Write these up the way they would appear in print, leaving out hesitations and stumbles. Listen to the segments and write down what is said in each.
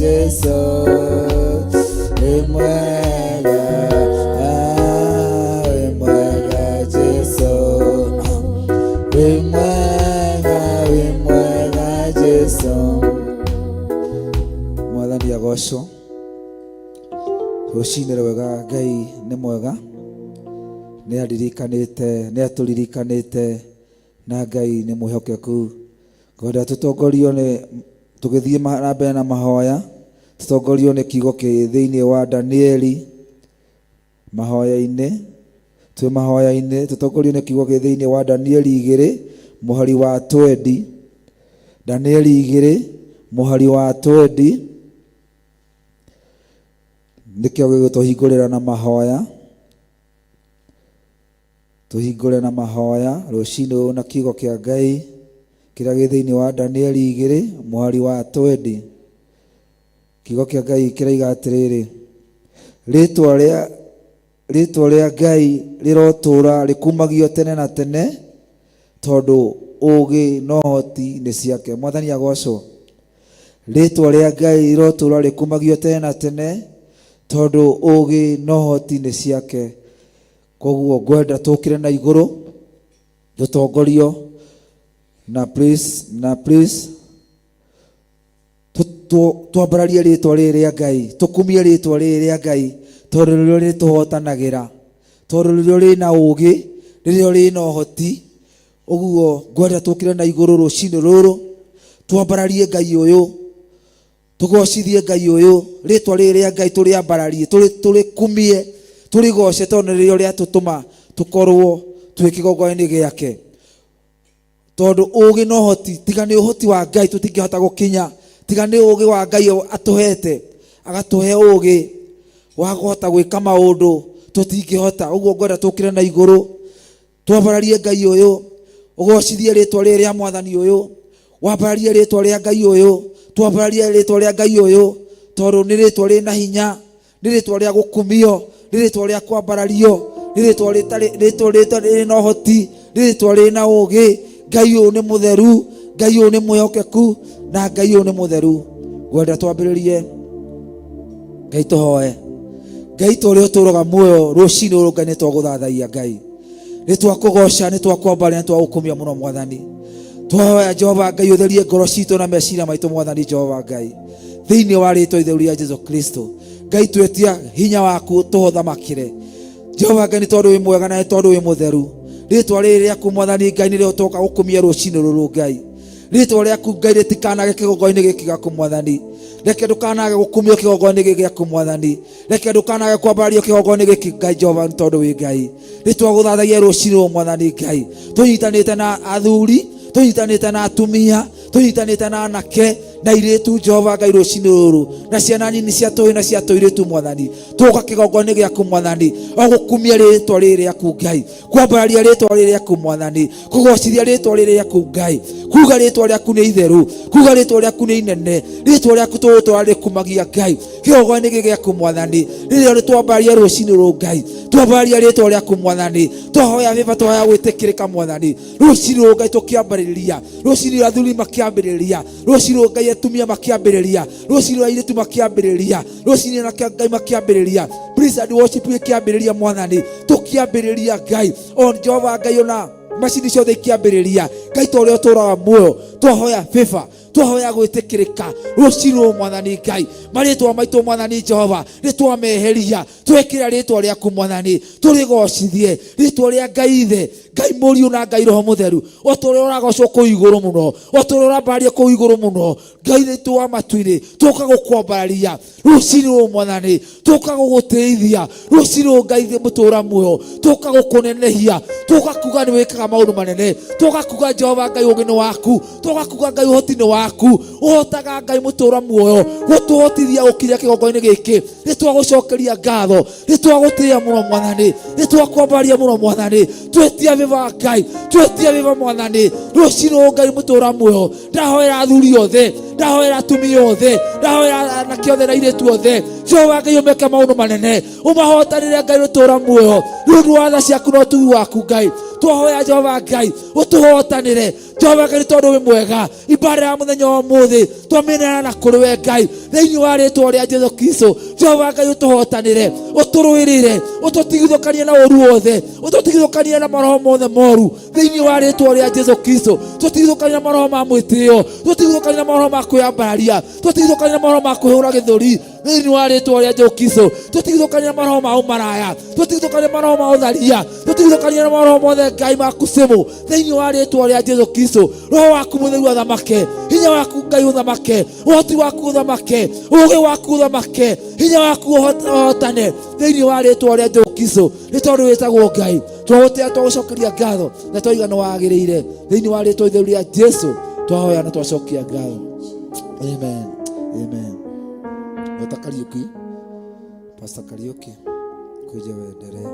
Jesu, wĩ mwega, ah, wĩ mwega Jesu, wĩ mwega, wĩ mwega Jesu. Mwathani agocwo. Rũcinĩ rwega, Ngai nĩ mwega, nĩ aririkanĩte, nĩ atũririkanĩte, na Ngai nĩ mwĩhokeku. Ngwenda tũtongorio nĩ tũgĩthiĩ na mbere na mahoya, tũtongorio nĩ kiugo kĩ thĩinĩ wa Danieli mahoya-inĩ, twĩ mahoya-inĩ tũtongorio nĩ kiugo kĩ thĩinĩ wa Danieli 2 mũhari wa twendi. Danieli 2 mũhari wa twendi nĩkĩo gĩgũtũhingũrĩra na mahoya. Tũhingũre na mahoya rũcinĩ rũrũ na kiugo kĩa Ngai kĩrĩa gĩ thĩinĩ wa Danieli 2 mũhari wa twendi. Kiugo kĩa Ngai kĩroiga atĩrĩrĩ, rĩtwa rĩa Ngai rĩrotũũra rĩkumagio tene na tene, tondũ ũũgĩ na ũhoti nĩ ciake. Mwathani agocwo. Rĩtwa rĩa Ngai rĩrotũũra rĩkumagio tene na tene, tondũ ũũgĩ na ũhoti nĩ ciake. Koguo ngwenda tũkĩre na igũrũ tũtongorio na please, na please twambararie rĩtwa rĩrĩ rĩa Ngai, tũkumie rĩtwa rĩrĩ rĩa Ngai, tondũ nĩrĩo rĩtũhotanagĩra, tondũ nĩrĩo rĩna ũũgĩ, nĩrĩo rĩna ũhoti. Ũguo ngwenda tũkĩre na igũrũ rũcinĩ rũrũ, twambararie Ngai ũyũ, tũgocithie Ngai ũyũ, rĩtwa rĩrĩ rĩa Ngai tũrĩambararie, tũrĩkumie, tũrĩgoce, tondũ nĩrĩo rĩatũtũma tũkorwo twĩ kĩgongona-inĩ gĩake. Tondũ ũũgĩ na ũhoti, tiga nĩ ũhoti wa Ngai tũtingĩhota gũkinya, tiga nĩ ũũgĩ wa Ngai atũhete, agatũhe ũũgĩ wa kũhota gwĩka maũndũ tũtingĩhota. Ũguo ngwenda tũkĩre na igũrũ, twambararie Ngai ũyũ, ũgocithie rĩtwa rĩrĩ rĩa Mwathani ũyũ, wambararie rĩtwa rĩa Ngai ũyũ, twambararie rĩtwa rĩa Ngai ũyũ, tondũ nĩ rĩtwa rĩna hinya, nĩ rĩtwa rĩa gũkumio, nĩ rĩtwa rĩa kwambarario, nĩ rĩtwa rĩtarĩ, rĩtwa rĩtarĩ rĩna ũhoti, nĩ rĩtwa rĩna ũũgĩ. Ngai ũyũ nĩ mũtheru, Ngai ũyũ nĩ mwĩhokeku, na Ngai ũyũ nĩ mũtheru. Ngwenda twambĩrĩrie Ngai tũhoe. Ngai ta ũrĩa ũtũũraga muoyo rũcinĩ rũrũ, Ngai nĩ twagũthathaia, Ngai nĩ twakũgoca, nĩ twakwambaria, nĩ twagũkumia mũno Mwathani. Twahoya Jehova Ngai ũtherie ngoro citũ na meciria maitũ Mwathani Jehova Ngai, thĩinĩ wa rĩtwa itheru rĩa Jesu Kristo. Ngai twetia hinya waku tũhothamakĩre Jehova Ngai, nĩ tondũ wĩ mwega na nĩ tondũ wĩ mũtheru. Rĩtwa rĩrĩ rĩaku Mwathani Ngai nĩrĩo twoka gũkumia rũcinĩ rũrũ Ngai. Rĩtwa rĩaku Ngai rĩtikanage kĩgongona-inĩ gĩkĩ gĩaku Mwathani. Reke ndũkanage gũkumio kĩgongona-inĩ gĩkĩ gĩaku Mwathani. Reke ndũkanage kwambarario kĩgongona-inĩ gĩkĩ Ngai Jehova, nĩ tondũ wĩ Ngai. Nĩtwagũthathaia rũcinĩ rũrũ Mwathani Ngai, tũnyitanĩte na athuri, tũnyitanĩte na atumia, tũnyitanĩte na anake na airĩtu Jehova Ngai rũcinĩ rũrũ, na ciana nini cia tũhĩĩ na cia tũirĩtu Mwathani. Tũgoka kĩgongona-inĩ gĩaku Mwathani, o gũkumia rĩtwa rĩrĩ rĩaku Ngai, kwambararia rĩtwa rĩrĩ rĩaku Mwathani, kũgocithia rĩtwa rĩrĩ rĩaku Ngai, kuga rĩtwa rĩaku nĩ itheru, kuga rĩtwa rĩaku nĩ inene, rĩtwa rĩaku tũgũtũra rĩkumagia Ngai kĩgongona-inĩ gĩkĩ gĩaku Mwathani. Rĩrĩa rĩtwambararia rũcinĩ rũrũ Ngai, twambararia rĩtwa rĩaku Mwathani, twahoya bĩba, twahoya gwĩtĩkĩrĩka Mwathani rũcinĩ rũrũ Ngai. Tũkĩambĩrĩria rũcinĩ rũrũ athuri makĩambĩrĩria rũcinĩ rũrũ Ngai, atumia makĩambĩrĩria rũcinĩ rũrũ, airĩtu makĩambĩrĩria rũcinĩ, anake Ngai makĩambĩrĩria, praise and worship ĩkĩambĩrĩria Mwathani, tũkĩambĩrĩria Ngai on Jehova Ngai, ona macini ciothe ikĩambĩrĩria Ngai, ta ũrĩa ũtũũraga muoyo. Twahoya bĩba, twahoya gwĩtĩkĩrĩka rũcinĩ rũrũ Mwathani Ngai. Marĩtwa maitũ Mwathani Jehova nĩtwameheria, twekĩra rĩtwa rĩaku Mwathani, tũrĩgocithie rĩtwa rĩa Ngai Ithe, Ngai Mũriũ na Ngai Roho Mũtheru, o ta ũrĩa ũragocwo kũu igũrũ mũno, o ta ũrĩa ũrambario kũu igũrũ mũno. Ngai witũ wa matu-inĩ, tũka gũkwambararia rũcinĩ rũrũ Mwathani, tũka gũgũtĩithia rũcinĩ rũrũ Ngai mũtũra muoyo, tũka gũkũnenehia, tũka kuga nĩ wĩkaga maũndũ manene, tũka kuga Jehova Ngai ũũgĩ nĩ waku, tũka kuga Ngai ũhoti nĩ waku, ũhotaga Ngai mũtũra muoyo gũtũhotithia gũkinya kĩgongona-inĩ gĩkĩ. Nĩ twagũcokeria ngatho, nĩ twagũtĩĩa mũno Mwathani, nĩ twakwambararia mũno Mwathani. Twetia bĩba Ngai, twetia bĩba Mwathani rũcinĩ rũrũ Ngai mũtũra muoyo. Ndahoera athuri othe, Ndahoera atumia othe, ndahoera anake othe na airĩtu othe. Jehova Ngai, ũmeke maũndũ manene, ũmahotanĩre Ngai rũtũra muoyo nĩ ũndũ wa tha ciaku na ũtugi waku Ngai. Twahoya Jehova Ngai ũtũhotanĩre Jehova Ngai, nĩ tondũ wĩ mwega. Ibada ya mũthenya wa ũmũthĩ twamĩneana na kũrĩ we Ngai, thĩinĩ wa rĩtwa rĩa Jesu Kristo. Jehova Ngai, ũtũhotanĩre, ũtũrũĩrĩre, ũtũtigithũkanie na ũru wothe, ũtũtigithũkanie na maroho mothe moru thĩinĩ wa rĩtwa rĩa Jesu Kristo. Tũtigithũkanie na maroho ma mwĩtĩo, tũtigithũkanie na maroho ma kwĩyambararia, tũtigithũkanie na maroho ma kwĩhũra gĩthũri thĩinĩ wa rĩtwa rĩa Jesu Kristo. Tũtigithũkanie na maroho ma ũmaraya, tũtigithũkanie na maroho ma ũtharia, tũtigithũkanie na maroho mothe Ngai ma kucimu thĩinĩ wa rĩtwa rĩa Jesu Kristo. Roho waku mũtheru athamake, hinya waku Ngai ũthamake, ũhoti waku ũthamake, ũũgĩ waku ũthamake, hinya waku ũhotane thĩinĩ wa rĩtwa rĩa Jesu Kristo. Nĩ tondũ wĩtagwo Ngai, twagũtĩa, twagũcokeria ngatho na twaiga nĩ wagĩrĩire. Thĩinĩ wa rĩtwa itheru rĩa Jesu twahoya na twacokia ngatho. Amen, amen. Dr. Kariuki, Pastor Kariuki, kuja uendelee.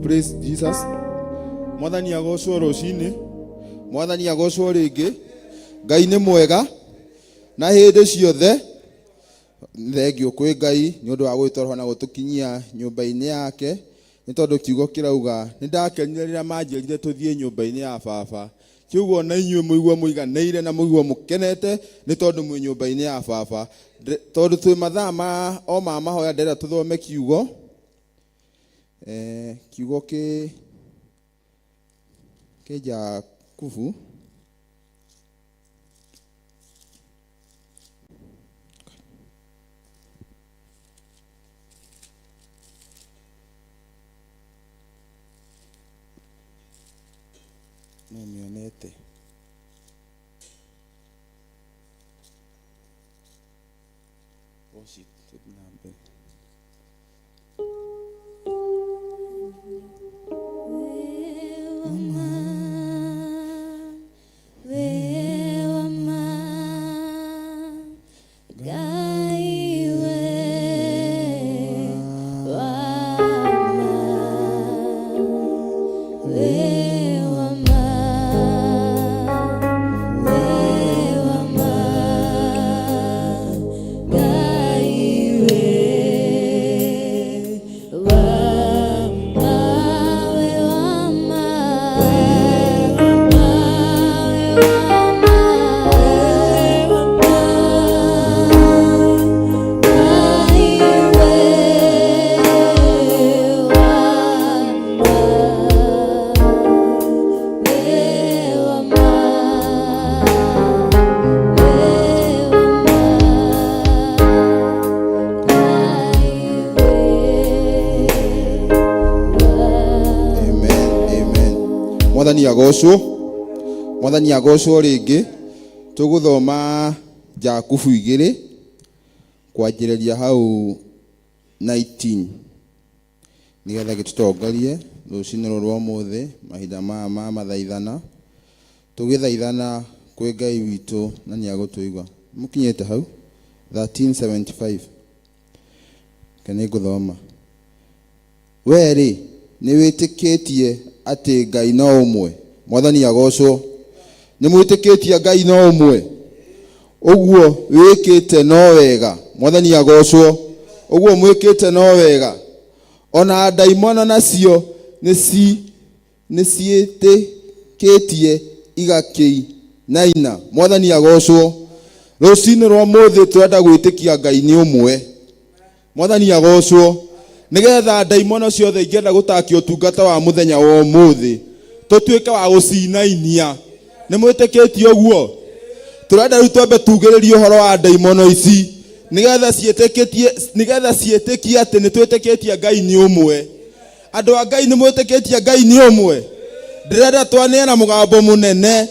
Praise Jesus. Mwathani agocwo rũcinĩ, mwathani agocwo rĩngĩ. Ngai nĩ mwega na hĩndĩ ciothe. Thengiũ kwĩ Ngai nĩ ũndũ wa gũgĩtoroha na gũtũkinyia nyũmba-inĩ yake, nĩ tondũ kiugo kĩrauga nĩ ndakenire rĩrĩa manjĩrire tũthiĩ nyũmba-inĩ ya baba. Kiugo na inyuĩ mũigue mũiganĩire na mũigue mũkenete nĩ tondũ mwĩ nyũmba-inĩ ya baba. Tondũ twĩ mathaa ma o ma mahoya, ndĩrenda tũthome kiugo kiugo kĩ Jakubu. Nĩmĩonete. Worship, tũthiĩ na mbere. Amen, amen. Mwathani agocwo, mwathani agocwo rĩngĩ. Tũgũthoma Jakubu 2 kwanjĩrĩria hau 19 nĩgetha gĩtũtongorie rũcinĩ rũrũ rwa ũmũthĩ, mahinda maya ma mathaithana, tũgĩthaithana kwĩ Ngai witũ na nĩ agũtũigua. Mũkinyĩte hau 1375, reke nĩ ngũthoma. We-rĩ, nĩwĩtĩkĩtie atĩ Ngai no ũmwe? Mwathani agocwo. Nĩ mwĩtĩkĩtie Ngai no ũmwe? Ũguo wĩkĩte no wega. Mwathani agocwo. Ũguo mwĩkĩte no wega. Ona ndaimono nacio nĩciĩtĩkĩtie igakĩinaina. Mwathani agocwo. Rũcinĩ rwa mũthĩ tũrenda gwĩtĩkia Ngai nĩ ũmwe. Mwathani agocwo. Nĩgetha ndaimono ciothe ingĩenda gũtakia ũtungata wa mũthenya wa ũmũthĩ tũtuĩke wa gũcinainia. Nĩ mwĩtĩkĩtie ũguo? Tũrenda rĩu twambe tugĩrĩrie ũhoro wa ndaimono ici nĩgetha ciĩtĩkĩtie, nĩgetha ciĩtĩkie atĩ nĩ twĩtĩkĩtie Ngai nĩ ũmwe. Andũ a Ngai, nĩ mwĩtĩkĩtie Ngai nĩ ũmwe? Ndĩrenda twanĩe na mũgambo mũnene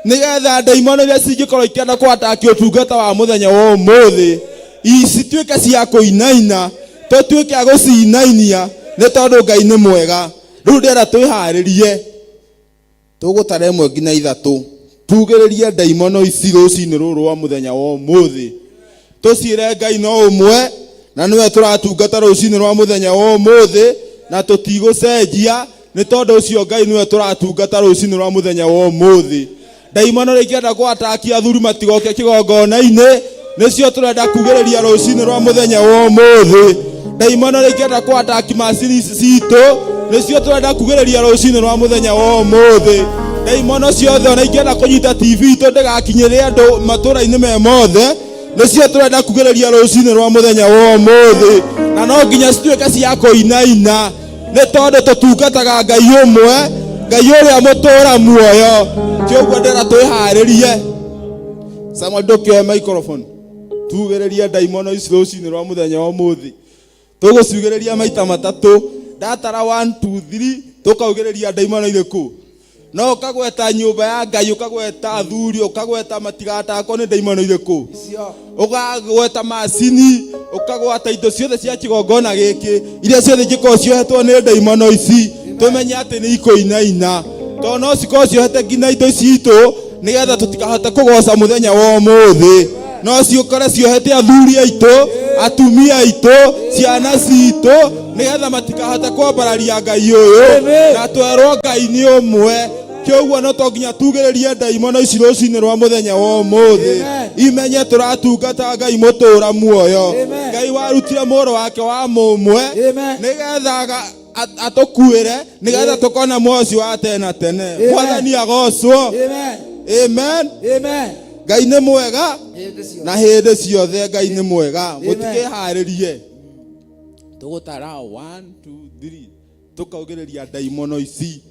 nĩgetha ndaimono iria cingĩkorwo ikĩenda kwataki ũtungata wa mũthenya wa ũmũthĩ cituĩke cia kũinaina, tũtuĩke a gũcinainia nĩ tondũ Ngai nĩ mwega. Rĩu ndĩrenda twĩharĩrie, tũgũtara ĩmwe nginya ithatũ, tugĩrĩrie ndaimono ici rũcinĩ rũrũ rwa mũthenya wa ũmũthĩ, tũciĩre Ngai no ũmwe na nĩwe tũratungata rũcinĩ rwa mũthenya wa ũmũthĩ na tũtigũcenjia nĩ tondũ ũcio Ngai nĩwe tũratungata rũcinĩ rwa mũthenya wa ũmũthĩ. Ndaimono rĩa ingĩenda gwatakia athuri matigoke kĩgongona-inĩ, nĩcio tũrenda kugĩrĩria rũcinĩ rwa mũthenya wa ũmũthĩ. Ndaimono rĩa ingĩenda gwataki macini ici citũ, nĩcio tũrenda kugĩrĩria rũcinĩ rwa mũthenya wa ũmũthĩ. Ndaimono ciothe ona ingĩenda kũnyita TV itũ ndĩgakinyĩre andũ matũra-inĩ me mothe, nĩcio tũrenda kugĩrĩria rũcinĩ rwa mũthenya wa ũmũthĩ, na no nginya cituĩke cia kũinaina nĩ tondũ tũtungataga Ngai ũmwe, Ngai ũrĩa mũtũra muoyo. Kĩũguo ndĩra twĩharĩrie. Samuel, ndũkĩoe microphone, tugĩrĩrie ndaimono ici rũcinĩ rwa mũthenya wa ũmũthĩ. Tũgũciugĩrĩria maita matatũ, ndatara 1 2 3 tũkaugĩrĩria ndaimono irĩkũ. No ũkagweta nyũmba ya Ngai, ũkagweta athuri, ũkagweta matigatakwo nĩ ndaimono irĩkũ, ũkagweta macini, ũkagwata indo ciothe cia kĩgongona gĩkĩ iria ciothe ingĩkorwo ciohetwo nĩ ndaimono ici, tũmenye atĩ nĩ ikũinaina, tondũ no cikorwo ciohete nginya indo citũ nĩgetha tũtikahote kũgoca mũthenya wa ũmũthĩ. No ciũkore ciohete athuri aitũ, atumia aitũ, ciana citũ, nĩgetha matikahote kwambararia Ngai ũyũ na twerwo Ngai nĩ ũmwe. Kĩũguo no to nginya tugĩrĩrie ndaimono ici rũcinĩ rwa mũthenya wa ũmũthĩ imenye tũratungata Ngai mũtũra muoyo, Ngai warutire mũrũ wake wa mũmwe nĩgetha atũkuĩre, nĩgetha tũkona muoyo ũcio wa tene na tene. Mwathani agocwo. Amen. Ngai nĩ mwega na hĩndĩ ciothe. Ngai nĩ mwega. Mũtikĩharĩrie, tũgũtara 1 2 3 tũkaugĩrĩria ndaimono ici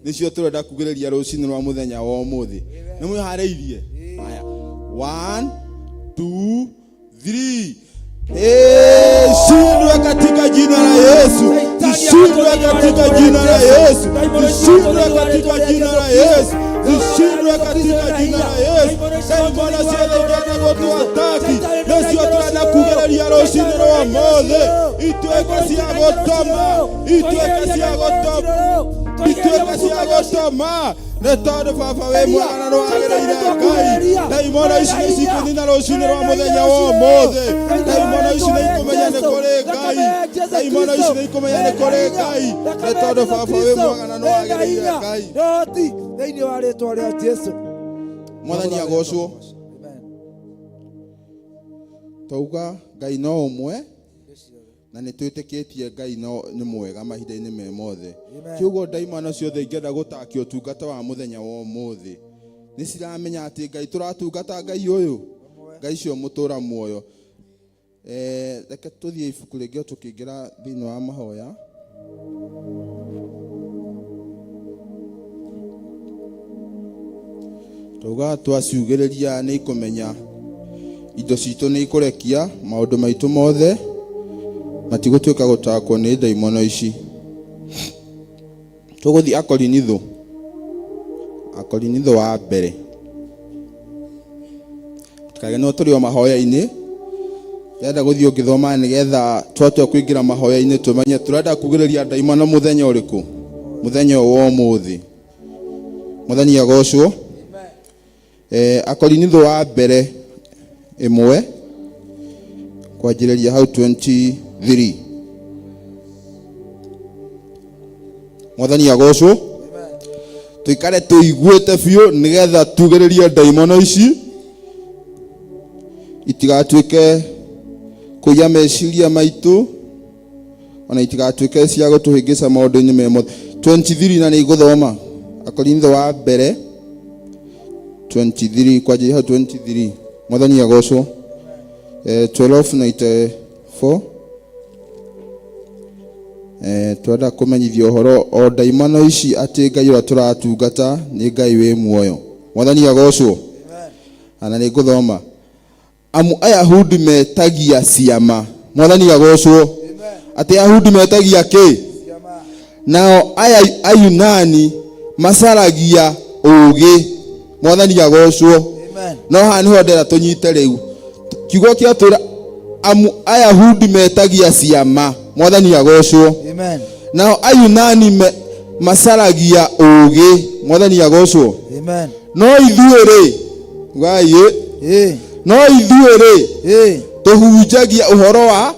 nĩcio tũrenda kugĩrĩria rũcinĩ rwa mũthenya wa ũmũthĩ. Nĩ mwĩharĩirie? Haya, 1 2 3. Shindwe katika jina la Yesu, shindwe katika jina la Yesu, shindwe katika jina la Yesu, shindwe katika jina la Yesu. Ndaimono ciothe ingĩenda gũtũataki nĩcio tũrenda kugĩrĩria rũcinĩ rwa ũmũthĩ, ituĩke cia gũtũma, ituĩke cia gũtũma, ituĩke cia gũtũma, nĩ tondũ baba wĩ mwega na nĩwagĩrĩire Ngai. Ndaimono ici nĩ cikũnina rũcinĩ rwa mũthenya wa ũmũthĩ. Ndaimono ici nĩ ikũmenya nĩ kũrĩ Ngai. Ndaimono ici nĩ ikũmenya nĩ kũrĩ Ngai, nĩ tondũ baba wĩ mwega na nĩwagĩrĩire Ngai. Thĩinĩ wa rĩtwa rĩa Jesu. Mwathani agocwo. Twauga Ngai no ũmwe na nĩ twĩtĩkĩtie Ngai no nĩ mwega mahinda-inĩ me mothe. Kiugo ndaimono ciothe ingĩenda gũtakia ũtungata wa mũthenya wa ũmũthĩ nĩ ciramenya atĩ Ngai tũratungata Ngai ũyũ, Ngai cio mũtũra muoyo. Reke tũthiĩ ibuku rĩngĩ o tũkĩingĩra thĩinĩ wa mahoya. Twauga twaciugĩrĩria nĩ ikũmenya indo citũ nĩ ikũrekia maũndũ maitũ mothe matigũtuĩka gũtakwo nĩ ndaimono ici. Tũgũthiĩ Akorinitho, Akorinitho wa mbere. Mũtikariganĩrwo tũrĩ o mahoya-inĩ. Ndĩrenda gũthiĩ ũngĩthoma nĩgetha twatua kũingĩra mahoya-inĩ tũmenye tũrenda kugĩrĩria ndaimono mũthenya ũrĩkũ, mũthenya ũyũ wa ũmũthĩ. Mwathani agocwo. Akorinitho wa mbere ĩmwe kwanjĩrĩria hau 23. Mwathani agocwo. Tũikare tũiguĩte biũ nĩgetha tugĩrĩrie ndaimono ici itigatuĩke kũiya meciria maitũ, ona itigatuĩke cia gũtũhĩngĩca maũndũ-inĩ me mothe. 23 na nĩ ngũthoma Akorintho wa mbere 23 kwanjĩrĩria hau 23. Mwathani agocwo. 1294. Twenda kũmenyithia ũhoro o ndaimano ici atĩ Ngai ũrĩa tũratungata nĩ Ngai wĩ muoyo. Mwathani agocwo. Na nĩ ngũthoma. Amu Ayahudi metagia ciama. Mwathani agocwo. Atĩ Ayahudi metagia kĩ? Nao aya Ayunani macaragia ũũgĩ. Mwathani agocwo. No haha nĩho ndĩrenda tũnyite rĩu. Kiugo kĩatwĩra amu Ayahudi metagia ciama. Mwathani agocwo. Amen. Nao Ayunani macaragia ũũgĩ. Mwathani agocwo. Amen. No ithuĩ rĩ, ugai ĩ, no ithuĩ rĩ, tũhunjagia ũhoro wa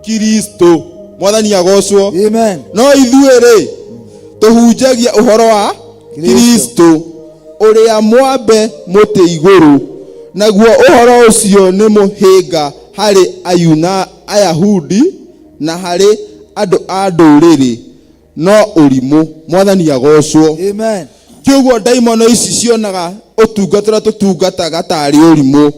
Kristo. Mwathani agocwo. Amen. No ithuĩ rĩ, tũhunjagia ũhoro wa Kristo ũrĩa mwambe mũtĩ igũrũ, naguo ũhoro ũcio nĩ mũhĩnga harĩ Ayahudi na harĩ andũ a ndũrĩrĩ, no ũrimũ. Mwathani agocwo. Amen. Kĩũguo ndaimono ici cionaga ũtungata ũrĩa tũtungataga tarĩ ũrimũ.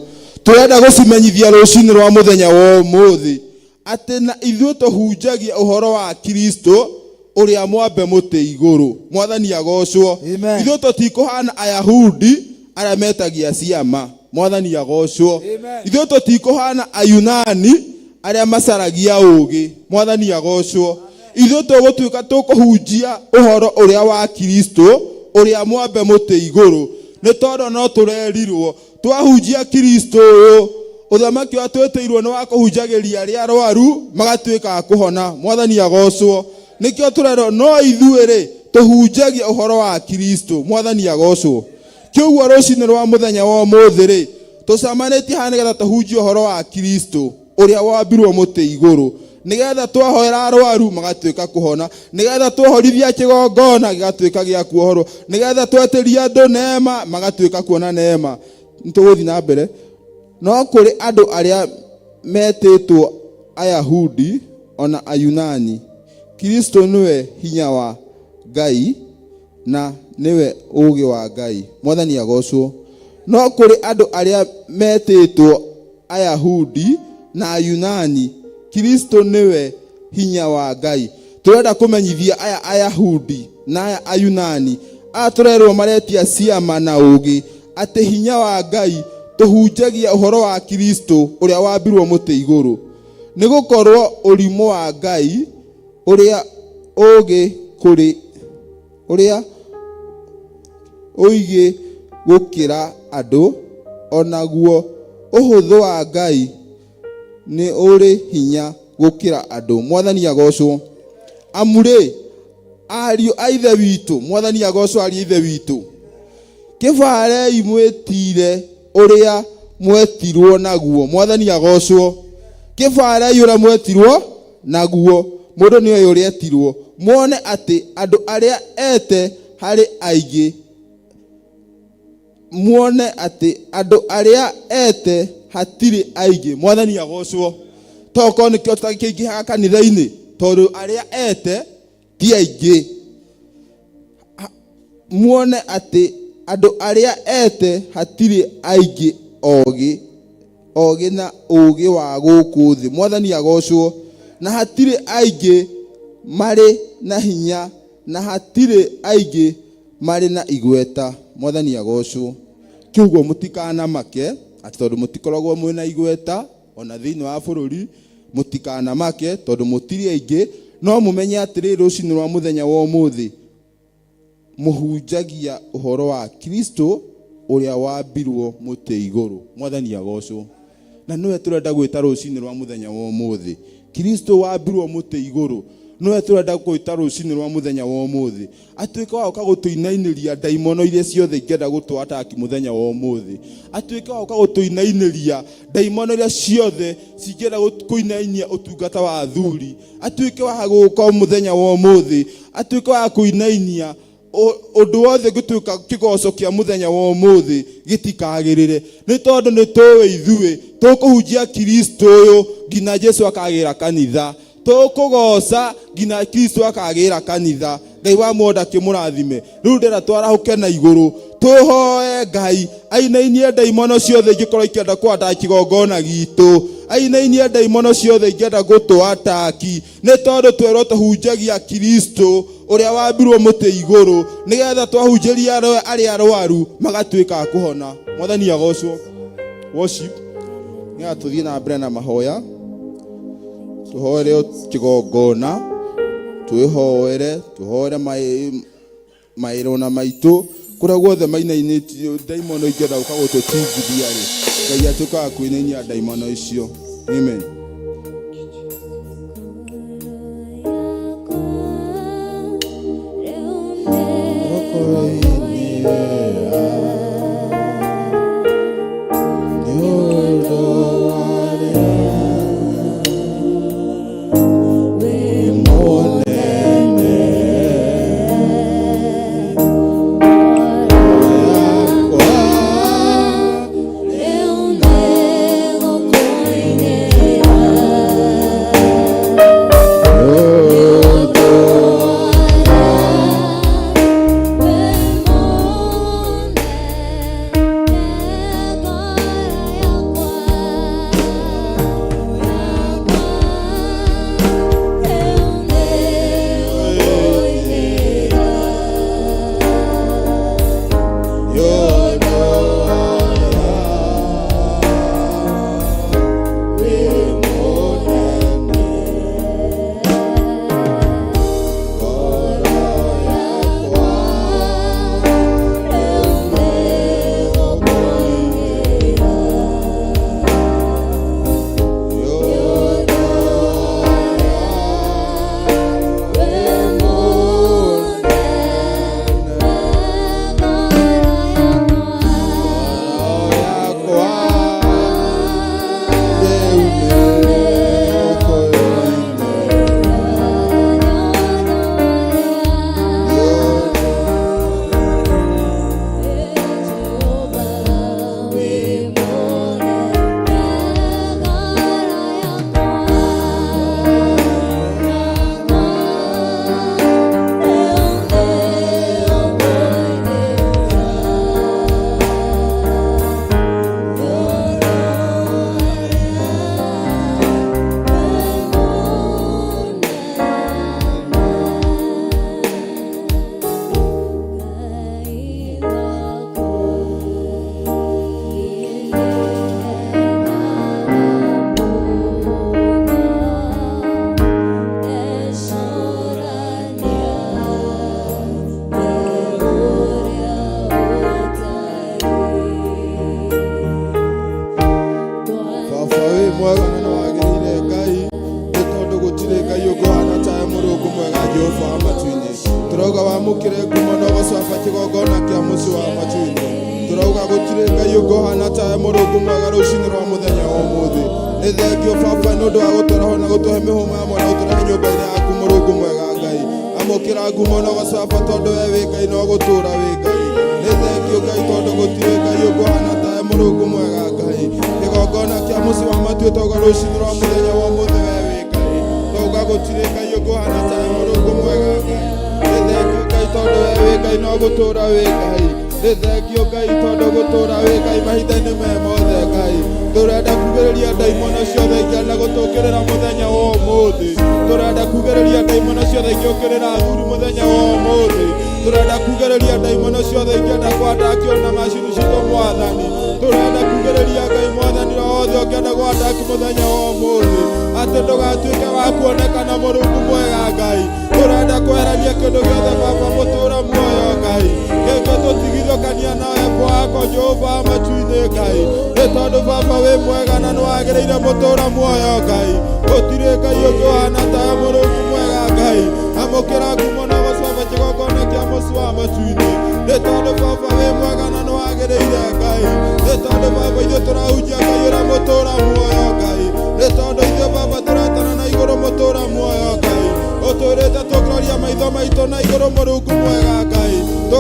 Tũrenda gũcimenyithia rũcinĩ rwa mũthenya wa ũmũthĩ atĩ na ithuĩ tũhunjagia ũhoro wa Kristo ũrĩa mwambe mũtĩ igũrũ. Mwathani agocwo. Amen. Ithuĩ tũtikũhana Ayahudi arĩa metagia ciama. Mwathani agocwo. Amen. Ithuĩ tũtikũhana Ayunani arĩa macaragia ũũgĩ. Mwathani agocwo. Ithuĩ tũgũtuĩka tũkũhunjia ũhoro ũrĩa wa Kristo ũrĩa mwambe mũtĩ igũrũ, nĩ tondũ no tũrerirwo twahunjia Kristo ũyũ, ũthamaki ũrĩa twĩtĩirwo nĩ wa kũhunjagĩria arĩa arwaru magatuĩka a kũhona. Mwathani agocwo. Nĩkĩo tũrerwo no ithuĩ rĩ tũhunjagia ũhoro wa Kristo. Mwathani agocwo. Kĩũguo rũcinĩ rwa mũthenya wa ũmũthĩ rĩ, tũcemanĩtie haha nĩgetha tũhunjie ũhoro wa Kristo ũrĩa wambirwo mũtĩ igũrũ, nĩgetha twahoera arwaru magatuĩka kũhona, nĩgetha twohorithia kĩgongona gĩgatuĩka gĩa kuohorwo, nĩgetha twetĩria andũ neema magatuĩka kuona neema. Nĩtũgũthiĩ na mbere. No kũrĩ andũ arĩa metĩtwo Ayahudi ona Ayunani, Kristo nĩwe hinya wa Ngai na nĩwe ũũgĩ wa Ngai. Mwathani agocwo. No kũrĩ andũ arĩa metĩtwo Ayahudi na Ayunani, Kristo nĩwe hinya wa Ngai. Tũrenda kũmenyithia aya Ayahudi na aya Ayunani, aya tũrerwo maretia ciama na ũũgĩ, atĩ hinya wa Ngai tũhunjagia ũhoro wa Kristo ũrĩa wambirwo mũtĩ igũrũ. Nĩ gũkorwo ũrimũ wa Ngai ũrĩa ũũgĩ kũrĩ ũrĩa ũigĩ gũkĩra andũ, onaguo ũhũthũ wa Ngai nĩ ũrĩ hinya gũkĩra andũ. Mwathani agocwo. Amu rĩ, ariũ a Ithe witũ, Mwathani agocwo, ariũ a Ithe witũ, kĩbarei mwĩtire ũrĩa mwetirwo naguo. Mwathani agocwo. Kĩbarei ũrĩa mwetirwo naguo. Mũndũ nĩ oĩ ũrĩa etirwo. Muone atĩ andũ arĩa ete harĩ aingĩ, muone atĩ andũ arĩa ete hatirĩ aingĩ. Mwathani agocwo. Tokorwo nĩkĩo tũtakĩingĩhaga kanitha-inĩ, tondũ arĩa ete ti aingĩ. Muone atĩ andũ arĩa ete hatirĩ aingĩ ogĩ, ogĩ na ũũgĩ wa gũkũ thĩ. Mwathani agocwo. Na hatirĩ aingĩ marĩ na hinya, na hatirĩ aingĩ marĩ na igweta. Mwathani agocwo. Kĩuguo mũtikanamake atĩ tondũ mũtikoragwo mwĩna igweta ona thĩinĩ wa bũrũri, mũtikanamake tondũ mũtirĩ aingĩ, no mũmenye atĩrĩ, rũcinĩ rwa mũthenya wa ũmũthĩ mũhunjagia ũhoro wa Kristo ũrĩa wambirwo mũtĩ igũrũ. Mwathani agocwo. Na nĩwe tũrenda gwĩta rũcinĩ rwa mũthenya wa ũmũthĩ. Kristo wambirwo mũtĩ igũrũ, nĩwe tũrenda gwĩta rũcinĩ rwa mũthenya wa ũmũthĩ. Atuĩke wa gũka gũtũinainĩria ndaimono iria ciothe ingĩenda gũtũ-ataki mũthenya wa ũmũthĩ. Atuĩke wa gũka gũtũinainĩria ndaimono iria ciothe cingĩenda kũinainia ũtungata wa athuri. Atuĩke wa gũka mũthenya wa ũmũthĩ, atuĩke wa kũinainia Ũndũ wothe ngĩtuĩka kĩgoco kĩa mũthenya wa ũmũthĩ gĩtikagĩrĩre, nĩ tondũ nĩ tũĩ ithuĩ tũkũhunjia Kristo ũyũ nginya Jesu akagĩra kanitha, tũkũgoca nginya Kristo akagĩra kanitha. Ngai wa mwonda akĩmũrathime. Rĩu ndĩrenda twarahũke na igũrũ, tũhoe Ngai ainainie ndaimono ciothe ingĩkorwo ikĩenda kũataki kĩgongona gitũ, ainainie ndaimono ciothe ingĩenda gũtũataki, nĩ tondũ twerwo tũhunjagia Kristo ũrĩa wambirwo mũtĩ igũrũ, nĩgetha twahunjĩria arĩa arwaru magatuĩka a kũhona. Mwathani agocwo. Worship, nĩgetha tũthiĩ na mbere na mahoya, tũhoere kĩgongona, twĩhoere, tũhoere maĩrona maitũ kũrĩa guothe mainainĩtio ndaimono ingĩenda gũka gũtũtingithia rĩ, Ngai atuĩka wa kwĩnainia ndaimono icio. Amen. Baba wĩ mwega na nĩwagĩrĩire Ngai, nĩ tondũ gũtirĩ Ngai ũngĩhana tawe, Mũrungu mwega Jehova wa matu-inĩ. Tũrauga wamũkĩre ngumo na ũgocaba kĩgongona kĩa mũciĩ wa matu-inĩ. Tũrauga gũtirĩ Ngai ũngĩhana tawe, Mũrungu mwega, rũcinĩ rwa mũthenya wa ũmũthĩ. Nĩ thengio Baba nĩ ũndũ wa gũtũraho na gũtũhe mĩhũmũ ya mwana, gũtũrehe nyũmba-inĩ yaku, Mũrungu mwega Ngai. Amũkĩra ngumo na ũgocaba, tondũ we wĩ Ngai na ũgũtũũra wĩ Ngai. Nĩ thengio Ngai, tondũ gũtirĩ Ngai ũngĩhana tawe, Mũrungu mwega Ngai. Kĩgongona kĩa mũciĩ wa matuĩ tauga rũcinĩ rwa mũthenya wa ũmũthĩ we wĩ Ngai. Tauga gũtirĩ Ngai ũngĩhana tawe, Mũrungu mwega Ngai. Nĩ thengio Ngai, tondũ we wĩ Ngai na ũgũtũũra wĩ Ngai. Nĩ thengio Ngai, tondũ gũtũũra wĩ Ngai mahinda-inĩ me mothe Ngai. Tũrenda kugĩrĩria ndaimono ciothe ingĩenda gũtũkĩrĩra mũthenya wa ũmũthĩ. Tũrenda kugĩrĩria ndaimono ciothe ingĩũkĩrĩra athuri mũthenya wa ũmũthĩ. Tũrenda kugĩrĩria ndaimono ciothe ingĩenda kwandakia na macini citũ Mwathani. Tũrenda kugĩrĩria Ngai Mwathani wothe ũngĩenda gwandaki mũthenya wa ũmũthĩ, atĩ ndũgatuĩke wa kuonekana, Mũrungu mwega Ngai. Tũrenda kwehereria kĩndũ gĩothe Baba mũtũra muoyo Ngai gĩngĩtũtigithũkania nawe kwako Jehova wa matu-inĩ Ngai, nĩ tondũ Baba wĩ mwega na nĩwagĩrĩire mũtũra muoyo Ngai. Gũtirĩ Ngai ũngĩ ũhana tawe, Mũrungu mwega Ngai. Amũkĩra ngumo na gũcoba kĩgongona kĩa mũciĩ wa matu-inĩ, nĩ tondũ Baba wĩ mwega na nĩwagĩrĩire Ngai. Nĩ tondũ Baba ithuĩ tũrahunjia Ngai ũrĩa mũtũra muoyo Ngai, nĩ tondũ ithuĩ Baba tũretana na igũrũ mũtũra muoyo Ngai, ũtũrĩte tũkĩroria maitho maitũ na igũrũ, Mũrungu mwega Ngai.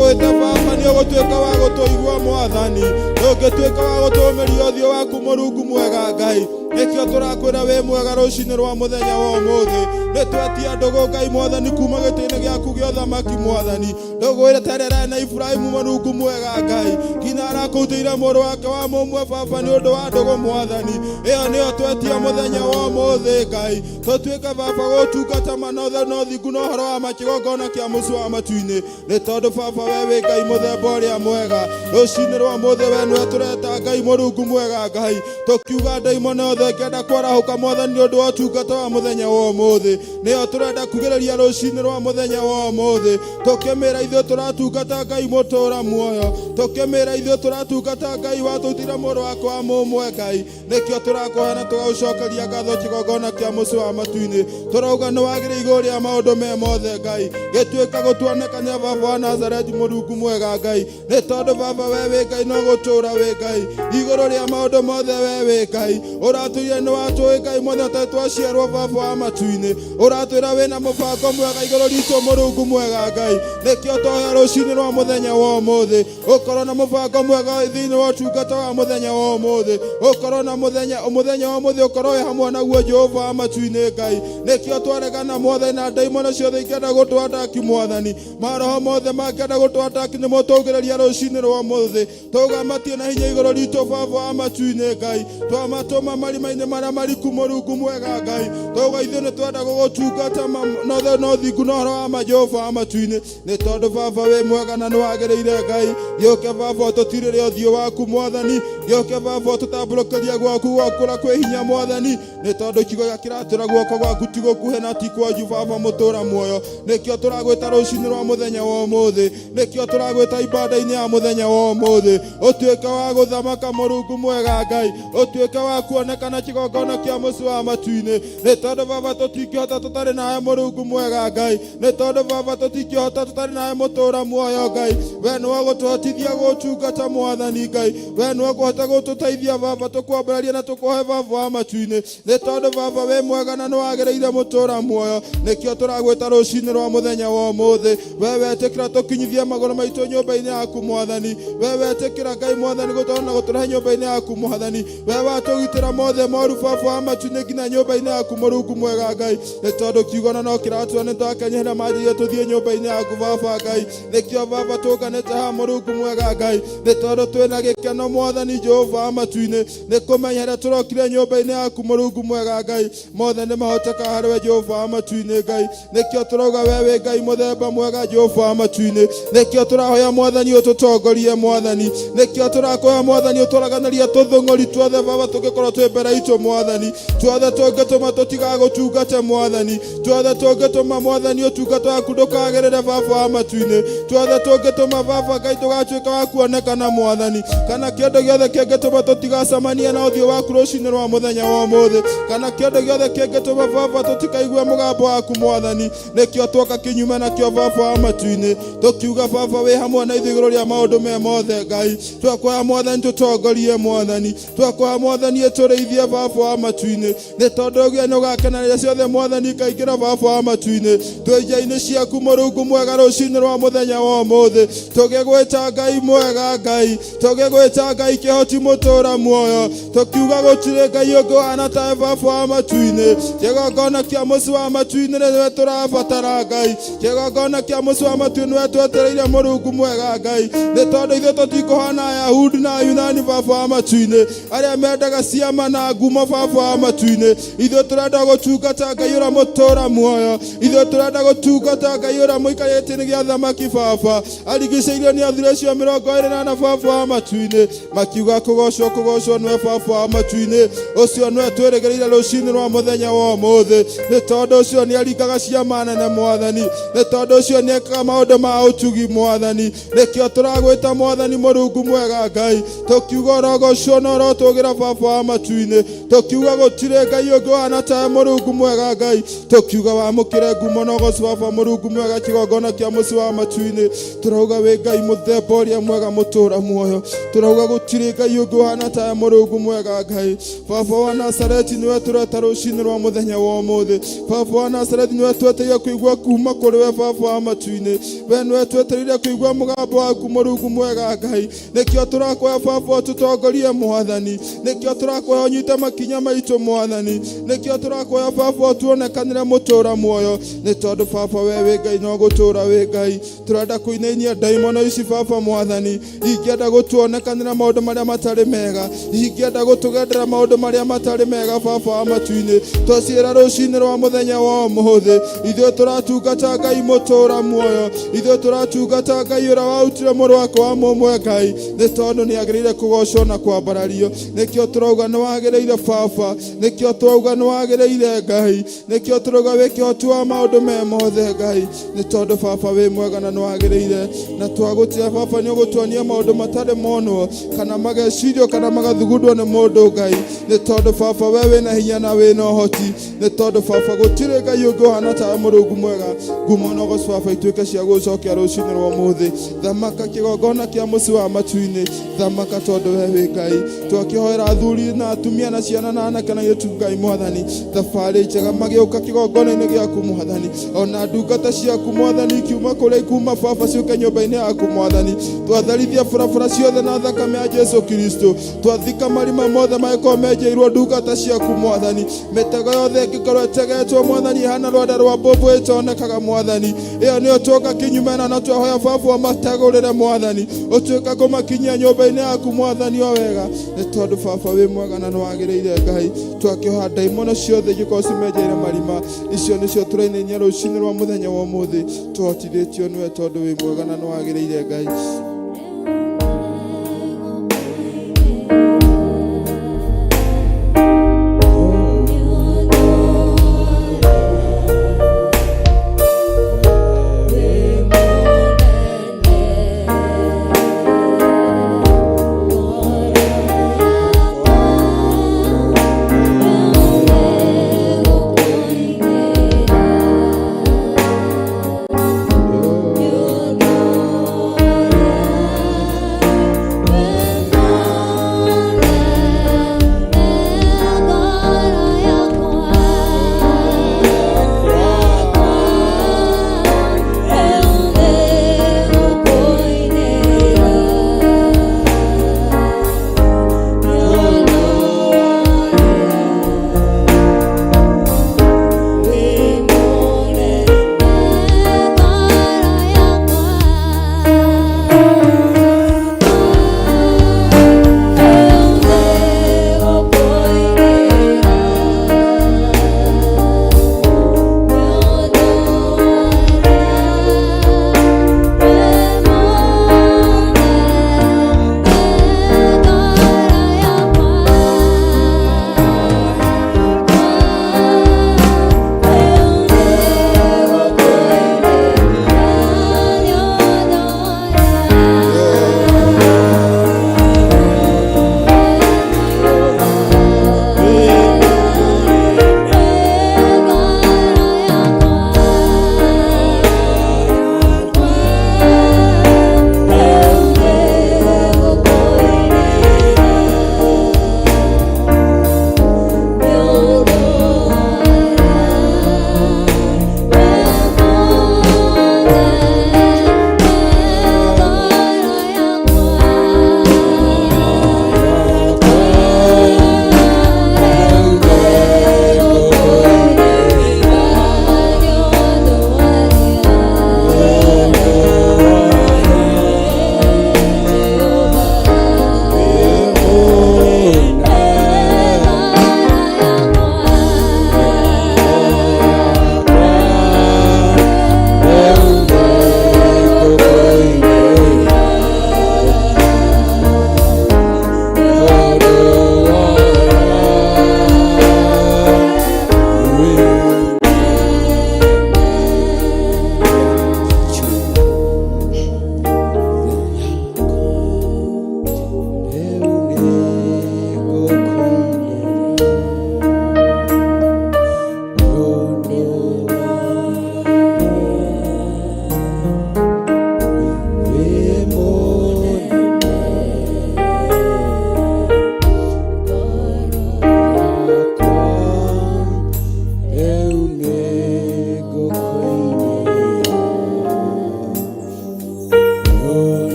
Twagwĩta baba nĩ ũgũtuĩka wa gũtũigua mwathani, ndũngĩtuĩka wa gũtũmĩria ũthiũ waku mũrungu mwega Ngai. Nĩkĩo tũrakwĩra wĩ mwega rũcinĩ rwa mũthenya wa ũmũthĩ. Nĩ twetia ndũgũ Ngai mwathani kuma gĩtĩ-inĩ gĩaku gĩa ũthamaki mwathani. Ndũgũ ĩrĩa ta ĩrĩa ĩrarĩ na Iburahĩmu mũrungu mwega Ngai, nginya arakũrutĩire mũrũ wake wa mũmwe baba nĩ ũndũ wa ndũgũ mwathani. Ĩyo nĩyo twetia mũthenya wa ũmũthĩ Ngai. Tũtuĩke baba gũtungata manothe na ũthingu na ũhoro wa ma kĩgongona kĩa mũciĩ wa matu-inĩ. Nĩ tondũ baba we wĩ Ngai mũthemba ũrĩa mwega. Rũcinĩ rwa mũthĩ we nĩwe tũreta Ngai mũrungu mwega Ngai. Tũkiuga ndaimono yothe ĩngĩenda kwarahũka mwathani nĩ ũndũ wa ũtungata wa mũthenya wa ũmũthĩ. Nĩyo tũrenda kugĩrĩria rũcinĩ rwa mũthenya wa ũmũthĩ. Tũkĩmĩra ithuĩ tũratungata Ngai mũtũra muoyo. Tũkĩmĩra ithuĩ tũratungata Ngai watũitire mũrũ wake wa mũmwe Ngai. Nĩkĩo tũrakũhe na tũgagũcokeria ngatho kĩgongona kĩa mũciĩ wa matu-inĩ. Tũrauga nĩ wagĩrĩire igũrũ rĩa maũndũ me mothe Ngai. Gĩtuĩka gũtuonekania baba wa Nazareti mũrungu mwega Ngai. Nĩ tondũ baba we wĩ Ngai no gũtũũra wĩ Ngai. Igũrũ rĩa maũndũ mothe we wĩ Ngai. Ũratwĩrire nĩ watũĩ Ngai mothe tũtarĩ twaciarwo baba wa matu-inĩ. Ũratwĩra wĩna mũbango mwega igũrũ ritũ mũrungu mwega Ngai. Nĩkĩo twoya rũcinĩ rwa mũthenya wa ũmũthĩ. Ũkorwo na mũbango mwega thĩinĩ wa ũtungata wa mũthenya wa ũmũthĩ. Ũkorwo na mũthenya mũthenya wa ũmũthĩ ũkorwo wĩ hamwe naguo Jehova wa matu-inĩ Ngai. Nĩkĩo twaregana mwathani na ndaimono ciothe ingĩenda gũtũataki mwathani. Maroho mothe mangĩenda gũtũataki nĩmo tũugĩrĩria rũcinĩ rwa ũmũthĩ. Tauga matirĩ na hinya igũrũ ritũ baba wa matu-inĩ Ngai. Twamatũma marima-inĩ marĩa mariku mũrungu mwega Ngai. Tauga ithuĩ nĩ twenda gũgũtungata na ũthingu na ũhoro wa ma Jehova wa matu-inĩ. Nĩ tondũ baba wĩ mwega na nĩ wagĩrĩire Ngai. Gĩũke baba ũtũtirĩre ũthiũ waku mwathani. Gĩũke baba ũtũtambũrũkĩrie gwaku gwakũra kwĩ hinya mwathani. Nĩ tondũ kiugo gĩa kĩratũra guoko gwaku ti gũkuhĩ na ti kwanju baba mũtũra muoyo. Nĩkĩo tũragwĩta rũcinĩ rwa mũthenya wa ũmũthĩ. Nĩkĩo tũragwĩta ibanda-inĩ ya mũthenya wa ũmũthĩ. Ũtuĩke wa gũthamaka mũrungu mwega Ngai. Ũtuĩke wa kuonekana kĩgongona kĩa mũciĩ wa matu-inĩ. Nĩ tondũ baba tũtingĩhota tũtarĩ nawe mũrungu mwega Ngai. Nĩ tondũ baba tũtingĩhota tũtarĩ nawe mũtũra muoyo Ngai. We nĩwe ũgũtũhotithia gũtungata mwathani Ngai. We nĩwe ũkũhota gũtũteithia baba tũkwambararia na tũkũhe baba wa matu-inĩ. Nĩ tondũ baba wĩ mwega na nĩ wagĩrĩire mũtũra muoyo. Nĩkĩo tũragwĩta rũcinĩ rwa mũthenya wa ũmũthĩ. We wetĩkĩra tũkinyithie magũrũ maitũ nyũmba-inĩ yaku mwathani. We wetĩkĩra Ngai mwathani gũtwarana na gũtũrehe nyũmba-inĩ yaku mwathani. We watũgitĩra mothe moru baba wa matu-inĩ nginya nyũmba-inĩ yaku mũrungu mwega Ngai. Nĩ tondũ kiugo na no kĩratua nĩ twakenyera manjĩrie tũthiĩ nyũmba-inĩ yaku baba Ngai. Nĩkĩo baba tũnganĩte haha mũrungu mwega Ngai. Nĩ tondũ twĩna gĩkeno mwathani Jehova wa matu-inĩ. Nĩ kũmenya rĩrĩa tũrokire nyũmba-inĩ yaku mũrungu mwega Ngai. Mothe nĩ mahotekaga harĩ we Jehova wa matu-inĩ Ngai. Nĩkĩo tũrauga we wĩ Ngai mũthemba mwega Jehova wa matu-inĩ. Nĩkĩo tũrahoya mwathani ũtũtongorie mwathani. Nĩkĩo tũrakũhoya mwathani ũtũraganĩrie tũthũng'ũri tuothe baba tũngĩkorwo twĩ mbere itũ mwathani. Tuothe tũngĩtũma tũtigagũtungate mwathani. Tuothe tũngĩtũma mwathani ũtungata waku ndũkagĩrĩre baba wa matu-inĩ. Tuothe tũngĩtũma baba Ngai ndũgatuĩka wa kuonekana mwathani. Kana kĩndũ gĩothe kĩngĩtũma tũtigacemanie na ũthiũ waku rũcinĩ rwa mũthenya wa ũmũthĩ. Kana kĩndũ gĩothe kĩngĩtũma baba tũtikaigua mũgambo waku mwathani. Nĩkĩo twoka kĩnyume nakĩo baba wa matu-inĩ. Tũkiuga baba wĩ hamwe na ithuĩ igũrũ rĩa maũndũ me mothe Ngai. Twakũhoya mwathani tũtongorie mwathani. Twakũhoya mwathani ũtũrĩithie baba wa matu-inĩ. Nĩ tondũ ũguo nĩ ũgakena rĩrĩa ciothe mwathani ikaingĩra baba wa matu-inĩ. Twĩ nja-inĩ ciaku mũrungu mwega rũcinĩ rwa mũthenya wa ũmũthĩ. Tũgĩgwĩta Ngai mwega Ngai. Tũgĩgwĩta Ngai kĩhoti mũtũra muoyo. Tũkiuga gũtirĩ Ngai ũngĩ ũhana tawe baba wa matu-inĩ. Kĩgongona kĩa mũciĩ wa matu-inĩ nĩwe tũrabatara Ngai. Kĩgongona kĩa mũciĩ wa matu-inĩ nĩwe twetereire mũrungu mwega Ngai. Nĩ tondũ ithuĩ tũtikũhana Ayahudi na Ayunani baba wa matu-inĩ. Arĩa mendaga ciama na ngumo baba wa matu-inĩ. Ithuĩ tũrenda gũtungata Ngai ũrĩa mũtũra muoyo. Ithuĩ tũrenda gũtungata Ngai ũrĩa mũikarĩte gĩtĩ gĩa thamaki baba. Arigicĩirio nĩ athuri acio 24 baba wa matu-inĩ. Makiuga kũgocwo kũgocwo nĩwe baba wa matu-inĩ. Ũcio nĩwe twĩrĩgĩrĩire rũcinĩ rwa mũthenya wa ũmũthĩ. Nĩ tondũ ũcio nĩ aringaga ciama nene mwathani. Nĩ tondũ ũcio nĩ ekaga maũndũ ma ũtugi mwathani. Nĩkĩo tũragwĩta mwathani mũrungu mwega Ngai. Tũkiuga ũrogocwo na ũrotũgĩra baba wa matu-inĩ. Tũkiuga gũtirĩ Ngai ũngĩ ũhana tawe mũrungu mwega Ngai. Tũkiuga wamũkĩre ngumo na ũgoci baba mũrungu mwega kĩgongona kĩa mũciĩ wa wa matu-inĩ. Tũrauga wĩ Ngai mũthemba ũrĩa mwega mũtũra muoyo. Tũrauga gũtirĩ Ngai ũngĩ ũhana tawe Mũrungu mwega Ngai. Baba wa Nazareti nĩwe tũreta rũcinĩ rwa mũthenya wa ũmũthĩ. Baba wa Nazareti nĩwe twetereire kũigua kuma kũrĩ we Baba wa matu-inĩ. We nĩwe twetereire kũigua mũgambo waku Mũrungu mwega Ngai. Nĩkĩo tũrakuoya Baba ũtũtongorie Mwathani. Nĩkĩo tũrakuoya ũnyite makinya maitũ Mwathani. Nĩkĩo tũrakuoya Baba ũtuonekanĩre mũtũra muoyo. Nĩ tondũ Baba we wĩ Ngai no gũtũra wĩ Ngai. Tũrenda kũinainia ndaimono ici Baba Mwathani. Ingĩenda gũtuonekanĩra maũndũ marĩa matarĩ mega, ingĩenda gũtũgendera maũndũ marĩa matarĩ mega Baba wa matu-inĩ. Twaciĩra rũcinĩ rwa mũthenya wa ũmũthĩ, ithuĩ tũratungata Ngai mũtũra muoyo, ithuĩ tũratungata Ngai ũrĩa warutire mũrũ wake wa mũmwe Ngai, nĩ tondũ nĩ agĩrĩire kũgocwo na kwambarario. Nĩkĩo tũrauga nĩ wagĩrĩire Baba, nĩkĩo tũrauga nĩ wagĩrĩire Ngai, nĩkĩo tũrauga wĩ kĩhoti wa maũndũ me mothe Ngai, nĩ tondũ Baba wĩ mwega na nĩ wagĩrĩire. Na twagũtia Baba nĩ ũgũtuonia maũndũ matarĩ monwo kana magecirio kana magathugundwo nĩ mũndũ Ngai, nĩ tondũ Baba we wĩna hinya na wĩna ũhoti, nĩ tondũ Baba gũtirĩ Ngai ũngĩ ũhana tawe Mũrungu mwega. Ngumo na ũgoci Baba ituĩke cia gũcokia rũcinĩ rwa ũmũthĩ. Thamaka kĩgongona kĩa mũciĩ wa matu-inĩ, thamaka tondũ we wĩ Ngai. Twakĩhoera athuri na atumia na ciana na anake na airĩtu Ngai Mwathani, thabarĩ njega magĩũka kĩgongona-inĩ gĩaku Mwathani, ona ndungata ciaku Mwathani ikiuma kũrĩa ikuma Baba ciũke nyũmba-inĩ yaku Mwathani. Twatharithia barabara ciothe na thakame ya Jesu Kristo, twathika marima mothe mangĩkorwo menjeirwo ndungata ciaku Mwathani. Mĩtego yothe ĩngĩkorwo ĩtegetwo Mwathani ĩhana rwanda rwa mbũmbũ ĩtonekaga Mwathani, ĩyo nĩyo tũka kinyume na na twahoya Baba ũmategũrĩre Mwathani, ũtuĩke kũmakinyia nyũmba-inĩ yaku Mwathani o wega, nĩ tondũ Baba wĩ mwega na nĩ wagĩrĩire Ngai. Twakĩhoya ndaimono ciothe ingĩkorwo cimenjeire marima, icio nĩcio tũrainainia rũcinĩ rwa mũthenya wa ũmũthĩ, tũhotithĩtio nĩwe tondũ wĩ mwega na nĩ wagĩrĩire Ngai.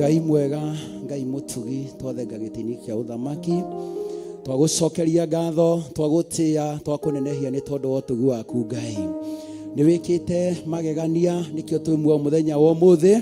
Ngai mwega, Ngai mũtugi, twathenga gĩtĩ-inĩ kĩa ũthamaki, twagũcokeria ngatho, twagũtĩa, twakũnenehia nĩ tondũ wa ũtugi waku Ngai. Nĩ wĩkĩte magegania, nĩkĩo twĩ muoyo mũthenya wa ũmũthĩ,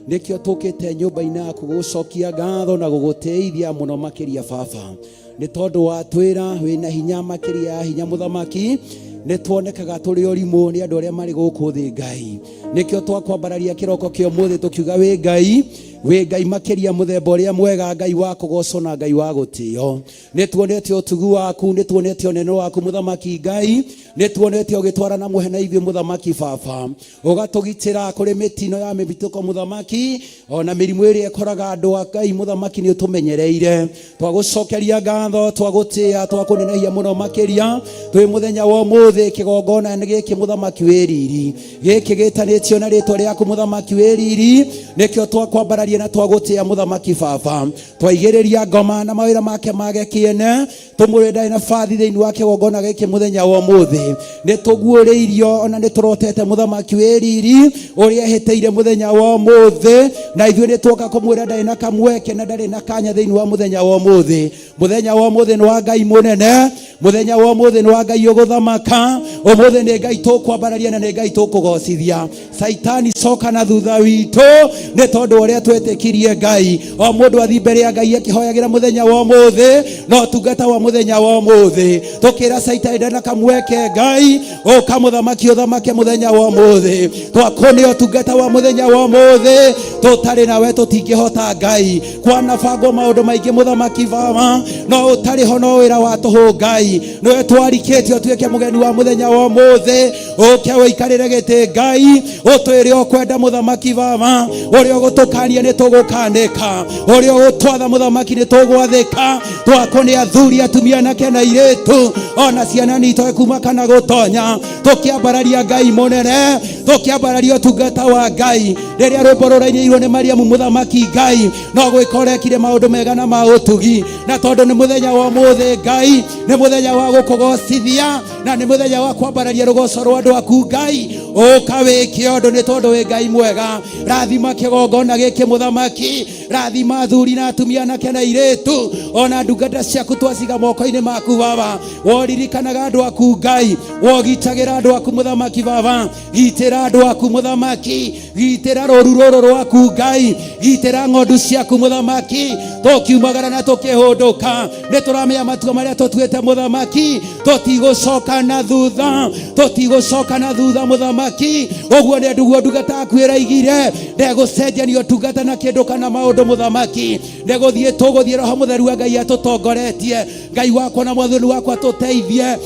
nĩkĩo tũkĩte nyũmba-inĩ yaku gũgũcokia ngatho na gũgũtĩithia mũno makĩria Baba. Nĩ tondũ watwĩra wĩna hinya makĩria ya hinya mũthamaki, nĩ tuonekaga tũrĩ ũrimũ nĩ andũ arĩa marĩ gũkũ thĩ Ngai. Nĩkĩo twakwambararia kĩroko kĩa ũmũthĩ tũkiuga wĩ Ngai, wĩ Ngai makĩria mũthemba ũrĩa mwega, Ngai wa kũgocwo na Ngai wa gũtĩo. Nĩ tuonete ũtugi waku, nĩ tuonete ũnene waku mũthamaki Ngai, nĩ tuonete ũgĩtwarana mũhe na ithuĩ mũthamaki Baba, ũgatũgitĩra kũrĩ mĩtino ya mĩbitũko mũthamaki, ona mĩrimũ ĩrĩa ĩkoraga andũ a Ngai mũthamaki nĩ ũtũmenyereire. Twagũcokeria ngatho, twagũtĩa, twakũnenehia mũno makĩria twĩ mũthenya wa ũmũthĩ kĩgongona nĩ gĩkĩ mũthamaki wĩ riri, gĩkĩ gĩtanĩtio na rĩtwa rĩaku mũthamaki wĩ riri, nĩkĩo twakwambararia na twagũtĩa mũthamaki Baba. Twaigĩrĩria ngoma na mawĩra make mage kĩene, tũmwĩre ndarĩ na bathi thĩinĩ wa kĩgongona gĩkĩ mũthenya wa ũmũthĩ. Nĩ tũguũrĩirio ona nĩ tũrotete mũthamaki wĩ riri ũrĩa ehĩtĩire mũthenya wa ũmũthĩ, na ithuĩ nĩ tuoka kũmwĩra ndarĩ na kamweke na ndarĩ na kanya thĩinĩ wa mũthenya wa ũmũthĩ. Mũthenya wa ũmũthĩ nĩ wa Ngai mũnene, mũthenya wa ũmũthĩ nĩ wa Ngai ũgũthamaka, ũmũthĩ nĩ Ngai tũkwambararia na nĩ Ngai tũkũgocithia. Saitani coka na thutha witũ nĩ tondũ ũrĩa twetĩkirie Ngai. O mũndũ athiĩ mbere ya Ngai akĩhoyagĩra mũthenya wa ũmũthĩ na ũtungata wa mũthenya wa ũmũthĩ, tũkĩra Saitani ndana kamweke Ngai, ũka mũthamaki ũthamake mũthenya wa ũmũthĩ. Twakũnĩ ũtungata wa mũthenya wa ũmũthĩ, tũtarĩ nawe tũtingĩhota Ngai. Kwanabangwo maũndũ maingĩ mũthamaki Baba, no ũtarĩ ho no wĩra wa tũhũ Ngai. Nĩwe twarikĩtio ũtuĩke mũgeni wa mũthenya wa ũmũthĩ, ũke ũikarĩre gĩtĩ Ngai, ũtwĩre ũkwenda mũthamaki Baba, ũrĩa ũgũtũkania nĩ tũgũkanĩka, ũrĩa ũgũtwatha mũthamaki nĩ tũgwathĩka. Twakũ nĩ athuri, atumia, anake na airĩtu, ona ciana nitoe kuma kana gũtonya, tũkĩambararia Ngai mũnene, tũkĩambararia ũtungata wa Ngai. Rĩrĩa rwĩmbo rũrainĩirwo nĩ Mariamu mũthamaki Ngai, no gwĩka ũrekire maũndũ mega na ma ũtugi, na tondũ nĩ mũthenya wa ũmũthĩ Ngai, nĩ mũthenya wa gũkũgocithia na nĩ mũthenya wa kwambararia rũgoco rwa andũ aku Ngai, ũka wĩke ũndũ nĩ tondũ wĩ Ngai mwega. Rathima kĩgongona gĩkĩ mũthamaki, rathima athuri na atumia, anake na airĩtu, ona ndungata ciaku twaciga moko-inĩ maku Baba. Woririkanaga andũ aku Ngai, wogitagĩra andũ aku mũthamaki Baba, gitĩra andũ aku mũthamaki, gitĩra rũru rũrũ rwaku Ngai, gitĩra ng'ondu ciaku mũthamaki. Tũkiumagara na tũkĩhũndũka nĩ tũramenya matua marĩa tũtuĩte mũthamaki, tũtigũcoka na thutha, tũtigũcoka na thutha mũthamaki. Ũguo nĩ nduguo ndungata yaku ĩraigire, ndegũcenjania ũtungata na kĩndũ kana maũndũ mũthamaki. Nĩ gũthiĩ tũgũthiĩ, Roho Mũtheru wa Ngai atũtongoretie. Ngai wakwa na Mwathani wakwa tũteithie,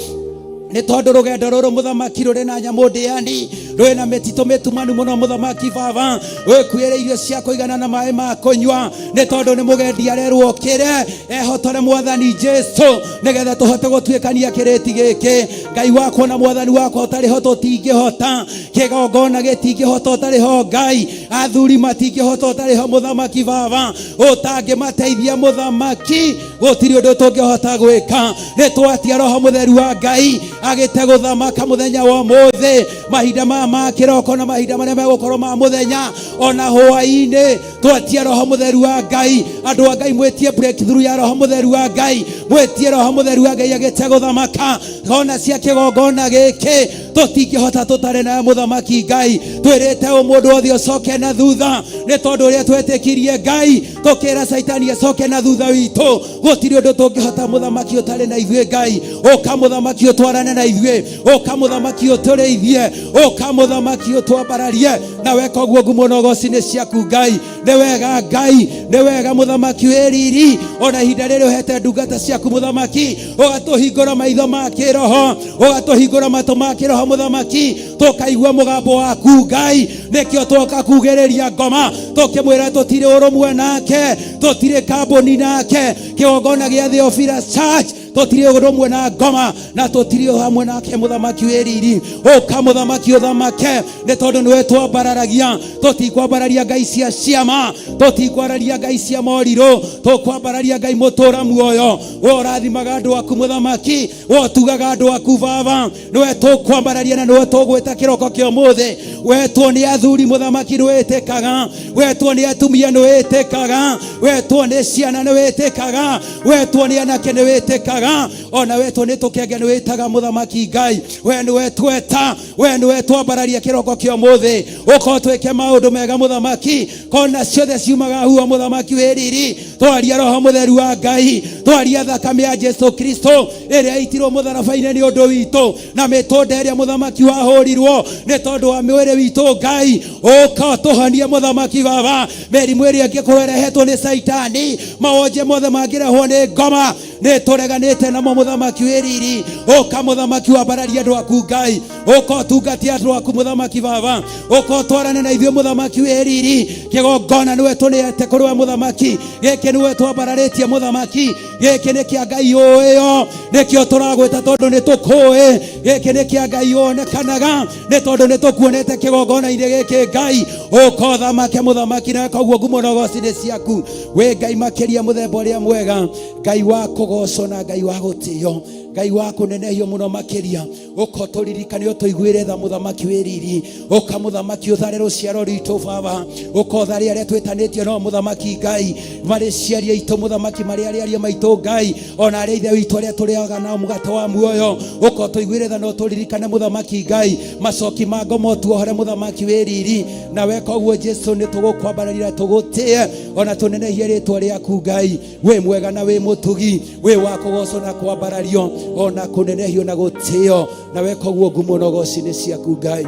nĩ tondũ rũgendo rũrũ mũthamaki rũrĩ na nyamũ ndĩani, rwĩ na mĩtitũ mĩtumanu mũno mũthamaki Baba. Wĩkuĩre irio cia kũigana na maĩ ma kũnyua, nĩ tondũ nĩ mũgendi arerwo okĩre ehotore Mwathani Jesu, nĩgetha tũhote gũtuĩkania kĩrĩti gĩkĩ. Ngai wakwa na Mwathani wakwa, ũtarĩ ho tũtingĩhota, kĩgongona gĩtingĩhota ũtarĩ ho Ngai, athuri matingĩhota ũtarĩ ho mũthamaki Baba, ũtangĩmateithia mũthamaki gũtirĩ ũndũ tũngĩhota gwĩka. Nĩ twatia Roho Mũtheru wa Ngai agĩte gũthamaka mũthenya wa ũmũthĩ, mahinda maya ma kĩroko na mahinda marĩa megũkorwo ma mũthenya ona hwaĩ-inĩ. Twatia Roho Mũtheru wa Ngai. Andũ a Ngai, mwĩtie breakthrough ya Roho Mũtheru wa Ngai, mwĩtie Roho Mũtheru wa Ngai agĩte gũthamaka ona cia kĩgongona gĩkĩ. Tũtingĩhota tũtarĩ nawe mũthamaki Ngai. Twĩrĩte ũ mũndũ wothe ũcoke na thutha, nĩ tondũ ũrĩa twetĩkirie Ngai, tũkĩra Saitani acoke na thutha witũ. Gũtirĩ ũndũ tũngĩhota mũthamaki ũtarĩ na ithuĩ Ngai. Ũka mũthamaki ũtwarane na ithuĩ, ũka mũthamaki ũtũrĩithie, ũka mũthamaki ũtwambararie, na weka ũguo ngumo na ũgoci nĩ ciaku Ngai. Nĩ wega Ngai, nĩ wega mũthamaki wĩ riri, ona ihinda rĩrĩ ũhete ndungata ciaku mũthamaki, ũgatũhingũra maitho ma kĩroho, ũgatũhingũra matũ ma kĩroho mũthamaki, tũkaigua mũgambo waku Ngai. Nĩkĩo twoka kugĩrĩria ngoma tũkĩmwĩra tũtirĩ ũrũmwe nake, tũtirĩ kambuni nake. Kĩgongona gĩa Theophilus Church Tũtirĩ ũndũ ũmwe na ngoma na tũtirĩ hamwe nake mũthamaki wĩ riri. Ũka mũthamaki ũthamake, nĩ tondũ nĩwe twambararagia. Tũtikwambararia ngai cia ciama, tũtikwararia ngai cia morirũ, tũkwambararia Ngai mũtũra muoyo. We ũrathimaga andũ aku mũthamaki, we ũtugaga andũ aku baba, nĩwe tũkwambararia na nĩwe tũgwĩta kĩroko kĩa ũmũthĩ. Wetwo nĩ athuri mũthamaki nĩwĩtĩkaga, wetwo nĩ atumia nĩwĩtĩkaga, wetwo nĩ ciana nĩwĩtĩkaga, wetwo nĩ anake nĩwĩtĩkaga, ona wetwo nĩ tũkenge nĩwĩtaga mũthamaki Ngai. We nĩwe tweta, we nĩwe twambararia kĩroko kĩa ũmũthĩ. Ũkorwo twĩke maũndũ mega mũthamaki, kona ciothe ciumaga huo mũthamaki wĩ riri. Twaria roho mũtheru wa Ngai, twaria thakame ya Jesu Kristo ĩrĩa itirwo mũtharaba-inĩ nĩ ũndũ witũ, na mĩtũnda ĩrĩa mũthamaki wahũrirwo nĩ tondũ wa mwĩrĩ witũ. Ngai, ũka ũtũhonie mũthamaki baba, mĩrimũ ĩrĩa ĩngĩkorwo ĩrehetwo nĩ Caitani, mawonje mothe mangĩrehwo nĩ ngoma, nĩ tũreganĩte namo mũthamaki wĩ riri. Ũka mũthamaki wambararie andũ aku Ngai, ũka ũtungatie andũ aku mũthamaki baba, ũka ũtwarane na ithuĩ mũthamaki wĩ riri. Kĩgongona nĩwe tũnĩete kũrĩ we mũthamaki, gĩkĩ nĩwe twambararĩtie mũthamaki, gĩkĩ nĩ kĩa Ngai ũĩyo, nĩkĩo tũragwĩta tondũ nĩ tũkũĩ. Gĩkĩ nĩ kĩa Ngai wonekanaga nĩ tondũ nĩ tũkuonete kĩgongona-inĩ gĩkĩ. Ngai, ũka ũthamake mũthamaki, na koguo ngumo na ũgoci nĩ ciaku wĩ Ngai makĩria, mũthemba ũrĩa mwega, Ngai wa kũgocwo na Ngai wa gũtĩo, Ngai wa kũnenehio mũno makĩria. Ũka ũtũririkane, ũtũiguĩre tha mũthamaki wĩ riri. Ũka mũthamaki ũthare rũciaro rwitũ baba, ũka ũthare arĩa twĩtanĩtio nao mũthamaki Ngai, marĩ ciari aitũ mũthamaki, marĩ arĩa aria maitũ Ngai, ona arĩa ithe witũ arĩa tũrĩaga nao mũgate wa muoyo. Ũka ũtũiguĩre tha na ũtũririkane mũthamaki Ngai, macoki ma ngoma ũtuohore mũthamaki wĩ riri. Na weka ũguo Jesu, nĩ tũgũkwambararia, tũgũtĩe ona tũnenehie rĩtwa rĩaku Ngai. Wĩ mwega na wĩ mũtugi, wĩ wa kũgocwo na kwambarario ona kũnenehio na gũtĩo. Na weka ũguo, ngumo na ũgoci nĩ ciaku Ngai.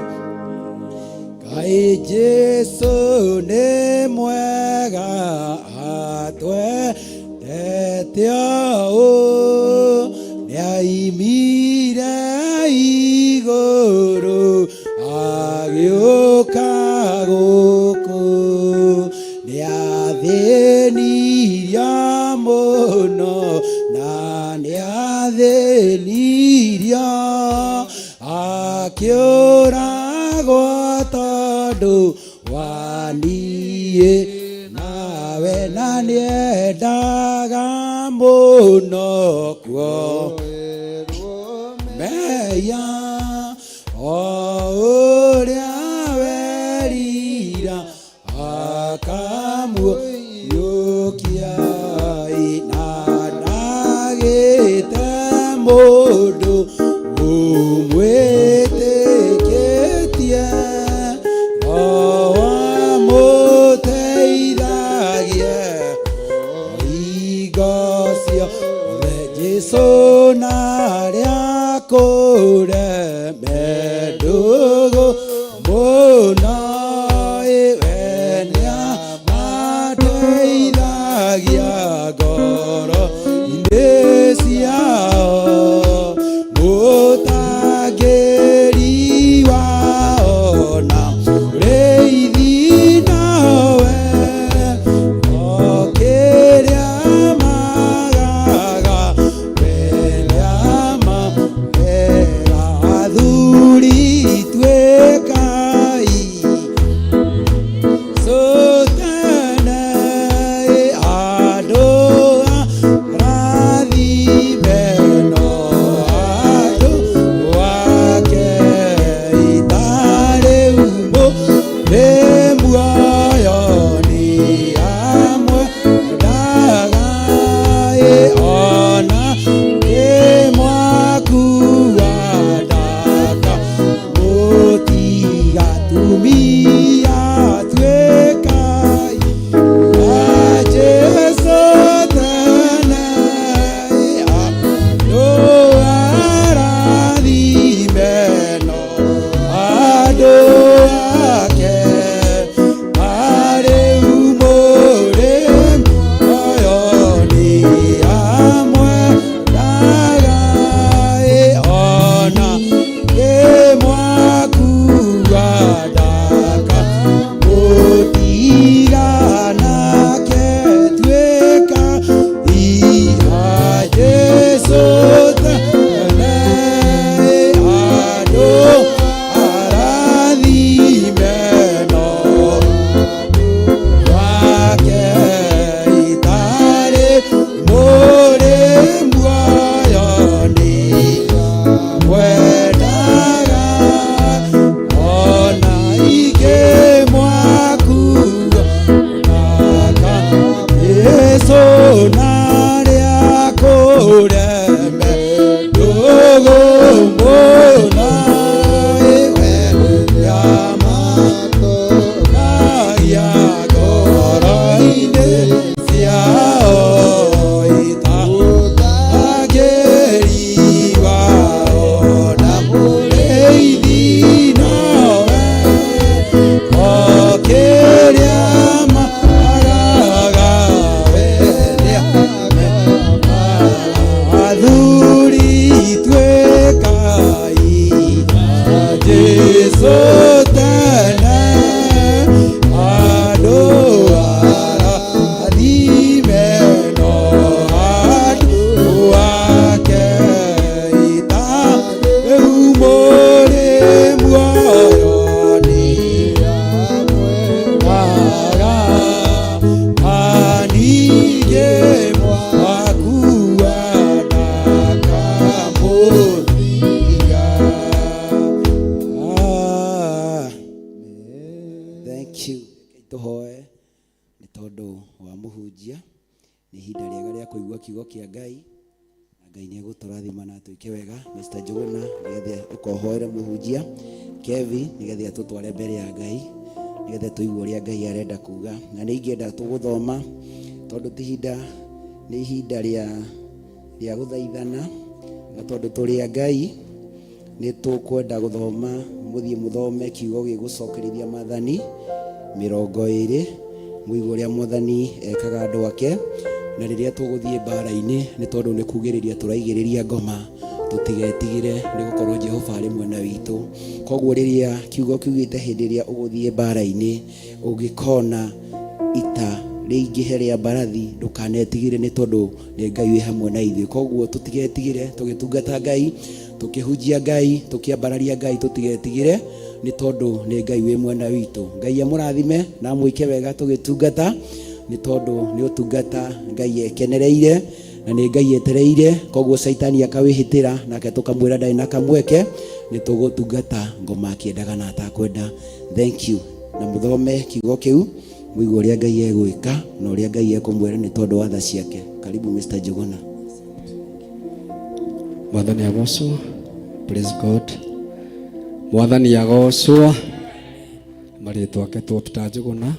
Ngai Jesu nĩ mwega, atwendete ũũ, nĩaimire igũrũ agĩũka gũkũ, nĩathĩnirio mũno na nĩathĩnirio akĩũragwo tondũ wa niĩ nawe, na nĩendaga mũno kuo mehia o ũrĩa werira akamũiyũkia, na ndagĩte mũndũ ũmwĩtĩkĩtie, Roho amũteithagie hingo ciothe. Jesu na arĩa kũreme ndũgũ mũno ĩ we. Thank you. Tũhoe nĩ tondũ wa mũhunjia. Nĩ ihinda rĩega rĩa kũigua kiugo kĩa Ngai. Na Ngai nĩ egũtũrathima na atwĩke wega. Mr. Njuguna, nĩgetha ũkohoere mũhunjia. Kevin, nĩgetha atũtware mbere ya Ngai. Nĩgetha tũigue ũrĩa Ngai arenda kuga. Na nĩ ingĩenda tũgũthoma tondũ ti ihinda, nĩ ihinda rĩa rĩa gũthaithana, na tondũ tũrĩ a Ngai nĩ tũkwenda gũthoma, mũthiĩ mũthome kiugo gĩgũcokerithia mathani 20, mũigue ũrĩa mwathani ekaga andũ ake. Na rĩrĩa tũgũthiĩ mbara-inĩ, nĩ tondũ nĩ kugĩrĩria tũraigĩrĩria ngoma, tũtigetigĩre nĩ gũkorwo Jehova arĩ mwena witũ. Koguo rĩrĩa kiugo kiugĩte hĩndĩ ĩrĩa ũgũthiĩ mbara-inĩ, ũngĩkona ita rĩingĩhe rĩa mbarathi, ndũkanetigĩre nĩ tondũ nĩ Ngai wĩ hamwe na ithuĩ. Koguo tũtigetigĩre tũgĩtungata Ngai, tũkĩhunjia Ngai, tũkĩambararia Ngai, tũtigetigĩre nĩ tondũ nĩ Ngai wĩ mwena witũ. Ngai amũrathime na amwĩke wega tũgĩtungata, nĩ tondũ nĩ ũtungata Ngai ekenereire na nĩ Ngai etereire. Koguo Caitani akawĩhĩtĩra nake tũkamwĩra ndarĩ na kamweke, nĩ tũgũtungata ngoma akĩendaga na atakwenda. Thank you. Na mũthome kiugo kĩu mũigue ũrĩa Ngai egwĩka na ũrĩa Ngai ekũmwĩra nĩ tondũ wa tha ciake. Karibu Mr. Njuguna. Mwathani agocwo. Praise God. Mwathani agocwo. Marĩtwa ake Peter Njuguna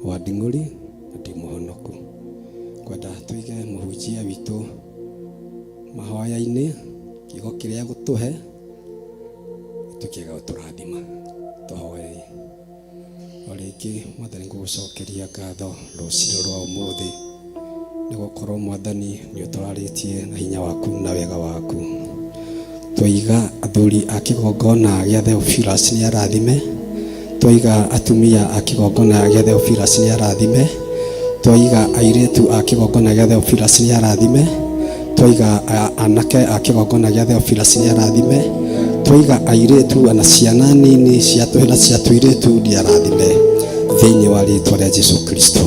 wa Nding'ũri na ndĩ mũhonoku. Ngwenda tũige mũhunjia witũ mahoya-inĩ, kiugo kĩrĩa egũtũhe gĩtuĩke gĩa gũtũrathima. Tũhoei. O rĩngĩ Mwathani ngũgũcokeria ngatho rũcinĩ rwa ũmũthĩ, nĩ gũkorwo Mwathani nĩ ũtũrarĩtie na hinya waku na wega waku. Twaiga athuri a kĩgongona gĩa Theophilus nĩ arathime, twaiga atumia a kĩgongona gĩa Theophilus nĩ arathime, twaiga airĩtu a kĩgongona gĩa Theophilus nĩ arathime, twaiga anake a kĩgongona gĩa Theophilus nĩ arathime, twaiga airĩtu na ciana nini cia tũhĩ na cia tũirĩtu nĩ arathime thĩinĩ wa rĩtwa rĩa Jesu Kristo.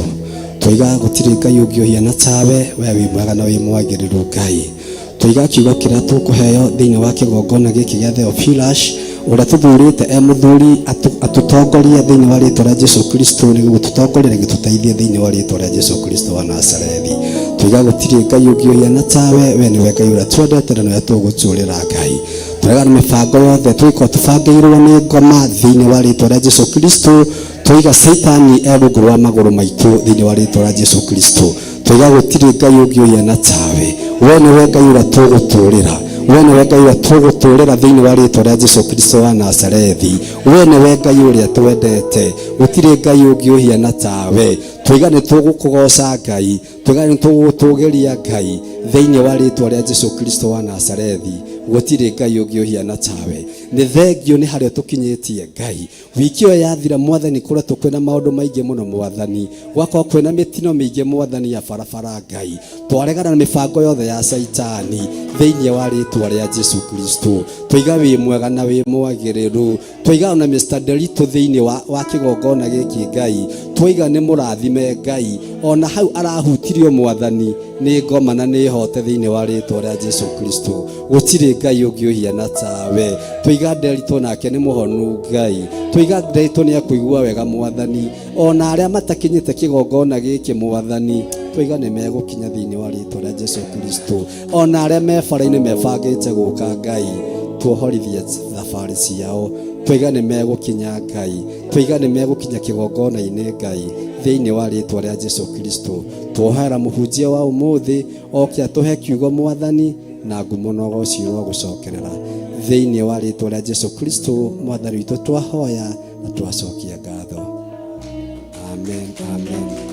Twaiga gũtirĩ Ngai ũngĩ ũhiana tawe, we wĩ mwega na wĩ mwagĩrĩru Ngai. Twaiga kiugo kĩrĩa tũkũheo thĩinĩ wa kĩgongona gĩkĩ gĩa Theophilus, ũrĩa tũthurĩte e mũthuri atũtongorie thĩinĩ wa rĩtwa rĩa Jesu Kristo, nĩguo tũtongorie na gĩtũteithie thĩinĩ wa rĩtwa rĩa Jesu Kristo wa Nazarethi. Twaiga gũtirĩ Ngai ũngĩ ũhiana tawe, we nĩwe Ngai ũrĩa twendete na nĩwe tũgũtũrĩra Ngai. Twaiga na mĩbango yothe tũgĩkorwo tũbangĩirwo nĩ ngoma thĩinĩ wa rĩtwa rĩa Jesu Kristo. Twaiga Caitani e rungu rwa magũrũ maitũ thĩinĩ wa rĩtwa rĩa Jesu Kristo. Twaiga gũtirĩ Ngai ũngĩ ũhiana tawe, we nĩwe Ngai ũrĩa tũgũtũrĩra, we nĩwe Ngai ũrĩa tũgũtũrĩra thĩinĩ wa rĩtwa rĩa Jesu Kristo wa Nazarethi. We nĩwe Ngai ũrĩa twendete, gũtirĩ Ngai ũngĩ ũhiana tawe. Twaiga nĩ tũgũkũgoca Ngai, twaiga nĩ tũgũgũtũgĩria Ngai thĩinĩ wa rĩtwa rĩa Jesu Kristo wa Nazarethi. Gũtirĩ Ngai ũngĩ ũhiana tawe. Nĩ thengio nĩ harĩa tũkinyĩtie Ngai. Wiki ĩyo yathira Mwathani kũretwo kwĩna maũndũ maingĩ mũno Mwathani, gwakorwo kwĩna mĩtino mĩingĩ Mwathani ya barabara Ngai. Twaregana na mĩbango yothe ya Caitani thĩinĩ wa rĩtwa rĩa Jesu Kristo. Twaiga wĩ mwega na wĩ mwagĩrĩru. Twaiga ona Mr. Delito thĩinĩ wa kĩgongona gĩkĩ Ngai. Twaiga nĩ mũrathime Ngai. Ona hau arahutirio Mwathani nĩ ngoma na nĩ hote thĩinĩ wa rĩtwa rĩa Jesu Kristo. Gũtirĩ Ngai ũngĩ ũhiana tawe. Twaiga Delito nake nĩ mũhonu Ngai. Twaiga Delito nĩ ekũigua wega Mwathani. Ona arĩa matakinyĩte kĩgongona gĩkĩ Mwathani, twaiga nĩ megũkinya thĩinĩ wa rĩtwa rĩa Jesu Kristo. Ona arĩa me bara-inĩ mebangĩte gũka Ngai, tuohorithie thabarĩ ciao. Twaiga nĩ megũkinya Ngai, twaiga nĩ megũkinya kĩgongona-inĩ Ngai thĩinĩ wa rĩtwa rĩa Jesu Kristo. Tuohera mũhunjia wa ũmũthĩ oke atũhe kiugo Mwathani, na ngumo na ũgoci wa gũcokerera thĩinĩ wa rĩtwa rĩa Jesu Kristo Mwathani witũ twahoya na twacokia ngatho. Amen, amen.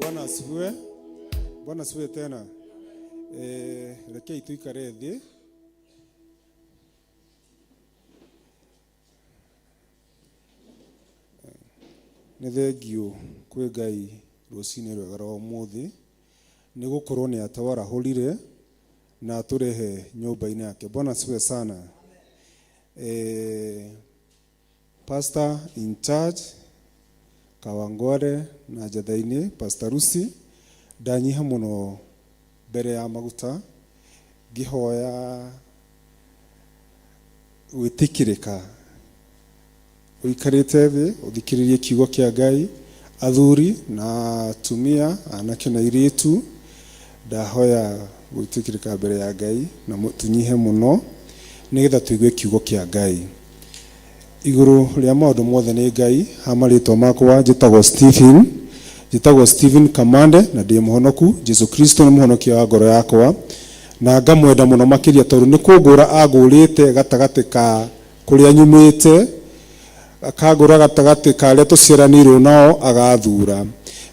Bwana asifiwe. Bwana asifiwe tena. Rekei tuikare thĩ. Nĩ thengiũ kwĩ Ngai rũcinĩ rwega rwa ũmũthĩ, nĩ gũkorwo nĩ atwarahũrire na atũrehe nyũmba-inĩ yake. Bwana asifiwe sana. Pastor in charge Kawangware na Njatha-inĩ Pastor Lucy, ndanyiha mũno mbere ya maguta ngĩhoya gwĩtĩkĩrĩka ũikarĩte thĩ ũthikĩrĩrie kiugo kĩa Ngai, athuri na atumia, anake na airĩtu, ndahoya gwĩtĩkĩrĩka mbere ya Ngai na tũnyihe mũno nĩgetha tũigue kiugo kĩa Ngai. Igũrũ rĩa maũndũ mothe nĩ Ngai, ha marĩtwa makwa njĩtagwo Stephen, njĩtagwo Stephen Kamande na ndĩ mũhonoku, Jesu Kristo nĩ mũhonokia wa ngoro yakwa na ngamwenda mũno makĩria tondũ nĩ kũngũra angũrĩte gatagatĩ ka kũrĩa nyumĩte, akangũra gatagatĩ ka arĩa tũciaranĩirwo nao agathura.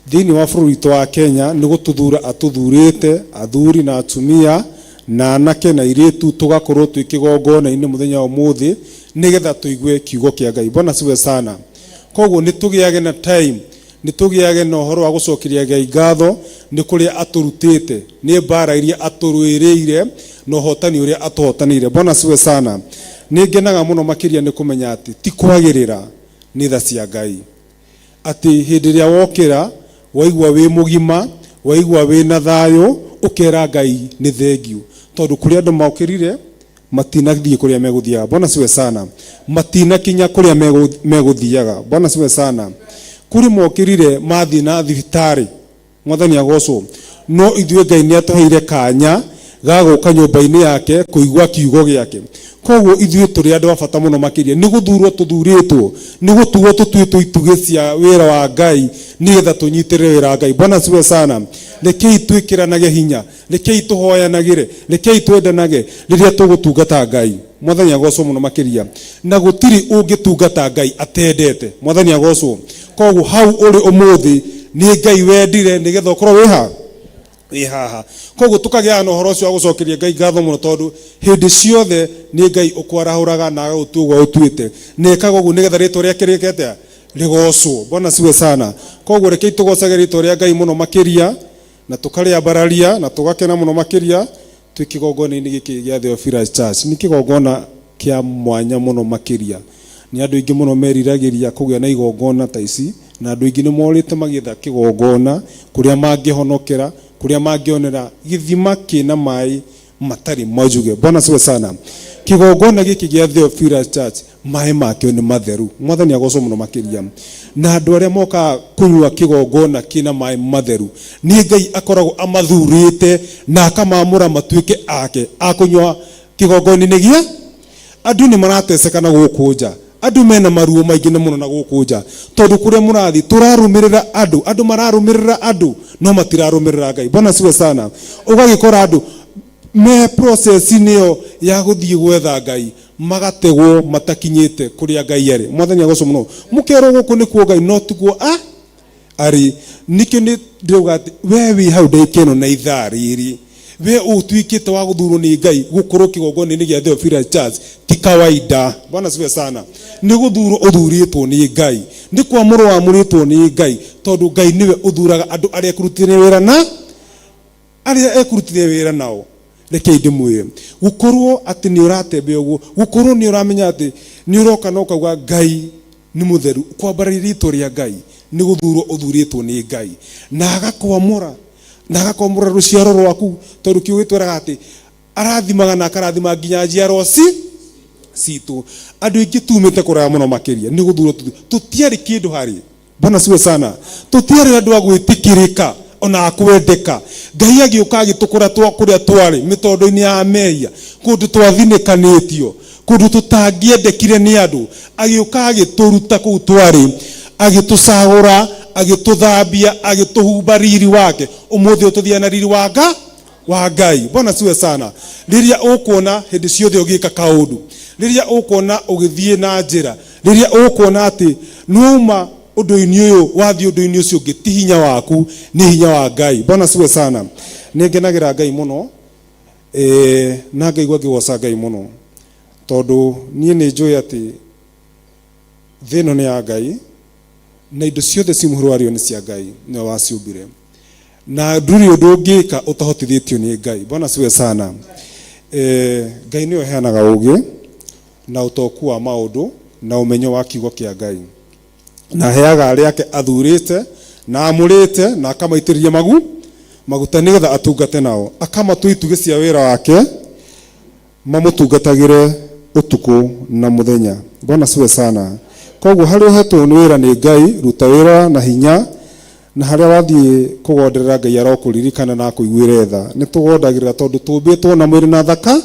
Thĩinĩ wa bũrũri witũ wa Kenya nĩ gũtũthura atũthurĩte, athuri na atumia na anake na airĩtu, tũgakorwo twĩ kĩgongona-inĩ mũthenya wa ũmũthĩ nĩgetha tũigue kiugo kĩa Ngai. Bwana asifiwe sana. Koguo nĩ tũgĩage na time, nĩ tũgĩage na ũhoro wa gũcokeria Ngai ngatho nĩ kũrĩa atũrutĩte, nĩ mbara iria atũrũĩrĩire na ũhotani ũrĩa atũhotanĩire. Bwana asifiwe sana. Nĩ ngenaga mũno makĩria nĩ kũmenya atĩ ti kwagĩrĩra, nĩ tha cia Ngai. Atĩ hĩndĩ ĩrĩa wokĩra, waigua wĩ mũgima, waigua wĩ na thayũ, ũkera Ngai nĩ thengiũ. Tondũ kũrĩ andũ mokĩrire, matinathiĩ kũrĩa megũthiaga. Bwana asifiwe sana. Matinakinya kũrĩa megũthiaga. Bwana asifiwe sana. Kũrĩ mokĩrire mathiĩ na thibitarĩ. Mwathani agocwo. No ithuĩ Ngai nĩ atũheire kanya ga gũka nyũmba-inĩ yake kũigua kiugo gĩake. Koguo ithuĩ tũrĩ andũ a bata mũno makĩria. Nĩ gũthurwo tũthurĩtwo, nĩ gũtuo tũtuĩtwo itugĩ cia wĩra wa Ngai nĩgetha tũnyitĩrĩre wĩra wa Ngai. Bwana asifiwe sana. Rekei twĩkĩranage hinya, rekei tũhoyanagĩre, rekei twendanage rĩrĩa tũgũtungata Ngai. Mwathani agocwo mũno makĩria. Na gũtirĩ ũngĩtungata Ngai atendete. Mwathani agocwo. Koguo hau ũrĩ ũmũthĩ nĩ Ngai wendire nĩgetha ũkorwo wĩ ha? Wĩ haha. Koguo tũkagĩaga na ũhoro ũcio wa gũcokeria Ngai ngatho mũno tondũ hĩndĩ ciothe nĩ Ngai ũkwarahũraga na agagũtua ũguo agũtuĩte. Na ekaga ũguo nĩgetha rĩtwa rĩake rĩke atĩa? Rĩgocwo. Bwana asifiwe sana. Koguo rekei tũgocage rĩtwa rĩa Ngai mũno makĩria na tũkarĩambararia na tũgakena mũno makĩria twĩ kĩgongona-inĩ gĩkĩ gĩa Theophilus Church. Nĩ kĩgongona kĩa mwanya mũno makĩria. Nĩ andũ aingĩ mũno meriragĩria kũgĩa na igongona ta ici, na andũ aingĩ nĩ morĩte magĩetha kĩgongona kũrĩa mangĩhonokera, kũrĩa mangĩonera gĩthima kĩna maĩ matarĩ majuge. Bwana asifiwe sana. Kĩgongona gĩkĩ gĩa Theophilus Church maĩ makĩo nĩ matheru. Mwathani agocwo mũno makĩria. Na andũ arĩa mokaga kũnyua kĩgongona kĩna maĩ matheru, nĩ Ngai akoragwo amathurĩte na akamamũra matuĩke ake a kũnyua kĩgongona-inĩ gĩa andũ. Nĩ marateceka na gũkũ nja, andũ mena maruo maingĩ na mũno na gũkũ nja, tondũ kũrĩa mũrathiĩ tũrarũmĩrĩra andũ, andũ mararũmĩrĩra andũ no matirarũmĩrĩra Ngai. Bwana asifiwe sana. Ũgagĩkora andũ me process-inĩ ĩyo ya gũthiĩ gwetha Ngai magategwo matakinyĩte kũrĩa Ngai arĩ. Mwathani agocwo mũno. Mũkerwo gũkũ nĩkuo Ngai no tiguo a arĩ. Nĩkĩo nĩ ndĩrauga atĩ we wĩ hau ndagĩka ĩno na ithaa rĩrĩ, we ũtuĩkĩte wa gũthurwo nĩ Ngai gũkorwo kĩgongona-inĩ gĩa Theophilus Church ti kawaida. Bwana asifiwe sana. Nĩ gũthurwo ũthurĩtwo nĩ Ngai, nĩ kwamũrwo wamũrĩtwo nĩ Ngai, tondũ Ngai nĩwe ũthuraga andũ arĩa ekũrutithania wĩra na arĩa ekũrutithania wĩra nao. Rekei ndĩmwĩre, gũkorwo atĩ nĩ ũratembea ũguo, gũkorwo nĩ ũramenya atĩ nĩ ũroka na ũkauga Ngai nĩ mũtheru, kwambararia rĩtwa rĩa Ngai nĩ gũthurwo ũthurĩtwo nĩ Ngai na agakwamũra, na agakwamũra rũciaro rwaku, tondũ kiugo gĩtwĩraga atĩ arathimaga na akarathima nginya njiarwa citũ. Andũ aingĩ tumĩte kũraya mũno makĩria nĩ gũthurwo tũtiarĩ kĩndũ harĩ. Bwana asifiwe sana. Tũtiarĩ andũ a gwĩtĩkĩrĩka ona a kwendeka. Ngai agĩũka agĩtũkũra twa kũrĩa twarĩ mĩtondo-inĩ ya mehia, kũndũ twathinĩkanĩtio, kũndũ tũtangĩendekire nĩ andũ. Agĩũka agĩtũruta kũu twarĩ, agĩtũcagũra, agĩtũthambia, agĩtũhumba riri wake. Ũmũthĩ ũyũ tũthiaga na riri wa Nga wa Ngai. Bwana asifiwe sana. Rĩrĩa ũkuona hĩndĩ ciothe ũgĩka kaũndũ, rĩrĩa ũkuona ũgĩthiĩ na njĩra, rĩrĩa ũkuona atĩ nĩwauma Ũndũ-inĩ ũyũ wathiĩ ũndũ-inĩ ũcio ũngĩ, ti hinya waku, nĩ hinya wa Ngai. Bwana siwe sana. Nĩ ngenagĩra Ngai mũno eh, na ngaigua ngĩgoca Ngai mũno tondũ niĩ nĩ njũĩ atĩ thĩ ĩno nĩ ya Ngai na indo ciothe ci mũhuro warĩo nĩ cia Ngai, nĩwe waciũmbire na ndũrĩ ũndũ ũngĩka ũtahotithĩtio nĩ Ngai. Bwana siwe sana. Eh, Ngai nĩwe ũheanaga ũgĩ na ũtoku wa maũndũ na ũmenyo wa kiugo kĩa Ngai na aheaga arĩa ake athurĩte na amũrĩte na akamaitĩrĩria magu maguta nĩgetha atungate nao akamatua itugĩ cia wĩra wake mamũtungatagĩre ũtukũ na mũthenya. Bwana siwe sana. Koguo harĩa ũhetwo nĩ wĩra nĩ Ngai, ruta wĩra na hinya na harĩa wathiĩ kũgonderera Ngai arokũririkana na akũiguĩre tha. Nĩ tũgondagĩrĩra tondũ tũmbĩtwo na mwĩrĩ na thaka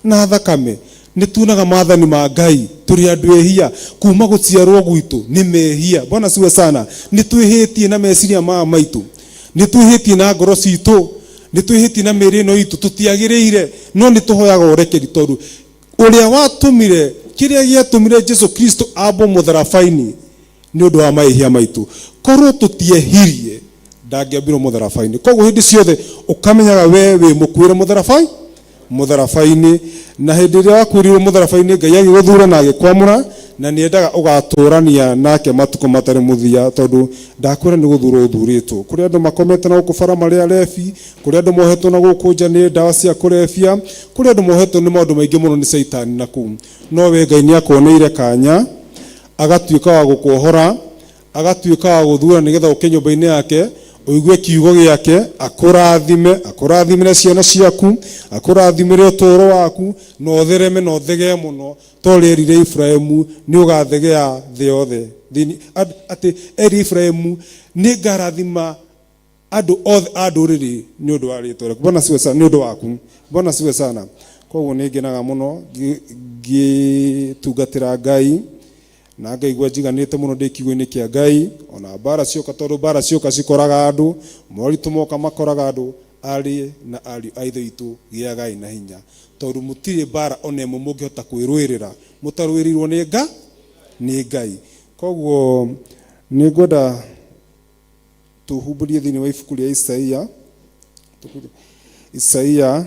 na thakame. Nĩ tunaga maathani ma Ngai, tũrĩ andũ ehia kuma gũciarwo gwitũ nĩ mehia. Bwana siwe sana. Nĩ twĩhĩtie na meciria maya maitũ, nĩ twĩhĩtie na ngoro citũ, nĩ twĩhĩtie na mĩĩrĩ ĩno itũ, tũtiagĩrĩire, no nĩ tũhoyaga ũrekeri tondũ ũrĩa watũmire kĩrĩa gĩatũmire Jesu Kristo ambwo mũtharaba-inĩ nĩ ũndũ wa mahĩtia maitũ. Korwo tũtiehirie ndangĩambirwo mũtharaba-inĩ. Koguo hĩndĩ ciothe ũkamenyaga we wĩ mũkuĩre mũtharaba mũtharaba-inĩ, na hĩndĩ ĩrĩa wakuĩrĩirwo mũtharaba-inĩ Ngai agĩgũthura na agĩkwamũra na nĩ endaga ũgatũrania nake matukũ matarĩ mũthia, tondũ ndakwĩra nĩ gũthurwo ũthurĩtwo. Kũrĩ andũ makomete na gũkũ bara marĩ arebi, kũrĩ andũ mohetwo na gũkũ nja nĩ ndawa cia kũrebia, kũrĩ andũ mohetwo nĩ maũndũ maingĩ mũno nĩ caitani na kũu, no we Ngai nĩ akuoneire kanya agatuĩka wa gũkuohora, agatuĩka wa gũthura nĩgetha ũke nyũmba-inĩ yake ũigue kiugo gĩake, akũrathime, akũrathimĩre ciana ciaku, akũrathimĩre ũtũũro waku, na ũthereme na ũthegee mũno ta ũrĩa erire Iburahĩmu nĩ ũgathegea thĩ yothe. Atĩ erire Iburahĩmu nĩ ngarathima andũ othe a ndũrĩrĩ nĩ ũndũ wa rĩtwa rĩaku. Bwana siwe sana, nĩ ũndũ waku. Bwana siwe sana. Koguo nĩ ngenaga mũno ngĩtungatĩra Ngai na ngaigua njiganĩte mũno ndĩ kiugo-inĩ kĩa Ngai, ona mbara cioka, tondũ mbara cioka cikoraga andũ, moritũ moka makoraga andũ. Aarĩ na ariũ a Ithe witũ, gĩagai na hinya, tondũ mũtirĩ mbara ona ĩmwe mũngĩhota kwĩrũĩrĩra mũtarũĩrĩirwo nĩ nga nĩ Ngai. Koguo nĩ ngwenda tũhumbũrie thĩinĩ wa ibuku rĩa Isaia, Isaia,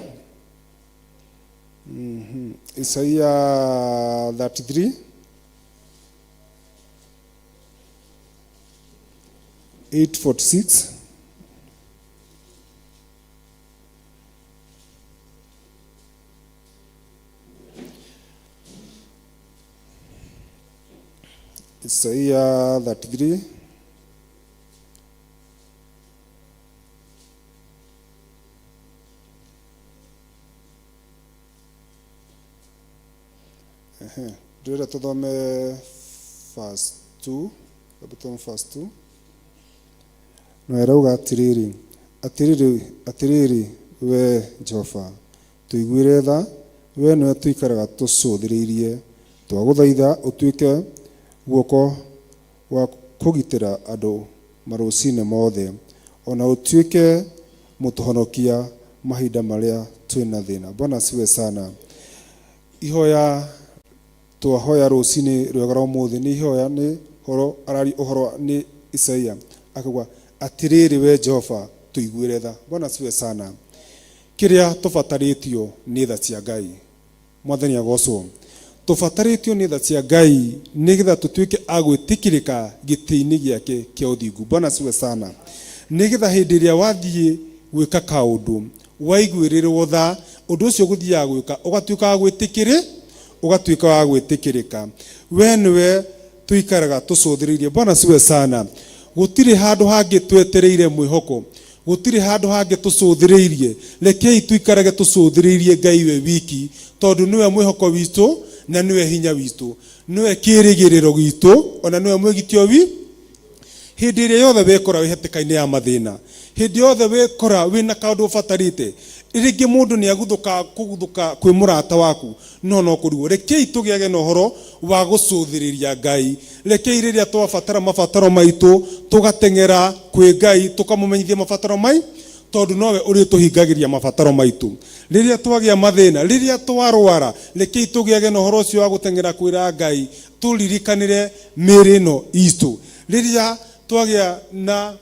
Isaia 33 846. Isaia 33. Ehe, ndĩrenda tũthome verse 2, hebu tũthome verse 2. Na ĩrauga atĩrĩrĩ, atĩrĩrĩ, atĩrĩrĩ wee Jehova, tũiguĩre tha, wee nĩwe tũikaraga tũcũthĩrĩirie, twagũthaitha ũtuĩke guoko gwa kũgitĩra andũ marũcinĩ mothe, o na ũtuĩke mũtũhonokia mahinda marĩa twĩ na thĩna. Bwana asifiwe sana. Ihoya twahoya rũcinĩ rwega rwa ũmũthĩ nĩ ihoya nĩ horo arari ũhoro nĩ Isaia akauga atĩrĩrĩ we Jehova tũiguĩre tha. Bwana asifiwe sana. Kĩrĩa tũbatarĩtio nĩ tha cia Ngai. Mwathani agocwo. Tũbatarĩtio nĩ tha cia Ngai nĩgetha tũtuĩke a gwĩtĩkĩrĩka gĩtĩ-inĩ gĩake kĩa ũthingu. Bwana asifiwe sana. Nĩgetha hĩndĩ ĩrĩa wathiĩ gwĩka kaũndũ waiguĩrĩrwo tha, ũndũ ũcio ũgũthiaga gwĩka ũgatuĩka wa gwĩtĩkĩrĩ ũgatuĩka wa gwĩtĩkĩrĩka. We nĩwe tũikaraga tũcũthĩrĩirie. Bwana asifiwe sana. Gũtirĩ handũ hangĩ twetereire mwĩhoko. Gũtirĩ handũ hangĩ tũcũthĩrĩirie. Rekei tũikarage tũcũthĩrĩirie Ngai we wiki, tondũ nĩwe mwĩhoko witũ na nĩwe hinya witũ, nĩwe kĩĩrĩgĩrĩro gitũ, ona nĩwe mwĩgitio wi. Hĩndĩ ĩrĩa yothe wekora wĩ hatĩka-inĩ ya mathĩna, hĩndĩ yothe wekora wĩna kaũndũ ũbatarĩte, rĩngĩ mũndũ nĩ aguthũkaga kũguthũka kwĩ mũrata waku, no no kũrigwo. Rekei tũgĩage na ũhoro wa gũcũthĩrĩria Ngai. Rekei rĩrĩa twabatara mabataro maitũ, tũgateng'era kwĩ Ngai, tũkamũmenyithia mabataro mai, tondũ nowe ũrĩtũhingagĩria mabataro maitũ. Rĩrĩa twagĩa mathĩna, rĩrĩa twarwara, rekei tũgĩage na ũhoro ũcio wa gũteng'era kwĩra Ngai, tũririkanĩre mĩĩrĩ ĩno itũ. Rĩrĩa twagĩa na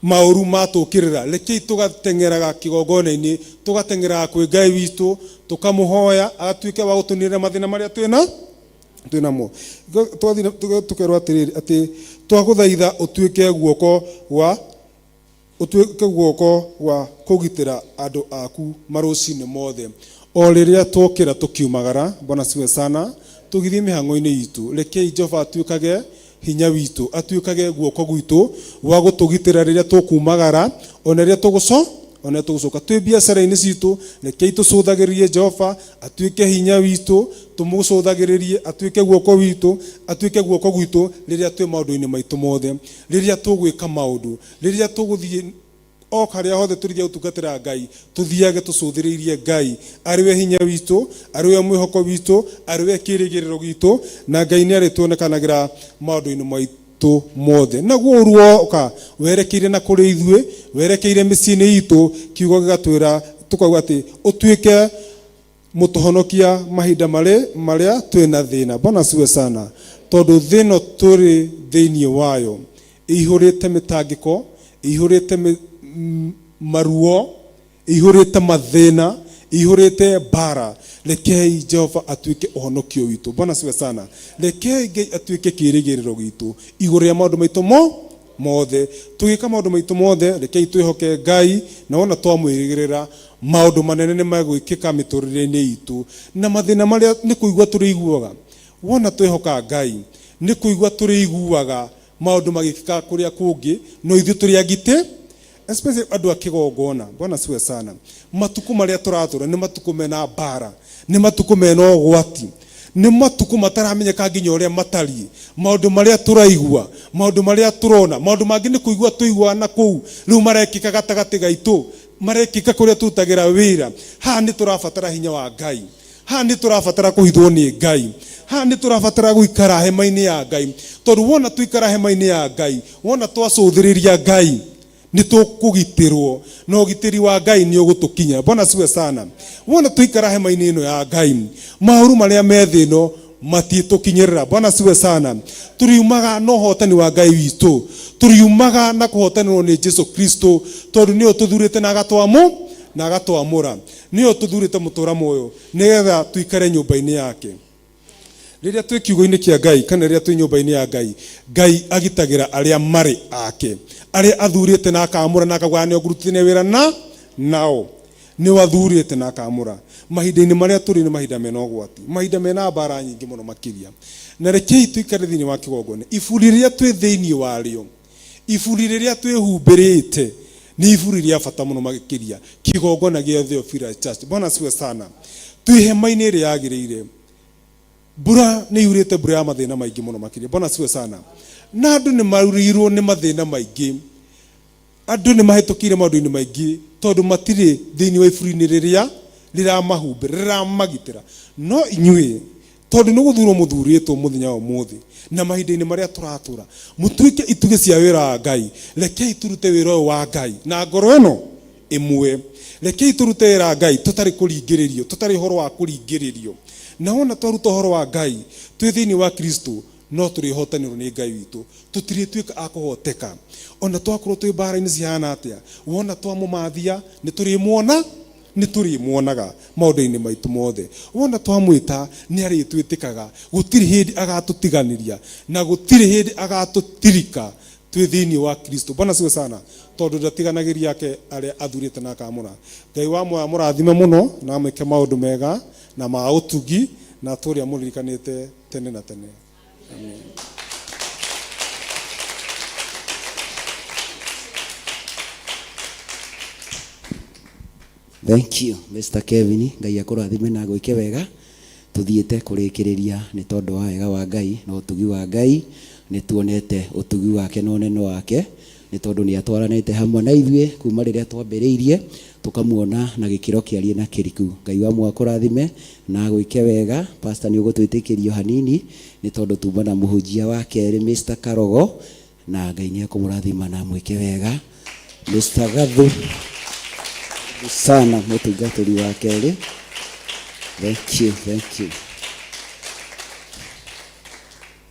maũru matũkĩrĩra, rekei tũgateng'eraga kĩgongona-inĩ, tũgateng'eraga kwĩ Ngai witũ, tũkamũhoya agatuĩke wa gũtũninĩra mathĩna marĩa twĩna twĩnamo. Twathiĩ tũkerwo atĩrĩrĩ, atĩ twagũthaitha ũtuĩke guoko gwa ũtuĩke guoko gwa kũgitĩra andũ aku marũcinĩ mothe. O rĩrĩa twokĩra tũkiumagara, Bwana siwe sana, tũgĩthiĩ mĩhang'o-inĩ itũ, rekei Jehova atuĩkage hinya witũ, atuĩkage guoko gwitũ gwa gũtũgitĩra rĩrĩa tũkumagara, ona rĩrĩa tũgũco ona rĩrĩa tũgũcoka. Twĩ biacara-inĩ citũ, rekei tũcũthagĩrĩrie Jehova atuĩke hinya witũ, tũmũcũthagĩrĩrie atuĩke guoko witũ, atuĩke guoko gwitũ rĩrĩa twĩ maũndũ-inĩ maitũ mothe, rĩrĩa tũgwĩka maũndũ, rĩrĩa tũgũthiĩ o harĩa hothe tũrĩthiĩ gũtungatĩra Ngai, tũthiage tũcũthĩrĩirie Ngai arĩ we hinya witũ, arĩ we mwĩhoko witũ, arĩ we kĩrĩgĩrĩro gitũ, na Ngai nĩ arĩtuonekanagĩra maũndũ-inĩ maitũ mothe. Naguo ũru woka werekeire na kũrĩ ithuĩ, werekeire mĩciĩ-inĩ itũ, kiugo gĩgatwĩra tũkauga atĩ ũtuĩke mũtũhonokia mahinda marĩ marĩa twĩna thĩna. Bwana asifiwe sana. Tondũ thĩ ĩno tũrĩ thĩinĩ wayo ĩihũrĩte mĩtangĩko, ĩihũrĩte maruo, ĩihũrĩte mathĩna, ĩihũrĩte mbara. Rekei Jehova atuĩke ũhonokio witũ. Bwana asifiwe sana. Rekei Ngai atuĩke kĩĩrĩgĩrĩro gitũ igũrũ rĩa maũndũ maitũ mo mothe. Tũgĩka maũndũ maitũ mothe, rekei twĩhoke Ngai, na wona twamwĩrĩgĩrĩra, maũndũ manene nĩ megwĩkĩka mĩtũrĩre-inĩ itũ. Na mathĩna marĩa nĩ kũigua tũrĩiguaga, wona twehoka Ngai, nĩ kũigua tũrĩiguaga maũndũ magĩkĩka kũrĩa kũngĩ, no ithuĩ tũrĩ agitĩ, especially andũ a kĩgongona. Bwana asifiwe sana. Matukũ marĩa tũratũra nĩ matukũ mena mbara, nĩ matukũ mena ũgwati, nĩ matukũ mataramenyeka nginya ũrĩa matariĩ. Maũndũ marĩa tũraigua, maũndũ marĩa tũrona, maũndũ mangĩ nĩ kũigua tũiguaga na kũu, rĩu marekĩka gatagatĩ gaitũ, marekĩka kũrĩa tũrutagĩra wĩra. Haha nĩ tũrabatara hinya wa Ngai. Haha nĩ tũrabatara kũhithwo nĩ Ngai. Haha nĩ tũrabatara gũikara hema-inĩ ya Ngai, tondũ wona tũikara hema-inĩ ya Ngai, wona twacũthĩrĩria Ngai, nĩ tũkũgitĩrwo, na ũgitĩri wa Ngai nĩ ũgũtũkinya. Bwana asifiwe sana. Wona tũikara hema-inĩ ĩno ya Ngai, maũru marĩa me thĩ ĩno matiĩtũkinyĩrĩra. Bwana asifiwe sana. Tũriumaga na ũhotani wa Ngai witũ, tũriumaga na kũhotanĩrwo nĩ Jesu Kristo, tondũ nĩwe ũtũthurĩte na agatwamũ na agatwamũra. Nĩwe ũtũthurĩte mũtũra muoyo nĩgetha tũikare nyũmba-inĩ yake. Rĩrĩa twĩ kiugo-inĩ kĩa Ngai kana rĩrĩa twĩ nyũmba-inĩ ya Ngai, Ngai agitagĩra arĩa marĩ ake, arĩa athurĩte na akamũra na akauga nĩo ngũrutithania wĩra na nao. Nĩo athurĩte na akamũra. Mahinda-inĩ marĩa tũrĩ nĩ mahinda mena ũgwati, mahinda mena mbara nyingĩ mũno makĩria. Na rekei tũikare thĩinĩ wa kĩgongona. Iburi rĩrĩa twĩ thĩinĩ warĩo, iburi rĩrĩa twĩhumbĩrĩte nĩ iburi rĩa bata mũno makĩria, kĩgongona gĩa Theophilus Church. Bwana asifiwe sana. Twĩ hema-inĩ ĩrĩa yagĩrĩire. Mbura nĩ yurĩte, mbura ya mathĩna maingĩ mũno makĩria. Bwana asifiwe sana. Na andũ nĩ maurĩirwo nĩ mathĩna maingĩ, andũ nĩ mahĩtũkĩire maũndũ-inĩ maingĩ tondũ matirĩ thĩinĩ wa iburi-inĩ rĩrĩa rĩramahumbĩra, rĩramagitĩra. No inyuĩ tondũ nĩ gũthurwo mũthurĩtwo mũthenya wa ũmũthĩ na mahinda-inĩ marĩa tũratũra, mũtuĩke itugĩ cia wĩra wa Ngai. Rekei tũrute wĩra ũyũ wa Ngai na ngoro ĩno ĩmwe. Rekei tũrute wĩra wa Ngai tũtarĩ kũringĩrĩrio, tũtarĩ ũhoro wa kũringĩrĩrio. Na wona twaruta ũhoro wa Ngai twĩ thĩinĩ wa Kristo, no tũrĩhotanĩrwo nĩ Ngai witũ. Tũtirĩtuĩka a kũhoteka ona twakorwo twĩ mbara-inĩ cihana atĩa. Wona twamũmathia nĩ tũrĩmuona, nĩ tũrĩmuonaga maũndũ-inĩ maitũ mothe. Wona twamwĩta nĩ arĩtwĩtĩkaga, gũtirĩ hĩndĩ agatũtiganĩria na gũtirĩ hĩndĩ agatũtirika twĩ thĩinĩ wa Kristo. Bwana asifiwe sana. Tondũ ndatiganagĩria ake arĩa athurĩte na akamũra. Ngai wa muoyo amũrathime mũno na amwĩke maũndũ mega na ma ũtugi, na atũũre amũririkanĩte tene na tene. Amen. Thank you Mr. Kevin, Ngai akũrathime na agwĩke wega. Tũthiĩte kũrĩkĩrĩria nĩ tondũ wa wega wa Ngai na ũtugi wa Ngai. Nĩ tuonete ũtugi wake na ũnene wake, nĩ tondũ nĩ atwaranĩte hamwe na ithuĩ kuma rĩrĩa twambĩrĩirie, tũkamuona na gĩkĩro kĩariĩ na kĩriku. Ngai wa muoyo akũrathime na agwĩke wega. Pastor nĩ ũgũtwĩtĩkĩrio hanini nĩ tondũ tuma na mũhunjia wa kerĩ Mr. Karogo, na Ngai nĩ ekũmũrathima na amwĩke wega. Mr. Gathu sana mũtungatĩri wa kerĩ. Thank you, thank you.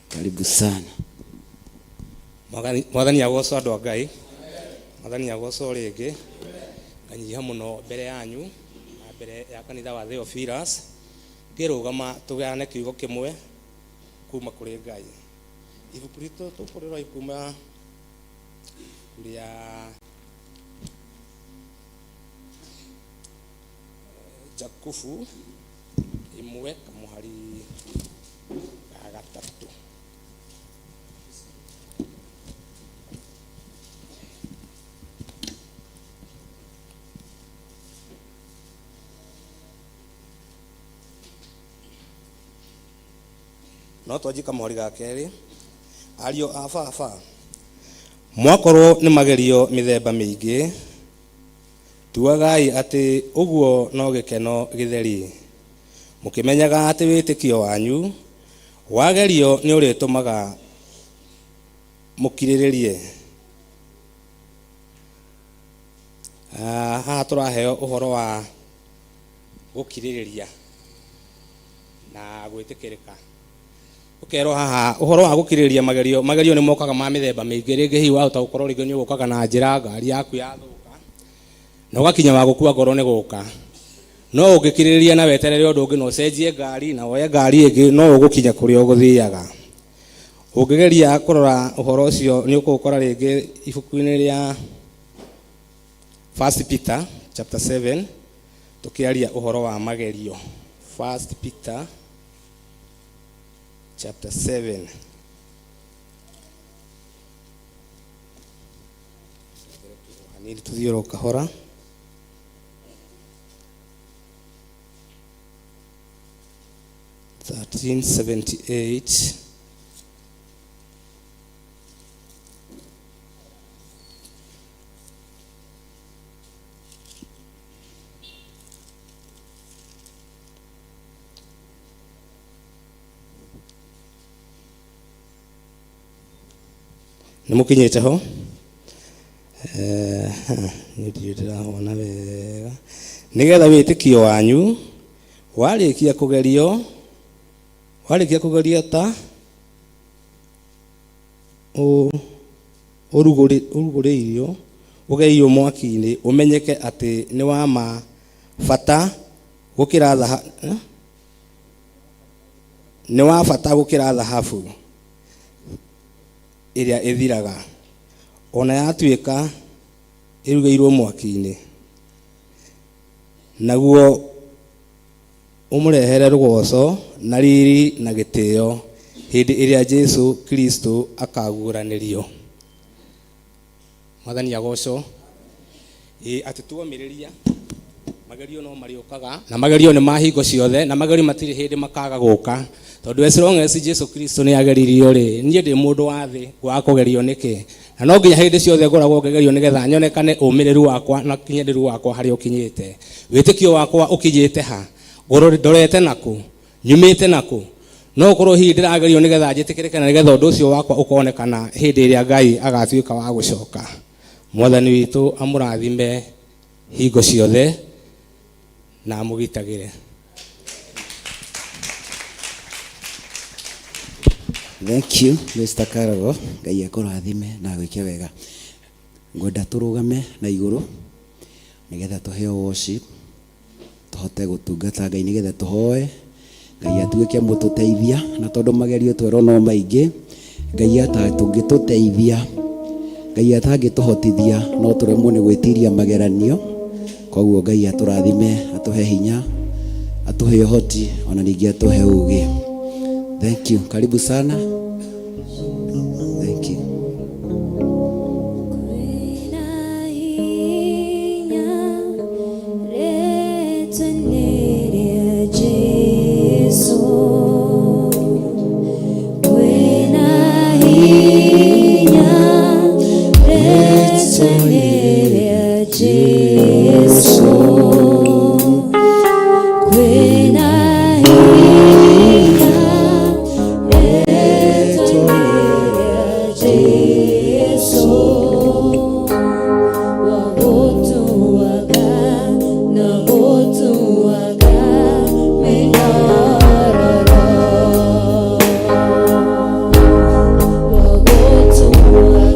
Karibu sana. Mwathani agocwo andũ a Ngai. Mwathani agocwo rĩngĩ. Nganyiha mũno mbere yanyu na mbere ya kanitha wa Theophilus ngĩrũgama tũgayane kiugo kĩmwe kuma kũrĩ Ngai. Ibuku ritũ tũkũrĩrwo kuma rĩa Jakubu ĩmwe kamũhari ga gatatũ. No twanjie kamũhari ga kerĩ. Ariũ a baba, mwakorwo nĩ magerio mĩthemba mĩingĩ, tuagai atĩ ũguo no gĩkeno gĩtheri, mũkĩmenyaga atĩ wĩtĩkio wanyu wagerio nĩ ũrĩtũmaga mũkirĩrĩrie. Haha tũraheo ũhoro wa gũkirĩrĩria na gwĩtĩkĩrĩka. Ũkerwo haha ũhoro wa gũkirĩrĩria magerio, magerio nĩ mokaga ma mĩthemba mĩingĩ, rĩngĩ hihi wahota gũkorwo rĩngĩ nĩ ũgũkaga na njĩra ngari yaku yathũka na ũgakinya wa gũkua ngoro nĩ gũka. No ũngĩkirĩrĩria na weterere ũndũ ũngĩ na ũcenjie ngari na woye ngari ĩngĩ no ũgũkinya kũrĩa ũgũthiaga. Ũngĩgeria kũrora ũhoro ũcio nĩ ũkũũkora rĩngĩ ibuku-inĩ rĩa First Peter chapter 7 tũkĩaria ũhoro wa magerio. First Peter chapter 7. Hanini tũthiĩ oro kahora. 1378. Nĩ mũkinyĩte ho? Niĩ ndirĩ ndĩrahona wega. Nĩgetha wĩtĩkio wanyu warĩkia kũgerio, warĩkia kũgerio ta ũrugũrĩirio, ũgerio mwaki-inĩ, ũmenyeke atĩ nĩ wa ma bata gũkĩra nĩ wa bata gũkĩra thahabu ĩrĩa ĩthiraga, ona yatuĩka ĩrugĩirwo mwaki-inĩ, naguo ũmũrehere rũgoco na riri na gĩtĩo hĩndĩ ĩrĩa Jesu Kristo akaguũranĩrio. Mwathani agocwo. Ĩ atĩ tuomĩrĩria magerio no marĩũkaga, na magerio nĩ ma hingo ciothe, na magerio matirĩ hĩndĩ makaga gũka, tondũ as long as Jesu Kristo nĩ ageririo rĩ, niĩ ndĩ mũndũ wa thĩ ngwaga kũgerio nĩkĩ? Na no nginya hĩndĩ ciothe ngoragwo ngĩgerio nĩgetha nyonekane ũmĩrĩru wakwa na ũkinyanĩru wakwa harĩa ũkinyĩte, wĩtĩkio wakwa ũkinyĩte ha, ndorete nakũ, nyumĩte nakũ. No ũkorwo hihi ndĩragerio nĩgetha njĩtĩkĩrĩke na nĩgetha ũndũ ũcio wakwa ũkonekana hĩndĩ ĩrĩa Ngai agatuĩka wa gũcoka. Mwathani witũ amũrathime hingo ciothe na amũgitagĩre. Thank you Mr. Karago. Ngai akũrathime na agwĩke wega. Ngwenda tũrũgame na igũrũ nĩgetha tũheo worship, tũhote gũtungata Ngai nĩgetha tũhoe Ngai atuĩke mũtũteithia, na tondũ magerio twerwo no maingĩ, Ngai atangĩtũteithia, Ngai atangĩtũhotithia no tũremwo nĩ gwĩtiria mageranio. Koguo Ngai atũrathime, atũhe hinya, atũhe ũhoti, ona ningĩ atũhe ũgĩ. Thank you. Karibu sana. Thank you. Kwĩna hinya rĩĩtwa-inĩ rĩa Jesũ. Kwĩna hinya rĩĩtwa-inĩ rĩa Jesũ. Kwĩna hinya rĩĩtwa-inĩ rĩa Jesũ. Wa gũtuaga na gũtuaga mĩnyororo. Wa gũtuaga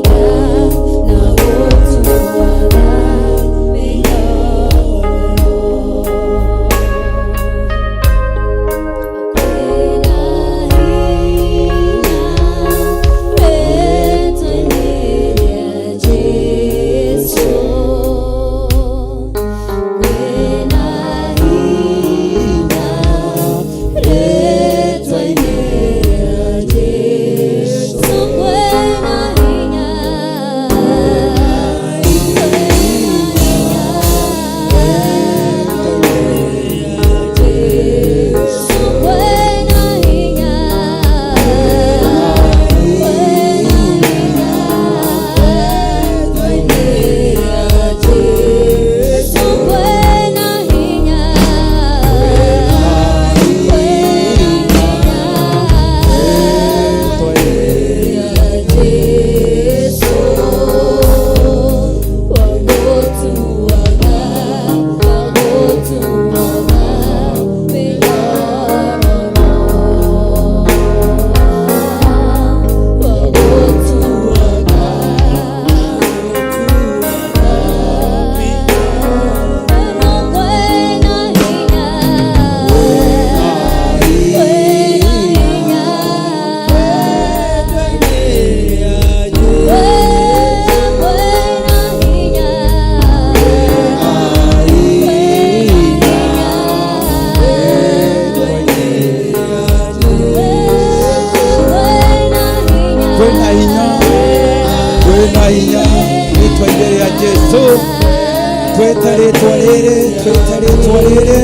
Twĩte rĩtwa rĩrĩ, twĩte rĩtwa rĩrĩ,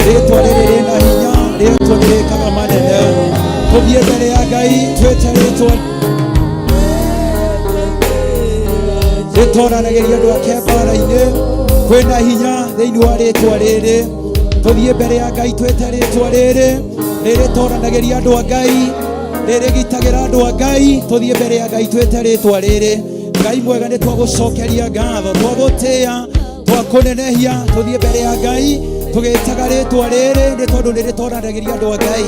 rĩtwa rĩrĩ rĩna hinya, rĩtwa rĩrĩkaga manene. Tũthiĩ mbere ya Ngai, twĩte rĩtwa rĩtoranagĩria andũ ake mbara-inĩ. Kwĩna hinya thĩinĩ wa rĩtwa rĩrĩ. Tũthiĩ mbere ya Ngai, twĩte rĩtwa rĩrĩ rĩrĩtoranagĩria andũ a Ngai, rĩrĩgitagĩra andũ a Ngai. Tũthiĩ mbere ya Ngai, twĩte rĩtwa rĩrĩ. Ngai mwega, nĩ twagũcokeria ngatho, twagũtĩĩa, twakũnenehia. Tũthiĩ mbere ya Ngai tũgĩtaga rĩtwa rĩrĩ, nĩ tondũ nĩ rĩtoranagĩria andũ a Ngai,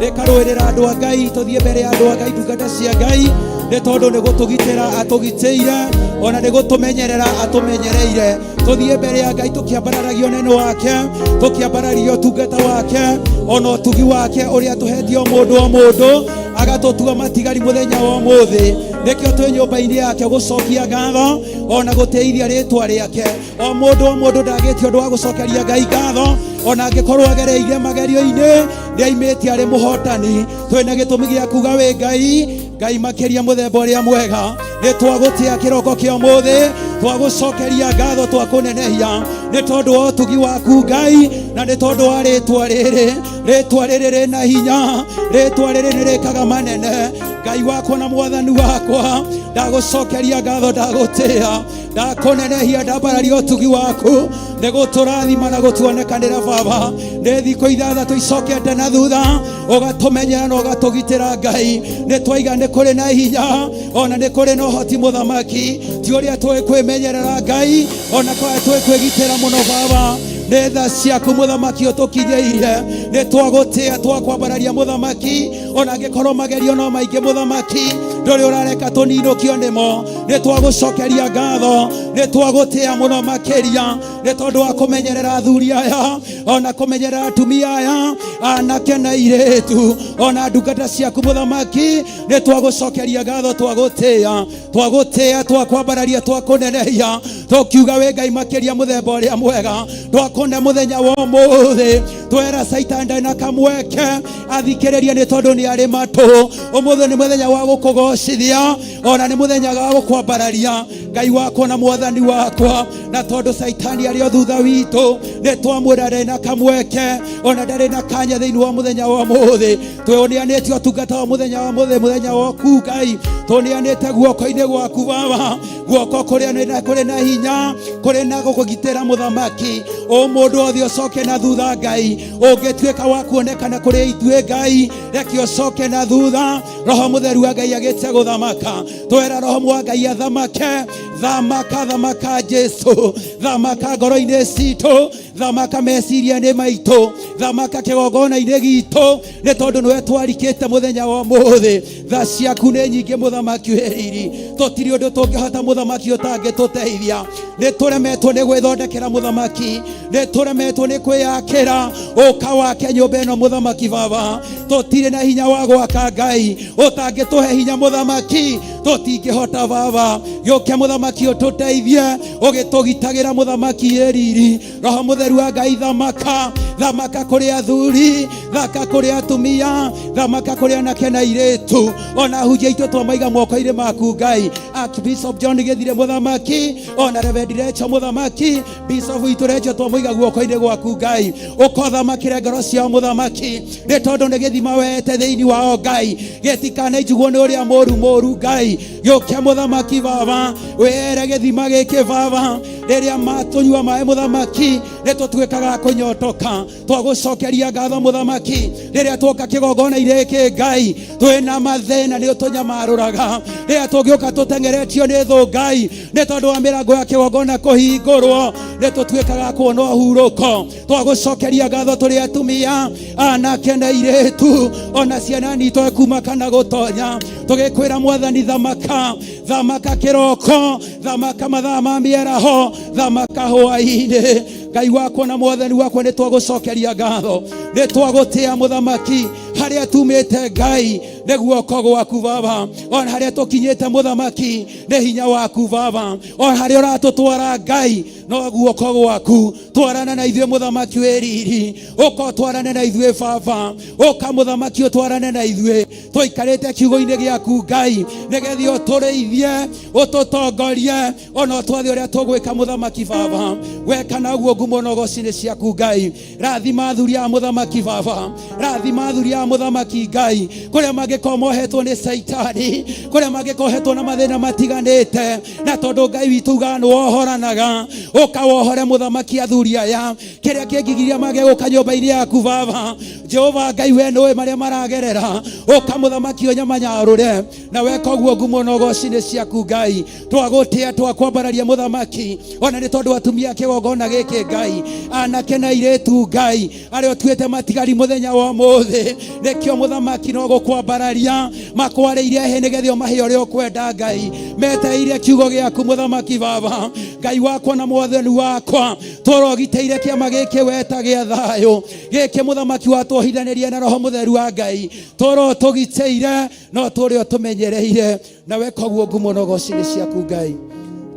rĩkarũĩrĩra andũ a Ngai. Tũthiĩ mbere ya andũ a Ngai, ndungata cia Ngai, nĩ tondũ nĩ gũtũgitĩra atũgitĩire, ona nĩ gũtũmenyerera atũmenyereire. Tũthiĩ mbere ya Ngai tũkĩambararagia ũnene wake, tũkĩambararia ũtungata wake, ona ũtugi wake ũrĩa tũhetie o mũndũ o mũndũ, agatũtua matigari mũthenya wa ũmũthĩ. Nĩkĩo twĩ nyũmba-inĩ yake gũcokia ngatho ona gũtĩithia rĩtwa rĩake. O mũndũ o mũndũ ndagĩtie ũndũ wa gũcokeria Ngai ngatho, ona angĩkorwo agereire magerio-inĩ, nĩ aimĩte arĩ mũhotani. Twĩna gĩtũmi gĩa kuga wĩ Ngai, Ngai makĩria mũthemba ũrĩa mwega. Nĩ twagũtĩa kĩroko kĩa ũmũthĩ, twagũcokeria ngatho, twakũnenehia nĩ tondũ wa ũtugi waku Ngai, na nĩ tondũ wa rĩtwa rĩrĩ. Rĩtwa rĩrĩ rĩna hinya, rĩtwa rĩrĩ nĩ rĩkaga manene. Ngai wakwa na mwathani wakwa, ndagũcokeria ngatho, ndagũtĩa, ndakũnenehia, ndambararia ũtugi waku nĩ gũtũrathima na gũtuonekanĩra. Baba, nĩ thikũ 6 icokete na thutha, ũgatũmenyera na ũgatũgitĩra. Ngai, nĩ twaiga nĩ kũrĩ na hinya ona nĩ kũrĩ na ũhoti mũthamaki, ti ũrĩa tũĩ kwĩmenyerera Ngai, ona kwa tũĩ kwĩgitĩra mũno. Baba, nĩ tha ciaku mũthamaki ũtũkinyĩire. Nĩ twagũtĩa, twakwambararia mũthamaki, ona angĩkorwo magerio no maingĩ mũthamaki, ndũrĩ ũrareka tũninũkio nĩmo. Nĩ twagũcokeria ngatho, nĩ twagũtĩa mũno makĩria, nĩ tondũ wa kũmenyerera athuri aya, ona kũmenyerera atumia aya, anake na airĩtu, ona ndungata ciaku mũthamaki. Nĩ twagũcokeria ngatho, twagũtĩa, twagũtĩa, twakwambararia, twakũnenehia, tũkiuga wĩ Ngai makĩria mũthemba ũrĩa mwega. Twakũne mũthenya wa ũmũthĩ, twera Caitani ndarĩ na kamweke athikĩrĩrie, nĩ tondũ nĩ arĩ matũ. Ũmũthĩ nĩ mũthenya wa gũkũgocithia, ona nĩ mũthenya wa gũkwambararia, Ngai wakwa na mwathani wakwa. Na tondũ Caitani arĩ o thutha witũ, nĩ twamwĩra ndarĩ na kamweke, ona ndarĩ na kanya thĩinĩ wa mũthenya wa ũmũthĩ. Twĩũneanĩte ũtungata wa mũthenya wa mũthĩ, mũthenya waku Ngai, tũneanĩte guoko-inĩ gwaku Baba, guoko kũrĩa kũrĩ na hinya, kũrĩ na gũkũgitĩra mũthamaki. O mũndũ othe ũcoke na thutha Ngai, ũngĩtuĩka wa kuonekana kũrĩ ithuĩ Ngai, reke ũcoke na thutha. Roho mũtheru wa Ngai agĩte gũthamaka, twera Roho wa Ngai athamake. Thamaka, thamaka Jesu, thamaka ngoro-inĩ citũ, thamaka meciria-inĩ maitũ, thamaka kĩgongona-inĩ gitũ, nĩ tondũ nĩwe twarikĩte mũthenya wa ũmũthĩ. Tha ciaku nĩ nyingĩ mũthamaki wĩ riri, tũtirĩ ũndũ tũngĩhota mũthamaki ũtangĩtũteithia. Nĩ tũremetwo nĩ gwĩthondekera mũthamaki, nĩ tũremetwo nĩ kwĩyakĩra. Ũka wake nyũmba ĩno mũthamaki. Baba, tũtirĩ na hinya wa gwaka Ngai, ũtangĩtũhe hinya mũthamaki tũtingĩhota. Baba, gĩũke mũthamaki ũtũteithie, ũgĩtũgitagĩra mũthamaki ĩ riri. Roho mũtheru wa Ngai, thamaka, thamaka kũrĩ athuri, thaka kũrĩ atumia, thamaka kũrĩ anake na airĩtu, ona hunjia itũ twamaiga moko-inĩ maku Ngai. Archbishop John Gĩthire mũthamaki, ona Reverend Rachel mũthamaki, Bishop witũ Rachel twamũiga guoko-inĩ gwaku Ngai. Ũkothamakĩre ngoro ciao mũthamaki, nĩ tondũ nĩ gĩthima wete thĩinĩ wao Ngai, gĩtikanainjugwo nĩ ũrĩa mũru mũru Ngai. Gĩũke mũthamaki Baba, wĩre gĩthima gĩkĩ Baba, rĩrĩa matũnyua maĩ mũthamaki, nĩ tũtuĩkaga kũnyotoka. Twagũcokeria ngatho mũthamaki, rĩrĩa tuoka kĩgongona-inĩ gĩkĩ Ngai, twĩna mathĩna nĩ ũtũnyamarũraga. Rĩrĩa tũngĩũka tũteng'eretio nĩ thũ Ngai, nĩ tondũ wa mĩrango ya kĩgongona kũhingũrwo, nĩ tũtuĩkaga kuona ũhurũko. Twagũcokeria ngatho tũrĩ atumia, anake na airĩtu, ona ciana nitũ kuma kana gũtonya, tũgĩkwĩra mwathani, thamaka, thamaka kĩroko, thamaka mathaa ma mĩaraho, thamaka hwaĩ-inĩ. Ngai wakwa na mwathani wakwa, nĩ twagũcokeria ngatho, nĩ twagũtĩa mũthamaki. Harĩa tumĩte Ngai, nĩ Nĩ guoko gwaku Baba. Ona harĩa tũkinyĩte mũthamaki nĩ hinya waku Baba. Ona harĩa ũratũtwara Ngai no guoko gwaku. Twarana na ithuĩ mũthamaki wĩ riri, ũka ũtwarane na ithuĩ Baba, ũka mũthamaki ũtwarane na ithuĩ. Tũikarĩte kiugo-inĩ gĩaku Ngai, nĩgetha ũtũrĩithie, ũtũtongorie, ona ũtwathe ũrĩa tũgwĩka mũthamaki Baba. Weka naguo ngumo na ũgoci nĩ ciaku Ngai. Rathima athuri a mũthamaki Baba, rathima athuri a mũthamaki Ngai, kũrĩa mangĩkorwo mohetwo nĩ Caitani, kũrĩa mangĩkorwo mohetwo na mathĩna matiganĩte, na tondũ Ngai witũ ugaga nĩ wohoranaga, ũka wohore mũthamaki athuri aya, kĩrĩa kĩngĩgiria mage gũka nyũmba-inĩ yaku Baba. Jehova Ngai, we nĩũĩ marĩa maragerera, ũka mũthamaki ũnyamanyarũre, na weka ũguo ngumo na ũgoci nĩ ciaku Ngai. Twagũtĩa, twakwambararia mũthamaki, ona nĩ tondũ atumia a kĩgongona gĩkĩ Ngai, anake na airĩtu Ngai, arĩa ũtuĩte matigari mũthenya wa ũmũthĩ, nĩkĩo mũthamaki no gũkwambararia makwarĩirie hĩ, nĩgetha ũmahe ũrĩa ũkwenda Ngai. Metereire kiugo gĩaku mũthamaki Baba, Ngai wakwa na mwathani wakwa, tũrogitĩire kĩama gĩkĩ weta gĩa thayũ gĩkĩ mũthamaki watwohithanĩrie na roho mũtheru wa Ngai, tũrotũgitĩire no tũrĩ ũtũmenyereire, na weka ũguo ngumo na ũgoci nĩ ciaku Ngai.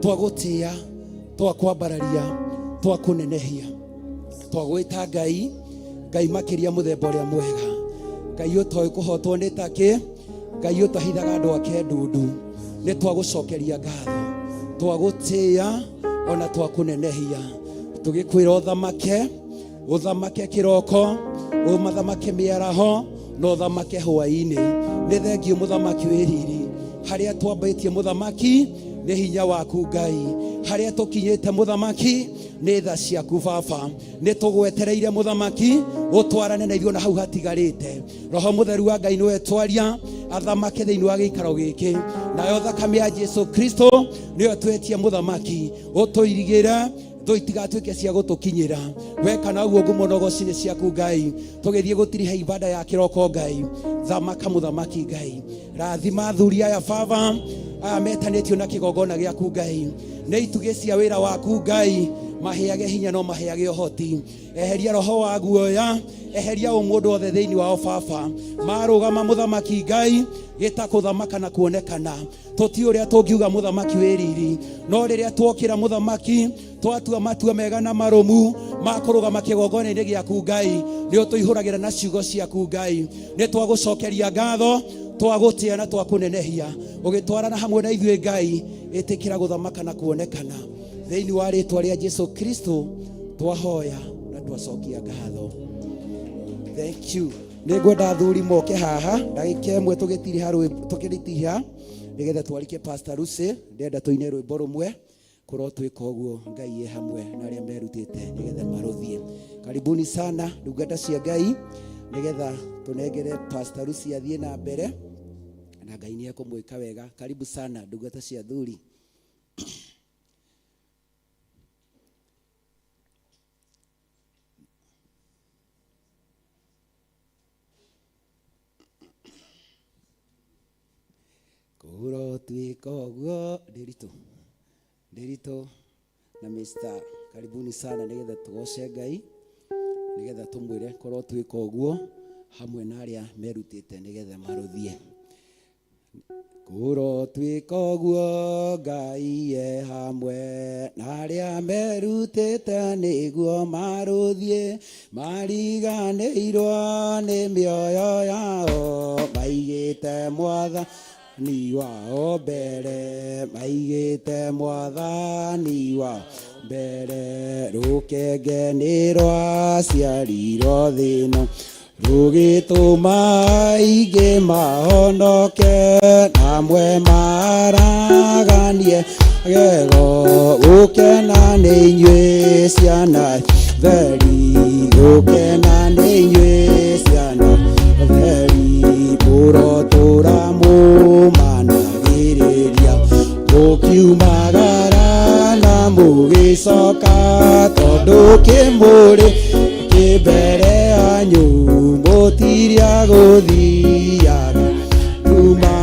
Twagũtĩa, twakwambararia, twakũnenehia, twagwĩta Ngai, Ngai makĩria mũthemba ũrĩa mwega, Ngai ũtoĩ kũhotwo nĩ takĩ, Ngai ũtahithaga andũ ake ndundu. Nĩ twagũcokeria ngatho, twagũtĩa ona twakũnenehia, tũgĩkwĩra ũthamake, ũthamake kĩroko, ũmathamake mĩaraho, na ũthamake hwaĩ-inĩ. Nĩ thengiũ mũthamaki wĩ riri, harĩa twambĩtie mũthamaki nĩ hinya waku Ngai, harĩa tũkinyĩte mũthamaki nĩ tha ciaku Baba. Nĩ tũgwetereire mũthamaki ũtwarane na ithuĩ na hau hatigarĩte. Roho mũtheru wa Ngai nĩwe twaria athamake thĩinĩ wa gĩikaro gĩkĩ, nayo thakame ya Jesu Kristo nĩyo twetie mũthamaki ũtũirigĩre, thũ itigatuĩke cia gũtũkinyĩra. Weka na ũguo ngumo na ũgoci nĩ ciaku Ngai. Tũgĩthiĩ gũtiriha ibada ya kĩroko Ngai, thamaka mũthamaki Ngai, rathima athuri aya Baba, aya metanĩtio na kĩgongona gĩaku Ngai, nĩ itugĩ cia wĩra waku Ngai, maheage hinya no maheage ũhoti. Eheria roho wa guoya, eheria ũmũndũ othe thĩinĩ wao Baba. Marũgama mũthamaki Ngai, gĩta kũthamaka na kuonekana. Tũti ũrĩa tũngiuga mũthamaki wĩ riri, no rĩrĩa twokĩra mũthamaki, twatua matua mega na marũmu ma kũrũgama kĩgongona-inĩ gĩaku Ngai, nĩ ũtũihũragĩra na ciugo ciaku Ngai. Nĩ twagũcokeria ngatho, twagũtĩa na twakũnenehia, ũgĩtwarana hamwe na ithuĩ Ngai. Ĩtĩkĩra gũthamaka na kuonekana thĩinĩ wa rĩtwa rĩa Jesu Kristo twahoya na twacokia ngatho. Thank you. Nĩ ngwenda athuri moke haha ndagĩka ĩmwe tũgĩtiriha rwĩmbo, tũkĩritiha nĩgetha twarike Pastor Lucy. Ndĩrenda tũine rwĩmbo rũmwe, kũrwo twĩka ũguo Ngai e hamwe na arĩa merutĩte nĩgetha marũthiĩ. Karibuni sana ndungata cia Ngai, nĩgetha tũnengere Pastor Lucy athiĩ na mbere, na Ngai nĩ ekũmwĩka wega. Karibu sana ndungata cia athuri. Kũrotuĩka ũguo. Ndĩritũ, Ndĩritũ na Mr. Karibuni sana nĩgetha tũgoce Ngai, nĩgetha tũmwĩre kũrotuĩka ũguo hamwe na arĩa merutĩte nĩgetha marũthiĩ. Kũrotuĩka ũguo Ngai e hamwe na arĩa merutĩte nĩguo marũthiĩ, mariganĩirwo nĩ mĩoyo yao, maigĩte mwathani wao mbere, maigĩte mwathani wao mbere. Rũkenge nĩ rwaciarirwo thĩ ĩno, rũgĩtũma aingĩ mahonoke, namwe maraganie gego. Gũkena nĩ inyuĩ ciana theri, gũkena nĩ inyuĩ ciana theri, mũrotũra mũmanagĩrĩria, mũkiumagara na mũgĩcoka, tondũ kĩmũrĩ kĩmbere yanyu, mũtiria gũthiaga nduma,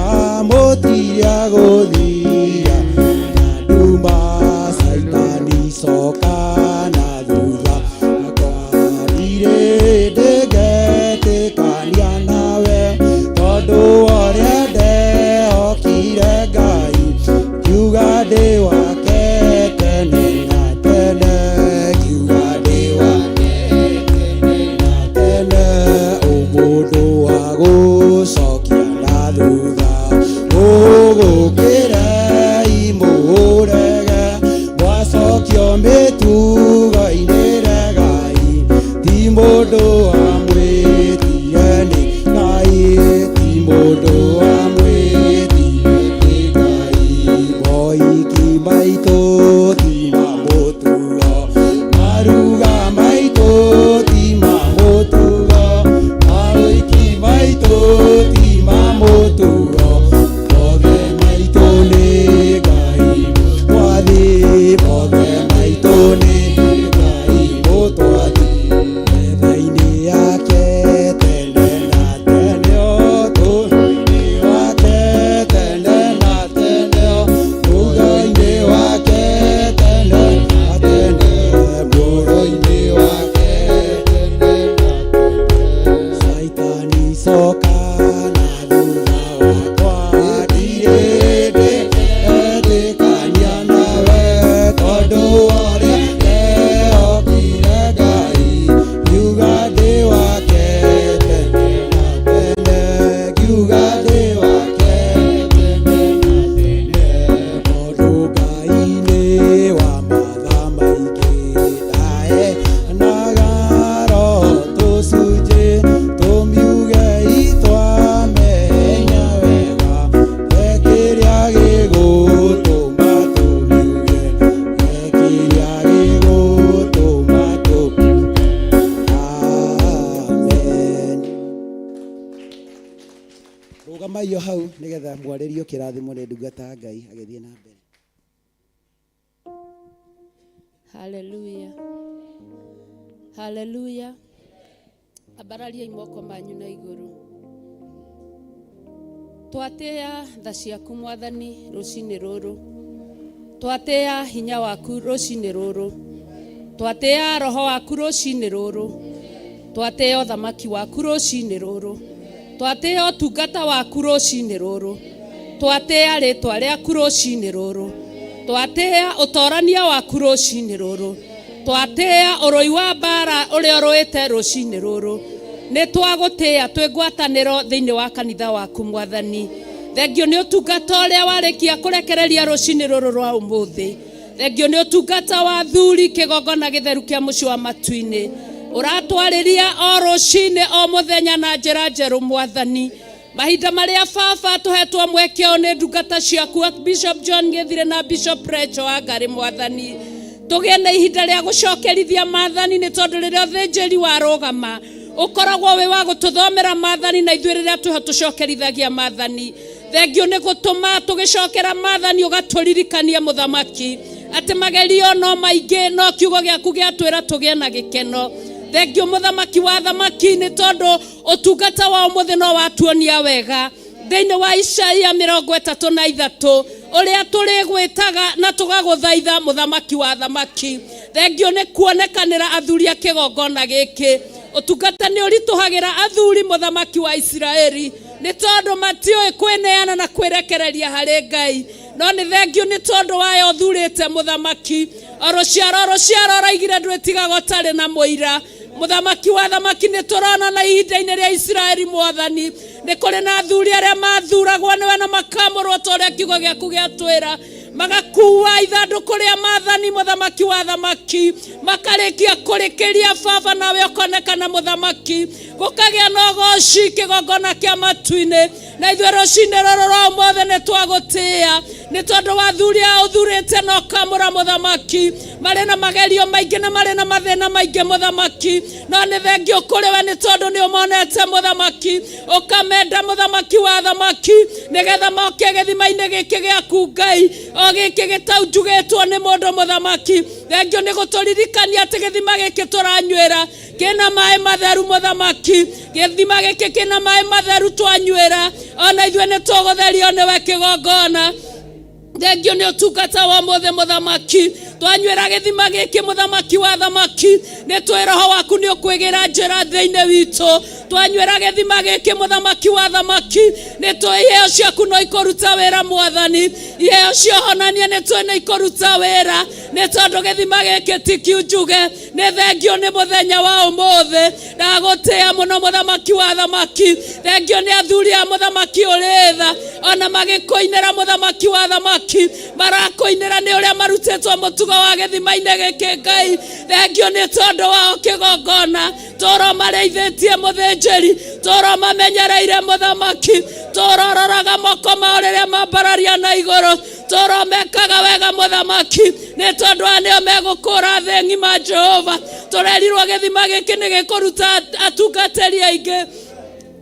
mũtiria gũthiaga nduma. Caitani coka na thutha akwa, ndirĩ ndĩngetĩkania nawe, tondũ wothe Tigai o hau nĩgetha mwarĩrio kĩrathimo nĩ ndungata ya Ngai agĩthiĩ na mbere. Haleluya, haleluya. Ambarariai moko manyu na igũrũ. Twatĩĩa tha ciaku Mwathani rũcinĩ rũrũ, twatĩĩa hinya waku rũcinĩ rũrũ, twatĩĩa roho waku rũcinĩ rũrũ, twatĩĩa ũthamaki waku rũcinĩ rũrũ, twatĩĩa ũtungata waku rũcinĩ rũrũ, twatĩĩa rĩtwa rĩaku rũcinĩ rũrũ, twatĩĩa ũtorania waku rũcinĩ rũrũ, twatĩĩa ũrũi wa mbara ũrĩa ũrũĩte rũcinĩ rũrũ. Nĩ twagũtĩĩa twĩ ngwatanĩro thĩinĩ wa kanitha waku Mwathani. Thengio nĩ ũtungata ũrĩa warĩkia kũrekereria rũcinĩ rũrũ rwa ũmũthĩ. Thengio nĩ ũtungata wa athuri kĩgongona gĩtheru kĩa mũciĩ wa matu-inĩ. Ũratwarĩria o rũcinĩ o mũthenya na njĩra njerũ Mwathani. Mahinda marĩa baba tũhetwo mweke ũyũ nĩ ndungata ciaku Bishop John Gĩthire na Bishop Rachel Wangari Mwathani, tũgĩe na ihinda rĩa gũcokerithia maathani, nĩ tondũ rĩrĩa ũthĩnjĩri warũgama ũkoragwo wĩ wa gũtũthomera maathani, na ithuĩ rĩrĩa twĩho tũcokerithagia maathani. Thengio nĩ gũtũma tũgĩcokera maathani, ũgatũririkania mũthamaki atĩ magerio no maingĩ, no kiugo gĩaku gĩatwĩra tũgĩe na gĩkeno. Thengio mũthamaki wa thamaki, nĩ tondũ ũtungata wa ũmũthĩ no watuonia wega thĩinĩ wa Isaia 33 ũrĩa tũrĩgwĩtaga na tũgagũthaitha mũthamaki wa thamaki. Thengio nĩ kuonekanĩra athuri a kĩgongona gĩkĩ. Ũtungata nĩ ũritũhagĩra athuri mũthamaki wa Isiraeli, nĩ tondũ matiũĩ kwĩneana na kwĩrekereria harĩ Ngai, no nĩ thengio nĩ tondũ wayo ũthurĩte mũthamaki. O rũciaro rũciaro ũraigire ndwĩtigaga ũtarĩ na mũira. Mũthamaki wa thamaki, nĩ tũrona na ihinda-inĩ rĩa Isiraeli Mwathani, nĩ kũrĩ na athuri arĩa mathuragwo nĩwe na makamũrwo ta ũrĩa kiugo gĩaku gĩatwĩra, magakua ithandũkũ rĩa maathani mũthamaki wa thamaki, makarĩkia kũrĩkĩria baba, nawe ũkonekana mũthamaki, gũkagĩa na ũgoci kĩgongona kĩa matu-inĩ. Na ithuĩ rũcinĩ rũrũ rwa ũmũthĩ nĩ twagũtĩĩa nĩ tondũ wa athuri aya ũthurĩte na ũkamũra mũthamaki. Marĩ na magerio maingĩ na marĩ na mathĩna maingĩ mũthamaki, no nĩ thengio kũrĩ we nĩ tondũ nĩ ũmonete mũthamaki, ũkamenda mũthamaki wa thamaki, nĩgetha moke gĩthima-inĩ gĩkĩ gĩaku Ngai, o gĩkĩ gĩtaunjugĩtwo nĩ mũndũ mũthamaki. Thengio nĩ gũtũririkania atĩ gĩthima gĩkĩ tũranyuĩra kĩna maĩ matheru mũthamaki, gĩthima gĩkĩ kĩna maĩ matheru twanyuĩra, ona ithuĩ nĩ tũgũtherio nĩwe kĩgongona. Thengio nĩ ũtungata wa ũmũthĩ mũthamaki, twanyuĩra gĩthima gĩkĩ mũthamaki wa thamaki, nĩ twĩ roho waku nĩ ũkwĩgĩra njĩra thĩinĩ witũ. Twanyuĩra gĩthima gĩkĩ mũthamaki wa thamaki, nĩ twĩ iheo ciaku no ikũruta wĩra Mwathani, iheo cia ũhonania nĩ twĩ nĩ ikũruta wĩra, nĩ tondũ gĩthima gĩkĩ ti kiunjuge. Nĩ thengio nĩ mũthenya wa ũmũthĩ, ndagũtĩĩa mũno mũthamaki wa thamaki. Thengio nĩ athuri a mũthamaki ũrĩ tha, ona magĩkũinĩra mũthamaki wa thamaki, marakũinĩra nĩ ũrĩa marutĩtwo mũtugo wa gĩthima-inĩ gĩkĩ Ngai. Thengio nĩ tondũ wao kĩgongona, tũro marĩithĩtie mũthĩnjĩri, tũro mamenyereire mũthamaki, tũrororaga moko mao rĩrĩa mambararia na igũrũ, tũro mekaga wega mũthamaki, nĩ tondũ aya nĩo megũkũra thĩ ng'ima. Jehova, tũrerirwo gĩthima gĩkĩ nĩ gĩkũruta atungatĩri aingĩ.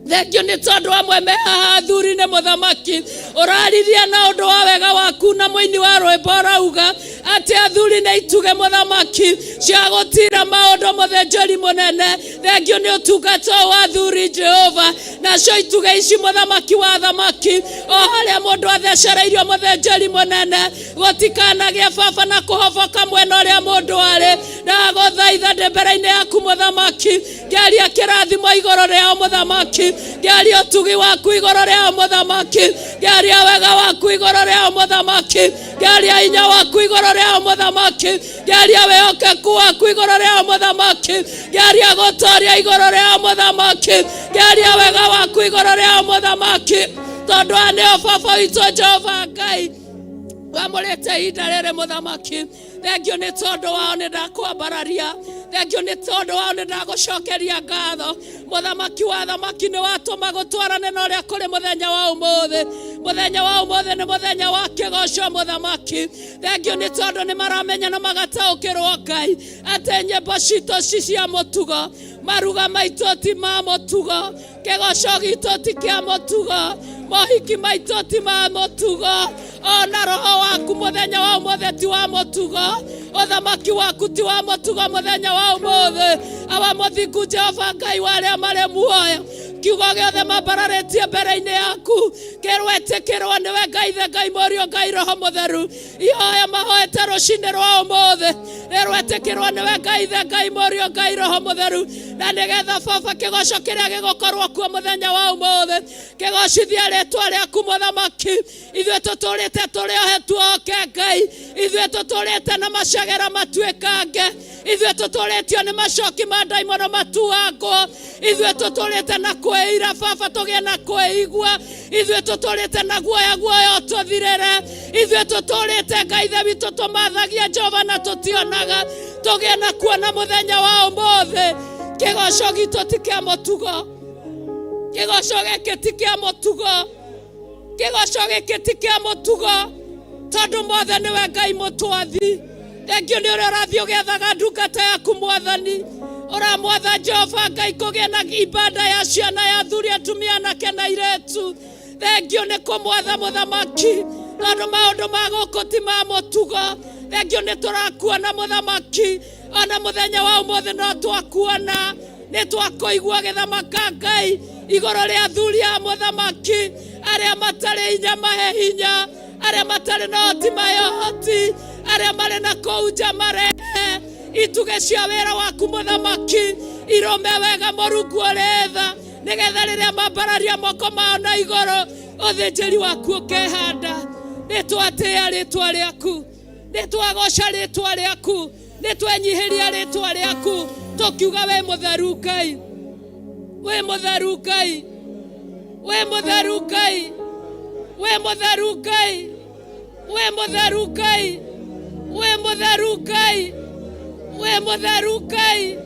Thengio nĩ tondũ amwe me haha athuri nĩ mũthamaki ũraririe na ũndũ wa wega waku, na mũini wa rwĩmbo ũrauga atĩ athuri nĩ ituge mũthamaki cia gũtira maũndũ mũthĩnjĩri mũnene. Thengio nĩ ũtungata ũyũ wa athuri Jehova, nacio ituge ici mũthamaki wa thamaki, o harĩa mũndũ athecereirio mũthĩnjĩri mũnene, gũtikanagĩe baba na kũhoboka mwena ũrĩa mũndũ arĩ. Ndagũthaitha ndĩ mbere-inĩ yaku mũthamaki, ngĩaria kĩrathimo igũrũ rĩao mũthamaki, ngĩaria ũtugi waku igũrũ rĩao mũthamaki, ngĩaria wega waku igũrũ rĩao mũthamaki, ngĩaria hinya waku igũrũ rĩao mũthamaki, ngĩaria wĩhokeku waku igũrũ rĩao mũthamaki, ngĩaria gũtoria igũrũ rĩao mũthamaki, ngĩaria wega waku igũrũ rĩao mũthamaki, tondũ aya nĩo baba witũ Jehova Ngai wamũrĩte ihinda rĩrĩ mũthamaki. Thengio nĩ tondũ wao nĩ ndakwambararia. Thengio nĩ tondũ wao, nĩ ndagũcokeria ngatho. Mũthamaki wa thamaki, nĩ watũma gũtwarane na ũrĩa kũrĩ mũthenya wa ũmũthĩ. Mũthenya wa ũmũthĩ nĩ mũthenya wa kĩgoco, mũthamaki. Thengio nĩ tondũ nĩ maramenya na magataũkĩrwo, Ngai, atĩ nyĩmbo citũ ci cia mũtugo, maruga maitũ ti ma mũtugo, kĩgoco gitũ ti kĩa mũtugo, mohiki maitũ ti ma mũtugo, ona roho waku mũthenya wa ũmũthĩ ti wa mũtugo, ũthamaki waku ti wa mũtugo mũthenya wa ũmũthĩ. Awa mũthingu Jehova Ngai wa arĩa marĩ muoyo, kiugo gĩothe mambararĩtie mbere-inĩ yaku kĩrwetĩkĩrwo nĩwe Ngai the Ngai Mũriũ Ngai Roho Mũtheru. Ihoya mahoete rũcinĩ rwa ũmũthĩ rĩrwetĩkĩrwo nĩwe Ngai the Ngai Mũriũ Ngai Roho Mũtheru, na nĩgetha baba kĩgoco kĩrĩa gĩgũkorwo kuo mũthenya wa ũmũthĩ kĩgocithie rĩtwa rĩaku, mũthamaki. Ithuĩ tũtũrĩte tũrĩ ohe tuoke, Ngai. Ithuĩ tũtũrĩte na macegera matuĩkange. Ithuĩ tũtũrĩtio nĩ macoki ma ndaimono matuangwo. Ithuĩ tũtũrĩte na kwĩira, baba, tũgĩe na kwĩigua. Ithuĩ tũtũrĩte na guoya, guoya ũtũthirĩre. Ithuĩ tũtũrĩte, Ngai ithe witũ, tũmathagia Jehova na tũtionaga, tũgĩe na kuona mũthenya wa ũmũthĩ. Kĩgoco gitũ ti kĩa mũtugo. Kĩgoco gĩkĩ ti kĩa mũtugo. Kĩgoco gĩkĩ ti kĩa mũtugo, tondũ mothe nĩwe Ngai mũtwathi. Thengio nĩ ũrĩa ũrathiĩ ũgĩathaga ndungata yaku, mwathani. Ũramwatha Jehova Ngai kũgĩe na ibada ya ciana, ya athuri, atumia, anake na airĩtu. Thengio nĩ kũmwatha, mũthamaki, tondũ maũndũ ma gũkũ ti ma mũtugo. Thengio nĩ tũrakuona, mũthamaki, ona mũthenya wa ũmũthĩ no twakuona, nĩ twakũigua gĩthamaka, Ngai, igũrũ rĩa athuri a mũthamaki. Arĩa matarĩ hinya mahe hinya, arĩa matarĩ na ũhoti mahe ũhoti, arĩa marĩ na kũu nja marehe itugĩ cia wĩra waku, mũthamaki, irũme wega, Mũrungu ũrĩ tha, nĩgetha rĩrĩa mambararia moko mao na igũrũ, ũthĩnjĩri waku ũkehanda. Nĩ twatĩĩa rĩtwa rĩaku, nĩ twagoca rĩtwa rĩaku, nĩ twenyihĩria rĩtwa rĩaku, tũkiuga wĩ mũtheru, Ngai, wĩ mũtheru, Ngai, wĩ mũtheru, Ngai, wĩ mũtheru, Ngai, wĩ mũtheru, Ngai, wĩ mũtheru, Ngai, wĩ mũtheru, Ngai.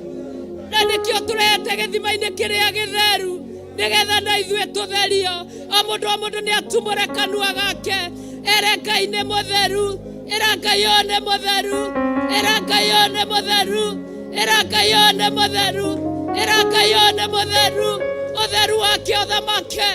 Na nĩkĩo tũrehete gĩthima-inĩ kĩrĩa gĩtheru, nĩgetha na ithuĩ tũtherio. O mũndũ, o mũndũ nĩ atumũre kanua gake ere Ngai nĩ mũtheru. Ĩra Ngai ũyũ nĩ mũtheru. Ĩra Ngai ũyũ nĩ mũtheru. Ĩra Ngai ũyũ nĩ mũtheru. Ĩra Ngai ũyũ nĩ mũtheru. Ũtheru wake ũthamake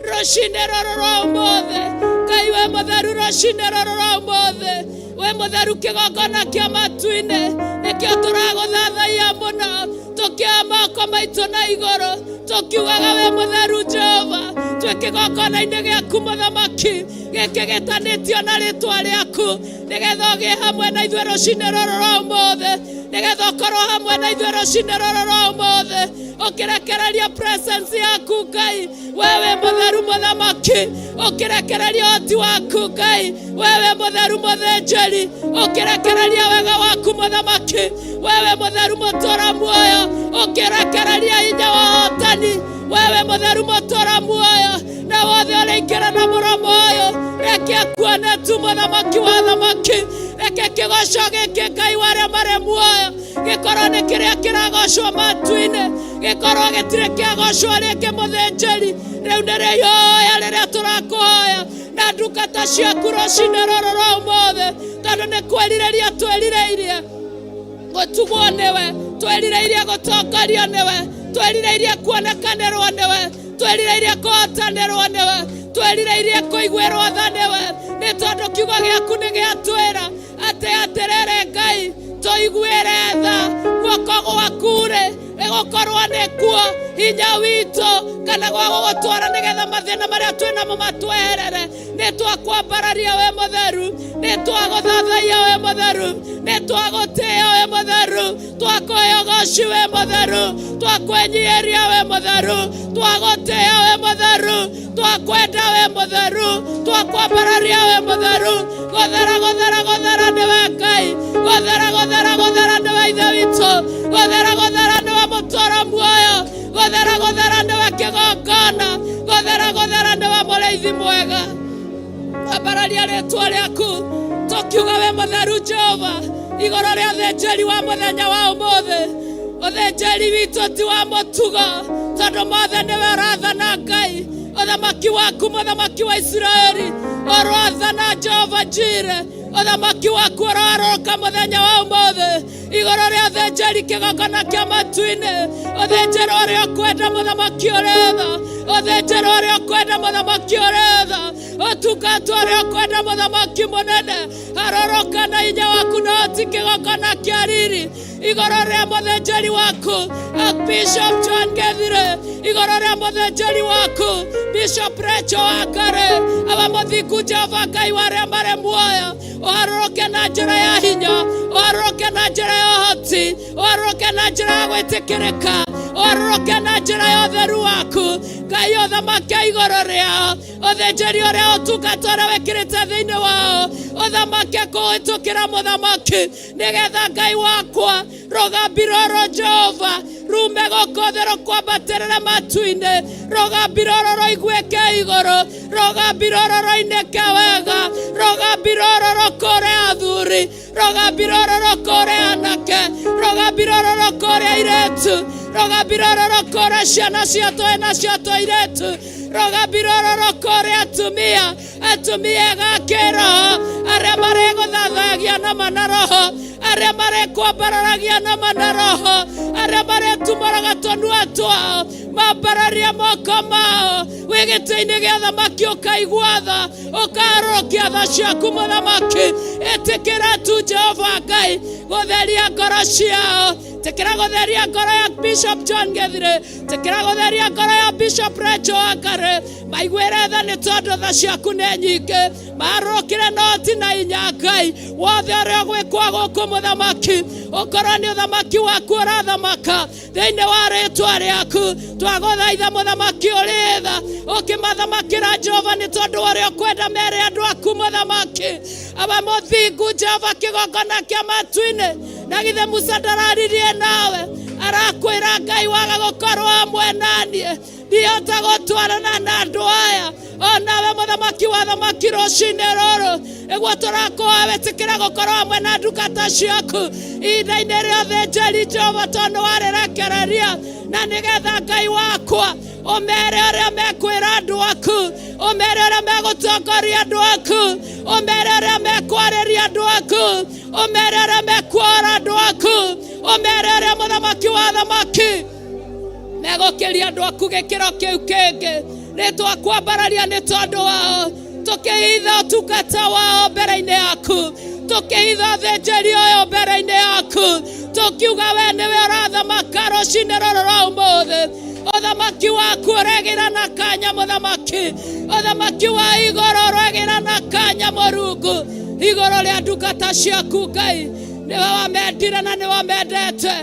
rũcinĩ rũrũ rwa ũmũthĩ. Ngai wĩ mũtheru rũcinĩ rũrũ rwa ũmũthĩ. Wĩ mũtheru, kĩgongona kĩa matu-inĩ. Nĩkĩo tũragũthathaiya mũno, tũkĩoya moko maitũ na igũrũ, tũkiugaga wĩ mũtheru, Jehova. Twĩ kĩgongona-inĩ gĩaku, mũthamaki, gĩkĩ gĩtanĩtio na rĩtwa rĩaku, nĩgetha ũgĩe hamwe na ithuĩ rũcinĩ rũrũ rwa ũmũthĩ, nĩgetha ũkorwo hamwe na ithuĩ rũcinĩ rũrũ rwa ũmũthĩ, ũkĩrekereria presence yaku, Ngai. We wĩ mũtheru, mũthamaki, ũkĩrekereria ũhoti waku, Ngai. We wĩ mũtheru, mũthĩnjĩri, ũkĩrekereria wega waku, mũthamaki. We wĩ mũtheru, mũtũra muoyo, ũkĩrekereria hinya wa ũhotani. We wĩ mũtheru, mũtũra muoyo, na wothe ũrĩingĩra na mũromo ũyũ, reke akuone tu, mũthamaki wa thamaki. Reke kĩgoco gĩkĩ, Ngai wa arĩa marĩ muoyo, gĩkorwo nĩ kĩrĩa kĩragocwo matu-inĩ, gĩkorwo gĩtirĩ kĩagocwo rĩngĩ, mũthĩnjĩri. Rĩu nĩ rĩhoya rĩrĩa tũrakũhoya na ndungata ciaku rũcinĩ rũrũ rwa ũmũthĩ, tondũ nĩ kwĩrirĩria twĩrirĩirie gũtugwo nĩwe, twĩrirĩirie gũtongorio nĩwe, twĩrirĩirie kuonekanĩrwo nĩwe, twĩrirĩirie kũhotanĩrwo nĩwe, twĩrirĩirie kũiguĩrwo tha nĩwe, nĩ tondũ kiugo gĩaku nĩ gĩatwĩra atĩ atĩrĩrĩ, Ngai, tũiguĩre tha. Guoko gwaku-rĩ, nĩgũkorwo nĩkuo hinya witũ kana gwa gũgũtwara, nĩgetha mathĩna marĩa twĩ namo matweherere. Nĩ twakwambararia wĩ mũtheru, nĩ twagũthathaiya wĩ mũtheru, nĩ twagũtĩĩa wĩ mũtheru, twakũhe ũgoci wĩ mũtheru, twakwĩnyihĩria wĩ mũtheru, twagũtĩĩa wĩ mũtheru, twakwenda wĩ mũtheru, twakwambararia wĩ mũtheru. Gũthera, gũthera, gũthera nĩwe Ngai. Gũthera, gũthera, gũthera nĩwe Ithe witũ. Gũthera, gũthera nĩwe mũtũra muoyo. Gũthera, gũthera nĩwe kĩgongona. Gũthera, gũthera nĩwe mũrĩithi mwega. Ambararia rĩtwa rĩaku, tũkiuga wĩ mũtheru, Jehova, igũrũ rĩa thĩnjĩri wa mũthenya wa ũmũthĩ. Ũthĩnjĩri witũ ti wa mũtugo, tondũ mothe nĩwe ũrathana Ngai. Ũthamaki waku mũthamaki wa Isiraeli ũroathana Jehova Jire. Ũthamaki waku ũroarũrũka mũthenya wa ũmũthĩ igũrũ rĩa ũthĩnjĩri kĩgongona kĩa matu-inĩ. Ũthĩnjĩri ũrĩa ũkwenda mũthamaki ũrĩ tha, ũthĩnjĩri ũrĩa ũkwenda mũthamaki ũrĩ tha, ũtungata ũrĩa ũkwenda mũthamaki mũnene. Harũrũka na hinya waku na ũti kĩgongona kĩa riri igũrũ rĩa mũthĩnjĩri waku Bishop John Gethire, igũrũ rĩa mũthĩnjĩri waku Bishop Rachel Wangari, aba mũthingu Jehova Ngai wa arĩa marĩ muoyo, ũharũrũke na njĩra ya hinya, ũharũrũke na njĩra ya ũhoti, ũharũrũke na njĩra ya gwĩtĩkĩrĩka, ũharũrũke na njĩra ya ũtheru waku. Ngai ũthamake igũrũ rĩao, ũthĩnjĩri ũrĩa ũtungata ũrĩa wĩkĩrĩte thĩinĩ wao, ũthamake kũhĩtũkĩra mũthamaki, nĩgetha Ngai wakwa rũgambi rũrũ Jehova rume gũkũ thĩ rũkwambatĩrĩre matu-inĩ, rũgambi rũrũ rũiguĩke igũrũ, rũgambi rũrũ rũinĩke wega, rũgambi rũrũ rũkũre athuri, rũgambi rũrũ rũkũre anake, rũgambi rũrũ rũkũre airĩtu, rũgambi rũrũ rũkũre ciana cia tũhĩĩ na cia tũirĩtu, rũgambi rũrũ rũkũre atumia, atumia ega kĩroho, arĩa marĩgũthathayagia na ma na roho, arĩa marĩkwambararagia na ma na roho, arĩa marĩtumũraga tũnua twao mambararia moko mao wĩ gĩtĩ-inĩ gĩa thamaki, ũkaigua tha, ũkaharũrũkia tha ciaku mũthamaki. Ĩtĩkĩra tu Jehova Ngai gũtheria ngoro ciao, ĩtĩkĩra gũtheria ngoro ya Bishop John Gethire, ĩtĩkĩra gũtheria ngoro ya Bishop Rachel Wangari, maiguĩre tha nĩ tondũ tha ciaku nĩ nyingĩ, maharũrũkire noti na inya Ngai wothe ũrĩa ũgwĩkwo gũkũ mũthamaki, ũkorwo nĩ ũthamaki waku ũrathamaka thĩinĩ wa rĩtwa rĩaku. Twagũthaitha mũthamaki ũrĩ tha, ũkĩmathamakĩra Jehova nĩ tondũ wa ũrĩa ũkwenda mere andũ aku mũthamaki. Aba mũthingu Jehova kĩgongona kĩa matu-inĩ, na githĩ Musa ndararirie nawe, arakwĩra Ngai waga gũkorwo hamwe naniĩ ndihota gũtwarana na andũ aya. Onawe mũthamaki wa thamaki rũcinĩ rũrũ nĩguo tũrakũhoya wĩtĩkĩre gũkorwo hamwe na ndungata ciaku ihinda-inĩ rĩothe njeri Jehova, tondũ warĩrekereria, na nĩgetha Ngai wakwa ũmere ũrĩa mekwĩra andũ aku, ũmere ũrĩa megũtongoria andũ aku, ũmere ũrĩa mekwarĩria andũ aku, ũmere ũrĩa mekuora andũ aku, ũmere ũrĩa mũthamaki wa thamaki megũkĩria andũ aku gĩkĩro kĩu kĩngĩ. Nĩ twakwambararia nĩ tondũ wao, tũkĩhitha ũtungata wao mbere-inĩ yaku, tũkĩhitha ũthĩnjĩri ũyũ mbere-inĩ yaku, tũkiuga we nĩwe ũrathamaka rũcinĩ rũrũ rwa ũmũthĩ. Ũthamaki waku ũregĩra na kanya mũthamaki, ũthamaki wa igũrũ ũregĩra na kanya mũrungu igũrũ rĩa ndungata ciaku Ngai. Nĩwe wamendire na nĩwe wamendete,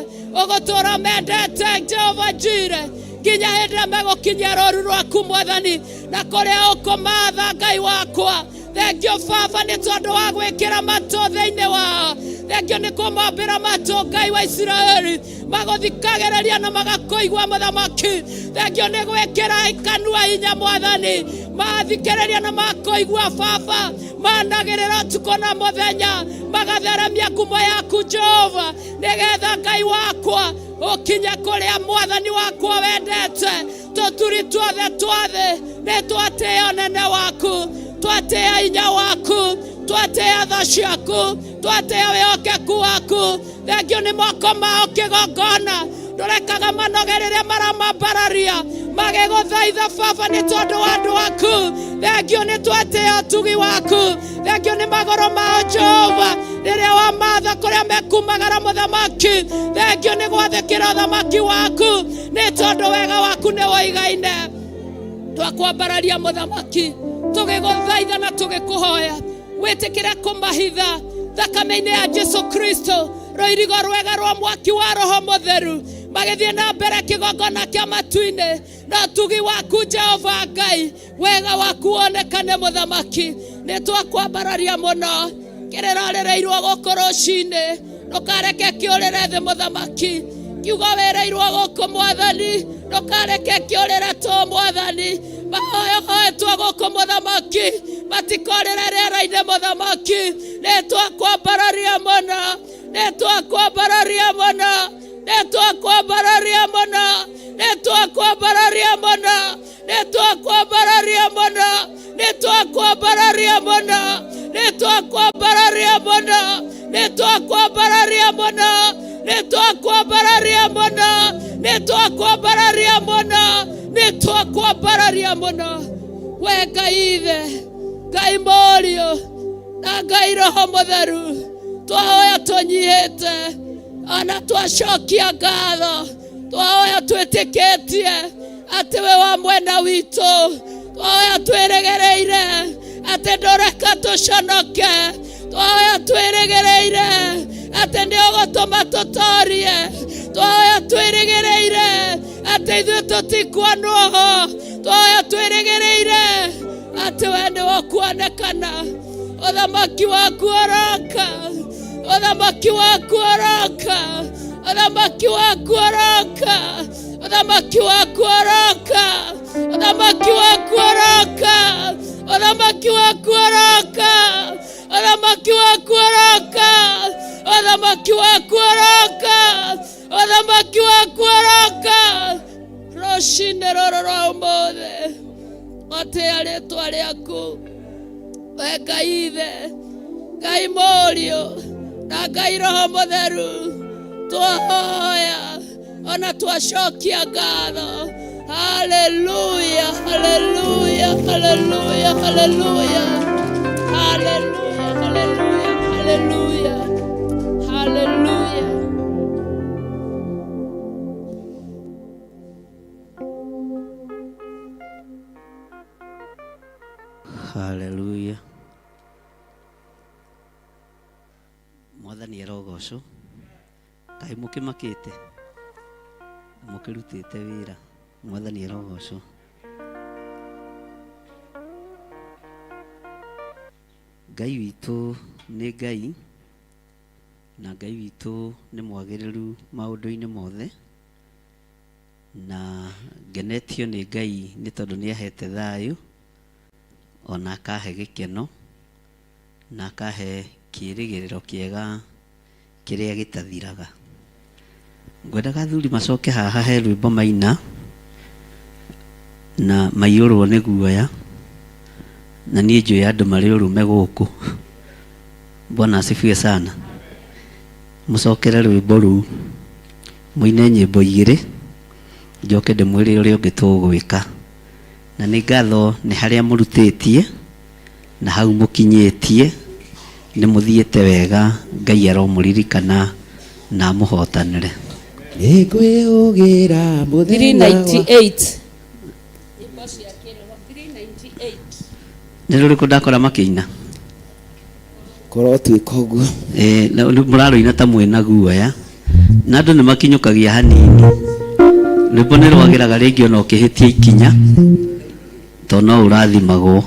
ũgũtũra mendete Jehova Jire nginya hĩndĩ ĩrĩa megũkinyia rũũru rwaku mwathani, na kũrĩa ũkũmatha Ngai wakwa. Thengio Baba nĩ tondũ wa gwĩkĩra matũ thĩinĩ wao, thengio nĩ kũmombĩra matũ Ngai wa Isiraeli, magũthikagĩrĩria na magakũigua mũthamaki. Thengio nĩ gwĩkĩra kanua hinya mwathani, mathikĩrĩria na makũigua Baba, managĩrĩra ũtukũ na mũthenya, magatheremia ngumo yaku Jehova, nĩgetha Ngai wakwa ũkinye kũrĩa mwathani wakwa wendete. Tũturi tuothe twa thĩ nĩ twatĩĩa ũnene waku, twatĩĩa hinya waku, twatĩĩa tha ciaku, twatĩĩa wĩhokeku waku. Thengio nĩ moko mao kĩgongona, ndũrekaga manoge rĩrĩa maramambararia magĩgũthaitha Baba nĩ tondũ wa andũ aku. Thengio nĩ twatĩĩa ũtugi waku, thengio nĩ magũrũ mao Jehova rĩrĩa wamatha kũrĩa mekumagara mũthamaki. Thengio nĩ gwathĩkĩra ũthamaki waku nĩ tondũ wega waku nĩ woigaine. Twakwambararia mũthamaki, tũgĩgũthaitha na tũgĩkũhoya wĩtĩkĩre kũmahitha thakame-inĩ ya Jesu Kristo, rũirigo rwega rwa mwaki wa roho mũtheru, magĩthiĩ na mbere kĩgongona kĩa matu-inĩ na ũtugi waku Jehova Ngai, wega waku wonekane mũthamaki. Nĩ twakwambararia mũno, kĩrĩrarĩrĩirwo gũkũ rũcinĩ, ndũkareke kĩũrĩre thĩ mũthamaki. Kiugo wĩrĩirwo gũkũ mwathani, ndũkareke kĩũrĩre tũ mwathani. Mahoya hoetwo gũkũ mũthamaki, matikorĩre rĩera-inĩ mũthamaki. Nĩ twakwambararia mũno, nĩ twakwambararia mũno. Nĩ twakwambararia mũno, nĩ twakwambararia mũno, nĩ twakwambararia mũno, nĩ twakwambararia mũno, nĩ twakwambararia mũno, nĩ twakwambararia mũno, nĩ twakwambararia mũno, nĩ twakwambararia mũno, nĩ twakwambararia mũno. We Ngai Ithe, Ngai Mũriũ na Ngai Roho Mũtheru, twahoya tũnyihĩte ona twacokia ngatho, twahoya twĩtĩkĩtie atĩ we wa mwena witũ, twahoya twĩrĩgĩrĩire atĩ ndũreka tũconoke, twahoya twĩrĩgĩrĩire atĩ nĩ ũgũtũma tũtorie, twahoya twĩrĩgĩrĩire atĩ ithuĩ tũtikuonwo ho, twahoya twĩrĩgĩrĩire atĩ we nĩwe ũkuonekana, ũthamaki waku ũroka, ũthamaki waku ũroka, ũthamaki waku ũroka, ũthamaki waku ũroka, ũthamaki waku ũroka, ũthamaki waku ũroka, ũthamaki waku ũroka, ũthamaki waku ũroka, ũthamaki waku ũroka. Rũcinĩ rũrũ rwa ũmũthĩ twatĩa rĩtwa rĩaku we Ngai Ithe, Ngai Mũriũ na Ngai Roho Mũtheru, twahoya ona twacokia ngatho. Haleluya, haleluya, haleluya, haleluya, haleluya, haleluya, haleluya, haleluya. Haleluya. Mwathani arogocwo. Kaĩ mũkĩmakĩte mũkĩrutĩte wĩra. Mwathani arogocwo. Ngai witũ nĩ Ngai, na Ngai witũ nĩ mwagĩrĩru maũndũ-inĩ mothe, na ngenetio nĩ Ngai nĩ tondũ nĩ ahete thayũ, ona akahe gĩkeno, na akahe kĩĩrĩgĩrĩro kĩega kĩrĩa gĩtathiraga. Ngwendaga athuri macoke haha he rwĩmbo maina na maiyũrwo nĩ guoya, na niĩ njũĩ andũ marĩ ũrũme gũkũ. Bwana asifiwe sana. Mũcokere rwĩmbo rũu, mũine nyĩmbo igĩrĩ, njoke ndĩmwĩre ũrĩa ũngĩ tũgwĩka. Na nĩ ngatho nĩ harĩa mũrutĩtie na hau mũkinyĩtie, nĩ mũthiĩte wega. Ngai aromũririkana na amũhotanĩre. Nĩngwĩũgĩra mũthenya wa 398 nyĩmbo cia kĩroho 398. Nĩ rũrĩkũ ndakora makĩina? Kũrotuĩka ũguo. Na mũrarũina ta mwĩna guoya, na andũ nĩ makinyũkagia hanini. Rwĩmbo nĩ rwagĩraga rĩngĩ ona ũkĩhĩtia ikinya, tondũ no ũrathimagwo.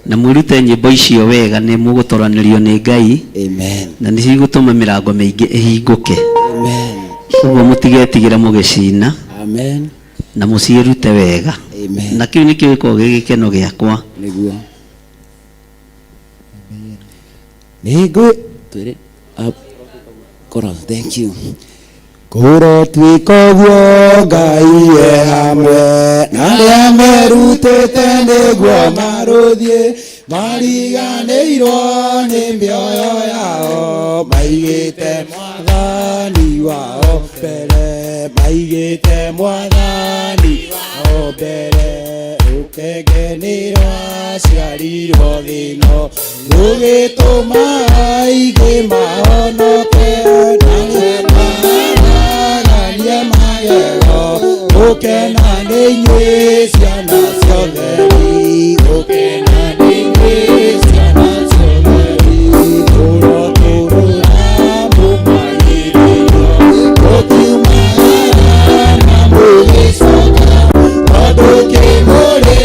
Na mwĩrute nyĩmbo icio wega, nĩ mũgũtoranĩrio nĩ Ngai. Amen. Na nĩ cigũtũma mĩrango mĩingĩ ĩhingũke. Amen. Ũguo mũtigetigĩre mũgĩcina. Amen. Na mũciĩrute wega. Amen. Na kĩu nĩkĩo gĩkoragwo gĩ gĩkeno gĩakwa. Nĩguo. Nĩngwĩ twĩre koro, thank you. Kũrotuĩka ũguo Ngai e hamwe na arĩa merutĩte nĩguo marũthiĩ, mariganĩirwo nĩ mĩoyo yao, maigĩte mwathani wao mbere, maigĩte mwathani wao mbere. Rũkenge nĩ rwaciarirwo thĩ-ĩno, rũgĩtũma aingĩ mahonoke, na rũmaraganie magego. Gũkena nĩ inyuĩ ciana ciothe, gũkena nĩ inyuĩ ciana ciothe, tũrotũrũra mũmagĩrĩrio, mũkiumagara na mũgĩcoka, tondũ kĩmũrĩ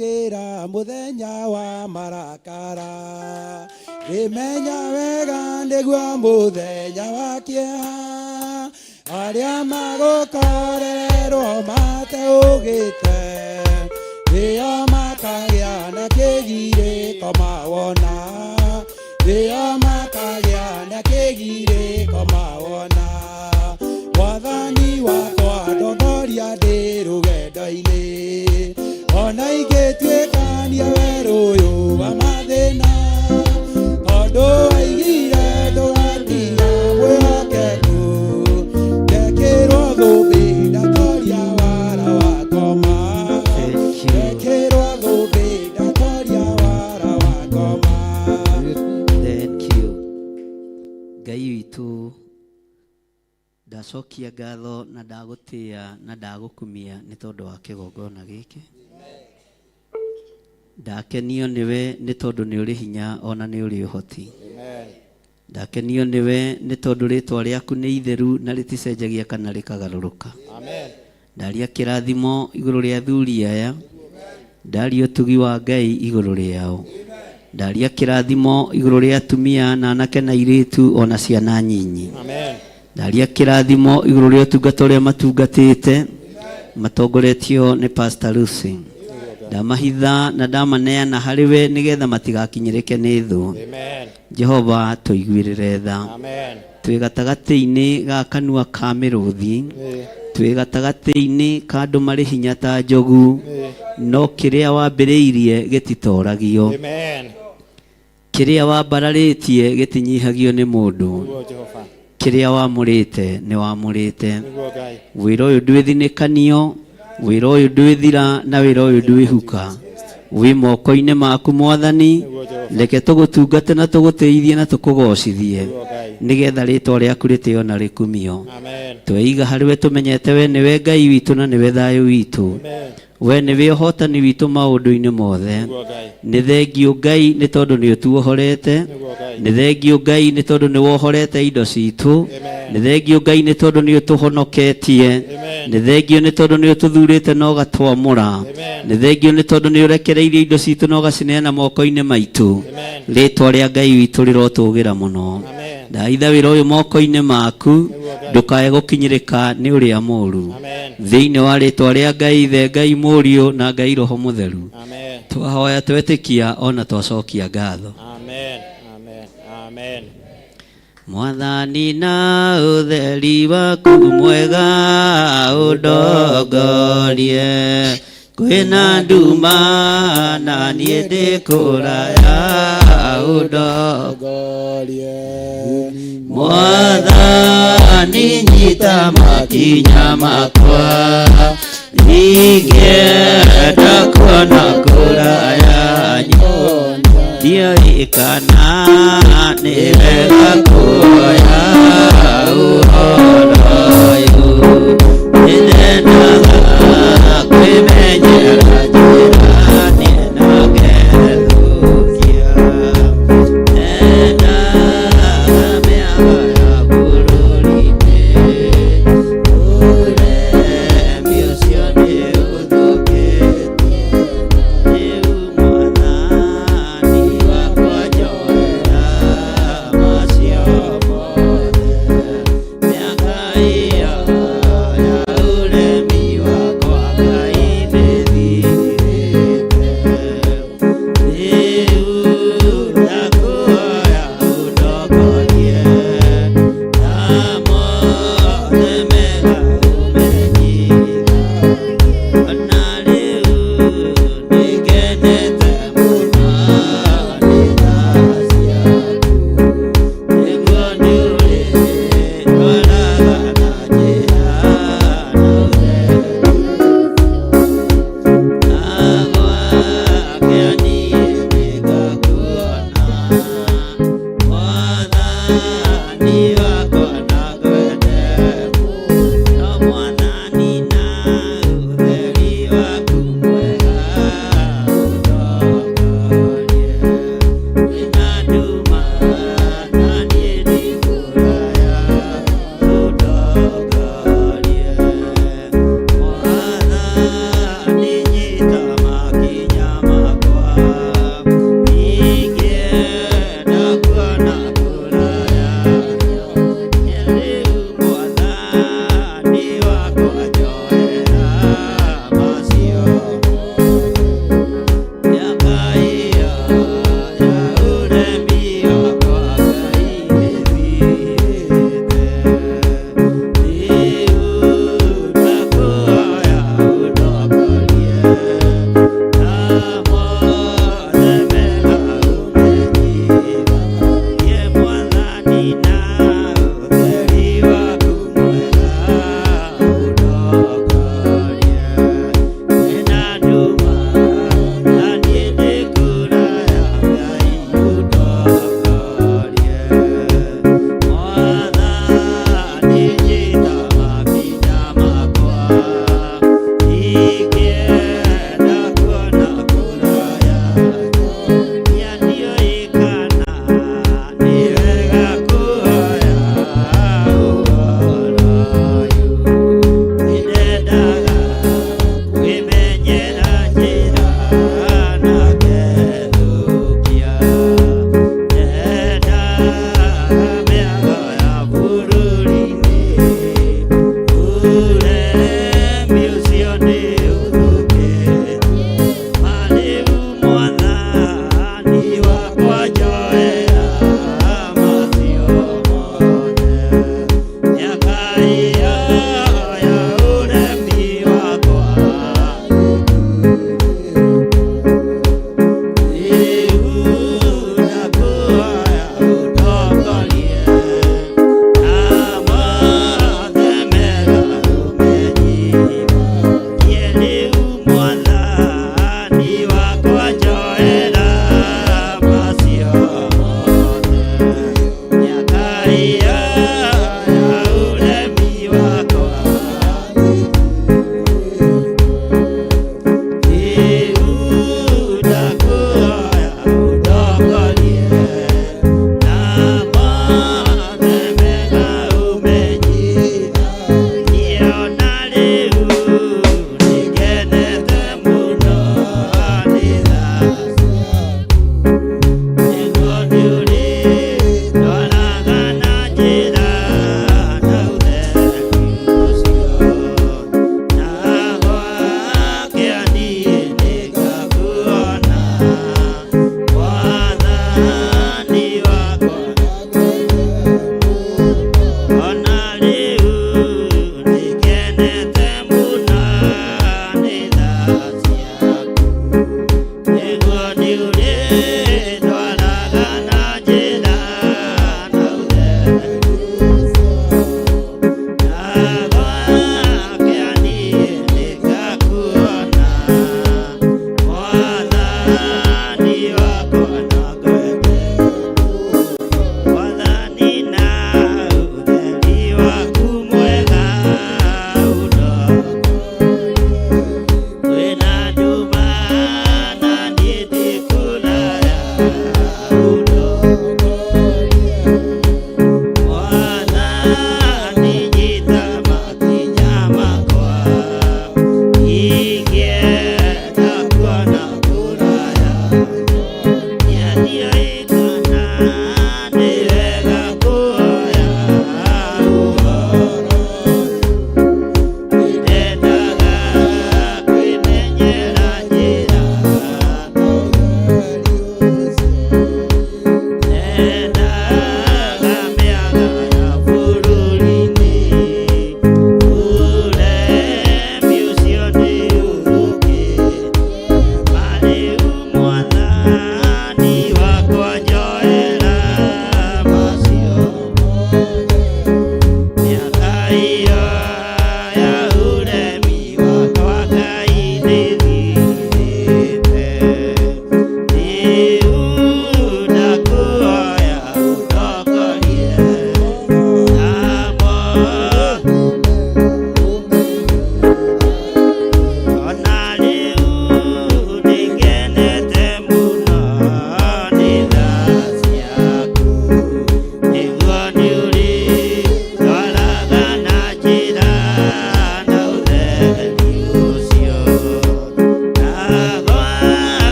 Ndĩtũgĩra mũthenya wa marakara, rĩmenya wega nĩguo mũthenya wa kĩeha, arĩa magũkorererwo mateũgĩte, nĩo makagĩa na kĩgirĩko mawona, nĩo makagĩa na kĩgirĩko mawona. Mwathani wakwa ndongoria ndĩ rũgendo-inĩ, ona ingĩtuĩkania werũ ũyũ wa mathĩna, tondũ waigire ndũgatiga mwĩhokeku, ngekĩrwo thũmbĩ ndatoria wara wa ngoma. Thank you. Ngekĩrwo thũmbĩ ndatoria wara wa ngoma. Thank you. Ngai witũ, ndacokia ngatho na ndagũtĩa na ndagũkumia nĩ tondũ wa kĩgongona gĩkĩ. Ndakenio nĩwe nĩ tondũ nĩ ũrĩ hinya ona nĩ ũrĩ ũhoti. Ndakenio nĩwe nĩ tondũ rĩtwa rĩaku nĩ itheru na rĩticenjagia kana rĩkagarũrũka. Ndaria kĩrathimo igũrũ rĩa athuri aya, ndaria ũtugi wa Ngai igũrũ rĩao, ndaria kĩrathimo igũrũ rĩa atumia na anake na airĩtu ona ciana nyinyi. Ndaria kĩrathimo igũrũ rĩa ũtungata ũrĩa matungatĩte matongoretio nĩ Pastor Lucy. Ndamahitha na ndamaneana harĩ we nĩgetha matigakinyĩrĩke nĩ thũ. Jehova, tũiguĩrĩre tha. Twĩ gatagatĩ-inĩ ga kanua ka mĩrũthi, twĩ gatagatĩ-inĩ ka andũ marĩ hinya ta njogu, no kĩrĩa wambĩrĩirie gĩtitoragio, kĩrĩa wambararĩtie gĩtinyihagio nĩ mũndũ, kĩrĩa wamũrĩte nĩ wamũrĩte. Wĩra ũyũ ndwĩthinĩkanio, wĩra ũyũ ndwĩthira, na wĩra ũyũ ndwĩhuka, wĩ moko-inĩ maku Mwathani. Reke tũgũtungate na tũgũtĩithie na tũkũgocithie nĩgetha rĩtwa rĩaku rĩtĩo na rĩkumio. Tweiga harĩ we tũmenyete we nĩwe Ngai witũ na nĩwe thayũ witũ, we nĩwe ũhotani witũ maũndũ-inĩ mothe. Nĩ thengio Ngai nĩ tondũ nĩ ũtuohorete, nĩ thengio Ngai nĩ tondũ nĩ wohorete indo citũ, nĩ thengio Ngai nĩ tondũ nĩ ũtũhonoketie, nĩ thengio nĩ tondũ nĩ ũtũthurĩte na ũgatwamũra, nĩ thengio nĩ tondũ nĩ ũrekereirie indo citũ na ũgacineana moko-inĩ maitũ. Rĩtwa rĩa Ngai witũ rĩrotũgĩra mũno. Ndaitha wĩra ũyũ moko-inĩ maku, ndũkae gũkinyĩrĩka nĩ ũrĩa mũũru, thĩinĩ wa rĩtwa rĩa Ngai Ithe, Ngai Mũriũ na Ngai Roho Mũtheru, twahoya twetĩkia ona twacokia ngatho. Amen. Amen. Amen. Mwathani, na ũtheri waku mwega ũndongorie, kwĩna nduma na niĩ ndĩ kũraya, ũndongorie. Mwathani, nyita makinya makwa, ingĩenda kuona kũraya, ndiũĩ kana nĩ wega kuoya ũhoro ũyũ, nĩnyendaga kwĩmenyera njĩra niĩ na ngethũkia, nyendaga mĩago ya bũrũri-inĩ, ũremi ũcio nĩ ũthũkĩtie. Rĩu Mwathani wakwa, njoera macio mothe, mĩaka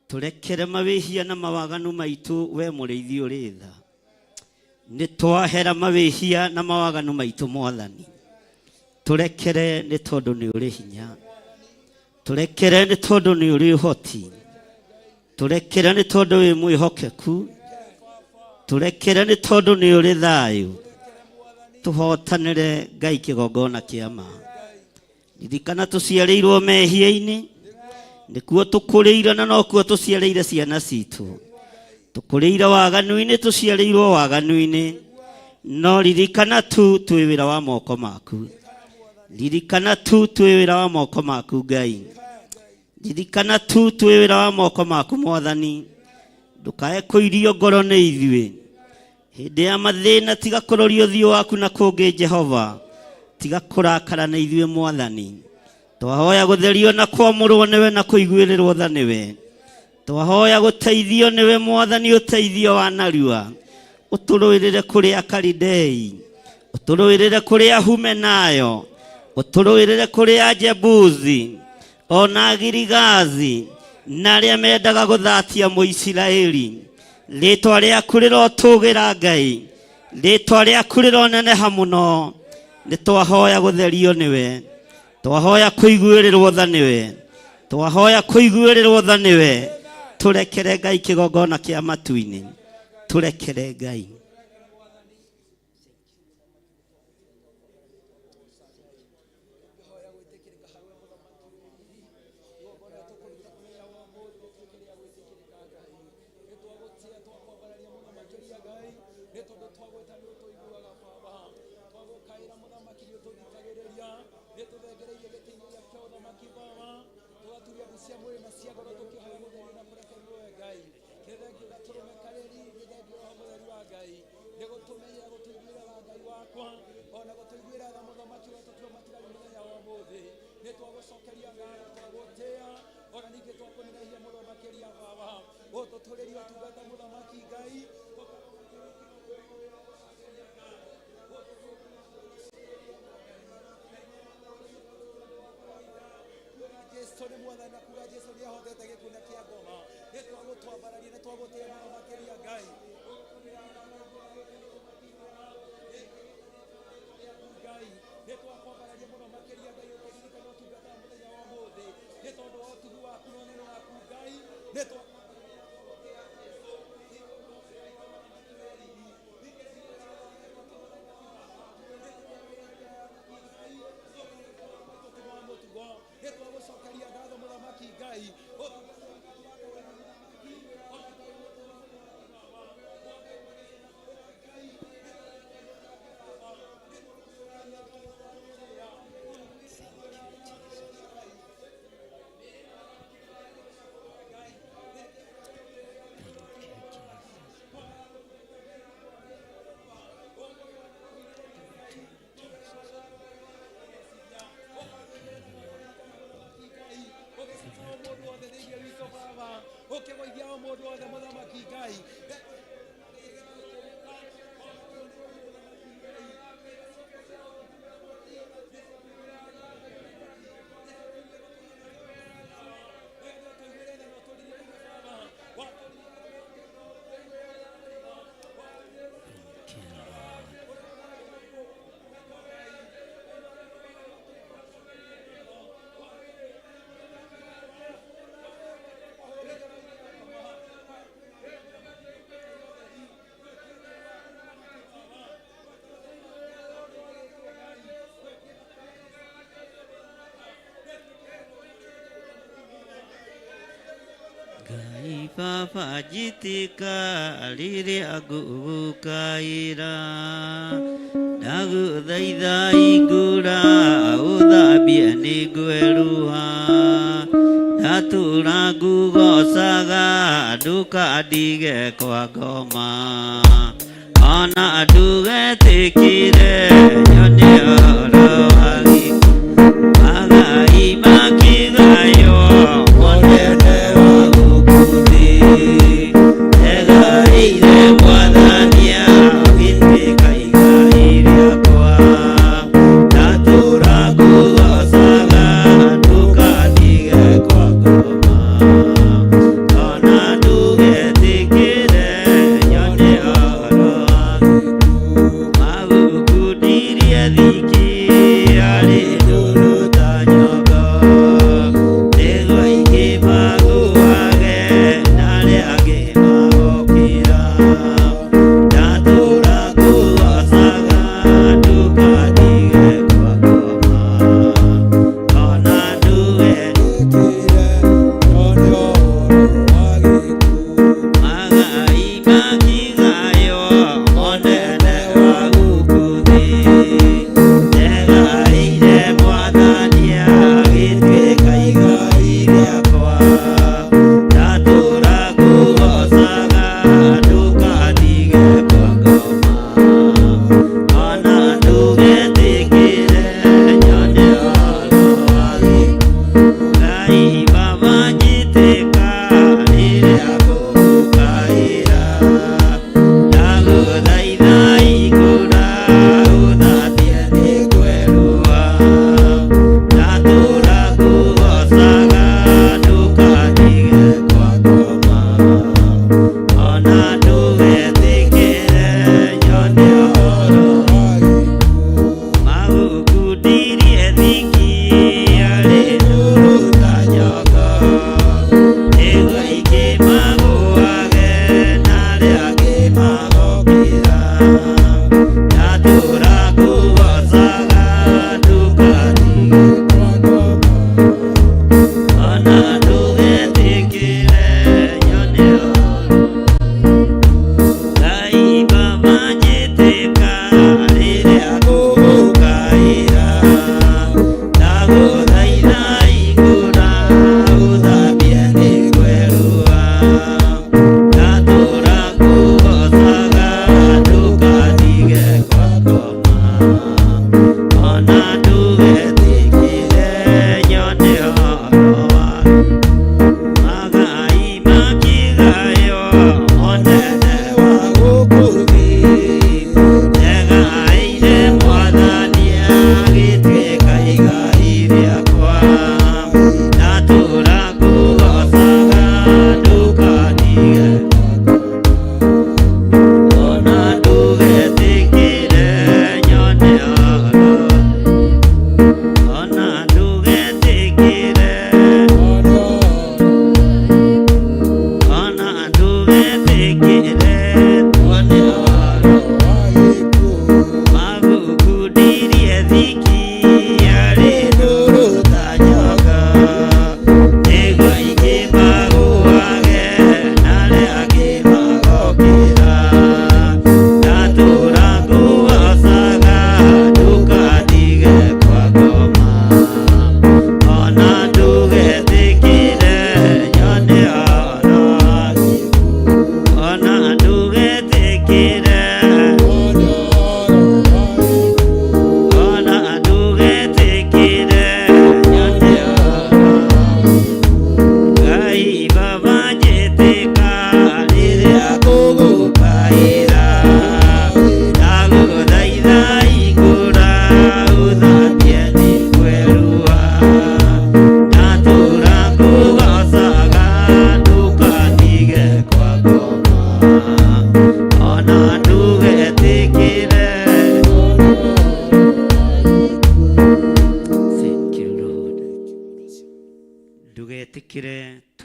Tũrekere mawĩhia na mawaganu maitũ, we mũrĩithi ũrĩ tha. Nĩ twahera mawĩhia na mawaganu maitũ, Mwathani. Tũrekere nĩ tondũ nĩ ũrĩ hinya. Tũrekere nĩ tondũ nĩ ũrĩ ũhoti. Tũrekere nĩ tondũ wĩ mwĩhokeku. Tũrekere nĩ tondũ nĩ ũrĩ thayũ. Tũhotanĩre Ngai kĩgongona kĩa ma. Ririkana tũciarĩirwo mehia-inĩ, nĩkuo tũkũrĩire na nokuo tũciarĩire ciana citũ. Tũkũrĩire waganu-inĩ, tũciarĩirwo waganu-inĩ. No ririkana tu twĩ wĩra wa moko maku. Ririkana tu twĩ wĩra wa moko maku Ngai. Ririkana tu twĩ wĩra wa moko maku Mwathani. Ndũkae kũirio ngoro nĩ ithuĩ. Hĩndĩ ya mathĩna tiga kũroria ũthiũ waku na kũngĩ Jehova. Tiga kũrakara na ithuĩ Mwathani. Twahoya gũtherio na kwamũrwo nĩwe na kũiguĩrĩrwo tha nĩwe. Twahoya gũteithio nĩwe Mwathani, ũteithio wa narua. Ũtũrũĩrĩre kũrĩ Akalidei, ũtũrũĩrĩre kũrĩ Ahumenayo, ũtũrũĩrĩre kũrĩ Ajebusi ona Agirigazi na arĩa mendaga gũthatia Mũisiraeli. Rĩtwa rĩaku rĩrotũgĩra Ngai, rĩtwa rĩaku rĩroneneha mũno. Nĩ twahoya gũtherio nĩwe, twahoya kũiguĩrĩrwo tha nĩwe, twahoya kũiguĩrĩrwo tha nĩwe. Tũrekere Ngai kĩgongona kĩa matu-inĩ, tũrekere Ngai. Jesu nĩ mwathani na kuga Jesu nĩ ahotete gĩkuũ na kĩa ngoma. Nĩ twagũtwambararia, nĩ twagũtĩa mũno makĩria Ngai. Ngai nĩ twakwambararia mũno makĩria Ngai, ũkĩririkana ũtungata wa mũthenya wa ũmũthĩ nĩ tondũ wa ũtugi waku na ũnene waku Ngai. Nĩ nĩ twagũcokeria ngatho mũthamaki Ngai. Ũkĩgũithia o mũndũ wothe mũthamaki Ngai. Ngai baba njĩtĩka rĩrĩa ngũgũkaĩra, ndagũthaitha hingũra ũthambie nĩ ngwerũha, ndatũra ngũgocaga ndũkandige kwa ngoma, ona ndũgetĩkĩre nyone ũhoro wa gĩkuũ, magai makĩgaywo mũnene wa gũkũ thĩ, egaĩire Mwathani agĩtuĩka igai rĩakwa, ndatũra ngũgocaga ndũkandige kwa ngoma, ona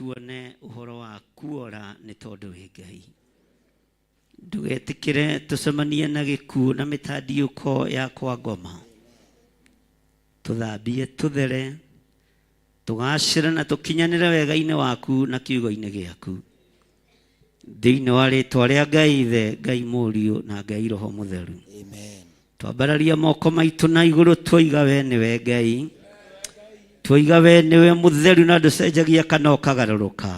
Tuone ũhoro wa kuora nĩ tondũ wĩ Ngai. Ndũgetĩkĩre tũcemanie na gĩkuũ na mĩtandiũko ya kwa ngoma. Tũthambie tũthere, tũgacĩre na tũkinyanĩre wega-inĩ waku na kiugo-inĩ gĩaku. Thĩinĩ wa rĩtwa rĩa Ngai Ithe, Ngai Mũriũ na Ngai Roho Mũtheru. Amen. Twambararia moko maitũ na igũrũ twoiga we nĩwe Ngai. Twoiga we nĩwe mũtheru na ndũcenjagia kana ũkagarũrũka.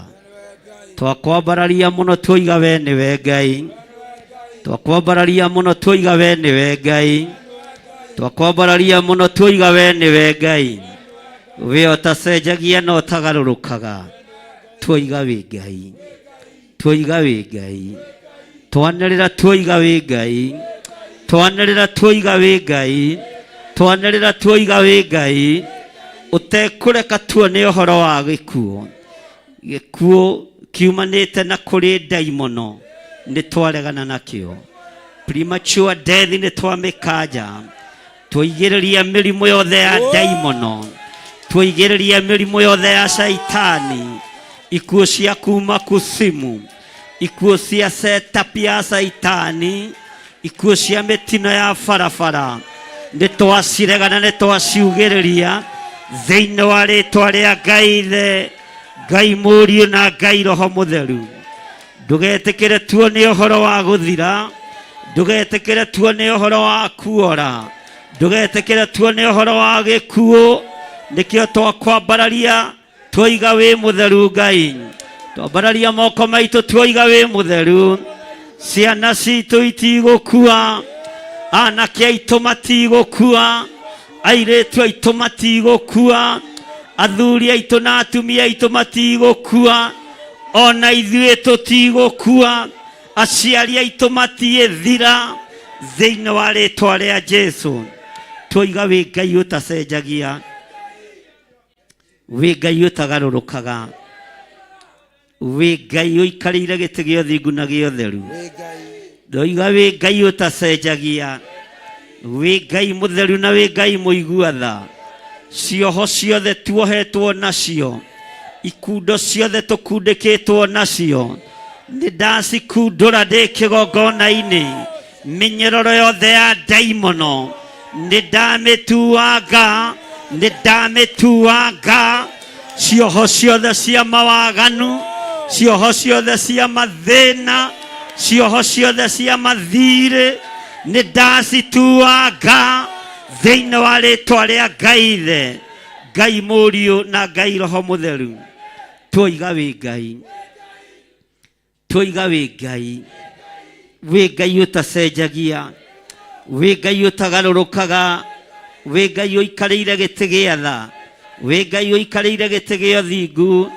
Twakwambararia mũno twoiga we nĩwe Ngai. Twakwambararia mũno twoiga we nĩwe Ngai. Twakwambararia mũno twoiga we nĩwe Ngai. We ũtacenjagia na ũtagarũrũkaga. Twoiga wĩ Ngai. Twoiga wĩ Ngai. Twanĩrĩra twoiga wĩ Ngai. Twanĩrĩra twoiga wĩ Ngai. Twanĩrĩra twoiga wĩ Ngai. Ũtekũreka tuone ũhoro wa gĩkuũ. Gĩkuũ kiumanĩte na kũrĩ ndaimono nĩ twaregana nakĩo. Premature death nĩ twamĩkanja. Twaigĩrĩria mĩrimũ yothe ya ndaimono. Twaigĩrĩria mĩrimũ yothe ya caitani. Ikuũ cia kuma kusimu. Ikuũ cia setup ya caitani. Ikuũ cia mĩtino ya barabara. Nĩ twaciregana, nĩ twaciugĩrĩria thĩinĩ wa rĩtwa rĩa Ngai Ithe, Ngai Mũriũ na Ngai Roho Mũtheru. Ndũgetĩkĩre tuone ũhoro wa gũthira, ndũgetĩkĩre tuone ũhoro wa kuora, ndũgetĩkĩre tuone ũhoro wa gĩkuũ. Nĩkĩo twakwambararia twoiga wĩ mũtheru Ngai. Twambararia moko maitũ twoiga wĩ mũtheru. Ciana citũ itigũkua, anake aitũ matigũkua, airĩtu aitũ matigũkua, athuri aitũ na atumia aitũ matigũkua, ona ithuĩ tũtigũkua, aciari aitũ matiĩthira, thĩinĩ wa rĩtwa rĩa Jesu. Twoiga wĩ Ngai ũtacenjagia, wĩ Ngai ũtagarũrũkaga, wĩ Ngai ũikarĩire gĩtĩ gĩa ũthingu na gĩa ũtheru. Ndoiga wĩ Ngai ũtacenjagia, wĩ Ngai mũtheru na wĩ Ngai mũigua tha. Cioho ciothe tuohetwo nacio, ikundo ciothe tũkundĩkĩtwo nacio, nĩ ndacikundũra ndĩ kĩgongona-inĩ. Mĩnyororo yothe ya ndaimono nĩ ndamĩtuanga, nĩ ndamĩtuanga. Cioho ciothe cia mawaganu, cioho ciothe cia mathĩna, cioho ciothe cia mathirĩ nĩ ndacituanga thĩinĩ wa rĩtwa rĩa Ngai Ithe, Ngai Mũriũ na Ngai Roho Mũtheru. Twoiga wĩ Ngai, twoiga wĩ Ngai, wĩ Ngai ũtacenjagia, wĩ Ngai ũtagarũrũkaga, wĩ Ngai ũikarĩire gĩtĩ gĩa tha, wĩ Ngai ũikarĩire gĩtĩ gĩa ũthingu,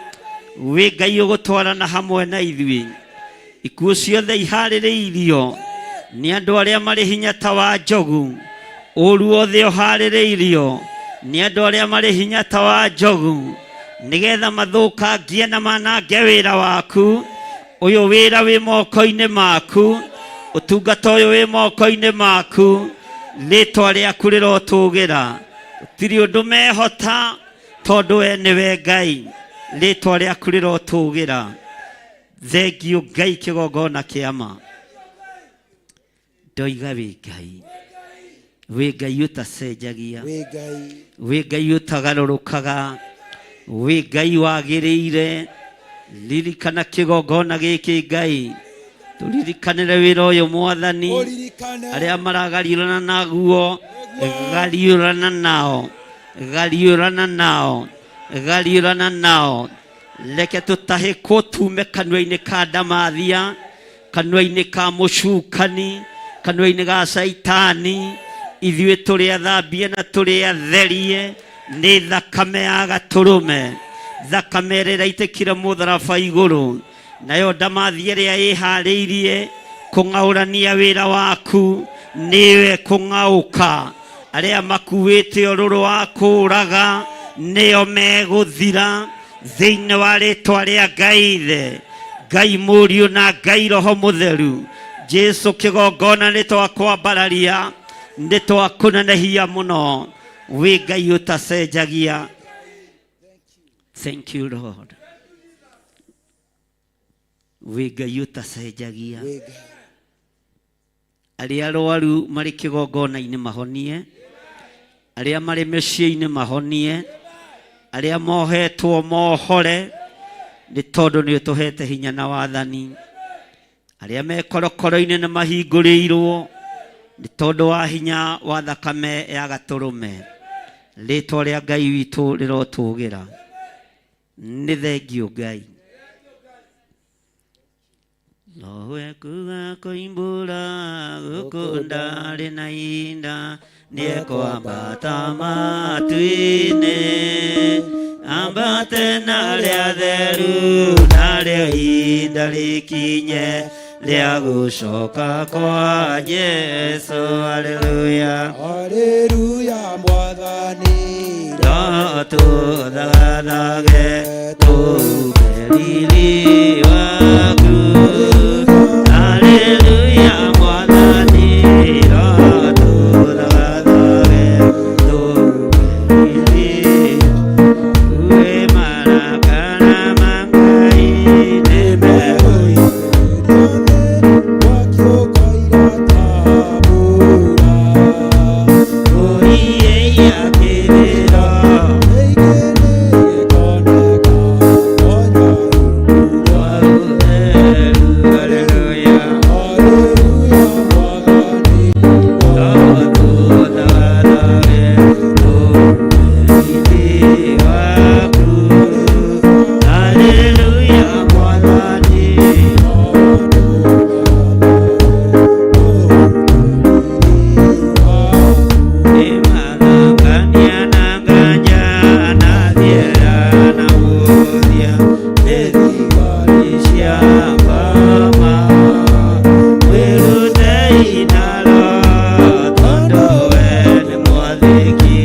wĩ Ngai ũgũtwarana hamwe na ithuĩ. Ikuũ ciothe iharĩrĩirio nĩ andũ arĩa marĩ hinya ta wa njogu, ũru wothe ũharĩrĩirio nĩ andũ arĩa marĩ hinya ta wa njogu, nĩgetha mathũkangie na manange wĩra waku. Ũyũ wĩra wĩ moko-inĩ maku, ũtungata ũyũ wĩ moko-inĩ maku, rĩtwa rĩaku rĩrotũgĩra. Gũtirĩ ũndũ mehota tondũ we nĩwe Ngai, rĩtwa rĩaku rĩrotũgĩra. Thengiũ Ngai kĩgongona kĩa ma. Ndoiga wĩ Ngai, wĩ Ngai ũtacenjagia, Wĩ Ngai. wĩ Ngai ũtagarũrũkaga, wĩ Ngai wagĩrĩire. Ririkana kĩgongona gĩkĩ Ngai, tũririkanĩre wĩra ũyũ Mwathani. Ũririkane. Arĩa maragariũrana naguo, gariũrana nao, gariũrana nao, gariũrana nao. Reke tũtahĩkwo tume kanua-inĩ ka ndamathia, kanua-inĩ ka mũcukani, kanua-inĩ ga caitani. Ithuĩ tũrĩ athambie na tũrĩ atherie nĩ thakame ya gatũrũme, thakame ĩrĩa ĩraitĩkire mũtharaba igũrũ, nayo ndamathia ĩrĩa ĩharĩirie kũng'aũrania wĩra waku nĩwe kũng'aũka. Arĩa makuĩte ũrũrũ wa kũũraga nĩo megũthira thĩinĩ wa rĩtwa rĩa Ngai Ithe, Ngai Mũriũ na Ngai Roho Mũtheru. Jesu kĩgongona nĩ twakwambararia, nĩ twakũnenehia mũno, wĩ Ngai ũtacenjagia. Thank you Lord. Wĩ Ngai ũtacenjagia. Wĩ Ngai. Arĩa arwaru marĩ kĩgongona-inĩ mahonie, arĩa marĩ mĩciĩ-inĩ mahonie, arĩa mohetwo mohore, nĩ tondũ nĩ ũtũhete hinya na wathani. Arĩa me korokoro-inĩ nĩ mahingũrĩirwo nĩ tondũ wa hinya wa thakame ya Gatũrũme. Rĩtwa rĩa Ngai witũ rĩrotũgĩra. Nĩ thengiũ Ngai. Nowe kuga koimbũra gũkũ ndarĩ na inda nĩekwambata matu-inĩ ambate na rĩa theru narĩo ihinda rĩkinye rĩa gũcoka kwa Jesũ. Haleluya. Haleluya mwathani. No tũthathage tũuge riri waku. Haleluya mwathani no tũthathage tũuge riri wĩ marakara ma Ngai nĩ megũiyũria Mwaki ũkaira ta mbura. Ũiĩia kĩrĩro Rĩngĩ nĩgĩkoneka ona rungu rwa ũtheru. Haleluya. Haleluya mwathani. No tũthathage tũuge riri waku. Haleluya mwathani. Nĩmathangania na nganja na thiera na mũthia nĩ thigari cia ngoma. Wĩrutei naro tondũ we nĩ mwathĩki.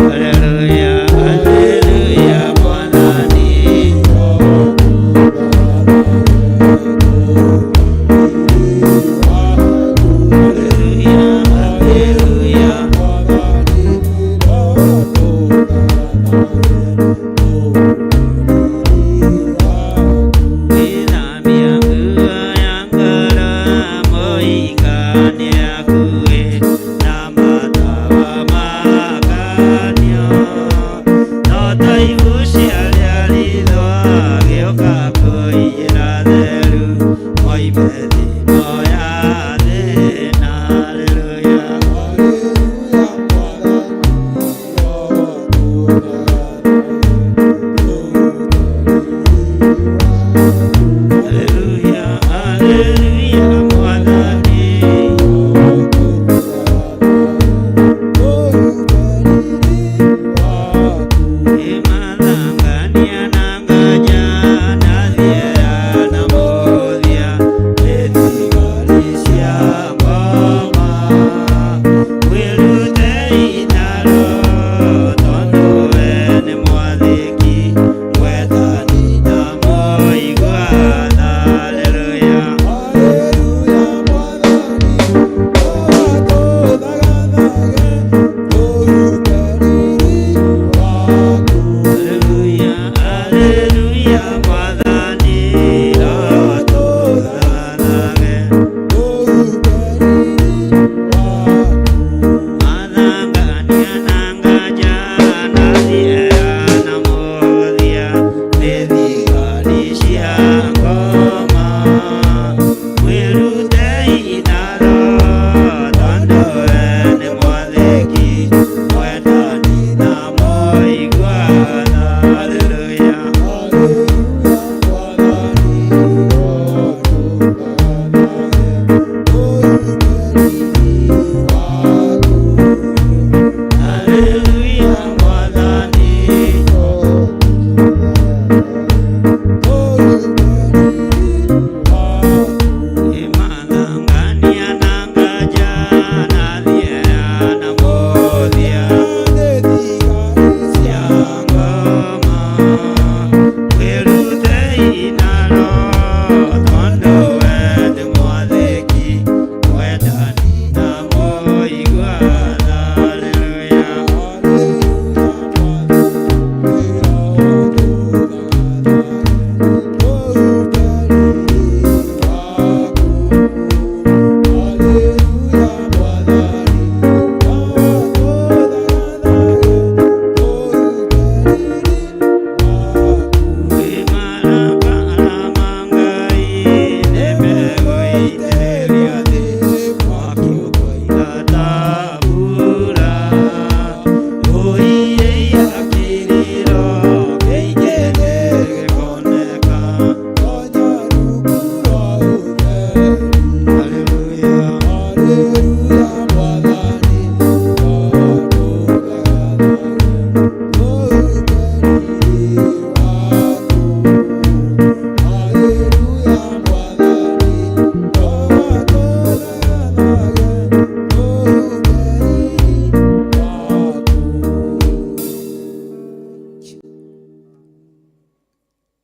Haleluya, haleluya mwathani. Haleluya, haleluya. Gwĩthambia nguo ya ngoro mũhikania akuĩ na matawa makanio. No ta ibucia rĩa ritho agĩũka kũiyĩra theru moime thĩno ya thĩna. Haleluya. Haleluya, haleluya mwathani. Ĩmathangania na nganja na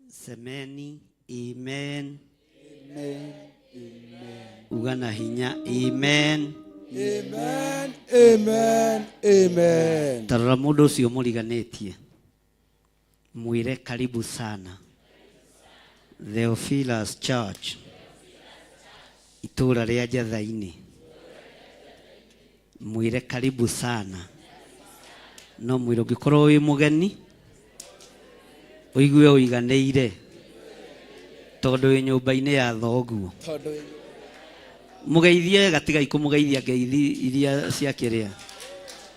Semeni amen. Amen. Amen. Uga na hinya amen. Amen. Amen. Amen. Tarora mũndũ ũcio mũriganĩtie, mwĩre karibu sana Theophilus Church, itũũra rĩa Njatha-inĩ. Mwĩre karibu sana. No mwĩre ũngĩkorwo wĩ mũgeni ũigue ũiganĩire tondũ wĩ nyũmba-inĩ ya thoguo. Mũgeithie wega, tigai kũmũgeithia ngeithi iria cia kĩrĩa.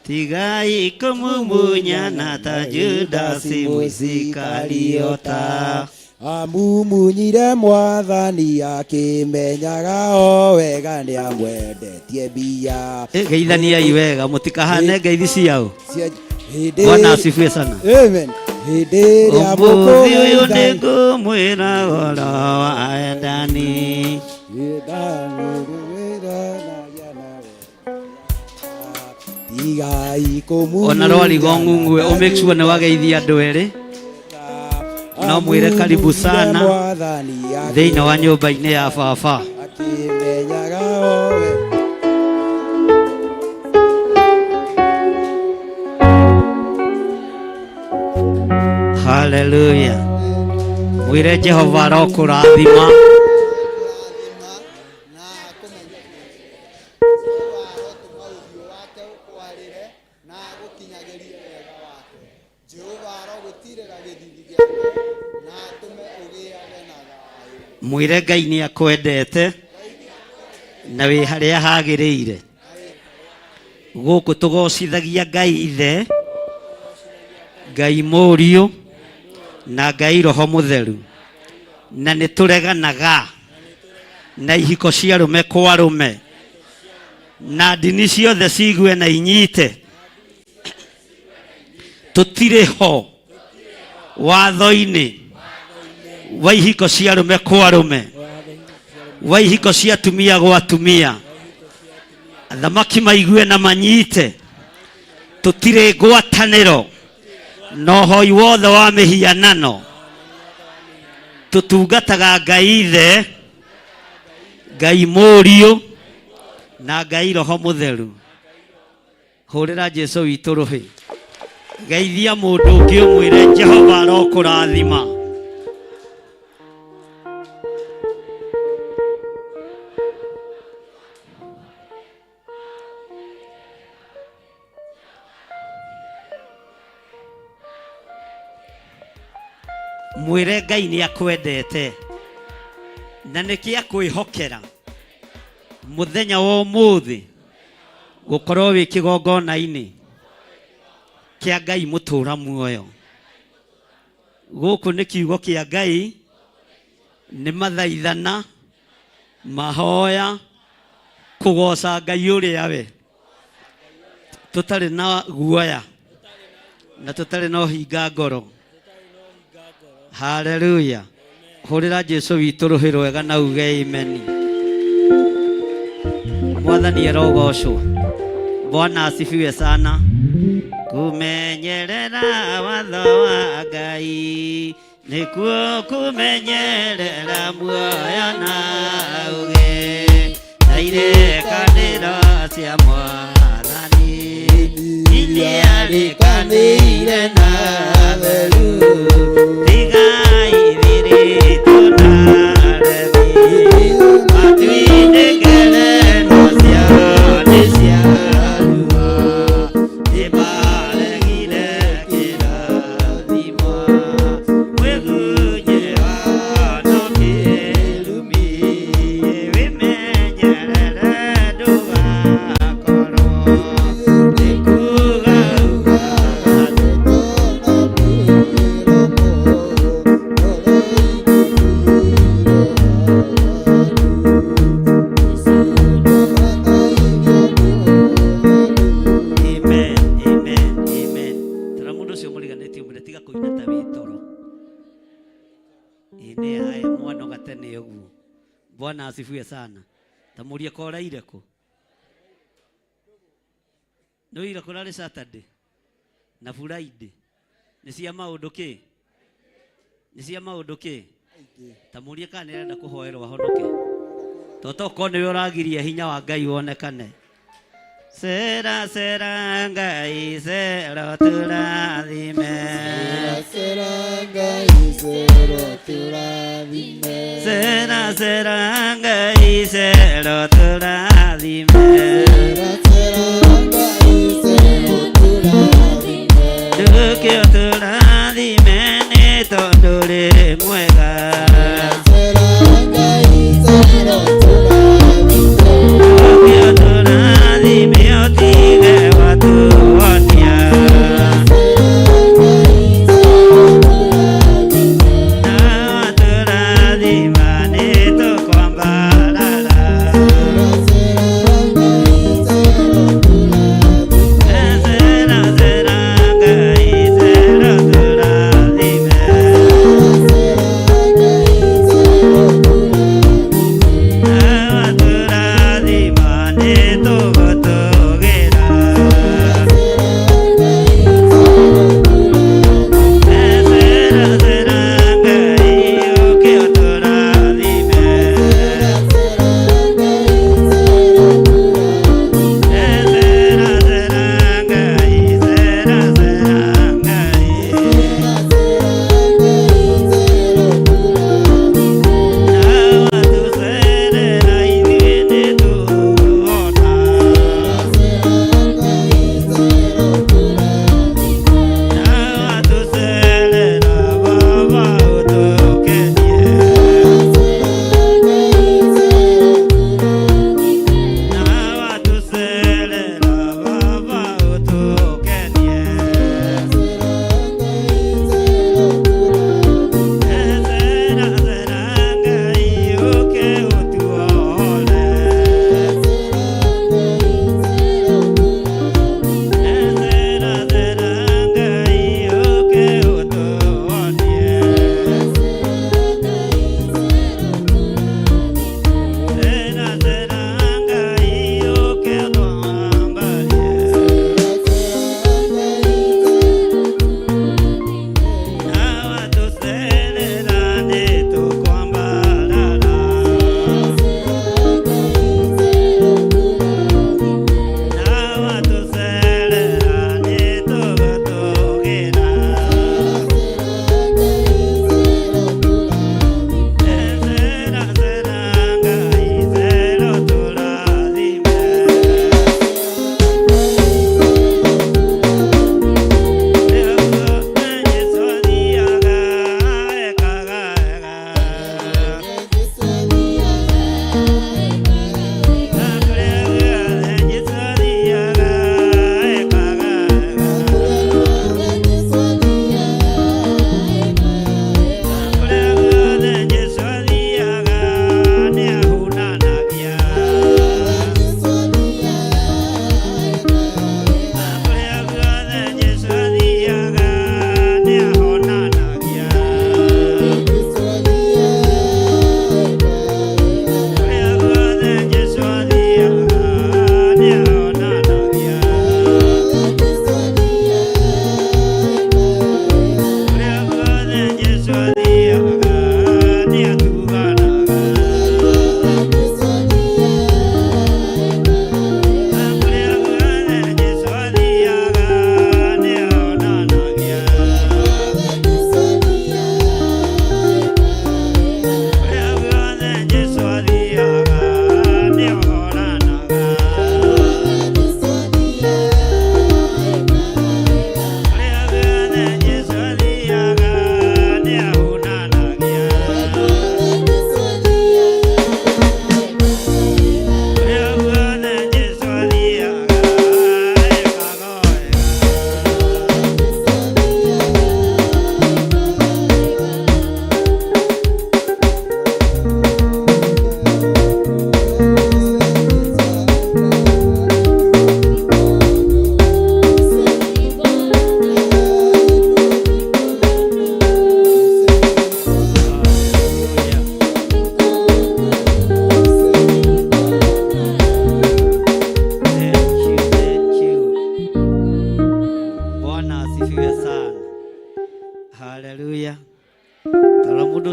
Tigai kũmumunyana ta Judasi Mũisikariota. Amumunyire mwathani akĩmenyaga o wega nĩ amwendetie mbia. Geithaniai wega mũtikahane ngeithi ciao. Hĩndĩ Bwana asifiwe sana. Amen. Hĩndĩ ĩrĩa Ũmũthĩ ũyũ mũkũgeithania- nĩngũmwĩra ũhoro wa endani. Tigai kũmumunyana Ona rwarigo ng'ung'ue ũ make sure nĩ wageithia andũ erĩ. No mwĩre karibu sana Mwathani thĩinĩ wa nyũmba-inĩ ya baba. akĩmenyaga o wega. Haleluya. Mwĩre Jehova arokũrathima. Mwĩre Ngai nĩ akwendete na wĩ harĩa hagĩrĩire. Gũkũ tũgocithagia Ngai Ithe, Ngai Mũriũ na Ngai Roho Mũtheru, na nĩ tũreganaga na ihiko cia arũme kwa arũme, na ndini ciothe ciigue na inyite. Tũtirĩ ho watho-inĩ wa ihiko cia arũme kwa arũme, wa ihiko cia atumia gwa atumia. Athamaki maigue na manyite. Tũtirĩ ngwatanĩro na ũhoi wothe wa mĩhianano. Tũtungataga Ngai Ithe, Ngai Mũriũ na Ngai Roho Mũtheru. Hũrĩra Jesũ witũ rũhĩ. Geithia mũndũ ũngĩ ũmwĩre Jehova arokũrathima. Mwĩre Ngai nĩ akwendete na nĩkĩ akwĩhokera mũthenya wa ũmũthĩ gũkorwo wĩ kĩgongona-inĩ kĩa Ngai mũtũra muoyo. Gũkũ nĩ kiugo kĩa Ngai, nĩ mathaithana, mahoya, kũgoca Ngai ũrĩa we tũtarĩ na guoya na tũtarĩ na ũhinga ngoro. Haleluya. Hũrĩra Jesũ witũ rũhĩ rwega na uge amen. Mwathani arogocwo. Bwana asifiwe sana. Kumenyerera watho wa Ngai nĩkuo kũmenyerera muoyo na ũgĩ, na irĩkanĩro cia Mwathani iria rĩkanĩire na theru. Tigai thiritũ na aremi, matuindĩkĩre no ciao nĩ cia rua, nĩmaregire kĩrathimo. Mwĩgunye wano kĩrumi, wĩmenyerere ndũgakorwo nĩ kuga uga. Amen, amen, amen. Tara mũndũ ũcio mũriganĩtie ũmwĩre tiga kũina ta wĩ toro. Ĩ nĩ haya mwanoga tene ũguo. Bwana asifiwe sana. Ta mũrie koraire kũ? Nĩ ũira kũrarĩ Saturday na Friday. Nĩ cia maũndũ kĩ? Nĩ cia maũndũ kĩ? Ta mũrie kana nĩ arenda kũhoerwo ahonoke. Toto korwo nĩwe ũragiria hinya wa Ngai wonekane. Sera sera Ngai sera tũrathime. Sera Ngai sera tũrathime. Sera sera Ngai sera tũrathime. Sera sera Ngai sera tũrathime. Ndũkĩo tũrathime nĩ tondũ rĩ mwega. Sera Ngai sera tũrathime. Ndũkĩo tũrathime ũtige watuonia. Na watũrathima nĩ tũkwambarara.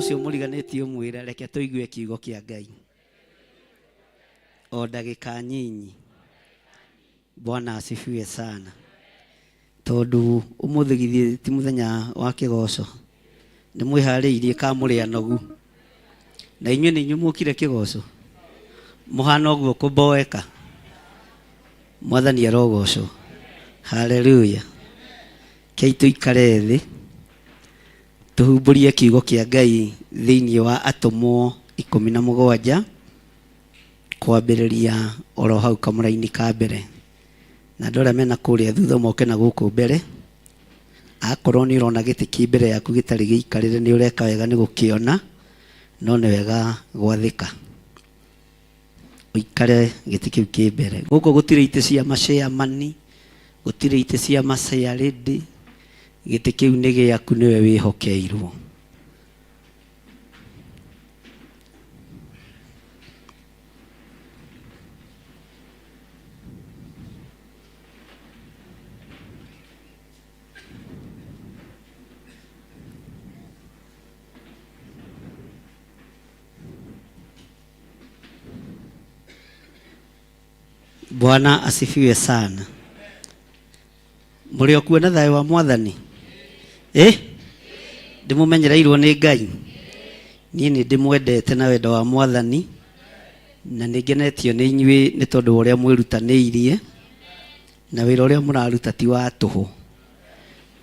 Rora ũcio mũriganĩtie ũmwĩre reke tũigue kiugo kĩa Ngai o ndagĩka nyinyi. Bwana asifiwe sana. Tondũ ũmũthĩ githĩ ti mũthenya wa kĩgoco, nĩ mwĩharĩirie ka mũrĩ anogu? Na inyuĩ nĩ inyuĩ mũkire kĩgoco mũhana ũguo kũmboeka. Mwathani arogocwo. Haleluya. Kei tũikare thĩ tũhumbũrie kiugo kĩa Ngai thĩinĩ wa Atũmwo 17 kwambĩrĩria oro hau kamũraini ka mbere. Na andũ arĩa mena kũrĩa thutha moke na gũkũ mbere. Akorwo nĩ ũrona gĩtĩ kĩ mbere yaku gĩtarĩ gĩikarĩre, nĩ ũreka wega nĩ gũkĩona, no nĩ wega gwathĩka ũikare gĩtĩ kĩu kĩ mbere. Gũkũ gũtirĩ itĩ cia maceamani, gũtirĩ itĩ cia macearĩndĩ, gĩtĩ kĩu nĩ gĩaku, nĩwe wĩhokeirwo. Bwana asifiwe sana. Mũrĩ o kuo na thayũ wa Mwathani? Eh? Ndĩmũmenyereirwo nĩ Ngai. Niĩ nĩ ndĩmwendete na wendo wa Mwathani na nĩ ngenetio nĩ inyuĩ nĩ tondũ wa ũrĩa mwĩrutanĩirie na wĩra ũrĩa mũraruta ti wa tũhũ.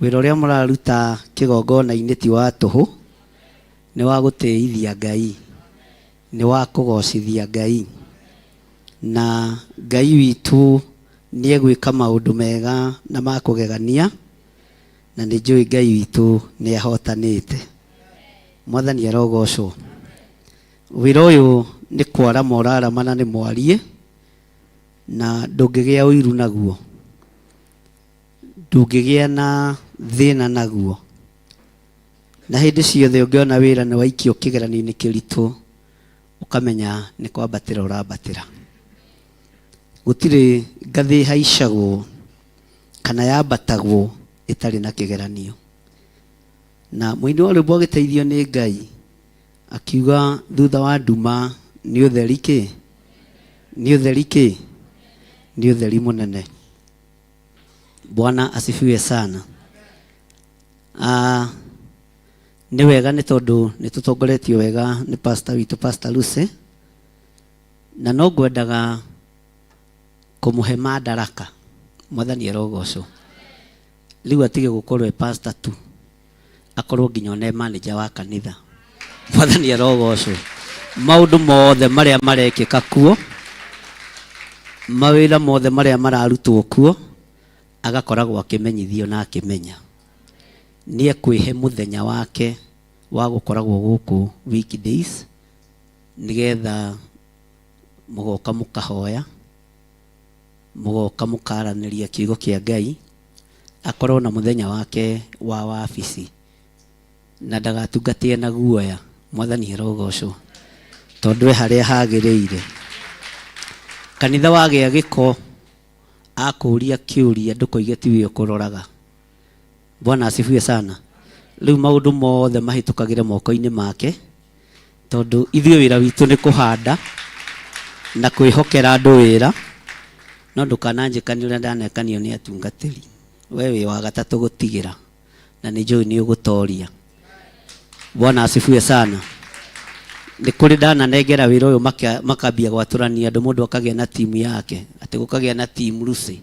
Wĩra ũrĩa mũraruta kĩgongona-inĩ ti wa tũhũ, nĩ wa gũtĩithia Ngai, nĩ wa kũgocithia Ngai. Na Ngai witũ nĩ egwĩka maũndũ mega na ma kũgegania, na nĩ njũĩ Ngai witũ nĩ ahotanĩte. Mwathani arogocwo. Wĩra ũyũ nĩ kwarama ũrarama na nĩ mwarie, na ndũngĩgĩa ũiru naguo, ndũngĩgĩa na thĩna naguo. Na hĩndĩ ciothe ũngĩona wĩra nĩ waikio kĩgeranio-inĩ kĩritũ, ũkamenya nĩ kwambatĩra ũrambatĩra. Gũtirĩ ngathĩ ĩhaicagwo kana yambatagwo ĩtarĩ na kĩgeranio. Na mũini wa rwĩmbo agĩteithio nĩ Ngai akiuga thutha wa nduma nĩ ũtheri kĩ? Nĩ ũtheri kĩ? Nĩ ũtheri mũnene. Bwana asifiwe sana. Nĩ wega nĩ tondũ nĩ tũtongoretio wega nĩ pastor witũ, Pastor Lucy, na no ngwendaga kũmũhe madaraka. Mwathani arogocwo. Rĩu atige gũkorwo e pastor tu, akorwo nginya one manager wa kanitha. Mwathani arogocwo. Maũndũ mothe marĩa marekĩka kuo, mawĩra mothe marĩa mararutwo kuo, agakoragwo akĩmenyithio na akĩmenya. Nĩ ekwĩhe mũthenya wake wa gũkoragwo gũkũ weekdays, nĩgetha mũgoka mũkahoya, mũgoka mũkaranĩria kiugo kĩa Ngai, akorwo na mũthenya wake wa wabici na ndagatungatĩe na guoya. Mwathani arogocwo, tondũ e harĩa hagĩrĩire. Kanitha wagĩa gĩko, akũria kĩũria ndũkoige tiwe ũkũroraga. Bwana asifiwe sana. Rĩu maũndũ mothe mahĩtũkagĩre moko-inĩ make, tondũ ithuĩ wĩra witũ nĩ kũhanda na kwĩhokera andũ wĩra. No ndũkananjĩkanie ũrĩa ndanekanio nĩ atungatĩri. We wĩ wa gatatũ gũtigĩra, na nĩ njũĩ nĩ ũgũtoria. Bwana asifiwe sana. Nĩ kũrĩ ndananengera wĩra ũyũ makambia gwatũrania andũ, mũndũ akagĩa na timu yake, atĩ gũkagĩa na timu Lucy,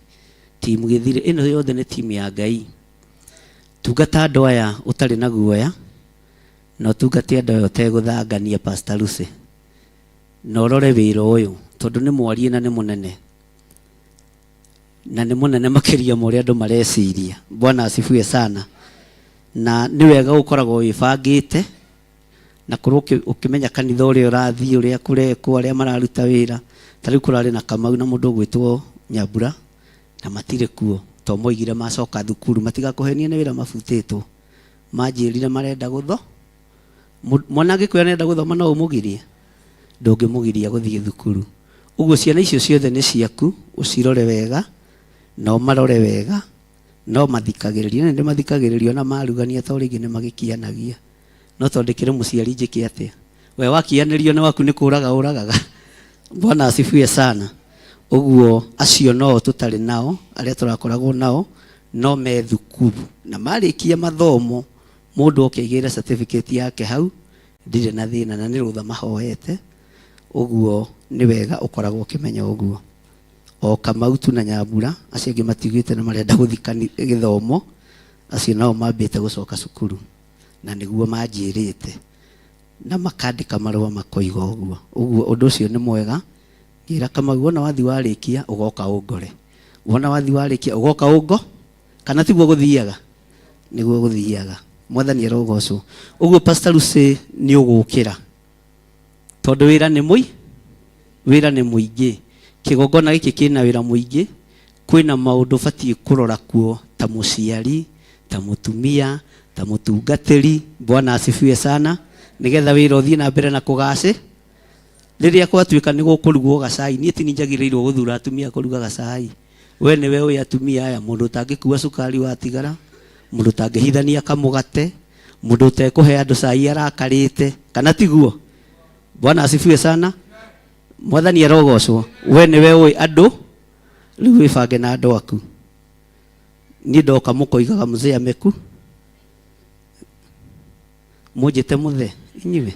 timu Gĩthire. Ĩno yothe nĩ timu ya Ngai. Tungata andũ aya ũtarĩ na guoya, na ũtungate andũ aya ũtegũthangania, Pastor Lucy, na ũrore wĩra ũyũ tondũ nĩ mwarie na nĩ mũnene, na nĩ mũnene makĩria ma ũrĩa andũ mareciria. Bwana asifiwe sana. Na nĩ wega gũkoragwo wĩbangĩte na korwo ũkĩmenya kanitha ũrĩa ũrathiĩ, ũrĩa kũrekwo, arĩa mararuta wĩra. Ta rĩu kũrarĩ na Kamau na mũndũ ũgwĩtwo Nyambura, na matirĩ kuo to moigire macoka thukuru. Matigakũhenie nĩ wĩra mabutĩtwo, manjĩrire marenda gũtho. Mwana angĩkwĩra nĩarenda gũthoma no ũmũgirie? Ndũngĩmũgiria gũthiĩ thukuru. Ũguo ciana icio ciothe nĩ ciaku, ũcirore wega na ũmarore wega, no mathikagĩrĩria. Nĩ mathikagĩrĩria ona marugania, to rĩngĩ nĩ magĩkianagia. No tondũ ndĩkĩrĩ mũciari njĩke atĩa? We wakianĩrio nĩ waku nĩ kũraga ũragaga. Bwana asifiwe sana. Ũguo acio no tũtarĩ nao, arĩa tũrakoragwo nao no me thukuru. Na marĩkia mathomo, mũndũ oke aigĩrĩre certificate yake hau, ndirĩ na thĩna na nĩ rũtha mahoete. Ũguo nĩ wega ũkoragwo ũkĩmenya ũguo. O Kamau tu na Nyambura, acio angĩ matiugĩte nĩ marenda gũthiĩ gĩthomo, acio nao mambĩte gũcoka cukuru na nĩguo manjĩrĩte na makandĩka marũa makoiga ũguo. Ũguo ũndũ ũcio nĩ mwega. Ngĩra Kamau wona wathi warĩkia ũgoka ũngore. Wona wathi warĩkia ũgoka ũngo, kana tiguo gũthiaga? Nĩguo gũthiaga. Mwathani arogocwo. Ũguo Pastor Lucy nĩ ũgũkĩra. Tondũ wĩra nĩ mũi, wĩra nĩ mũingĩ. Kĩgongona gĩkĩ kĩna wĩra mũingĩ, kwĩna maũndũ ũbatiĩ kũrora kuo ta mũciari, ta mũtumia, ta mũtungatĩri. Bwana asifiwe sana. Nĩgetha wĩra ũthiĩ na mbere na kũgacĩ. Rĩrĩa gwatuĩka nĩ gũkũrugwo gacai, niĩ ti niĩ njagĩrĩirwo gũthura atumia kũruga gacai. We nĩwe ũĩ atumia aya, mũndũ ũtangĩkua cukari watigara, mũndũ ũtangĩhithania kamũgate, mũndũ ũtekũhe andũ cai arakarĩte, kana tiguo? Bwana asifiwe sana. Mwathani arogocwo. We nĩwe ũĩ andũ, rĩu wĩbange na andũ aku. Niĩ ndoka mũkoigaga mzee ameku. Mũnjĩte mũthe inyuĩ.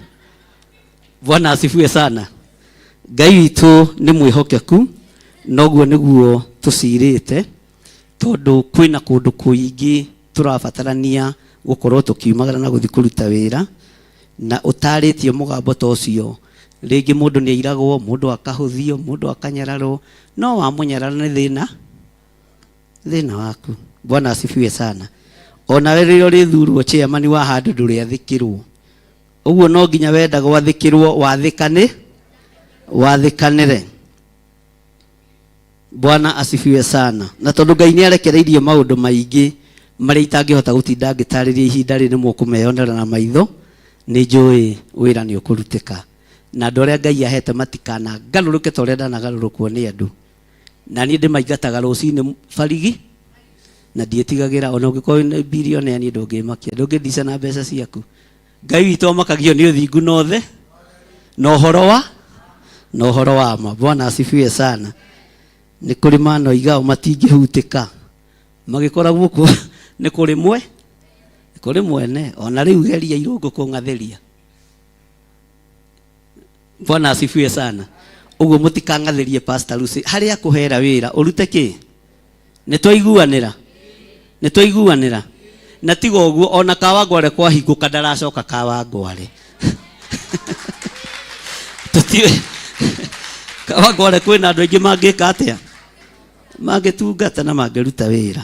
Bwana asifiwe sana. Ngai witũ nĩ mwĩhokeku, noguo nĩguo tũcirĩte, tondũ kwĩna kũndũ kũingĩ tũrabatarania gũkorwo tũkiumagara na gũthiĩ kũruta wĩra, na ũtarĩtie mũgambo ta ũcio, rĩngĩ mũndũ nĩ airagwo, mũndũ akahũthio, mũndũ akanyararwo, no wamũnyarara nĩ thĩna, thĩna waku. Bwana asifiwe sana. Ona rĩrĩa ũrĩthurwo chairman wa handũ ndũrĩathĩkĩrwo. Ũguo no nginya wenda gwathĩkĩrwo wathĩkane, wathĩkanĩre. Bwana asifiwe sana. Na tondũ Ngai nĩ arekereirie maũndũ maingĩ marĩa itangĩhota gũtinda ngĩtarĩria ihinda rĩrĩ mũkũmeyonera na maitho, nĩ njũĩ wĩra nĩ ũkũrutĩka. Na andũ arĩa Ngai ahete matikanagarũrũke ta ũrĩa ndanagarũrũkwo nĩ andũ. Na niĩ ndĩmaingataga rũcinĩ barigi na ndiĩtigagĩra, ona ũngĩkorwo wĩna bilionea niĩ ndũngĩmakia, ndũngĩndica na mbeca ciaku. Ngai witũ amakagio nĩ ũthingu na ũthe na ũhoro wa na ũhoro wa ma. Bwana asifiwe sana. Nĩ kũrĩ manoiga o matingĩhutĩka, magĩkora gũkũ nĩ kũrĩ mwe, nĩ kũrĩ mwene. Ona rĩu geria irũngũ kũng'athĩria. Bwana asifiwe sana. Ũguo mũtikang'athĩrie Pastor Lucy harĩa akũhera wĩra ũrute kĩ? Nĩ twaiguanĩra? Nĩ twaiguanĩra? Na tiga ũguo ona Kawangware kwahingũka ndaracoka Kawangware. Tũtiũĩ Kawangware kwĩna andũ aingĩ mangĩka atĩa? Mangĩtungata na mangĩruta wĩra.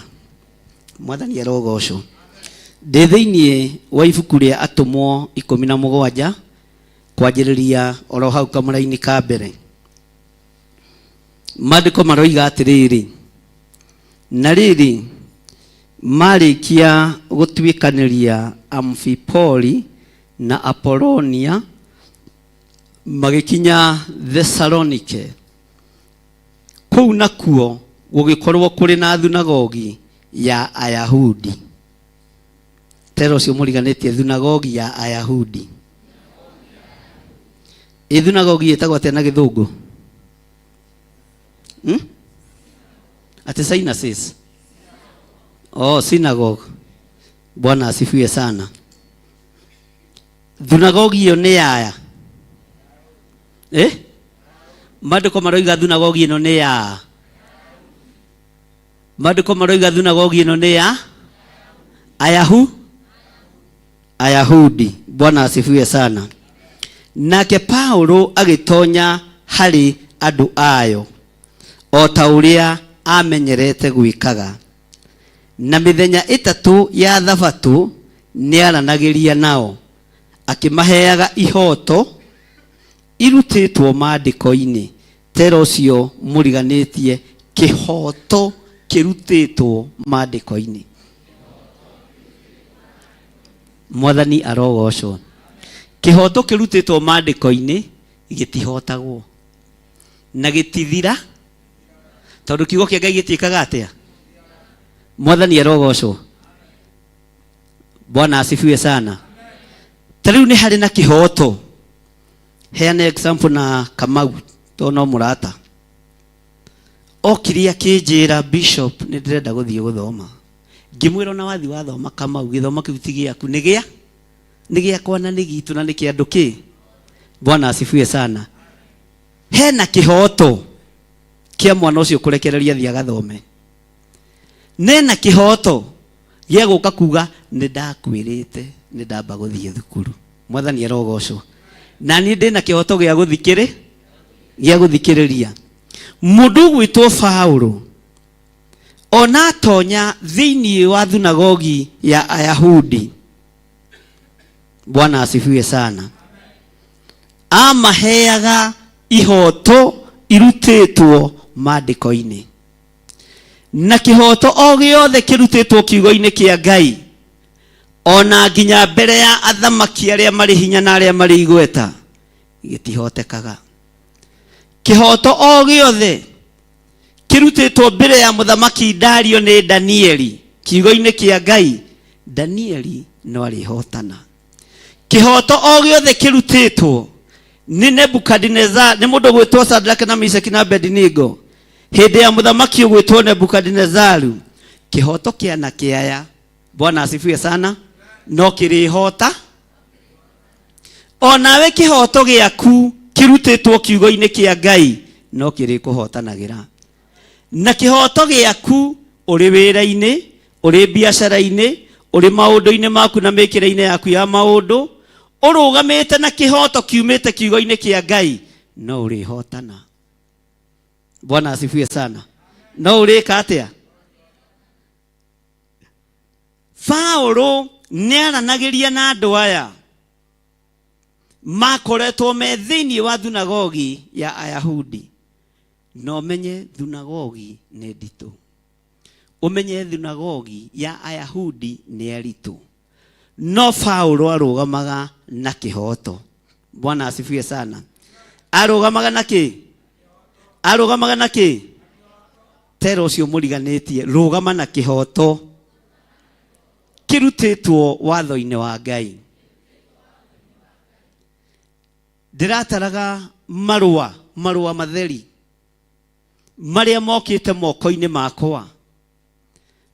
Mwathani arogocwo. Ndĩ thĩinĩ wa ibuku rĩa Atũmwo 17 kwanjĩrĩria oro hau kamũraini ka mbere. Maandĩko maroiga atĩrĩrĩ, na rĩrĩ, marĩkia gũtuĩkanĩria Amfipoli na Apolonia, magĩkinya Thesalonike. Kũu nakuo gũgĩkorwo kũrĩ na thunagogi ya Ayahudi. Tera ũcio mũriganĩtie thunagogi ya Ayahudi. Ĩ thunagogi ĩtagwo atĩa na gĩthũngũ? Ati synasis. Oh, synagogue. Bwana asifiwe sana. Thunagogi ĩyo nĩ yaya. Maandĩko maroiga thunagogi ĩno nĩ ya. Maandĩko maroiga thunagogi ĩno nĩ ya Ayahu Ayahudi. Bwana asifiwe sana. Nake Paulo agĩtonya harĩ andũ ayo o ta ũrĩa amenyerete gwĩkaga, na mĩthenya ĩtatũ ya Thabatũ nĩaranagĩria nao, akĩmaheaga ihoto irutĩtwo maandĩko-inĩ. Tera ũcio mũriganĩtie kĩhoto kĩrutĩtwo maandĩko-inĩ. Mwathani arogocwo. Kĩhoto kĩrutĩtwo maandĩko-inĩ gĩtihotagwo na gĩtithira, tondũ kiugo kĩa Ngai gĩtiĩkaga atĩa? Mwathani arogocwo. Bwana asifiwe sana. Ta rĩu nĩ harĩ na kĩhoto. Heana example na Kamau tondũ no mũrata. Okire akĩnjĩra bishop nĩ ndĩrenda gũthiĩ gũthoma. Ngĩmwĩra ona wathiĩ wathoma Kamau gĩthomo kĩu ti gĩaku nĩ gĩa nĩ gĩakwa na nĩ gitũ na nĩ kĩa andũ kĩ. Bwana asifiwe sana. Hena kĩhoto kĩa mwana ũcio kũrekereria athiĩ agathome. Nena kĩhoto gĩa gũka kuga nĩ ndakwĩrĩte nĩ ndamba gũthiĩ thukuru. Mwathani arogocwo. Na niĩ ndĩna kĩhoto gĩa gũthikĩrĩ gĩa gũthikĩrĩria. Mũndũ ũgwĩtwo Paulo ona atonya thĩinĩ wa thunagogi ya Ayahudi, Bwana asifiwe sana, amaheaga ihoto irutĩtwo maandĩko-inĩ na kĩhoto o gĩothe kĩrutĩtwo kiugo-inĩ kĩa Ngai, ona nginya mbere ya athamaki arĩa marĩ hinya na arĩa marĩ igweta gĩtihotekaga. Kĩhoto o gĩothe kĩrutĩtwo mbere ya mũthamaki Dario nĩ Danieli kiugo-inĩ kĩa Ngai, Danieli no arĩhotana. Kĩhoto o gĩothe kĩrutĩtwo nĩ Nebukadineza, nĩ mũndũ ũgwĩtwo Sadraka na Meshaki na Abednego hĩndĩ ya mũthamaki ũgwĩtwo Nebukadinezaru, kĩhoto kĩa na kĩaya, Bwana asifiwe sana, no kĩrĩhota. Onawe kĩhoto gĩaku kĩrutĩtwo kiugo-inĩ kĩa Ngai no kĩrĩkũhotanagĩra. Na kĩhoto gĩaku ũrĩ wĩra-inĩ, ũrĩ biacara-inĩ, ũrĩ maũndũ-inĩ maku na mĩkĩre-inĩ yaku ya maũndũ, ũrũgamĩte na kĩhoto kiumĩte kiugo-inĩ kĩa Ngai no ũrĩhotana. Bwana asifiwe sana. No ũrĩka atĩa? Paulo nĩ aranagĩria na andũ aya makoretwo me thĩinĩ wa thunagogi ya Ayahudi. Na ũmenye thunagogi nĩ nditũ, ũmenye thunagogi ya Ayahudi nĩ aritũ, no Paulo arũgamaga na kĩhoto. Bwana asifiwe sana. Arũgamaga na kĩ? Arũgamaga na kĩ? Tera ũcio mũriganĩtie, rũgama na kĩhoto kĩrutĩtwo watho-inĩ wa Ngai. Ndĩrataraga marũa, marũa matheri marĩa mokĩte moko-inĩ makwa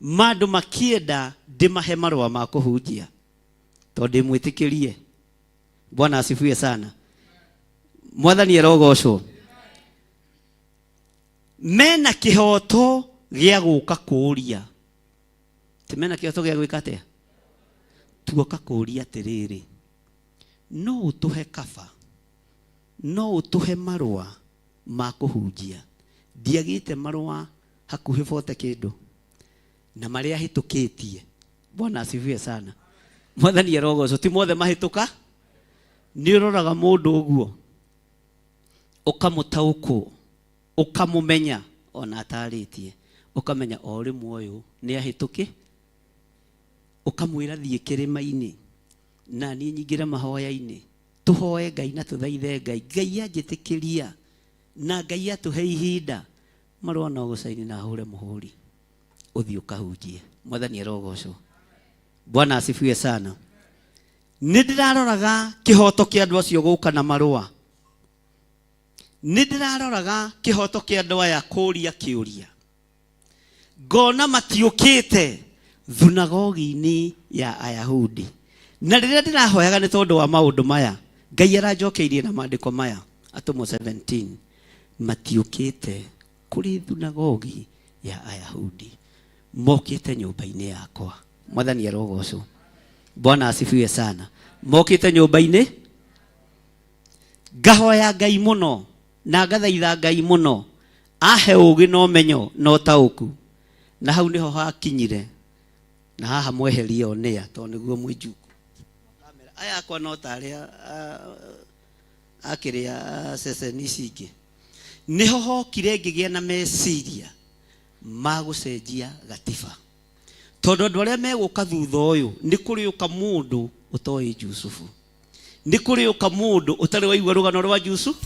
ma andũ makĩenda ndĩmahe marũa ma kũhunjia tondũ ndĩmwĩtĩkĩrie. Bwana asifiwe sana. Mwathani arogocwo. Mena kĩhoto gĩa gũka kũũria, ti mena kĩhoto gĩa gwĩka atĩa? Tuoka kũũria atĩrĩrĩ, no ũtũhe kaba, no ũtũhe marũa ma kũhunjia. Ndiagĩte marũa hakuhĩ bote kĩndũ na marĩa hĩtũkĩtie. Bwana asifiwe sana. Mwathani arogocwo. Ti mothe mahĩtũka, nĩ ũroraga mũndũ ũguo ũkamũtaũkwo, ũkamũmenya ona atarĩtie, ũkamenya o rĩmwe ũyũ nĩ ahĩtũkĩ, ũkamwĩra thiĩ kĩrĩma-inĩ na niĩ nyingĩre mahoya-inĩ, tũhoe Ngai na tũthaithe Ngai, Ngai anjĩtĩkĩria na Ngai atũhe ihinda, marũa no gũcaini na ahũre mũhũri, ũthiĩ ũkahunjie. Mwathani arogocwo. Bwana asifiwe sana. Nĩ ndĩraroraga kĩhoto kĩa andũ acio gũka na marũa, nĩ ndĩraroraga kĩhoto kĩa andũ aya kũria kĩũria, ngona matiũkĩte thunagogi-inĩ ya Ayahudi. Na rĩrĩa ndĩrahoyaga nĩ tondũ wa maũndũ maya, Ngai aranjokeirie na maandĩko maya, Atũmwo 17, matiũkĩte kũrĩ thunagogi ya Ayahudi, mokĩte nyũmba-inĩ yakwa. Mwathani arogocwo. Bwana asifiwe sana. Mokĩte nyũmba-inĩ, ngahoya Ngai mũno na ngathaitha Ngai mũno ahe ũgĩ na ũmenyo na ũtaũku. Na hau nĩho hakinyire, na haha mweherie o nĩa tondũ nĩguo mwĩnjuku. Aya akwa no ta arĩa akĩrĩa ceceni ici ingĩ. Nĩho hokire ngĩgĩa na meciria ma gũcenjia gatiba, tondũ andũ arĩa megũka thutha ũyũ nĩ kũrĩũka mũndũ ũtoĩ Jusufu, nĩ kũrĩũka mũndũ ũtarĩ waigua rũgano rwa Jusufu.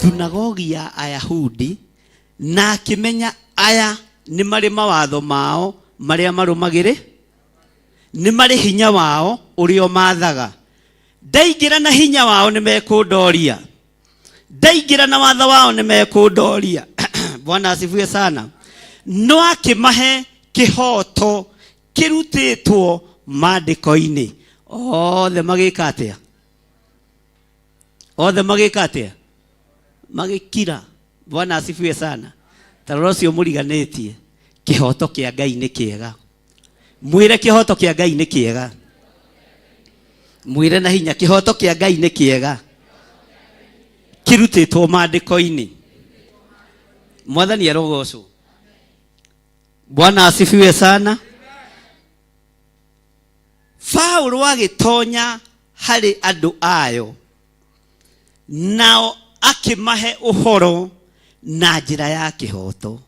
Thunagogi ya Ayahudi na akĩmenya aya nĩ marĩ mawatho mao marĩa marũmagĩrĩ, nĩ marĩ hinya wao ũrĩa ũmathaga. Ndaingĩra na hinya wao nĩ mekũndoria, ndaingĩra na watho wao nĩ mekũndoria. Bwana asifiwe sana. No akĩmahe kĩhoto kĩrutĩtwo maandĩko-inĩ. Othe magĩka atĩa? Othe magĩka atĩa? Magĩkira. Bwana asifiwe sana. Tarora ũcio mũriganĩtie, kĩhoto kĩa Ngai nĩ kĩega. Mwĩre kĩhoto kĩa Ngai nĩ kĩega. Mwĩre na hinya, kĩhoto kĩa Ngai nĩ kĩega, kĩrutĩtwo maandĩko-inĩ. Mwathani arogocwo. Bwana asifiwe sana. Paulo agĩtonya harĩ andũ ayo, nao akĩmahe ũhoro na njĩra ya kĩhoto.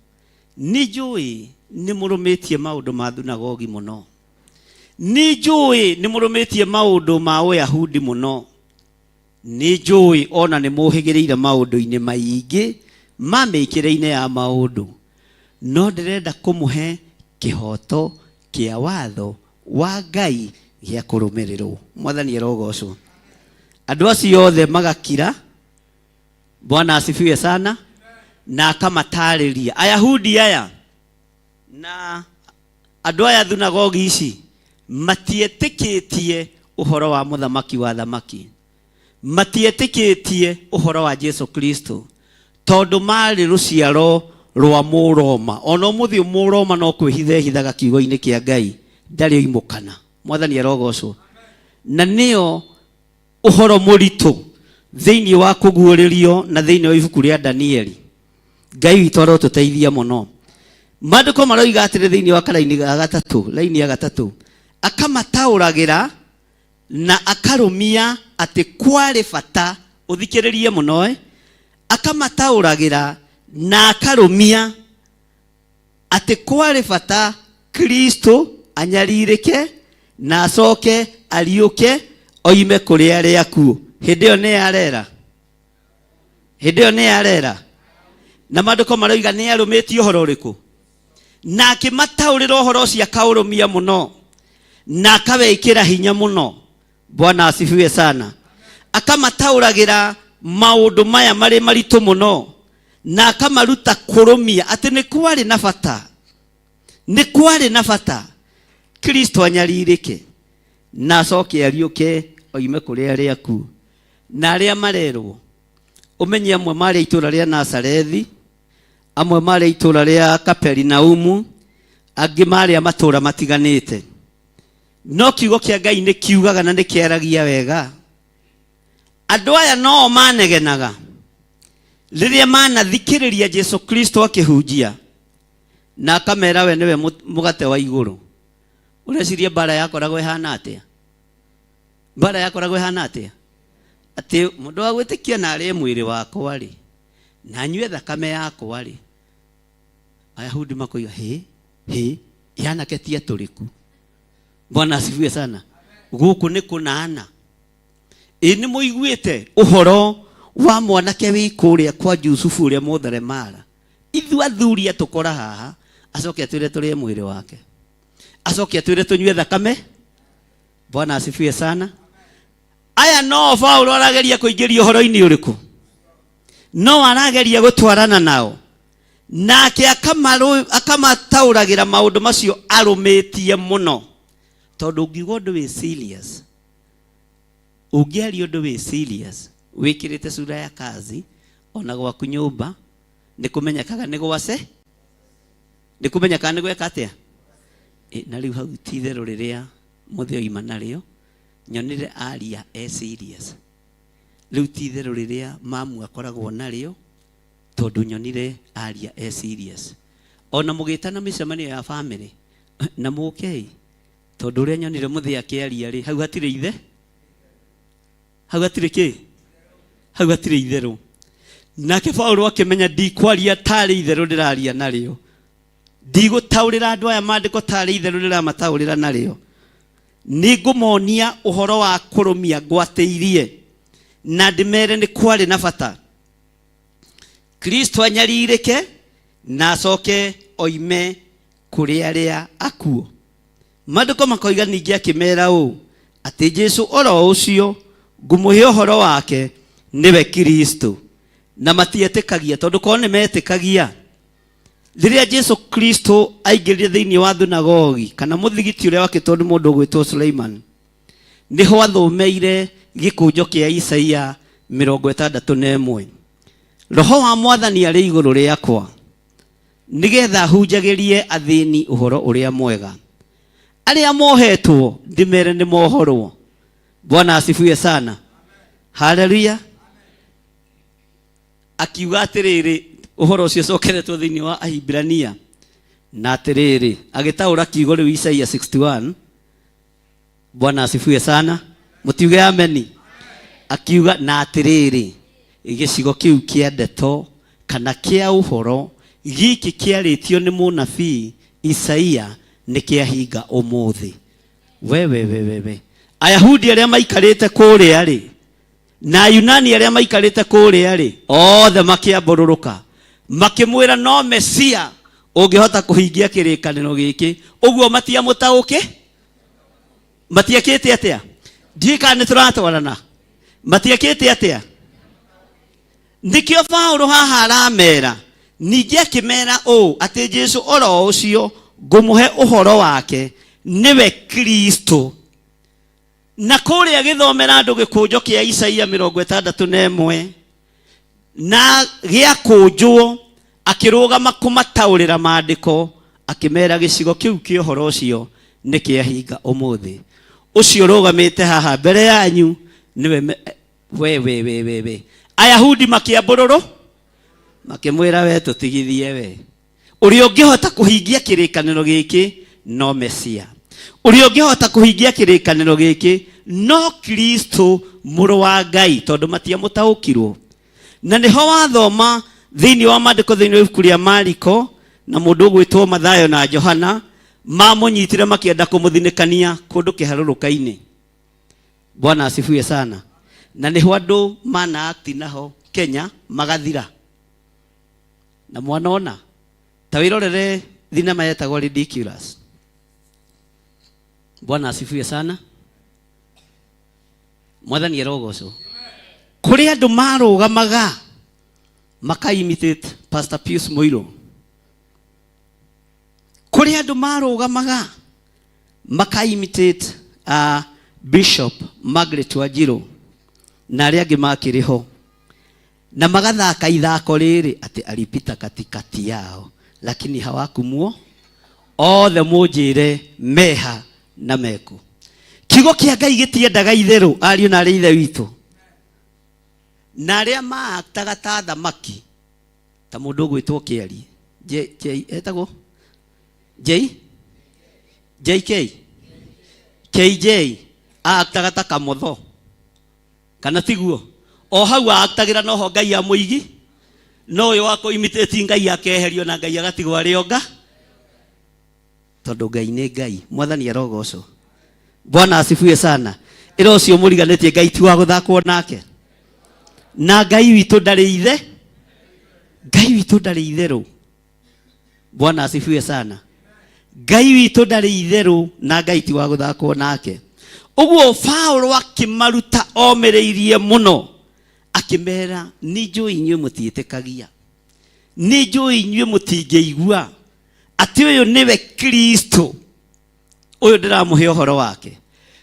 Nĩ njũĩ nĩ mũrũmĩtie maũndũ ma thunagogi mũno, nĩ njũĩ nĩ mũrũmĩtie maũndũ ma ũyahudi mũno, nĩ njũĩ ona nĩ mũhĩgĩrĩire maũndũ-inĩ maingĩ ma mĩkĩre-inĩ ya maũndũ, no ndĩrenda kũmũhe kĩhoto kĩa watho wa Ngai gĩa kũrũmĩrĩrwo. Mwathani arogocwo. Andũ acio othe magakira. Bwana asifiwe sana. Na akamatarĩria Ayahudi aya na andũ aya thunagogi ici matietĩkĩtie ũhoro wa mũthamaki wa thamaki, matietĩkĩtie ũhoro wa Jesu Kristo, tondũ marĩ rũciaro rwa Mũroma. Ona ũmũthĩ Mũroma no kwĩhitha ehithaga kiugo-inĩ kĩa Ngai, ndarĩ oimũkana. Mwathani arogocwo. Na nĩyo ũhoro mũritũ thĩinĩ wa kũguũrĩrio na thĩinĩ wa ibuku rĩa Danieli. Ngai witũ arotũteithia mũno. Maandĩko maroiga atĩrĩ thĩinĩ wa karaini ga gatatũ, raini ya gatatũ, akamataũragĩra na akarũmia atĩ kwarĩ bata, ũthikĩrĩrie mũno, akamataũragĩra na akarũmia atĩ kwarĩ bata Kristo anyarirĩke na acoke ariũke oime kũrĩ arĩa akuũ. Hĩndĩ ĩyo nĩ yarera, hĩndĩ ĩyo nĩ yarera. Na maandĩko maroiga nĩ arũmĩtie ũhoro ũrĩkũ? Na akĩmataũrĩra ũhoro ũcio akaũrũmia mũno na akawĩkĩra hinya mũno. Bwana asifiwe sana. Akamataũragĩra maũndũ maya marĩ maritũ mũno na akamaruta kũrũmia atĩ nĩ kwarĩ na bata, nĩ kwarĩ na bata Kristo anyarirĩke na acoke ariũke oime kũrĩ arĩa akuũ. Na arĩa marerwo ũmenye, amwe marĩ itũũra rĩa Nazarethi, amwe marĩ itũũra rĩa Kaperinaumu, angĩ marĩ a matũũra matiganĩte. No kiugo kĩa Ngai nĩ kiugaga na nĩ kĩaragia wega. Andũ aya no manegenaga rĩrĩa manathikĩrĩria Jesu Kristo akĩhunjia na akamera we nĩwe mũgate wa igũrũ. Ũreciria mbara yakoragwo ĩhana atĩa? Mbara yakoragwo ĩhana atĩa? Atĩ mũndũ wa gwĩtĩkia na arĩe mwĩrĩ wakwa rĩ, na anyue thakame yakwa rĩ, Ayahudi makoiga hĩ hĩ, yanake ti atũrĩku. Bwana asifiwe sana. Gũkũ nĩ kũnana. Ĩ nĩ mũiguĩte ũhoro wa mwanake wĩ kũrĩa kwa Jusufu ũrĩa mũtheremara? Ithuĩ athuri atũkora haha, acoke atwĩre tũrĩe mwĩrĩ wake, acoke atwĩre tũnyue thakame. Bwana asifiwe sana. Aya no Paulo arageria kũingĩria ũhoro-inĩ ũrĩkũ? No arageria gũtwarana nao, nake akamataũragĩra maũndũ macio arũmĩtie mũno, tondũ ũngiuga ũndũ wĩ serious, ũngĩaria ũndũ wĩ serious wĩkĩrĩte sura ya kazi, ona gwaku nyũmba nĩ kũmenyekaga nĩ gwace, nĩ kũmenyekaga nĩ gweka atĩa. Na rĩu hau ti itherũ rĩrĩa mũthĩ oima narĩo nyonire aria e serious. Rĩu ti itherũ rĩrĩa mamu akoragwo narĩo, tondũ nyonire aria e serious. Ona mũgĩtana mĩcemanio ya family na mũkei, tondũ ũrĩa nyonire mũthĩ akĩaria rĩ, hau hatirĩ ithe, hau hatirĩ kĩ, hau hatirĩ itherũ. Nake Paulo akĩmenya ndikwaria tarĩ itherũ ndĩraria narĩo, ndigũtaũrĩra andũ aya maandĩko tarĩ itherũ ndĩramataũrĩra narĩo, nĩ ngũmonia ũhoro wa kũrũmia ngwatĩirie na ndĩmere nĩ kwarĩ na bata. Kristo anyarirĩke na acoke oime kũrĩ arĩa akuũ. Maandĩko makoiga ningĩ akĩmera ũũ, atĩ Jesu oro ũcio ngũmũhe ũhoro wake nĩwe Kristo. Na matietĩkagia, tondũ korwo nĩ metĩkagia, rĩrĩa Jesu Kristo aingĩrire thĩinĩ wa thunagogi kana mũthigiti ũrĩa wakĩtwo nĩ mũndũ ũgwĩtwo Suleiman, nĩho athomeire gĩkũnjo kĩa Isaia 61. Roho wa Mwathani arĩ igũrũ rĩakwa, nĩgetha hunjagĩrie athĩni ũhoro ũrĩa mwega, arĩa mohetwo ndĩmere nĩ mohorwo. Bwana asifiwe sana, haleluya. Akiuga atĩrĩrĩ, ũhoro ũcio ũcokeretwo thĩinĩ wa Ahibirania, na atĩrĩrĩ, agĩtaũra kiugo rĩu Isaia 61. Bwana asifiwe sana, mũtiuge ameni. Akiuga na atĩrĩrĩ, gĩcigo kĩu kĩa ndeto kana kĩa ũhoro gĩkĩ kĩarĩtio nĩ mũnabii Isaia nĩ kĩahinga ũmũthĩ. We we we we we, Ayahudi arĩa maikarĩte kũrĩa rĩ na Ayunani arĩa maikarĩte kũrĩa rĩ, othe makĩambũrũrũka makĩmwĩra no Mesia ũngĩhota kũhingia kĩrĩkanĩro gĩkĩ. Ũguo matiamũtaũkĩ, matiekĩte atĩa? Ndiũĩ kana nĩ tũratwarana. Matiekĩte atĩa? Nĩkĩo Paulo haha aramera, ningĩ akĩmera ũũ, atĩ Jesu oro ũcio ngũmũhe ũhoro wake nĩwe Kristo. Na kũrĩa gĩthomera andũ gĩkũnjo kĩa Isaia 61 na gĩakũnjwo, akĩrũgama kũmataũrĩra maandĩko, akĩmera gĩcigo kĩu kĩa ũhoro ũcio nĩ kĩahinga ũmũthĩ. Ũcio ũrũgamĩte haha mbere yanyu nĩwe we we we we we. Ayahudi makĩambũrũrũ makĩmwĩra, we tũtigithie we, ũrĩa ũngĩhota kũhingia kĩrĩkanĩro gĩkĩ no Mesia, ũrĩa ũngĩhota kũhingia kĩrĩkanĩro gĩkĩ no Kristo mũrũ wa Ngai, tondũ matiamũtaũkirwo. Na nĩho wathoma thĩinĩ wa maandĩko thĩinĩ wa ibuku rĩa Mariko, na mũndũ ũgwĩtwo Mathayo na Johana mamũnyitire makĩenda kũmũthinĩkania kũndũ kĩharũrũka-inĩ. Bwana asifiwe sana. Na nĩho andũ mana act naho Kenya magathira. Na mwanona ta wĩrorere thinema yetagwo Ridiculous. Bwana asifiwe sana. Mwathani arogocwo. Kũrĩ andũ marũgamaga maka imitate Pastor Pius Muirũ. Kũrĩ andũ marũgamaga maka imitate Bishop Margaret Wanjiru na arĩa angĩ makĩrĩ ho, na magathaka ithako rĩrĩ atĩ alipita katikati yao lakini hawakumuo othe. Mũnjĩre meha na meku. Kiugo kĩa Ngai gĩtiendaga itherũ, ariũ na arĩ ithe witũ, na arĩa maaktaga ta thamaki, ta mũndũ ũgwĩtwo Kĩari J, J, etagwo J JK KJ, aaktaga ta kamotho, kana tiguo? O hau aaktagĩra noho Ngai amũigi, no ũyũ wa kũimitĩti Ngai akeherio na Ngai agatigwo arĩ onga, tondũ Ngai nĩ Ngai. Mwathani arogocwo. Bwana asifiwe sana. Ĩra ũcio mũriganĩtie, Ngai ti wa gũthakwo nake, na Ngai witũ ndarĩ ithe, Ngai witũ ndarĩ itherũ. Bwana asifiwe sana. Ngai witũ ndarĩ itherũ, na Ngai ti wa gũthakwo nake. Ũguo Paulo akĩmaruta omĩrĩirie mũno, akĩmera, nĩ njũĩ inyuĩ mũtiĩtĩkagia, nĩ njũĩ inyuĩ mũtingĩigua atĩ ũyũ nĩwe Kristo ũyũ ndĩramũhe ũhoro wake.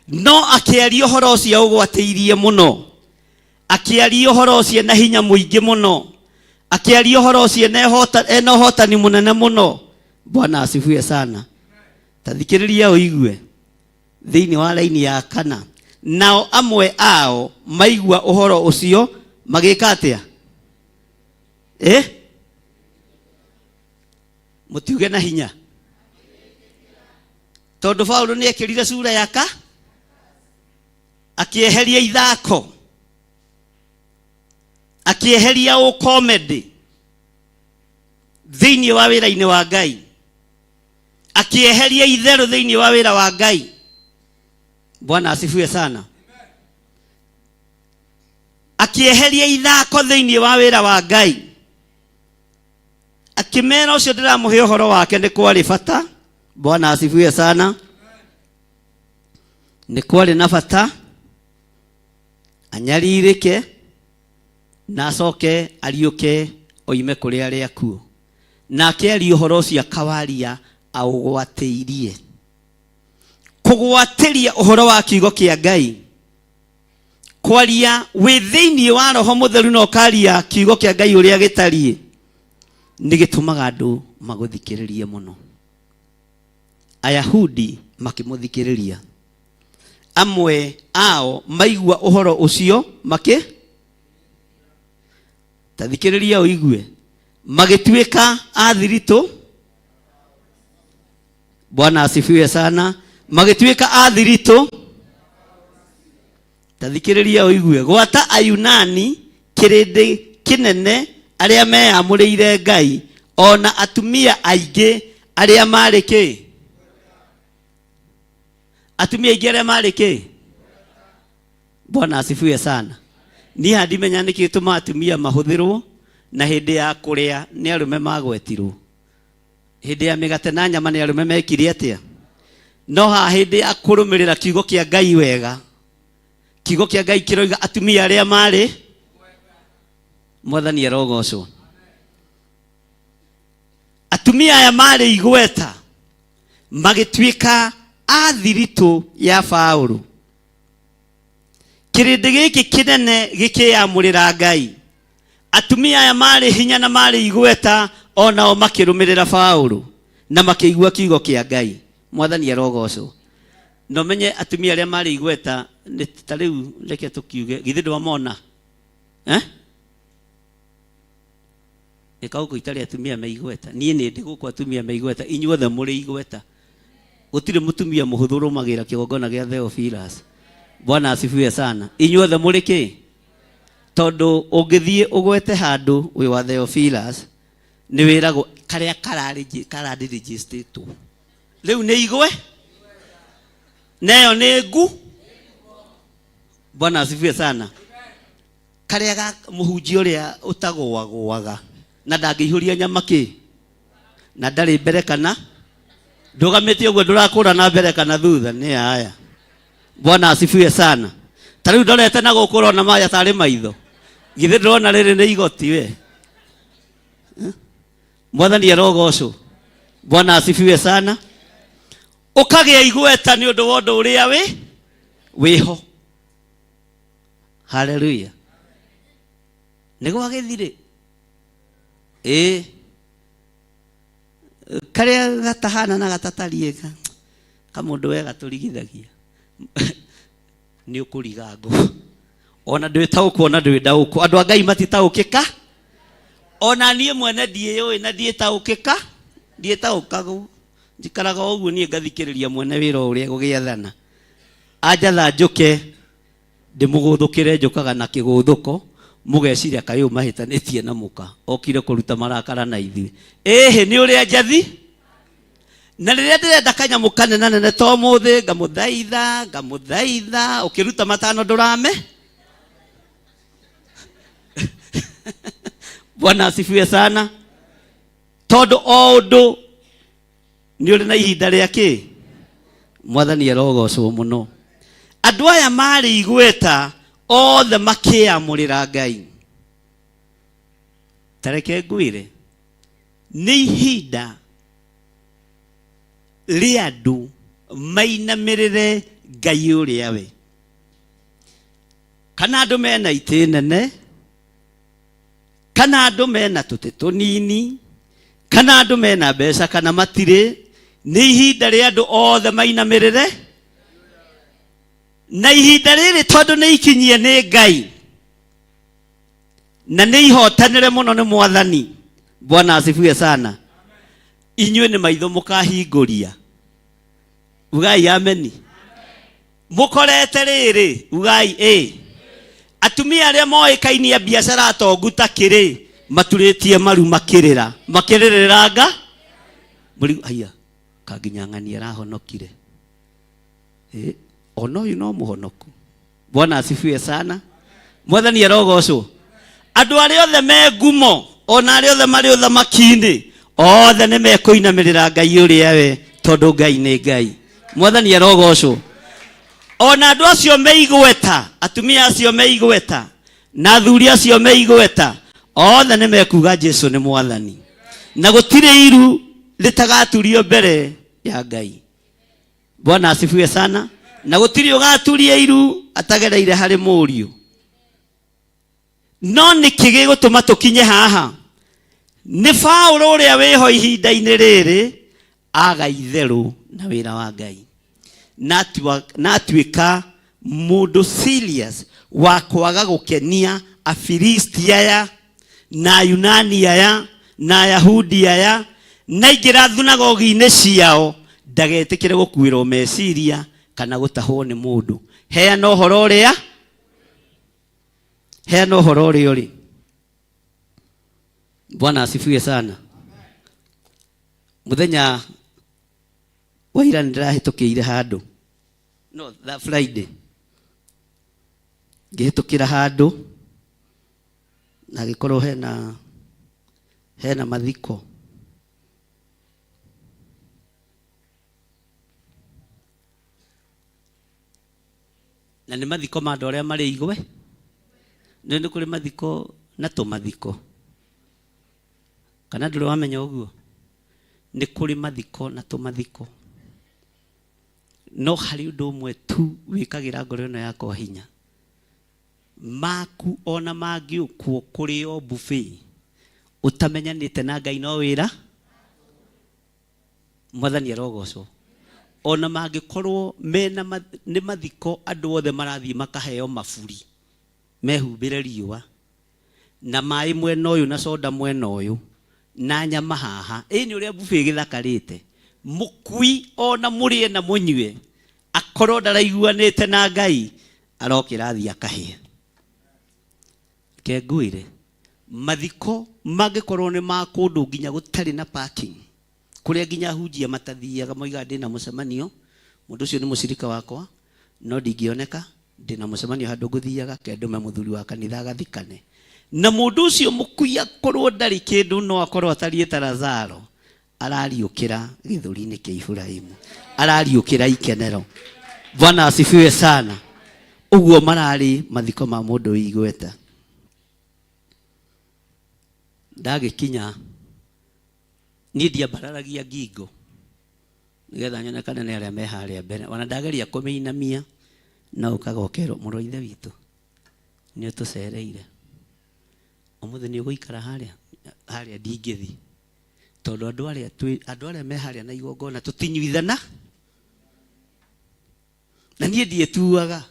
No akĩaria ũhoro ũcio ũgwatĩirie mũno, akĩaria ũhoro ũcio na hinya mũingĩ mũno, akĩaria ũhoro ũcio ena ũhotani mũnene mũno. Bwana asifiwe sana. Ta thikĩrĩria ũigue thĩinĩ wa raini ya kana, nao amwe ao maigua ũhoro ũcio magĩka atĩa? Mũtiuge na hinya, tondũ Paulo nĩ ekĩrire sura yaka, akĩeheria ithako, akĩeheria ũkomedy thĩinĩ wa wĩra-inĩ wa Ngai, akĩeheria itherũ thĩinĩ wa wĩra wa Ngai. Bwana asifiwe sana. Akĩeheria ithako thĩinĩ wa wĩra wa Ngai. Akĩmera ũcio ndĩramũhe ũhoro wake nĩ kwarĩ bata. Bwana asifiwe sana. Nĩ kwarĩ na bata anyarirĩke na acoke ariũke oime kũrĩ arĩa akuũ. Nake aria ũhoro ũcio akawaria aũgwatĩirie. Kũgwatĩria ũhoro wa kiugo kĩa Ngai, kwaria wĩ thĩinĩ wa Roho Mũtheru na ũkaria kiugo kĩa Ngai ũrĩa gĩtariĩ, nĩ gĩtũmaga andũ magũthikĩrĩrie mũno. Ayahudi makĩmũthikĩrĩria, amwe ao maigua ũhoro ũcio makĩ ta thikĩrĩria ũigue, magĩtuĩka a thiritũ. Bwana asifiwe sana. Magĩtuĩka a thiritũ, ta thikĩrĩria ũigue, gwata Ayunani kĩrĩndĩ kĩnene arĩa meyamũrĩire Ngai, ona atumia aingĩ arĩa marĩ kĩ, atumia aingĩ arĩa marĩ kĩ. Bwana asifiwe sana. Niĩ haha ndimenya nĩkĩ gĩtũmaga atumia mahũthĩrwo, na hĩndĩ ya kũrĩa nĩ arũme magwetirwo, hĩndĩ ya mĩgate na nyama nĩ arũme mekire atĩa, no haha hĩndĩ ya kũrũmĩrĩra kiugo kĩa Ngai wega, kiugo kĩa Ngai kĩroiga atumia arĩa marĩ. Mwathani arogocwo. Atumia aya marĩ igweta magĩtuĩka a thiritũ ya Paũlũ. Kĩrĩndĩ gĩkĩ kĩnene gĩkĩyamũrĩra Ngai. Atumia aya marĩ hinya na marĩ igweta onao makĩrũmĩrĩra Paũlũ na makĩigua kiugo kĩa Ngai. Mwathani arogocwo. Na ũmenye atumia arĩa marĩ igweta nĩ ta rĩu, reke tũkiuge, githĩ ndwamona eh? Ĩka gũkũ itarĩ atumia me igweta. Niĩ nĩ ndĩ gũkũ atumia me igweta, inyuothe mũrĩ igweta. Gũtirĩ mũtumia mũhũthũ ũrũmagĩrĩra kĩgongona gĩa Theophilus. Bwana asifiwe sana. Inyuothe mũrĩ kĩ? Tondũ ũngĩthiĩ ũgwete handũ wĩ wa Theophilus, nĩ wĩragwo karĩa kararĩrĩgĩstĩtwo rĩu nĩ igwe neyo nĩ ngu. Bwana asifiwe sana. Karĩa ga mũhunjia ũrĩa ũtagũagũaga na ndangĩihũria nyama kĩ na ndarĩ mbere kana ndũgamĩte ũguo, ndũrakũra na mbere kana thutha, nĩ aya. Bwana asifiwe sana. Ta rĩu ndorete na gũkũ ũrona maya tarĩ maitho, githĩ ndĩrona rĩrĩ nĩ igoti we. Mwathani arogocwo. Bwana asifiwe sana. Ũkagĩa igweta nĩ ũndũ wa ũndũ ũrĩa wĩ wĩho. Haleluya. Nĩ gwagĩthirĩ ĩĩ karĩa gatahana na gatatariĩ kamũndũ we gatũrigithagia nĩ ũkũriga ngũ ona ndwĩtaũkwo ona ndwĩndaũkwo. Andũ a Ngai matitaũkĩka, ona niĩ mwene ndiĩyũĩ na ndiĩtaũkĩka, ndiĩtaũkagwo, njikaraga o ũguo niĩ ngathikĩrĩria mwene wĩra ũrĩa gũgĩathana anjatha njũke ndĩmũgũthũkĩre, njũkaga na kĩgũthũko, mũgeciria kaĩ ũyũ mahĩtanĩtie na mũka okire kũruta marakara na ithuĩ. Ĩhĩ nĩ ũrĩa njathi na rĩrĩa ndĩrenda kanyamũ kanene nene to mũthĩ, ngamũthaitha ngamũthaitha, ũkĩruta matano ndũrame. Bwana asifiwe sana. Tondũ o ũndũ nĩ ũrĩ na ihinda rĩa kĩ. Mwathani arogocwo mũno. Andũ aya marĩ igweta othe makĩamũrĩra Ngai. Tareke ngwĩre, nĩ ihinda rĩa andũ mainamĩrĩre Ngai ũrĩa we, kana andũ mena itĩ nene, kana andũ mena tũtĩ tũnini, kana andũ mena mbeca kana matirĩ, nĩ ihinda rĩa andũ othe mainamĩrĩre. Na ihinda rĩrĩ tondũ nĩ ikinyie nĩ Ngai na nĩ ihotanĩre mũno nĩ Mwathani. Bwana asifiwe sana. Inyuĩ nĩ maitho mũkahingũria, ugai ameni. Mũkorete rĩrĩ, ugai ĩ. Atumia arĩa moĩkaine a biacara atongu ta kĩrĩ maturĩtie maru makĩrĩra makĩrĩrĩra nga mũrigo, haiya kanginya ng'ani arahonokire. Ona ũyũ no mũhonoku. Bwana asifiwe sana. Mwathani arogocwo. Andũ arĩa othe me ngumo ona arĩa othe marĩ ũthamaki-inĩ Othe nĩ mekũinamĩrĩra Ngai ũrĩa we, tondũ Ngai nĩ Ngai. Mwathani arogocwo. Ona andũ acio me igweta, atumia acio me igweta, na athuri acio me igweta, othe nĩ mekuga Jesu nĩ Mwathani. Na gũtirĩ iru rĩtagaturio mbere ya Ngai. Bwana asifiwe sana. Na gũtirĩ ũgaturia iru atagereire harĩ mũriũ. No nĩkĩ gĩgũtũma tũkinye haha? Nĩ Paũlũ ũrĩa wĩho ihinda-inĩ rĩrĩ aga itherũ na wĩra wa Ngai, na atuĩka mũndũ serious wa kwaga gũkenia Afilisti aya na Ayunani aya na Ayahudi aya, na aingĩra thunagogi-inĩ ciao ndagetĩkĩre gũkuĩrwo meciria kana gũtahwo nĩ mũndũ. Heana ũhoro ũrĩa, heana ũhoro ũrĩa ũrĩ. Bwana asifiwe sana. Mũthenya wa ira nĩndĩrahĩtũkĩire handũ, no that Friday ngĩhĩtũkĩra handũ na gĩkorwo hena hena mathiko. Na nĩ mathiko ma andũ arĩa marĩ igwe. Nĩ nĩ kũrĩ mathiko na tũmathiko, kana ndũrĩ wamenya ũguo? Nĩ kũrĩ mathiko na tũmathiko, no harĩ ũndũ ũmwe tu wĩkagĩra ngoro ĩno yakwa hinya. Maku ona mangĩũkwo kũrĩ o buffet, ũtamenyanĩte na Ngai no wĩra. Mwathani arogocwo. Ona mangĩkorwo mena nĩ mathiko, andũ othe marathiĩ makaheo maburi mehumbĩre riũa, na maĩ mwena ũyũ na soda mwena ũyũ na nyama haha, ĩ nĩ ũrĩa buffet gĩthakarĩte. Mũkui ona mũrĩe na mũnyue, akorwo ndaraiguanĩte na Ngai, arokĩra athiĩ akahĩe. Reke ngwĩre, mathiko mangĩkorwo nĩ ma kũndũ nginya gũtarĩ na parking, kũrĩa nginya ahunjia matathiaga, moigaga ndĩna mũcemanio, mũndũ ũcio nĩ mũcirika wakwa, no ndingĩoneka, ndĩna mũcemanio handũ ngũthiaga, ke ndũme mũthuri wa kanitha agathikane. Na mũndũ ũcio mũkui akorwo ndarĩ kĩndũ, no akorwo atariĩ ta Lazaro, arariũkĩra gĩthũri-inĩ kĩa Iburahĩmu, arariũkĩra ikenero. Bwana asifiwe sana. Ũguo mararĩ mathiko ma mũndũ wĩ igweta. Ndagĩkinya niĩ ndiambararagia ngingo nĩgetha nyonekane nĩ arĩa me harĩa mbere, ona ndageria kũmĩinamia no ũkaga ũkerwo, mũrũ wa ithe witũ nĩ ũtũcereire ũmũthĩ, nĩ ũgũikara harĩa harĩa. Ndingĩthiĩ tondũ andũ arĩa twĩ andũ arĩa me harĩa na igongona tũtinyuithana, na niĩ ndiĩtuaga.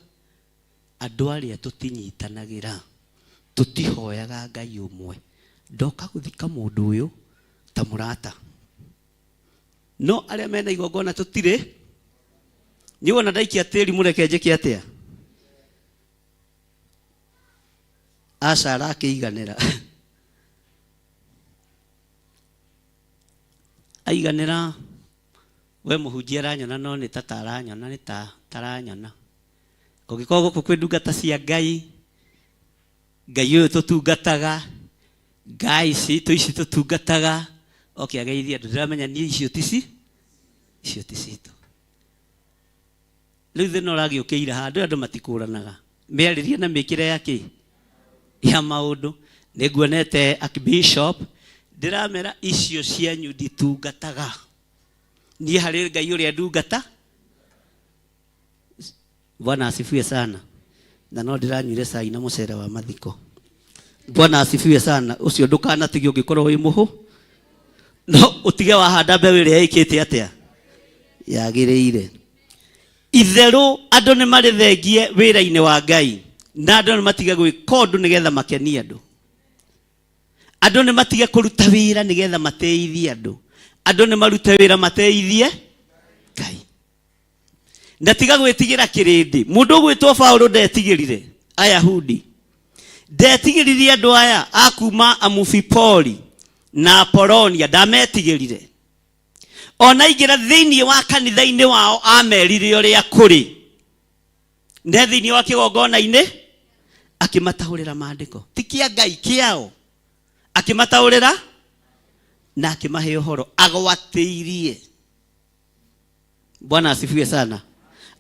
Andũ arĩa tũtinyitanagĩra, tũtihoyaga Ngai ũmwe, ndoka gũthika mũndũ ũyũ ta mũrata, no arĩa mena igongona tũtirĩ. Niĩ wona ndaikia tĩri, mũreke njĩke atĩa? Aca, arakĩiganĩra, aiganĩra. We mũhunjia aranyona, no nĩ ta taranyona, nĩ ta taranyona. Kũngĩkorwo gũkũ kwĩ ndungata cia Ngai, Ngai ũyũ tũtungataga, Ngai citũ ici tũtungataga, oke ageithie andũ. Ndĩramenya niĩ icio tici, icio ti citũ. Rĩu thĩna ũragĩũkĩire handũ andũ matikũranaga mĩarĩrie na mĩkĩre ya kĩ ya maũndũ. Nĩ nguonete archbishop, ndĩramera icio cianyu nditungataga niĩ, harĩ Ngai ũrĩa ndungata. Bwana asifiwe sana. Na no ndĩranyuire cai na mũcere wa mathiko. Bwana asifiwe sana. Ũcio ndũkanatige ũngĩkorwo wĩ mũhũ, no ũtige wahanda mbeũ ĩrĩa ĩkĩte atĩa yagĩrĩire. Itherũ andũ nĩ marĩthengie wĩra-inĩ wa Ngai, na andũ nĩ matige gwĩka ũndũ nĩgetha makenie andũ. Andũ nĩ matige kũruta wĩra nĩgetha mateithie andũ. Andũ nĩ marute wĩra mateithie Ngai. Na tiga gwĩtigĩra kĩrĩndĩ. Mũndũ ũgwĩtwo Paũlũ ndetigĩrire Ayahudi, ndetigĩrire andũ aya a kuma Amufipoli na Apolonia, ndametigĩrire. Ona aingĩra thĩinĩ wa kanitha-inĩ wao, amerire ũrĩa kũrĩ, ne thĩinĩ wa kĩgongona-inĩ akĩmataũrĩra maandĩko, ti kĩa Ngai, kĩao, akĩmataũrĩra. Na akĩmahe ũhoro agwatĩirie. Bwana asifiwe sana.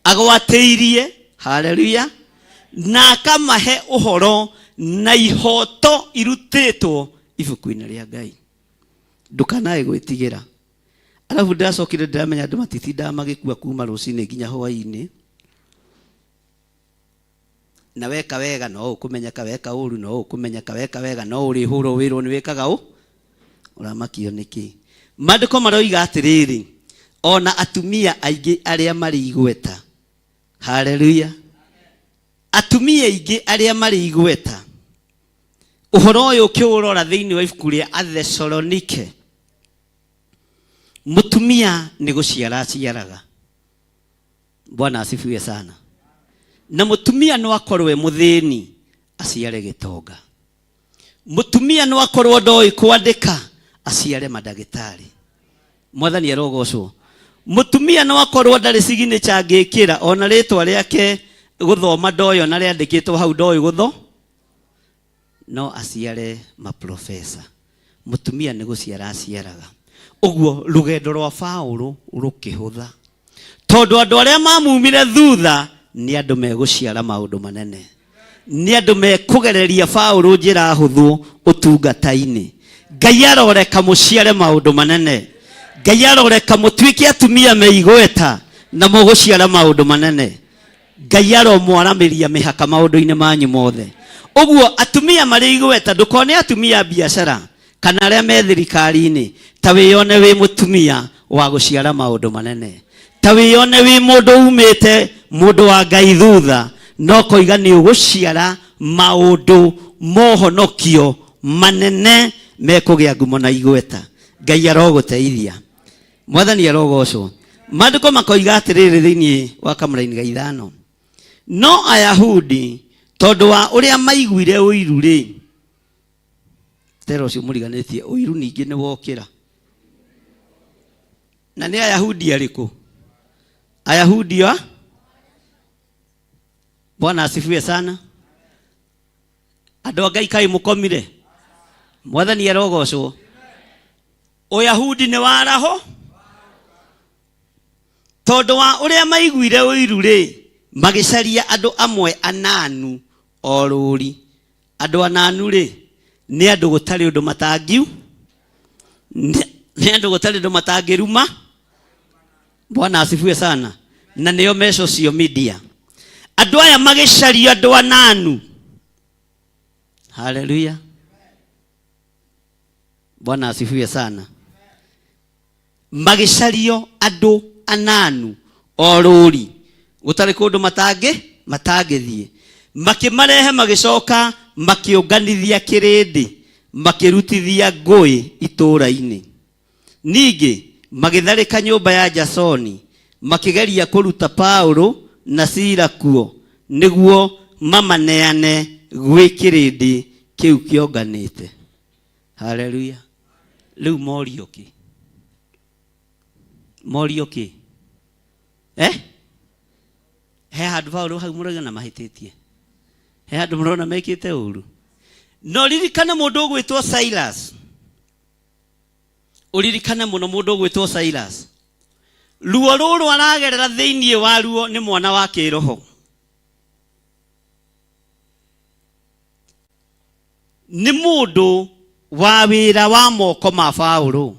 Agwatĩirie, haleluya, na akamahe ũhoro na ihoto irutĩtwo ibuku-inĩ rĩa Ngai. Ndũkanae gwĩtigĩra. Arabu ndĩracokire ndĩramenya andũ matitindaga magĩkua kuma rũcinĩ nginya hwaĩ-inĩ. Na weka wega no ũkũmenyeka, weka ũru no ũkũmenyeka, weka wega no ũrĩhũrwo wĩrwo nĩ wĩkaga ũ ũramakio nĩkĩ. Maandĩko maroiga atĩrĩrĩ, ona atumia aingĩ arĩa marĩ igweta, haleluya, atumia aingĩ arĩa marĩ igweta, ũhoro ũyũ ũkĩũrora thĩinĩ wa ibuku rĩa Athesalonike, mũtumia nĩ gũciara aciaraga. Bwana asifiwe sana. Na mũtumia no akorwo e mũthĩni aciare gĩtonga. Mũtumia no akorwo ndoĩ kwandĩka aciare mandagĩtarĩ. Mwathani arogocwo. Mũtumia no akorwo ndarĩ signature angĩkĩra, ona rĩtwa rĩake gũthoma ndoĩ, ona rĩandĩkĩtwo hau ndoĩ gũtho, no aciare maprofesa. Mũtumia nĩ gũciara aciaraga. Ũguo rũgendo rwa Paũlũ rũkĩhũtha, tondũ andũ arĩa mamumire thutha nĩ andũ megũciara maũndũ manene, nĩ andũ mekũgereria Paũlũ njĩra hũthũ ũtungata-inĩ. Ngai aroreka mũciare maũndũ manene. Ngai aroreka mũtuĩke atumia me igweta na mũgũciara maũndũ manene. Ngai aromwaramĩria mĩhaka maũndũ-inĩ manyu mothe. Ũguo atumia marĩ igweta, ndũkone atumia a biacara kana arĩa me thirikari-inĩ, ta wĩyone wĩ mũtumia wa gũciara maũndũ manene, ta wĩyone wĩ mũndũ umĩte mũndũ wa Ngai thutha, no koiga nĩ ũgũciara maũndũ mohonokio manene mekũgĩa ngumo na igweta. Ngai arogũteithia. Mwathani arogocwo. Maandĩko makoiga atĩrĩrĩ thĩinĩ wa kamũraini ga ithano, no Ayahudi tondũ wa ũrĩa maiguire ũiru rĩ, tera ũcio mũriganĩtie ũiru ningĩ nĩ wokĩra. Na nĩ Ayahudi arĩkũ? Ayahudi a Bwana asifiwe sana. Andũ a Ngai kaĩ mũkomire? Mwathani arogocwo. Ũyahudi nĩ waraho tondũ wa ũrĩa maiguire ũiru rĩ, magĩcaria andũ amwe ananu o rũri. Andũ ananu rĩ, nĩ andũ gũtarĩ ũndũ matangiu, nĩ andũ gũtarĩ ũndũ matangĩruma. Bwana asifiwe sana. Na nĩo me social media. Andũ aya magĩcaria andũ ananu. Haleluya. Bwana asifiwe sana. Magĩcario andũ ananu o rũri, gũtarĩ kũndũ matangĩthiĩ. Makĩmarehe, magĩcoka makĩũnganithia kĩrĩndĩ, makĩrutithia ngũĩ itũũra-inĩ. Ningĩ magĩtharĩka nyũmba ya Jasoni, makĩgeria kũruta Paulo na Sila kuo nĩguo mamaneane gwĩ kĩrĩndĩ kĩu kĩonganĩte. Haleluya. Rĩu morio kĩ? Morio kĩ? He handũ Paulo hau mũrauga na mahĩtĩtie? He handũ mũrona mekĩte ũru? No ririkane mũndũ ũgwĩtwo Silas. Ũririkane mũno mũndũ ũgwĩtwo Silas. Ruo rũrũ aragerera thĩinĩ wa ruo nĩ mwana wa kĩroho. Nĩ mũndũ wa wĩra wa moko ma Paũlũ.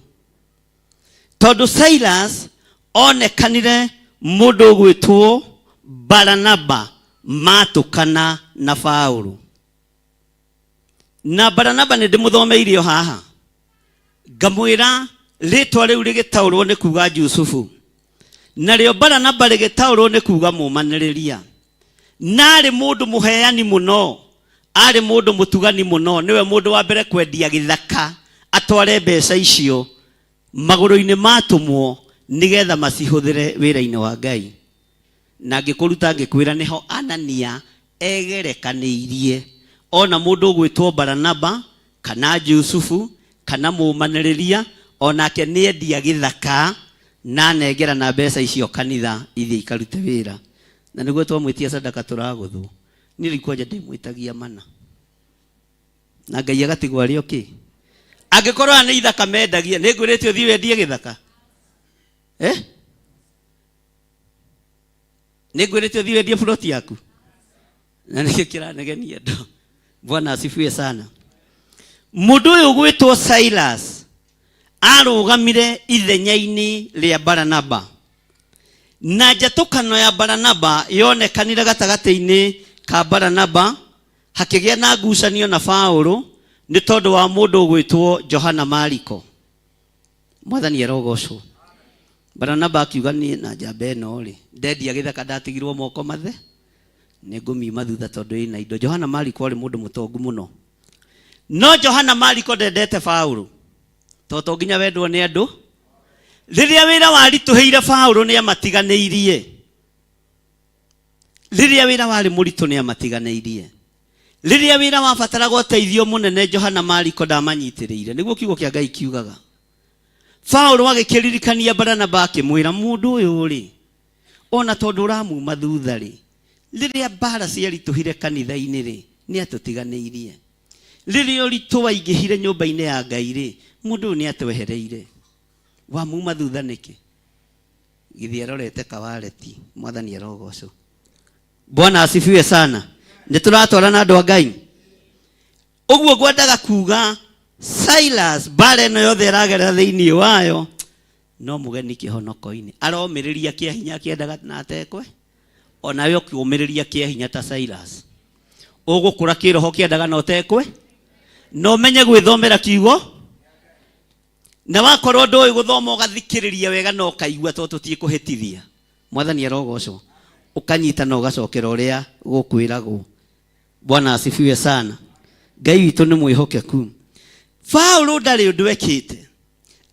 Tondũ Silas onekanire mũndũ ũgwĩtwo Baranaba matũkana na Paũlũ. Na Baranaba nĩ ndĩmũthomeire o haha, ngamwĩra rĩtwa rĩu rĩgĩtaũrwo nĩ kuga Jusufu, narĩo Baranaba rĩgĩtaũrwo nĩ kuga mũmanĩrĩria. Na arĩ mũndũ mũheani mũno, arĩ mũndũ mũtugani mũno, nĩwe mũndũ wa mbere kwendia gĩthaka atware mbeca icio magũrũ-inĩ ma atũmwo nĩgetha macihũthĩre wĩra-inĩ wa Ngai. Na ngĩkũruta ngĩkwĩra nĩho Anania egerekanĩirie ona mũndũ ũgwĩtwo Baranaba kana Jusufu kana mũmanĩrĩria, onake nĩendia gĩthaka na anengera na mbeca icio kanitha ithiĩ ikarute wĩra. Na nĩguo twamwĩtia sadaka tũragũthwo. Niĩ rĩu kwanja ndĩmwĩtagia mana. Na Ngai agatigwo arĩ o kĩ? Angĩkorwo aya nĩ ithaka mendagia, nĩ ngwĩrĩte ũthiĩ wendie gĩthaka? Eh? Nĩ ngwĩrĩte ũthiĩ wendie ploti yaku? Na nĩkĩo kĩranegenia andũ. Bwana asifiwe sana. Mũndũ ũyũ ũgwĩtwo Silas arũgamire ithenya-inĩ rĩa Baranaba, na njatũkano ya Baranaba yonekanire gatagatĩ-inĩ ka Baranaba, hakĩgĩa na ngucanio na Paũlũ nĩ tondũ wa mũndũ ũgwĩtwo Johana Mariko. Mwathani arogocwo. Baranaba akiuga niĩ na njamba ĩno rĩ, ndendia gĩthaka ndatigirwo moko mathe, nĩ ngũmiuma thutha tondũ ĩna indo. Johana Mariko arĩ mũndũ mũtongu mũno. No Johana Mariko ndendete Paũlũ, tondũ to nginya wendwo nĩ andũ. Rĩrĩa wĩra waritũhĩire Paũlũ nĩ amatiganĩirie. Rĩrĩa wĩra warĩ mũritũ nĩ amatiganĩirie. Rĩrĩa wĩra wabataraga ũteithio mũnene Johana Mariko ndamanyitĩrĩire. Nĩguo kiugo kĩa Ngai kiugaga. Paũlũ agĩkĩririkania Baranaba akĩmwĩra, mũndũ ũyũ rĩ, ona tondũ ũramuma thutha rĩ, rĩrĩa mbara ciaritũhire kanitha-inĩ rĩ, nĩ atũtiganĩirie. Rĩrĩa ũritũ waingĩhire nyũmba-inĩ ya Ngai rĩ, mũndũ ũyũ nĩ atwehereire. Wamuma thutha nĩkĩ? Githĩ arorete kawareti. Mwathani arogocwo. Bwana asifiwe sana. Nĩ tũratwarana andũ a Ngai. Ũguo ngwendaga kuga Silas mbara ĩno yothe ĩragerera thĩinĩ wayo no mũgeni kĩhonoko-inĩ. Aromĩrĩria kĩa hinya akĩendaga na atekwe. Onawe ũkĩũmĩrĩria kĩa hinya ta Silas. Ũgũkũra kĩroho kĩendaga na ũtekwe. Na ũmenye gwĩthomera kiugo. Na wakorwo ndũĩ gũthoma ũgathikĩrĩria wega na ũkaigua tondũ tũtiĩkũhĩtithia. Mwathani arogocwo. Ũkanyita na ũgacokera ũrĩa gũkwĩragwo. Bwana asifiwe sana. Ngai witũ nĩ mwĩhokeku. Paulo ndarĩ ũndũ ekĩte.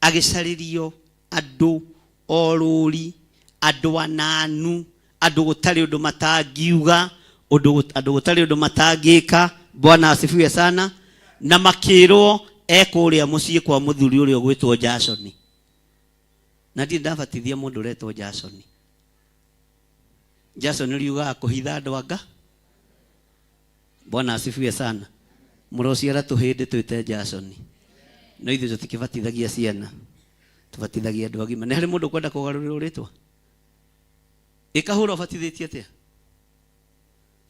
Agĩcarĩrio andũ orũri, andũ ananu, andũ gũtarĩ ũndũ matangiuga, ũndũ andũ gũtarĩ ũndũ matangĩka. Bwana asifiwe sana. Na makĩrwo ekũrĩa mũciĩ kwa mũthuri ũrĩa ũgwĩtwo Jasoni. Na ndirĩ ndabatithia mũndũ ũretwo Jasoni. Jasoni riugaga kũhitha andũ anga. Bwana asifiwe sana. Mũrociara tũhĩndĩ twĩte Jasoni. No ithuĩ tũtikĩbatithagia ciana. Tũbatithagia andũ agima. Nĩ harĩ mũndũ ũkwenda kũgarũrĩrwo rĩtwa? Ĩkahũra ũbatithĩtie atĩa?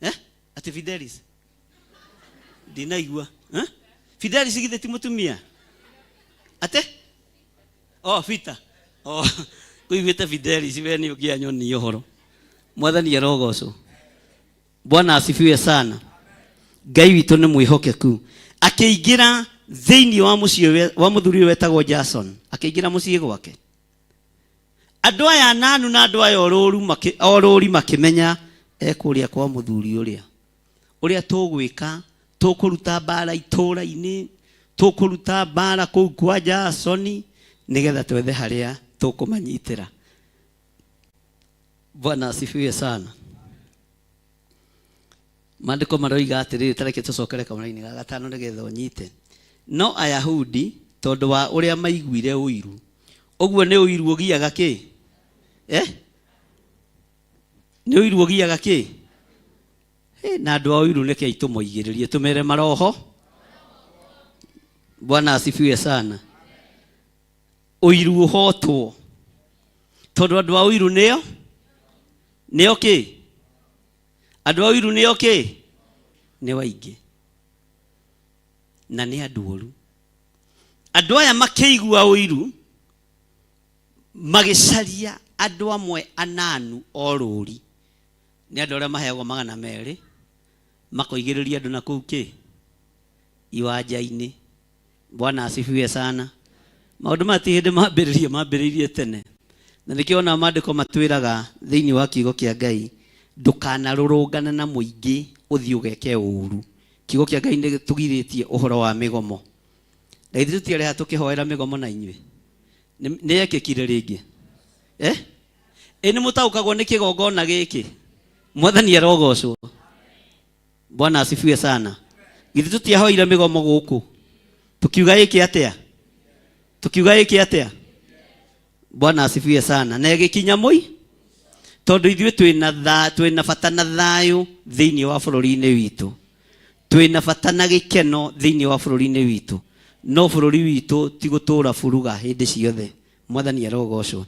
Eh? Ati Fidelis? Ndinaigua. Eh? Fidelis githĩ ti mũtumia? Ate? Oh, Peter. Oh, kũiguĩte Fidelis we nĩ ũngĩanyonia ũhoro. Mwathani arogocwo. Bwana asifiwe sana. Ngai witũ nĩ mwĩhokeku. Akĩingĩra thĩinĩ wa mũciĩ wa mũthuri ũyũ wetagwo Jason, akĩingĩra mũciĩ gwake. Andũ aya nanu na andũ aya orũru orũri makĩmenya ekũrĩa kwa mũthuri ũrĩa. Ũrĩa tũgwĩka, tũkũruta mbara itũũra-inĩ, tũkũruta mbara kũu kwa Jasoni, nĩgetha twethe harĩa tũkũmanyitĩra. Bwana asifiwe sana. Maandĩko maroiga atĩrĩrĩ, ta reke tũcokere kamũraini ga gatano nĩgetha ũnyite. No Ayahudi tondũ wa ũrĩa maiguire ũiru, ũguo nĩ ũiru ũgiaga kĩ? Eh? Nĩ ũiru ũgiaga kĩ? Hĩ, na andũ a ũiru nĩkĩo tũmoigĩrĩrie tũmere maroho. Bwana asifiwe sana. Ũiru ũhotwo tondũ andũ a ũiru nĩo nĩo kĩ? Andũ a ũiru nĩo kĩ? Nĩ waingĩ na nĩ andũ oru. Andũ aya makĩigua ũiru magĩcaria andũ amwe ananu o rũri, nĩ andũ arĩa maheagwo 200 makoigĩrĩria andũ na kũu kĩ iwanja-inĩ. Bwana asifiwe sana. Maũndũ maya ti hĩndĩ mambĩrĩrie, mambĩrĩirie tene. Na nĩkĩo ona maandĩko matwĩraga thĩinĩ wa kiugo kĩa Ngai, ndũkanarũrũngane na mũingĩ ũthiĩ ũgeke ũru. Kiugo kĩa Ngai nĩ gĩtũgirĩtie ũhoro wa mĩgomo. Na ithuĩ tũtiarĩ haha tũkĩhoera mĩgomo na inyuĩ. Nĩ yekĩkire rĩngĩ? Eh? Ĩ nĩ mũtaũkagwo nĩ kĩgongona gĩkĩ? Mwathani arogocwo. Bwana asifiwe sana. Githĩ tũtiahoire mĩgomo gũkũ? Tukiuga ĩke atĩa? Tukiuga ĩke atĩa? Bwana asifiwe sana. Na ĩgĩkinya mũi tondũ ithuĩ twĩna tha twĩna bata na thayũ thĩinĩ wa bũrũri-inĩ witũ. Twĩna bata na gĩkeno thĩinĩ wa bũrũri-inĩ witũ. No bũrũri witũ ti gũtũũra buruga hĩndĩ ciothe. Mwathani arogocwo.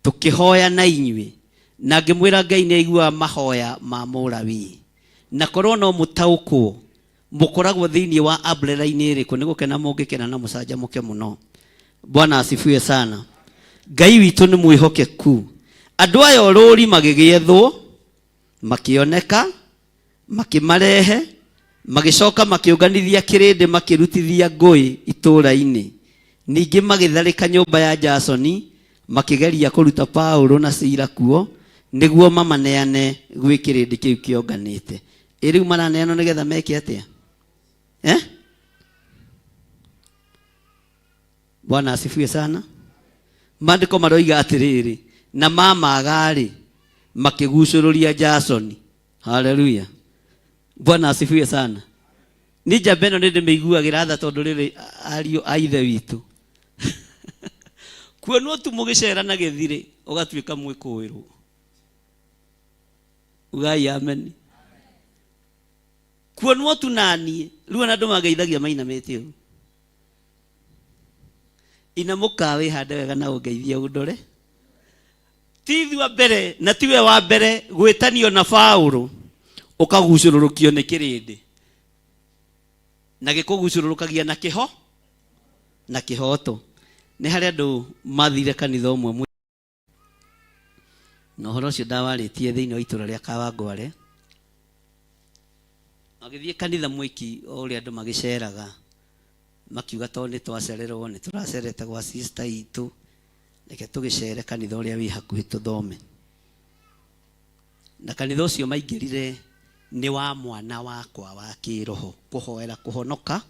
Tũkĩhoya na inyuĩ, na ngĩmwĩra Ngai nĩ aiguaga mahoya ma Mũlawii. Na korwo no mũtaũkwo, mũkoragwo thĩinĩ wa umbrella-inĩ ĩrĩkũ, nĩ gũkena mũngĩkena na mũcanjamũke mũno. Bwana asifiwe sana. Ngai witũ nĩ mwĩhokeku. Andũ aya orũri magĩgĩethwo, makĩoneka, makĩmarehe, magĩcoka makĩũnganithia kĩrĩndĩ makĩrutithia ngũĩ itũũra-inĩ. Ningĩ magĩtharĩka nyũmba ya Jasoni, makĩgeria kũruta Paulo na Sila kuo, nĩguo mamaneane gwĩ kĩrĩndĩ kĩu kĩonganĩte. Ĩ rĩu maraneanwo nĩgetha meke atĩa? Eh? Bwana asifiwe sana. Maandĩko maroiga atĩrĩrĩ, na mamaga-rĩ, makĩgucũrũria Jasoni. Haleluya. Bwana asifiwe sana. Niĩ njamba ĩno nĩ ndĩmĩiguagĩra tha tondũ rĩrĩ ariũ a ithe witũ. Kuonwo tu mũgĩcera na gĩthirĩ ũgatuĩka mwĩkũĩrwo. Ugai amen. Kuonwo tu naniĩ, rĩu ona andũ mangeithagia mainamĩte ũguo. Inamũka wĩhande wega na ũngeithie ũndore. Ti ithuĩ a mbere na tiwe wa mbere gwĩtanio na Paulo ũkagucũrũrũkio nĩ kĩrĩndĩ na gĩkũgucũrũrũkagia na kĩho na kĩhoto. Nĩ harĩ andũ mathire kanitha ũmwe na ũhoro ũcio ndawarĩtie thĩinĩ wa itũra rĩa Kawangware, magĩthiĩ kanitha mwĩki o ũrĩa andũ magĩceraga, makiuga tondũ nĩ twacererwo nĩ tũracerete gwa sister itũ, reke tũgĩcere kanitha ũrĩa wĩ hakuhĩ tũthome. Na kanitha ũcio maingĩrire nĩ wa mwana wakwa wa kĩroho, kũhoera kũhonoka,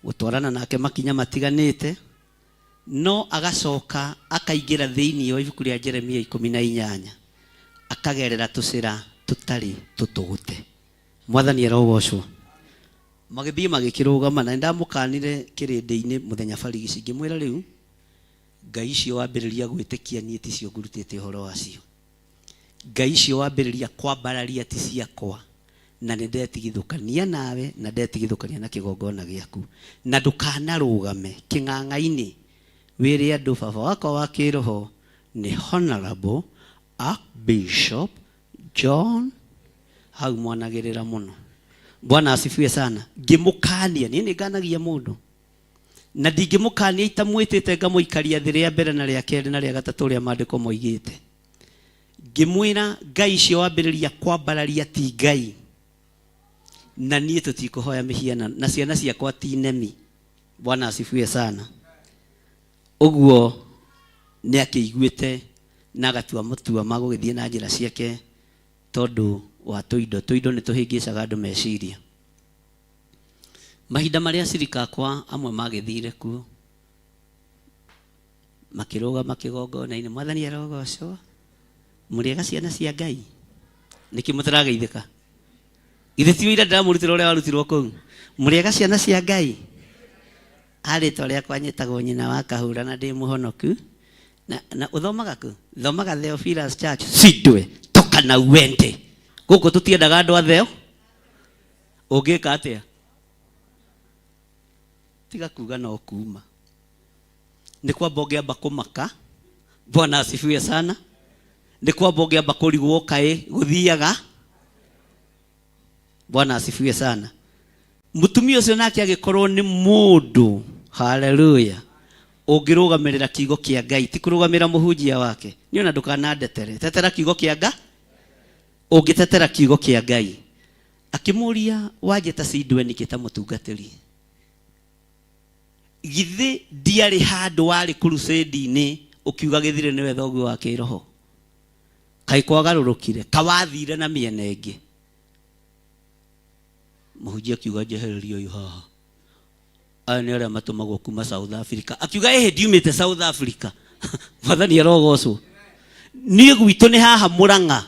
gũtwarana nake makinya matiganĩte, no agacoka akaingĩra thĩinĩ wa ibuku rĩa Jeremia 18, akagerera tũcĩra tũtarĩ tũtũgũte. Mwathani arogocwo. Magĩthiĩ magĩkĩrũgama, na nĩndamũkanire kĩrĩndĩ-inĩ mũthenya barigici, ngĩmwĩra rĩu Ngai icio wambĩrĩria gwĩtĩkia niĩ ticio ngũrutĩte ũhoro wacio. Ngai icio wambĩrĩria kwambararia ti ciakwa, na nĩndetigithũkania nawe, na ndetigithũkania na kĩgongona gĩaku. Na ndũkanarũgame kĩng'ang'a-inĩ wĩre andũ baba wakwa wa kĩroho nĩ Honorable Archbishop John hau mwanagĩrĩra mũno. Bwana asifiwe sana. Ngĩmũkania, niĩ nĩ nganagia mũndũ. Na ndingĩmũkania itamwĩtĩte ngamũikaria thĩ rĩa mbere na rĩa kerĩ na rĩa gatatũ ũrĩa maandĩko moigĩte. Ngĩmwĩra Ngai icio wambĩrĩria kwambararia ti Ngai. Na niĩ tũtikũhoya mĩhianano na ciana ciakwa ti nemi. Bwana asifiwe sana. Ũguo nĩ akĩiguĩte na agatua matua ma gũgĩthiĩ na njĩra ciake tondũ wa tũindo. Tũindo nĩ tũhĩngĩcaga andũ meciria. Mahinda marĩa acirika akwa amwe magĩthire kuo, makĩrũgama kĩgongona-inĩ, Mwathani arogocwo, mũrĩega ciana cia Ngai, nĩkĩ mũtarageithĩka? Githĩ ti ũira ndĩramũrutĩra ũrĩa warutirwo kũu? Mũrĩega ciana cia Ngai, a rĩtwa rĩakwa nyĩtagwo nyina wa Kahura na ndĩ mũhonoku. Na, na ũthomaga kũ? Thomaga Theophilus Church. Sindwe, toka na uende. Gũkũ tũtiendaga andũ a Theo. Ũngĩka atĩa? Tiga kuga no kuma. Nĩ kwamba ũngĩamba kũmaka. Bwana asifiwe sana. Nĩ kwamba ũngĩamba kũrigwo kaĩ gũthiaga. Bwana asifiwe sana. Mũtumia ũcio nake agĩkorwo nĩ mũndũ, haleluya, ũngĩrũgamĩrĩra kiugo kĩa Ngai, ti kũrũgamĩrĩra mũhunjia wake. Niĩ ona ndũkanandetere, tetera kiugo kĩa Ngai. Ũngĩtetera kiugo kĩa Ngai. Akĩmũria, wanjĩta Sindwe nĩkĩ ta mũtungatĩri? Githĩ ndiarĩ handũ warĩ crusade-inĩ ũkiuga gĩthirĩ nĩwe thoguo wa kĩroho? Kaĩ kwagarũrũkire? Kawathire na mĩena ĩngĩ? Mũhunjia akiuga njehereria ũyũ haha. Aya nĩ arĩa matũmagwo kuma South Africa. Akiuga ĩhĩ ndiumĩte South Africa. Mwathani arogocwo. Niĩ gwitũ nĩ haha Mũrang'a.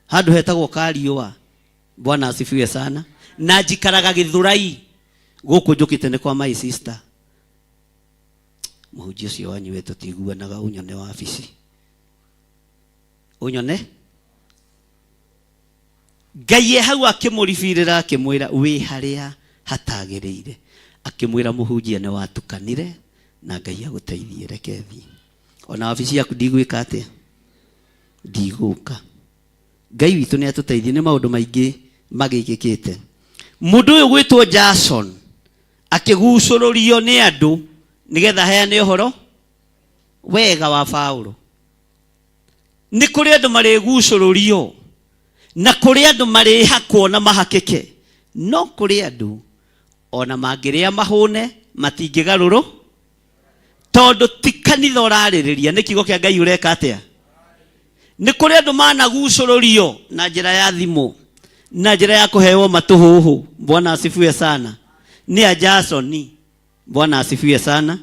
Handũ hetagwo Kariũa. Bwana asifiwe sana. Na njikaraga Gĩthũrai. Gũkũ njũkĩte nĩ kwa my sister. Mũhunjia ũcio wanyu we tũtiguanaga ũnyone wabici. Ũnyone? Ngai e hau akĩmũribirĩra akĩmwĩra wĩ harĩa hatagĩrĩire. Akĩmwĩra mũhunjia nĩ watukanire na Ngai agũteithie reke thiĩ. Ona wabici yaku ndigwĩka atĩa? Ndigũka. Ngai witũ nĩ atũteithie nĩ maũndũ maingĩ magĩkĩkĩte. Mũndũ ũyũ gwĩtwo Jason akĩgucũrũrio nĩ andũ nĩgetha aheane ũhoro wega wa Paulo. Nĩ kũrĩ andũ marĩgucũrũrio na kũrĩ andũ marĩhakwo na mahakĩke, no kũrĩ andũ ona mangĩrĩa mahũne matingĩgarũrũ, tondũ ti kanitha ũrarĩrĩria, nĩ kiugo kĩa Ngai ũreka atĩa. Nĩ kũrĩ andũ managucũrũrio na njĩra ya thimũ, na njĩra ya kũheo matũhũhũ. Bwana asifiwe sana. Nĩ a Jasoni. Bwana asifiwe sana.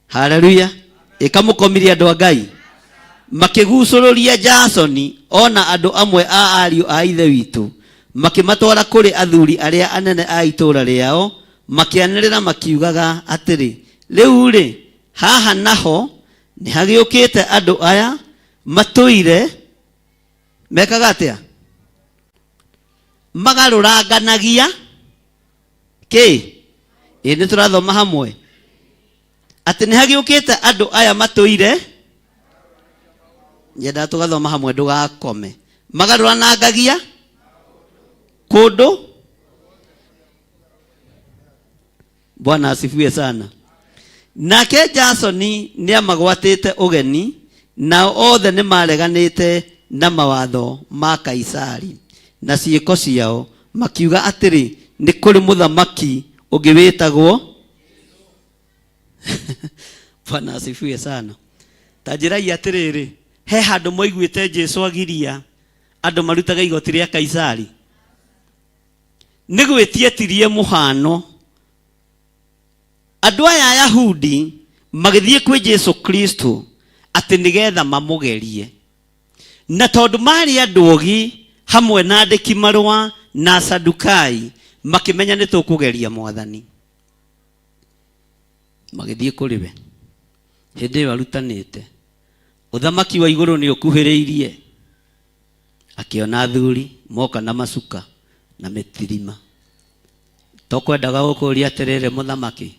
Haleluya. Ĩkamũkomirie andũ a Ngai. Makĩgucũrũria Jasoni ona andũ amwe a ariũ a ithe witũ, makĩmatwara kũrĩ athuri arĩa anene a itũũra rĩao, makĩanĩrĩra makiugaga atĩrĩ, rĩu-rĩ, haha naho nĩ hagĩũkĩte andũ aya matũire mekaga atĩa? Magarũranganagia kĩ? Ĩ nĩ tũrathoma hamwe atĩ nĩ hagĩũkĩte andũ aya matũire, nyendaga tũgathoma hamwe ndũgakome, magarũranangagia kũndũ. Bwana asifiwe sana. Nake Jasoni nĩ amagwatĩte ũgeni, nao othe nĩ mareganĩte na mawatho ma Kaisari na ciĩko ciao, makiuga atĩrĩ, nĩ kũrĩ mũthamaki ũngĩ wĩtagwo Bwana asifiwe sana. Ta njĩrai atĩrĩrĩ, he handũ mwaiguĩte Jesu agiria andũ marutage igoti rĩa Kaisari? Nĩ gwĩtietirie mũhano. Andũ aya Ayahudi magĩthiĩ kwĩ Jesu Kristo atĩ nĩgetha mamũgerie, na tondũ marĩ andũ ogi hamwe na andĩki marũa na Sadukai, makĩmenya nĩ tũkũgeria Mwathani. Magĩthiĩ kũrĩ we hĩndĩ ĩyo arutanĩte ũthamaki wa igũrũ nĩ ũkuhĩrĩirie. Akĩona athuri moka na macuka na mĩtirima. Tũkwendaga gũkũria atĩrĩrĩ mũthamaki,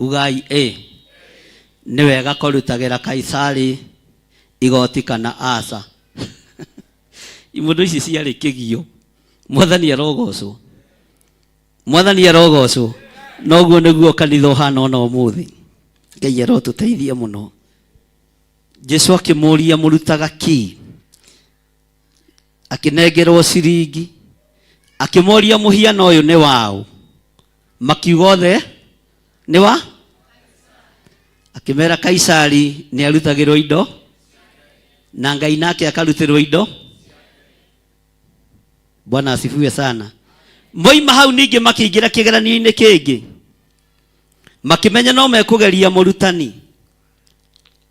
ugai ĩ nĩ wega kũrutagĩra Kaisari igoti kana aca? Imũndũ ici ciarĩ kĩgio. Mwathani arogocwo. Mwathani arogocwo. Noguo nĩguo kanitha ũhana ona ũmũthĩ. Ngai arotũteithia mũno. Jesu akĩmũria mũrutaga kĩ? Akĩnengerwo ciringi. Akĩmoria mũhiano ũyũ nĩ waũ? Makiuga othe nĩ wa? Akĩmera Kaisari nĩ arutagĩrwo indo na Ngai nake akarutĩrwo indo. Bwana asifiwe sana. Moima hau ningĩ makĩingĩra kĩgeranio-inĩ kĩngĩ, makĩmenya no mekũgeria mũrutani.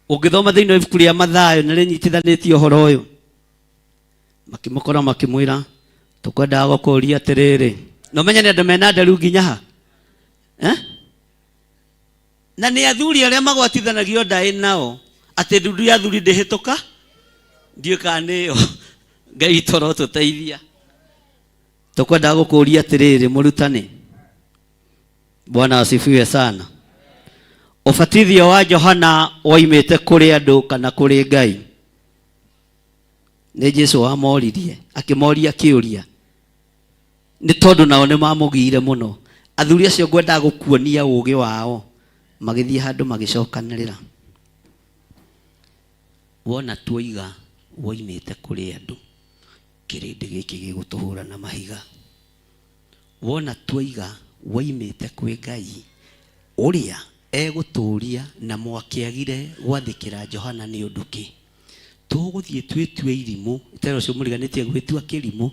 Ũngĩthoma thĩinĩ wa ibuku rĩa Mathayo nĩ rĩnyitithanĩtie ũhoro ũyũ. Makĩmũkora makĩmwĩra, tũkwendaga gũkũria atĩrĩrĩ, na ũmenye nĩ andũ mena nderu nginya ha eh? Na nĩ athuri arĩa magwatithanagio ndaĩ nao atĩ ndundu ya athuri ndĩhĩtũka, ndiũĩ kana nĩyo. Ngai witũ arotũteithia. Tũkwendaga gũkũria atĩrĩrĩ mũrutani, Bwana asifiwe sana. Ũbatithio wa Johana woimĩte kũrĩ andũ kana kũrĩ Ngai? Nĩ Jesu wamoririe, akĩmoria kĩũria. Nĩ tondũ nao nĩ mamũgiire mũno. Athuri acio ngwendaga gũkuonia ũũgĩ wao, magĩthiĩ handũ magĩcokanĩrĩra. Wona tuoiga woimĩte kũrĩ andũ, kĩrĩndĩ gĩkĩ gĩgũtũhũra na mahiga. Wona tuoiga woimĩte kwĩ Ngai, ũrĩa egũtũũria na mwakĩagire gwathĩkĩra Johana nĩ ũndũ kĩ? Tũgũthiĩ twĩtue irimũ, tera ũcio mũriganĩtie gwĩtua kĩrimũ,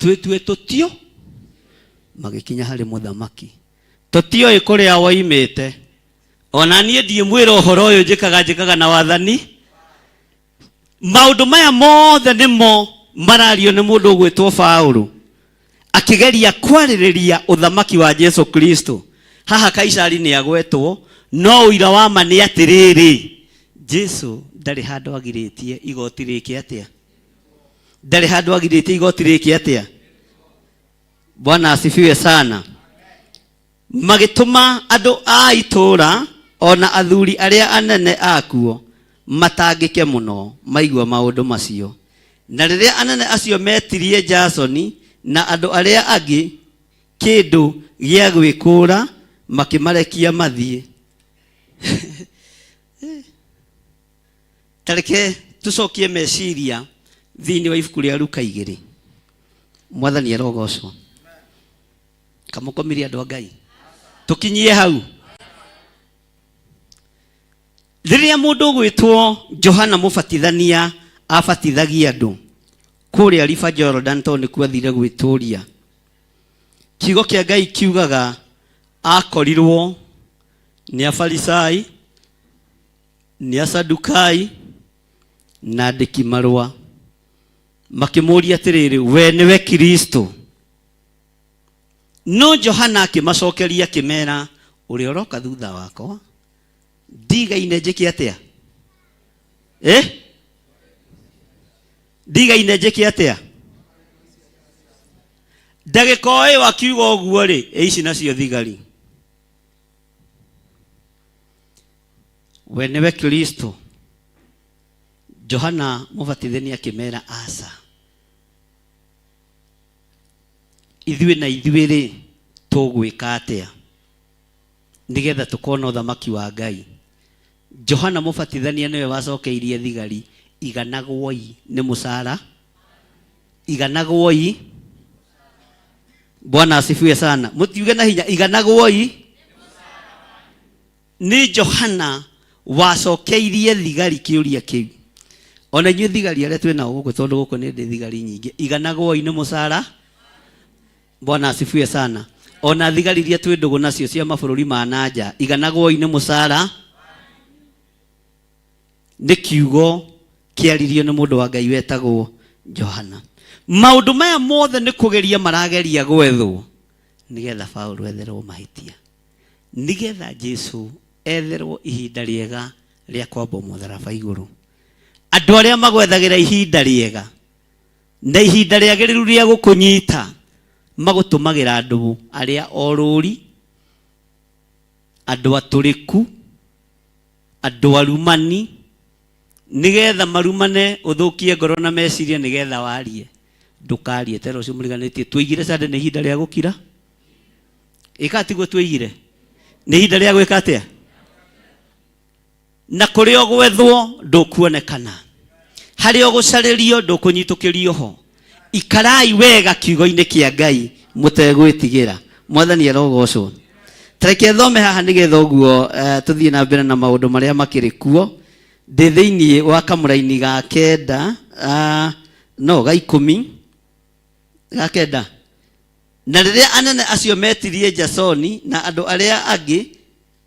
twĩtue tũtio. Magĩkinya harĩ mũthamaki, tũtioĩ kũrĩa woimĩte, ona niĩ ndiĩ mwĩra ũhoro ũyũ njĩkaga njĩkaga na wathani. Maũndũ maya mothe nĩmo marario nĩ mũndũ ũgwĩtwo Paulo akĩgeria kwarĩrĩria ũthamaki wa Jesu Kristo. Haha Kaisari nĩ agwetwo, no ũira wa ma nĩ atĩrĩrĩ, Jesu ndarĩ handũ agirĩtie igoti rĩke atĩa? Ndarĩ handũ agirĩtie igoti rĩke atĩa? Bwana asifiwe sana. Magĩtũma andũ a itũũra o na athuri arĩa anene akuo matangĩke mũno maigua maũndũ macio. Na rĩrĩa anene acio metirie Jasoni na andũ arĩa angĩ kĩndũ gĩa gwĩkũũra, makĩmarekia mathiĩ. Ta reke tũcokie meciria thĩinĩ wa ibuku rĩa Luka igĩrĩ. Mwathani arogocwo. Kamũkomirie andũ a Ngai. Tũkinyie hau. Rĩrĩa mũndũ ũgwĩtwo Johana Mũbatithania abatithagia andũ kũrĩa River Jordan tondũ nĩkuo athire gwĩtũria. Kiugo kĩa Ngai kiugaga akorirwo nĩ Afarisai, nĩ Asadukai na andĩki marũa makĩmũria atĩrĩrĩ, we nĩwe Kristo? No Johana akĩmacokeria akĩmera, ũrĩa ũroka thutha wakwa ndigaine njĩke atĩa? Eh? Ndigaine njĩke atĩa? Ndagĩka o ĩyo akiuga ũguo rĩ, ĩ ici nacio thigari. We nĩwe Kristo? Johana Mũbatithania akĩmera aca. Ithuĩ na ithuĩ rĩ, tũgwĩka atĩa nĩgetha tũkona ũthamaki wa Ngai? Johana Mũbatithania nĩwe wacokeirie thigari, iganagwoi nĩ mũcara, iganagwoi. Bwana asifiwe sana. Mũtiuge na hinya, iganagwoi. Nĩ Johana wacokeirie thigari kĩũria kĩu. Ona inyuĩ thigari arĩa twĩ nao gũkũ, tondũ gũkũ nĩ ndĩ thigari nyingĩ, iganagwoi nĩ mũcara. Bwana asifiwe sana. Ona thigari iria twĩ ndũgũ nacio cia mabũrũri ma na nja, iganagwoi nĩ mũcara. Nĩ kiugo kĩaririo nĩ mũndũ wa Ngai wetagwo Johana. Maũndũ maya mothe nĩ kũgeria marageria gwethwo nĩgetha Paũlũ etherwo mahĩtia, nĩgetha Jesu etherwo ihinda rĩega rĩa kwambwo mũtharaba igũrũ. Andũ arĩa magwethagĩra ihinda rĩega na ihinda rĩagĩrĩru rĩa gũkũnyita magũtũmagĩra andũ arĩa orũri, andũ atũrĩku, andũ arumani, nĩgetha marumane ũthũkie ngoro na meciria, nĩgetha warie. Ndũkarie tera ũcio mũriganĩtie. Tũigire Sunday nĩ ihinda rĩa gũkira. Ĩka tiguo tũigire? Nĩ ihinda rĩa gwĩka atĩa? Na kũrĩa ũgwethwo ndũkuonekana, harĩa ũgũcarĩrio ndũkũnyitũkĩrio ho. Ikarai wega kiugo-inĩ kĩa Ngai mũtegwĩtigĩra. Mwathani arogocwo. Tareke thome haha nĩgetha ũguo tũthiĩ na mbere na maũndũ marĩa makĩrĩ kuo. Ndĩ thĩinĩ wa kamũraini ga kenda, no ga ikũmi, ga kenda. Na rĩrĩa anene acio metirie Jasoni na andũ arĩa angĩ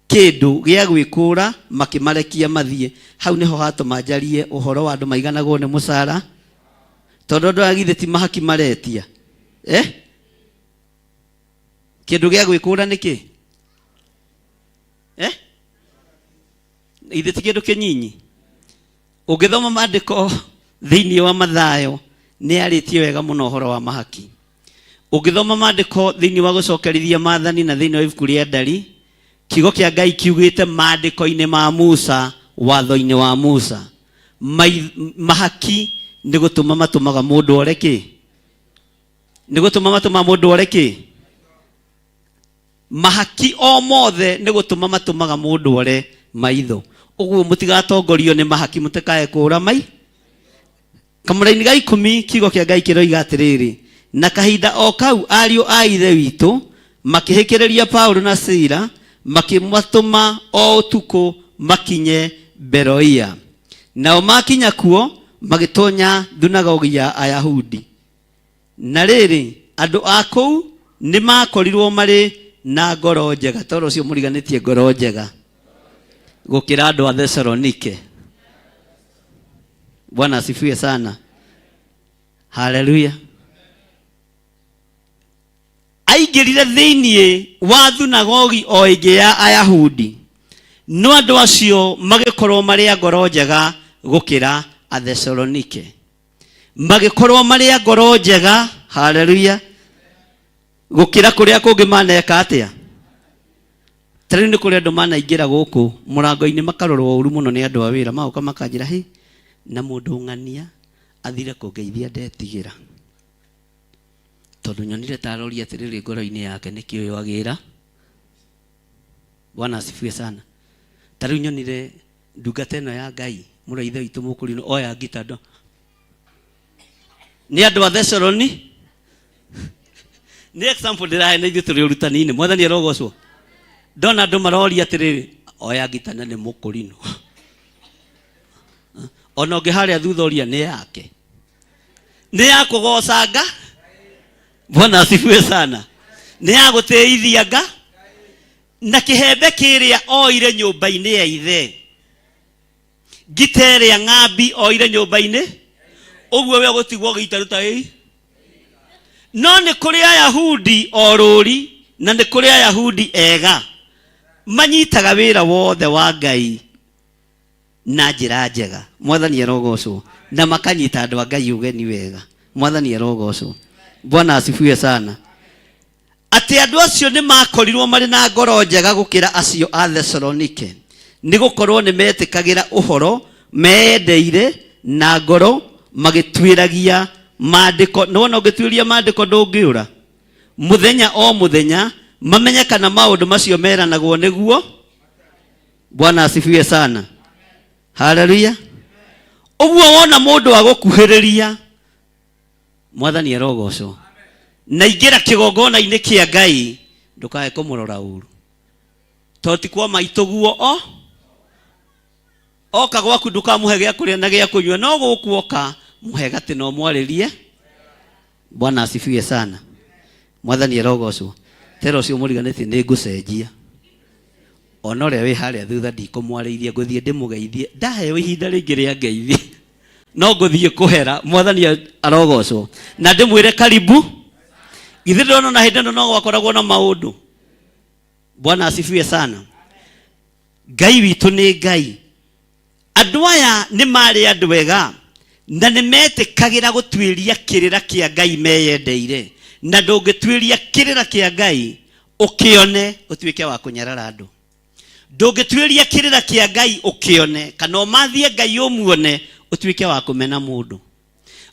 kĩndũ gĩa gwĩkũũra, makĩmarekia mathiĩ. Hau nĩho hatũma njarie ũhoro wa andũ maiganagwo nĩ mũcara, tondũ andũ aya githĩ ti mahaki maretia? Kĩndũ gĩa gwĩkũũra nĩ kĩ? Githĩ ti kĩndũ kĩnyinyi? Ũngĩthoma maandĩko thĩinĩ wa Mathayo, nĩ arĩtie wega mũno ũhoro wa mahaki. Ũngĩthoma maandĩko thĩinĩ wa gũcokerithia maathani na thĩinĩ wa ibuku rĩa Ndari, kiugo kĩa Ngai kiugĩte maandĩko-inĩ ma Musa, watho-inĩ wa Musa, mahaki nĩ gũtũma matũmaga mũndũ ore kĩ? Nĩ gũtũma matũmaga mũndũ ore kĩ? Mahaki o mothe nĩ gũtũma matũmaga mũndũ ore maitho. Ũguo mũtigatongorio nĩ mahaki, mũtikae kũũra mai. Kamũraini ga ikũmi kiugo kĩa Ngai kĩroiga atĩrĩrĩ, na kahinda o kau ariũ a ithe witũ makĩhĩkĩrĩria Paulo na Sila, makĩmatũma o ũtukũ makinye Beroia. Nao makinya kuo magĩtonya thunagogi ya Ayahudi. Na rĩrĩ, andũ a kũu nĩ maakorirwo marĩ na ngoro njega, tondũ ũcio mũriganĩtie ngoro njega gũkĩra andũ a Thesalonike. Bwana asifiwe sana. Haleluya. Aingĩrire thĩinĩ wa thunagogi o ĩngĩ ya Ayahudi, no andũ acio magĩkorwo marĩ a ngoro njega gũkĩra Athesalonike. Magĩkorwo marĩ a ngoro njega, haleluya. Gũkĩra kũrĩa kũngĩ maneka atĩa? Ta rĩu nĩ kũrĩ andũ manaingĩra gũkũ mũrango-inĩ makarorwo ũru mũno nĩ andũ a wĩra, magoka makanjĩra, hĩ, na mũndũ ng'ania athire kũngeithia ndetigĩra. Tondũ nyonire ta aroria atĩrĩrĩ ngoro-inĩ yake nĩkĩ ũyũ agĩra. Bwana asifiwe sana. Ta rĩu nyonire ndungata ĩno ya Ngai, mũrũ wa ithe witũ mũkũrinũ, oya ngita ndo. Nĩ andũ a Thesaloni. Nĩ example ndĩrahe na ithuĩ tũrĩ ũrutani-inĩ. Mwathani arogocwo. Ndona andũ maroria atĩrĩrĩ, oya ngita na nĩ mũkũrinũ. Ona ũngĩ harĩa thutha ũria nĩ yake. Nĩ ya kũgoca nga. Bwana asifiwe sana. Nĩ ya gũtĩithia nga. Na kĩhembe kĩrĩa oire nyũmba-inĩ ya ithe. Ngita ĩrĩa ng'ambi oire nyũmba-inĩ. Ũguo we ũgũtigwo ũgĩitaruta ĩ. No nĩ kũrĩ Ayahudi orũri na nĩ kũrĩ Ayahudi ega manyitaga wĩra wothe wa Ngai na njĩra njega. Mwathani arogocwo. Na makanyita andũ a Ngai ũgeni wega. Mwathani arogocwo. Bwana asifiwe sana. Atĩ andũ acio nĩ maakorirwo marĩ na ngoro njega gũkĩra acio a Thesalonike, nĩ gũkorwo nĩ meetĩkagĩra ũhoro meyendeire na ngoro magĩtuĩragia maandĩko. Nĩ wona ũngĩtuĩria maandĩko ndũngĩũra. Mũthenya o mũthenya mamenye kana maũndũ macio meranagwo nĩguo. Bwana asifiwe sana. Haleluya. Ũguo wona mũndũ agũkuhĩrĩria Mwathani arogocwo. Na ingĩra kĩgongona-inĩ kĩa Ngai ndũkae kũmũrora ũru. Tondũ ti kwa maitũ guo o oka gwaku ndũkamũhe gĩa kũrĩa na gĩa kũnyua no gũkũ oka mũhe gatĩ na ũmwarĩrie. Bwana asifiwe sana. Mwathani arogocwo. Tera ũcio mũriganĩtie nĩ ngũcenjia. Ona ũrĩa wĩ harĩa thutha ndikũmwarĩirie ngũthiĩ ndĩmũgeithie. Ndaheo ihinda rĩngĩ rĩa ngeithi. No ngũthiĩ kũhera. Mwathani arogocwo. Na ndĩmwĩre karibu. Githĩ ndĩrona na hĩndĩ ĩno no gwakoragwo na maũndũ. Bwana asifiwe sana. Ngai witũ nĩ Ngai. Andũ aya nĩ marĩ andũ ega na nĩ metĩkagĩra gũtuĩria kĩrĩra kĩa Ngai meyendeire. Na ndũngĩtuĩria kĩrĩra kĩa Ngai ũkĩone ũtuĩke wa kũnyarara andũ. Ndũngĩtuĩria kĩrĩra kĩa Ngai ũkĩone kana ũmathie Ngai ũmuone ũtuĩke wa kũmena mũndũ.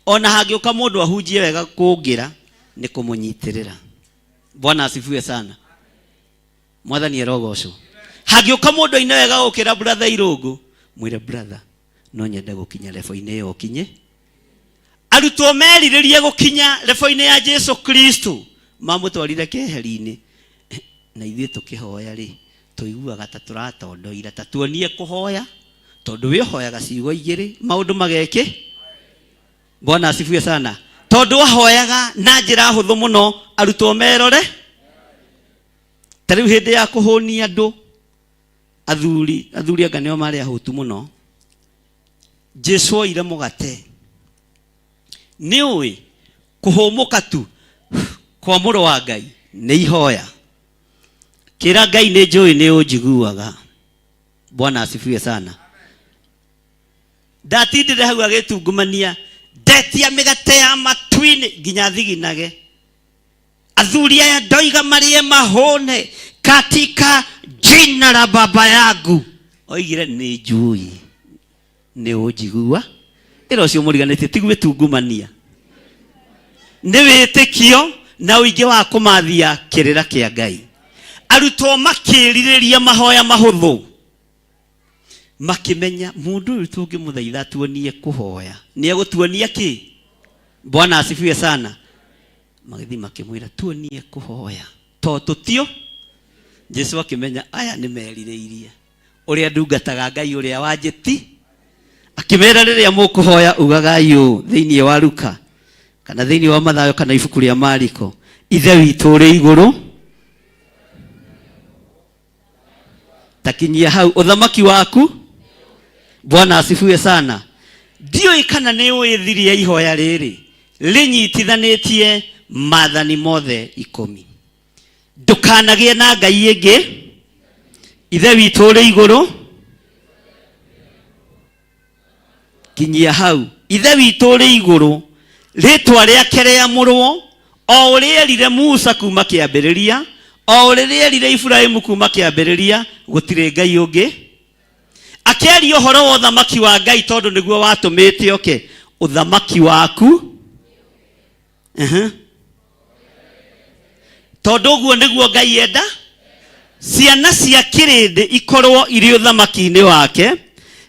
Ona hangĩũka mũndũ ahunjie wega kũngĩra nĩ kũmũnyitĩrĩra. Bwana asifiwe sana. Mwathani arogocwo. Hangĩũka mũndũ aine wega gũkĩra brother Irũngũ, mwĩre brother, no nyende gũkinya level-inĩ ĩyo ũkinye. Arutwo merirĩrie gũkinya level-inĩ ya Jesu Kristo, mamũtwarire keheri-inĩ. Na ithuĩ tũkĩhoya rĩ, tũiguaga ta tũratondoira, ta tuonie kũhoya, tondũ we ũhoyaga ciugo igĩrĩ, maũndũ magekĩ. Bwana asifiwe sana. Tondũ ahoyaga na njĩra hũthũ mũno, arutwo merore. Ta rĩu hĩndĩ ya kũhũnia andũ, athuri, athuri anga nĩo marĩ ahũtu mũno. Jesu oire mũgate. Nĩ ũĩ kũhũmũka tu kwa mũrũ wa Ngai nĩ ihoya. Kĩra Ngai nĩ njũĩ nĩ ũnjiguaga. Bwana asifiwe sana. Ndatindire hau agĩtungumania ndetia mĩgate ya matu-inĩ nginya thiginage. Athuri aya ndoiga marĩe mahũne katika jina la baba yangu. Oigire nĩ njũĩ nĩ ũnjigua. Ĩra ũcio mũriganĩtie ti gwĩtungumania. Nĩ wĩtĩkio na ũingĩ wa kũmathia kĩrĩra kĩa Ngai. Arutwo makĩrirĩria mahoya mahũthũ. Makĩmenya mũndũ ũyũ tũngĩmũthaitha atuonie kũhoya. Nĩ egũtuonia kĩ? Bwana asifiwe sana. Magĩthiĩ makĩmwĩra tuonie kũhoya. To tũtio. Jesu akĩmenya aya nĩ merirĩirie. Ũrĩa ndungataga Ngai ũrĩa wanjĩti. Akĩmera rĩrĩa mũkũhoya ugagai ũũ thĩinĩ wa Luka kana thĩinĩ wa Mathayo kana ibuku rĩa Mariko, Ithe witũ ũrĩ igũrũ, takinyia hau ũthamaki waku. Bwana asifiwe sana. Ndiũĩ kana nĩ ũĩ thiri ya ihoya rĩrĩ rĩnyitithanĩtie maathani mothe ikũmi. Ndũkanagĩe na ngai ĩngĩ, Ithe witũ ũrĩ igũrũ. Kinyia hau. Ithe witũ ũrĩ igũrũ, rĩtwa rĩake rĩamũrwo, O ũrĩa erire Musa kuma kĩambĩrĩria, o ũrĩa erire Iburahimu kuma kĩambĩrĩria, gũtirĩ Ngai ũngĩ. Akĩaria ũhoro wa ũthamaki wa Ngai tondũ nĩguo watũmĩte oke. Ũthamaki waku. Tondũ ũguo nĩguo Ngai enda ciana cia kĩrĩndĩ ikorwo irĩ ũthamaki-inĩ wake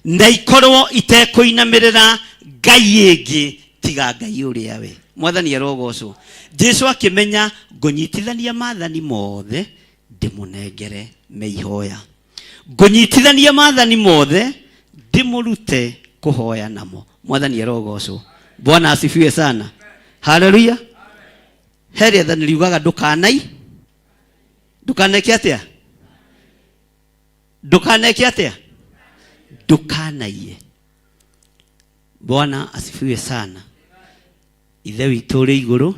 na ikorwo itekũinamĩrĩra Ngai ĩngĩ tiga Ngai ũrĩa we. Mwathani arogocwo. Jesu akĩmenya ngũnyitithania maathani mothe ndĩmũnengere me ihoya. Ngũnyitithania maathani mothe ndĩmũrute kũhoya namo. Mwathani arogocwo. Bwana asifiwe sana. Haleluya. He rĩathani riugaga ndũkanai ndũkaneke atĩa? Ndũkaneke atĩa? Ndũkanaiye. Bwana asifiwe sana. Ithe witũ ũrĩ igũrũ,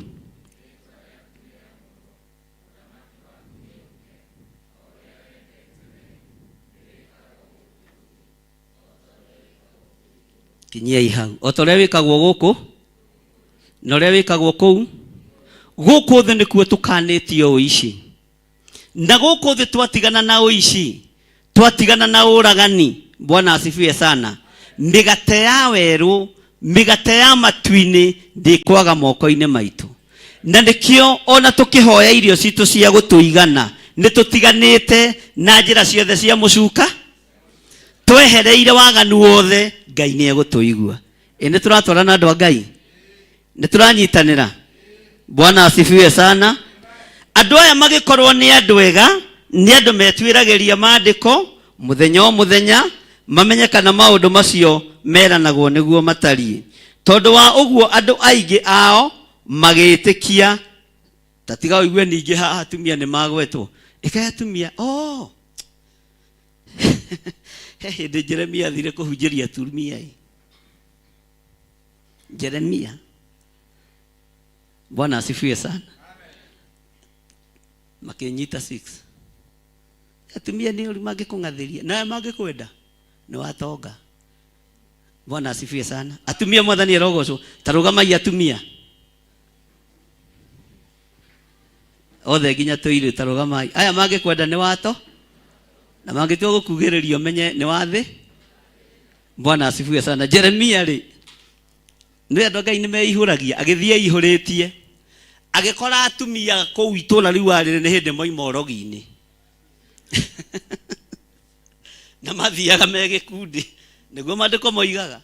kinyiai hau o ta ũrĩa wĩkagwo gũkũ na ũrĩa wĩkagwo kũu. Gũkũ thĩ nĩkuo tũkanĩtio ũici, na gũkũ thĩ twatigana na ũici, twatigana na ũragani. Bwana asifiwe sana. Mĩgate ya werũ, mĩgate ya matu-inĩ ndĩkwaga moko-inĩ maitũ, na nĩkĩo ona tũkĩhoya irio citũ cia gũtũigana nĩ tũtiganĩte na njĩra ciothe cia mũcuka, twehereire waganu wothe. Ngai nĩ egũtũigua. Ĩ nĩ tũratwarana andũ a Ngai, nĩ tũranyitanĩra. Bwana asifiwe sana. Andũ aya magĩkorwo nĩ andũ ega, nĩ andũ metuĩragĩria maandĩko mũthenya o mũthenya, mamenye kana maũndũ macio meranagwo nĩguo matariĩ. Tondũ wa ũguo andũ aingĩ ao magĩĩtĩkia. Ta tiga ũigue ningĩ haha atumia nĩ magwetwo. Ĩkai atumia, oh! He hĩndĩ Jeremia athire kũhunjĩria atumia ĩ. Jeremia. Bwana asifiwe sana. Makĩnyita 6. Atumia nĩ ũru mangĩkũng'athĩria, nawe mangĩkwenda nĩ watonga. Bwana asifiwe sana. Atumia mwathani arogocwo. Ta rũgamai atumia. Othe nginya tũirĩ ta rũgamai. Aya mangĩkwenda nĩ wato na mangĩtua gũkugĩrĩria ũmenye nĩ wathĩ. Bwana asifiwe sana. Jeremia rĩ, nĩ andũ a Ngai nĩ meihũragia, agĩthiĩ eihũrĩtie, agĩkora atumia kũu itũũra rĩu arĩ nĩ hĩndĩ moima ũrogi-inĩ. Na mathiaga me gĩkundi, nĩguo maandĩko moigaga.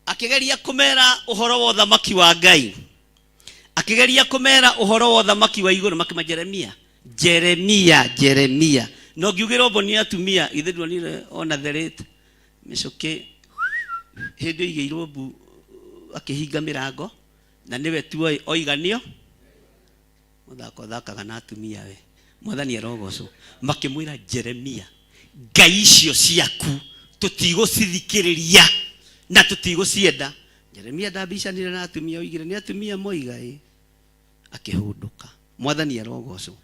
Akĩgeria kũmera ũhoro wa ũthamaki wa Ngai, akĩgeria kũmera ũhoro wa ũthamaki wa igũrũ, makĩma Jeremia, Jeremia, Jeremia. Na ũngiugĩra ũmbo nĩ atumia, githĩ nduonire ona therĩte mĩcũkĩ hĩndĩ ĩigĩirwo mbu akĩhinga mĩrango, na nĩwe tu oĩ oiganio mũthako ũthakaga na atumia we. Mwathani arogocwo. Makĩmwĩra Jeremia, Ngai icio ciaku tũtigũcithikĩrĩria na tũtigũcienda. Jeremia ndambicanire na atumia, oigire nĩ atumia moiga ĩ, akĩhũndũka. Mwathani arogocwo.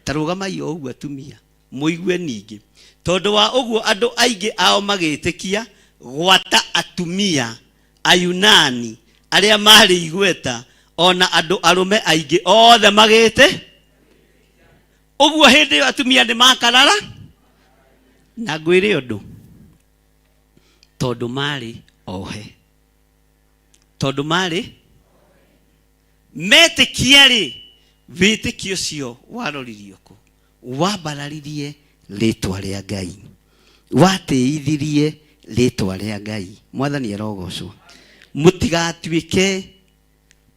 Ta rũgamai o ũguo atumia, mũigue ningĩ. Tondũ wa ũguo andũ aingĩ ao magĩtĩkia, gwata atumia Ayunani arĩa maarĩ igweta, o na andũ arũme aingĩ othe magĩte. Ũguo hĩndĩ ĩyo atumia nĩ makarara. Na ngwĩre ũndũ, tondũ maarĩ ohe, tondũ maarĩ metĩkia-rĩ, wĩtĩkio ũcio waroririo kũ? Wambararirie rĩtwa rĩa Ngai, watĩithirie rĩtwa rĩa Ngai. Mwathani arogocwo. Mũtigatuĩke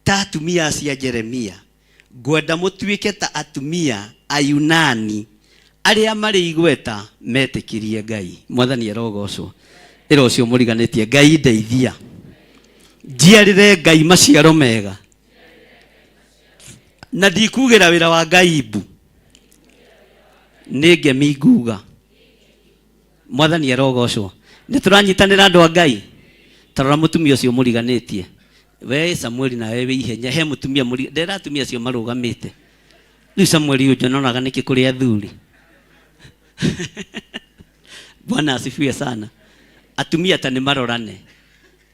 ta atumia acio a Jeremia, ngwenda mũtuĩke ta atumia Ayunani arĩa marĩ igweta metĩkirie Ngai. Mwathani arogocwo. Ĩra ũcio mũriganĩtie, Ngai ndeithia njiarĩre Ngai maciaro mega, na ndikugĩra wĩra wa Ngai mbu, nĩ ngemi nguga. Mwathani arogocwo. Nĩ tũranyitanĩra andũ a Ngai. Tarora mũtumia ũcio mũriganĩtie. We Samueli nawe wĩ ihenya, he mũtumia mũri, ndera atumia acio marũgamĩte. Rĩu Samueli ũyũ njonoraga nĩkĩ kũrĩ athuri? Bwana asifiwe sana. Atumia ta nĩ marorane.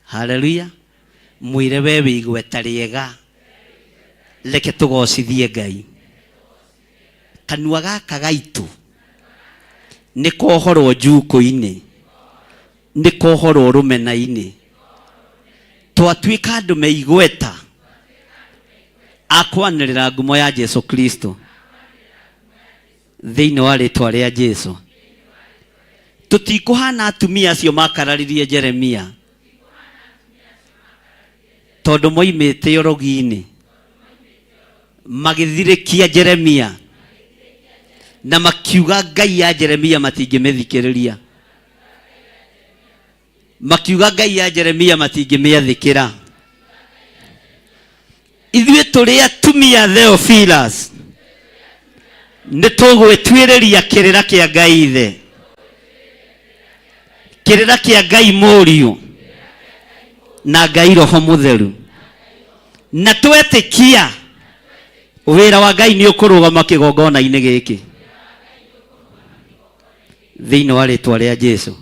Haleluya. Mwĩre we wĩ igweta rĩega. Reke tũgocithie Ngai. Kanua gaka gaitũ nĩ kohorwo njukũ-inĩ, nĩ kohorwo rũmena-inĩ. Twatuĩka andũ me igweta a kwanĩrĩra ngumo ya Jesu Kristo thĩinĩ wa rĩtwa rĩa Jesu. Tũtikũhana atumia acio makararirie Jeremia tondũ moimĩte ũrogi-inĩ magĩthirĩkia Jeremia na makiuga Ngai ya Jeremia matingĩmĩthikĩrĩria, makiuga Ngai ya Jeremia matingĩmĩathĩkĩra. Ithuĩ tũrĩ atumia Theophilus nĩ tũgwĩtuĩrĩria kĩrĩra kĩa Ngai Ithe, kĩrĩra kĩa Ngai Mũriũ na Ngai Roho Mũtheru, na twetĩkia wĩra wa Ngai nĩ ũkũrũgama kĩgongona-inĩ gĩkĩ thĩinĩ wa rĩtwa rĩa Jesu.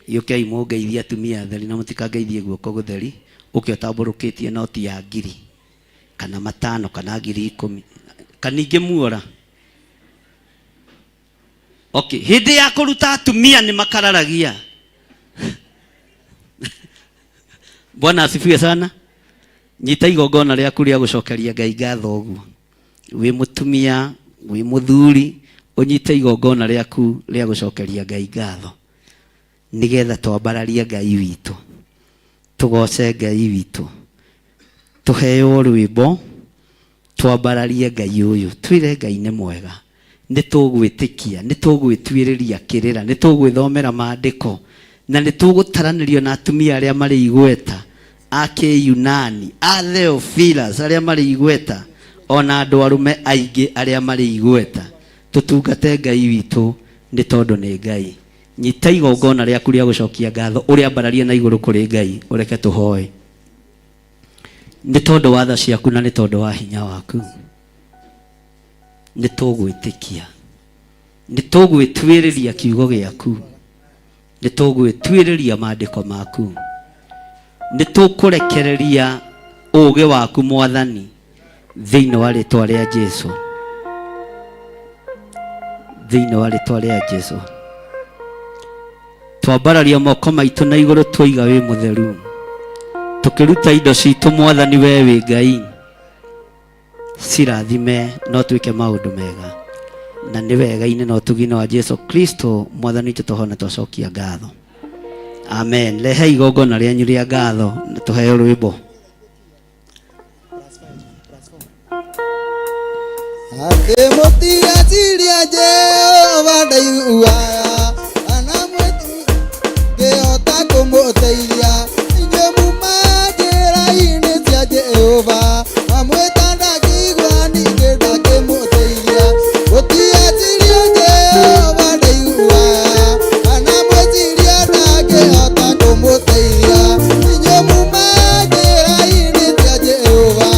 Yũkei mũngeithie atumia atheri na mũtikangeithie guoko gũtheri, ũke ũtambũrũkĩtie noti ya ngiri kana matano kana 10,000 kana ingĩ muora. Okay, hĩndĩ ya kũruta atumia nĩ makararagia. Bwana asifiwe sana. Nyita igongona rĩaku rĩa gũcokeria Ngai ngatho ũguo. Wĩ mũtumia, wĩ mũthuri, ũnyite igongona rĩaku rĩa gũcokeria Ngai ngatho nĩgetha twambararie Ngai witũ, tũgoce Ngai witũ, tũheo rwĩmbo twambararie Ngai ũyũ, twĩre Ngai nĩ mwega, nĩ tũgwĩtĩkia, nĩ tũgwĩtuĩrĩria kĩrĩra, nĩ tũgwĩthomera maandĩko na nĩ tũgũtaranĩrio na atumia arĩa marĩ igweta a Kĩyunani, a Theophilus arĩa marĩ igweta, ona andũ arũme aingĩ arĩa marĩ igweta. Tũtungate Ngai witũ nĩ tondũ nĩ Ngai. Nyita igongona rĩaku rĩa gũcokia ngatho ũrĩambararie na igũrũ kũrĩ Ngai, ũreke tũhoe. Nĩ tondũ wa tha ciaku na nĩ tondũ wa hinya waku, nĩ tũgwĩtĩkia, nĩ tũgwĩtuĩrĩria kiugo gĩaku, nĩ tũgwĩtuĩrĩria maandĩko maku, nĩ tũkũrekereria ũũgĩ waku Mwathani thĩinĩ wa rĩtwa rĩa Jesu, thĩinĩ wa rĩtwa rĩa Jesu. Twambararia moko maitũ na igũrũ twoiga wĩ mũtheru, tũkĩruta indo citũ Mwathani we wĩ Ngai, cirathime no twĩke maũndũ mega na nĩ wega-inĩ na ũtugi-inĩ wa Jesu Kristo Mwathani witũ tũhona twacokia ngatho. Amen. Rehe igongona rĩanyu rĩa ngatho na tũheo rwĩmbo. Atĩ mũtigaciria Jehova ndaiguaga kana ngĩhota kũmũteithia inyuĩ muma njĩra-inĩ cia Jehova mamwĩta ndakĩigua ningĩ ndakĩmũteithia mũtigaciria Jehova ndaiguaga kana mwĩciria ndangĩhota kũmũteithia inyuĩ muma njĩra-inĩ cia Jehova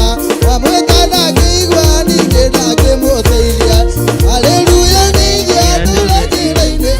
mamwĩta ndakĩigua ningĩ ndakĩmũteithia. Haleluya ningĩ atũre njĩra-inĩ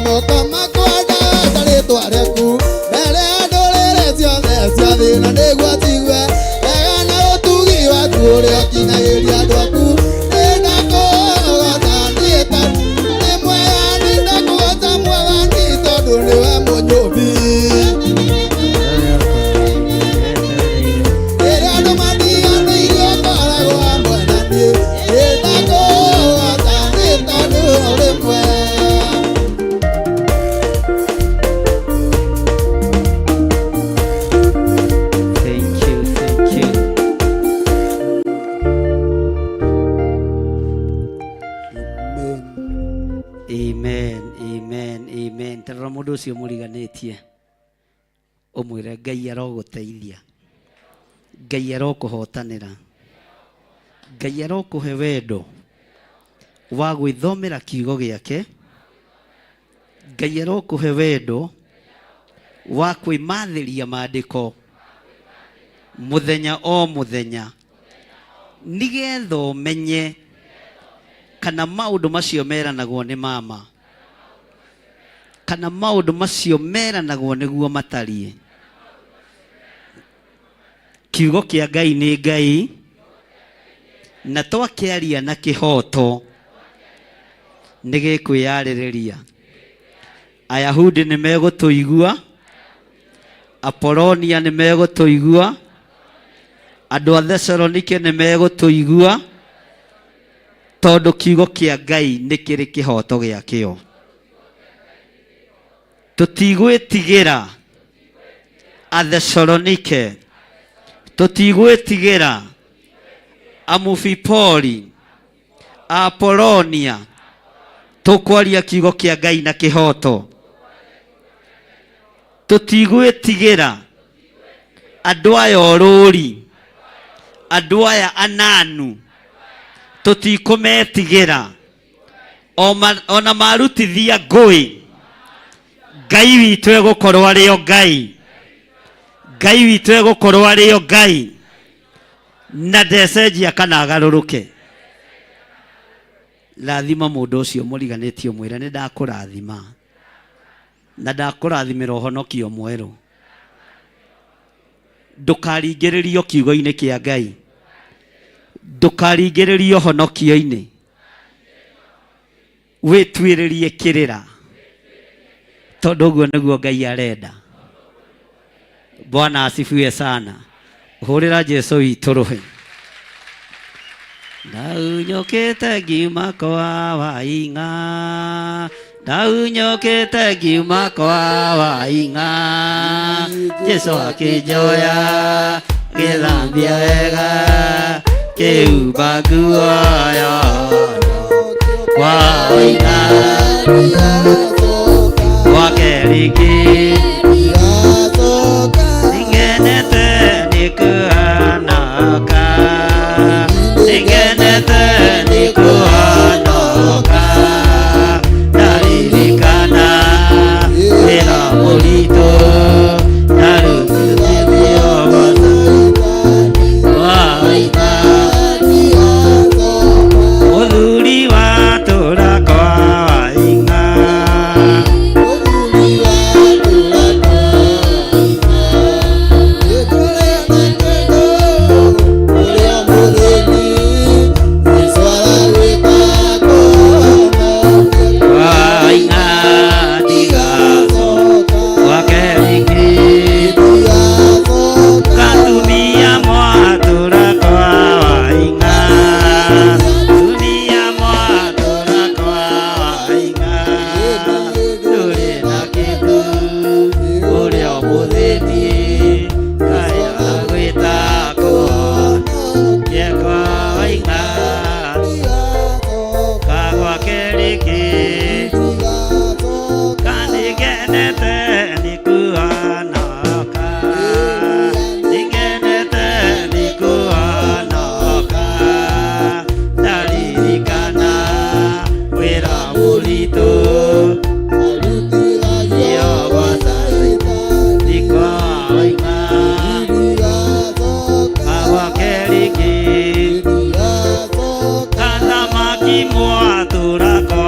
Moko makwa ndagweta rĩtwa rĩaku mbere ya ndũrĩrĩ ciothe cia thĩ na nĩguo njigue wega na ũtugi waku ũrĩa ũkinyagĩria andũ aku. Nĩndakũgoca niĩ tondũ nĩ mwega, nĩndakũgoca Mwathani tondũ nĩwe mũnyũmbi. Rĩrĩa andũ mandiganĩirie ũkoragwo hamwe na niĩ. Nĩndakũgoca nĩ tondũ ũrĩ mwega. Thank you, thank you. Amen, amen, amen. Tarora mũndũ ũcio mũriganĩtie ũmwĩre Ngai arogũteithia, Ngai arokũhotanĩra, Ngai arokũhe wendo wa gwĩthomera kiugo gĩake, Ngai arokũhe wendo wa kwĩmathĩria maandĩko mũthenya o mũthenya, nĩgetha ũmenye kana maũndũ macio meranagwo nĩ mama, kana maũndũ macio meranagwo nĩguo matariĩ. Kiugo kĩa Ngai nĩ Ngai, na twakĩaria na kĩhoto nĩ gĩkwĩyarĩrĩria. Ayahudi nĩ megũtũigua, Apolonia nĩ megũtũigua, andũ a Thesalonike nĩ megũtũigua, tondũ kiugo kĩa Ngai nĩ kĩrĩ kĩhoto gĩakĩo. Tũtigwĩtigĩra Athesalonike, tũtigwĩtigĩra Amufipoli, Apolonia, tũkwaria kiugo kĩa Ngai na kĩhoto. Tũtigwĩtigĩra andũ aya orũri, andũ aya ananu, tũtikũmetigĩra. Ona marutithia ngũĩ, Ngai witũ egũkorwo arĩ o Ngai, Ngai witũ egũkorwo arĩ o Ngai, na ndecenjia kana agarũrũke. Rathima mũndũ ũcio mũriganĩtie ũmwĩre nĩ ndakũrathima na ndakũrathimĩra ũhonokio mwerũ. Ndũkaringĩrĩrio kiugo-inĩ kĩa Ngai, ndũkaringĩrĩrio honokio-inĩ, wĩtuĩrĩrie kĩrĩra, tondũ ũguo nĩguo Ngai arenda. Bwana asifiwe sana. Hũrĩra Jesu witũ rũhĩ. Ndaunyũkĩte ngiuma kwa Waing'a, ndaunyũkĩte ngiuma kwa Waing'a, Jesu akĩnjoya gĩthambia wega, kĩhumba nguo ya kwa Waing'a, gwake rĩngĩ nĩngenete nĩ kũhonoka, nĩngenete nĩ kũhonoka, ndaririkana wĩra mũritũ ndarutithio kwa Waing'a, mũthuri watũra kwa Waing'a. Waing'a ndigacoka gwake rĩngĩ, katumia mwatũra kwa Waing'a, tumia mwatũra kwa Waing'a, ndũrĩ na kĩndũ ũrĩa ũmũthĩni, Ngai agwĩta kũhonokia kwa Waing'a, kagwake rĩngĩ, kanĩngenete nĩ kũhonoka, nĩngenete nĩ kũhonoka, ndaririkana wĩra mũritũ nĩ kwa Waing'a, kagwake rĩngĩ, kathamaki mwatũra kwa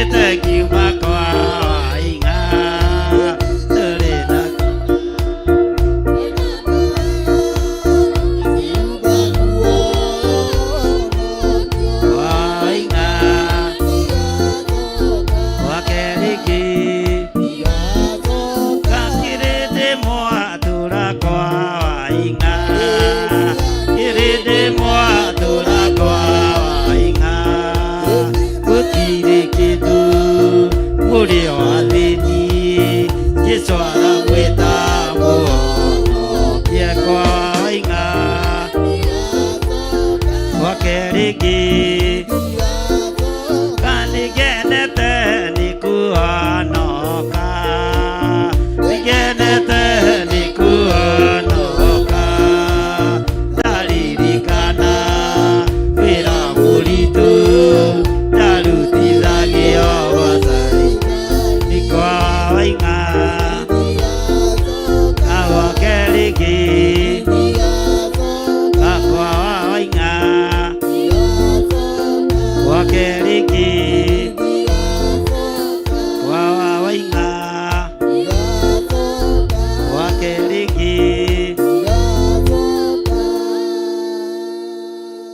Ngakĩrĩte ngiuma kwa Waing'a. Tũrĩ na Waing'a. Gwake rĩngĩ. Ngakĩrĩte mwatũra kwa Waing'a. Kĩrĩndĩ mwatũra kwa Waing'a. Gũtirĩ kĩndũ mũrĩ o athĩni. Jesũ aramwĩta mũhonokie kwa Waing'a. Gwake rĩngĩ. Nĩngenete nĩ kuhonoka. Nĩngenete nĩ kuhonoka. Ndaririkana wĩra mũritũ ndarutithagio gwathani nĩ kwa Waing'a. Gwake rĩngĩ. Kwa Waing'a. Gwake rĩngĩ. Kwa Waing'a. Gwake rĩngĩ.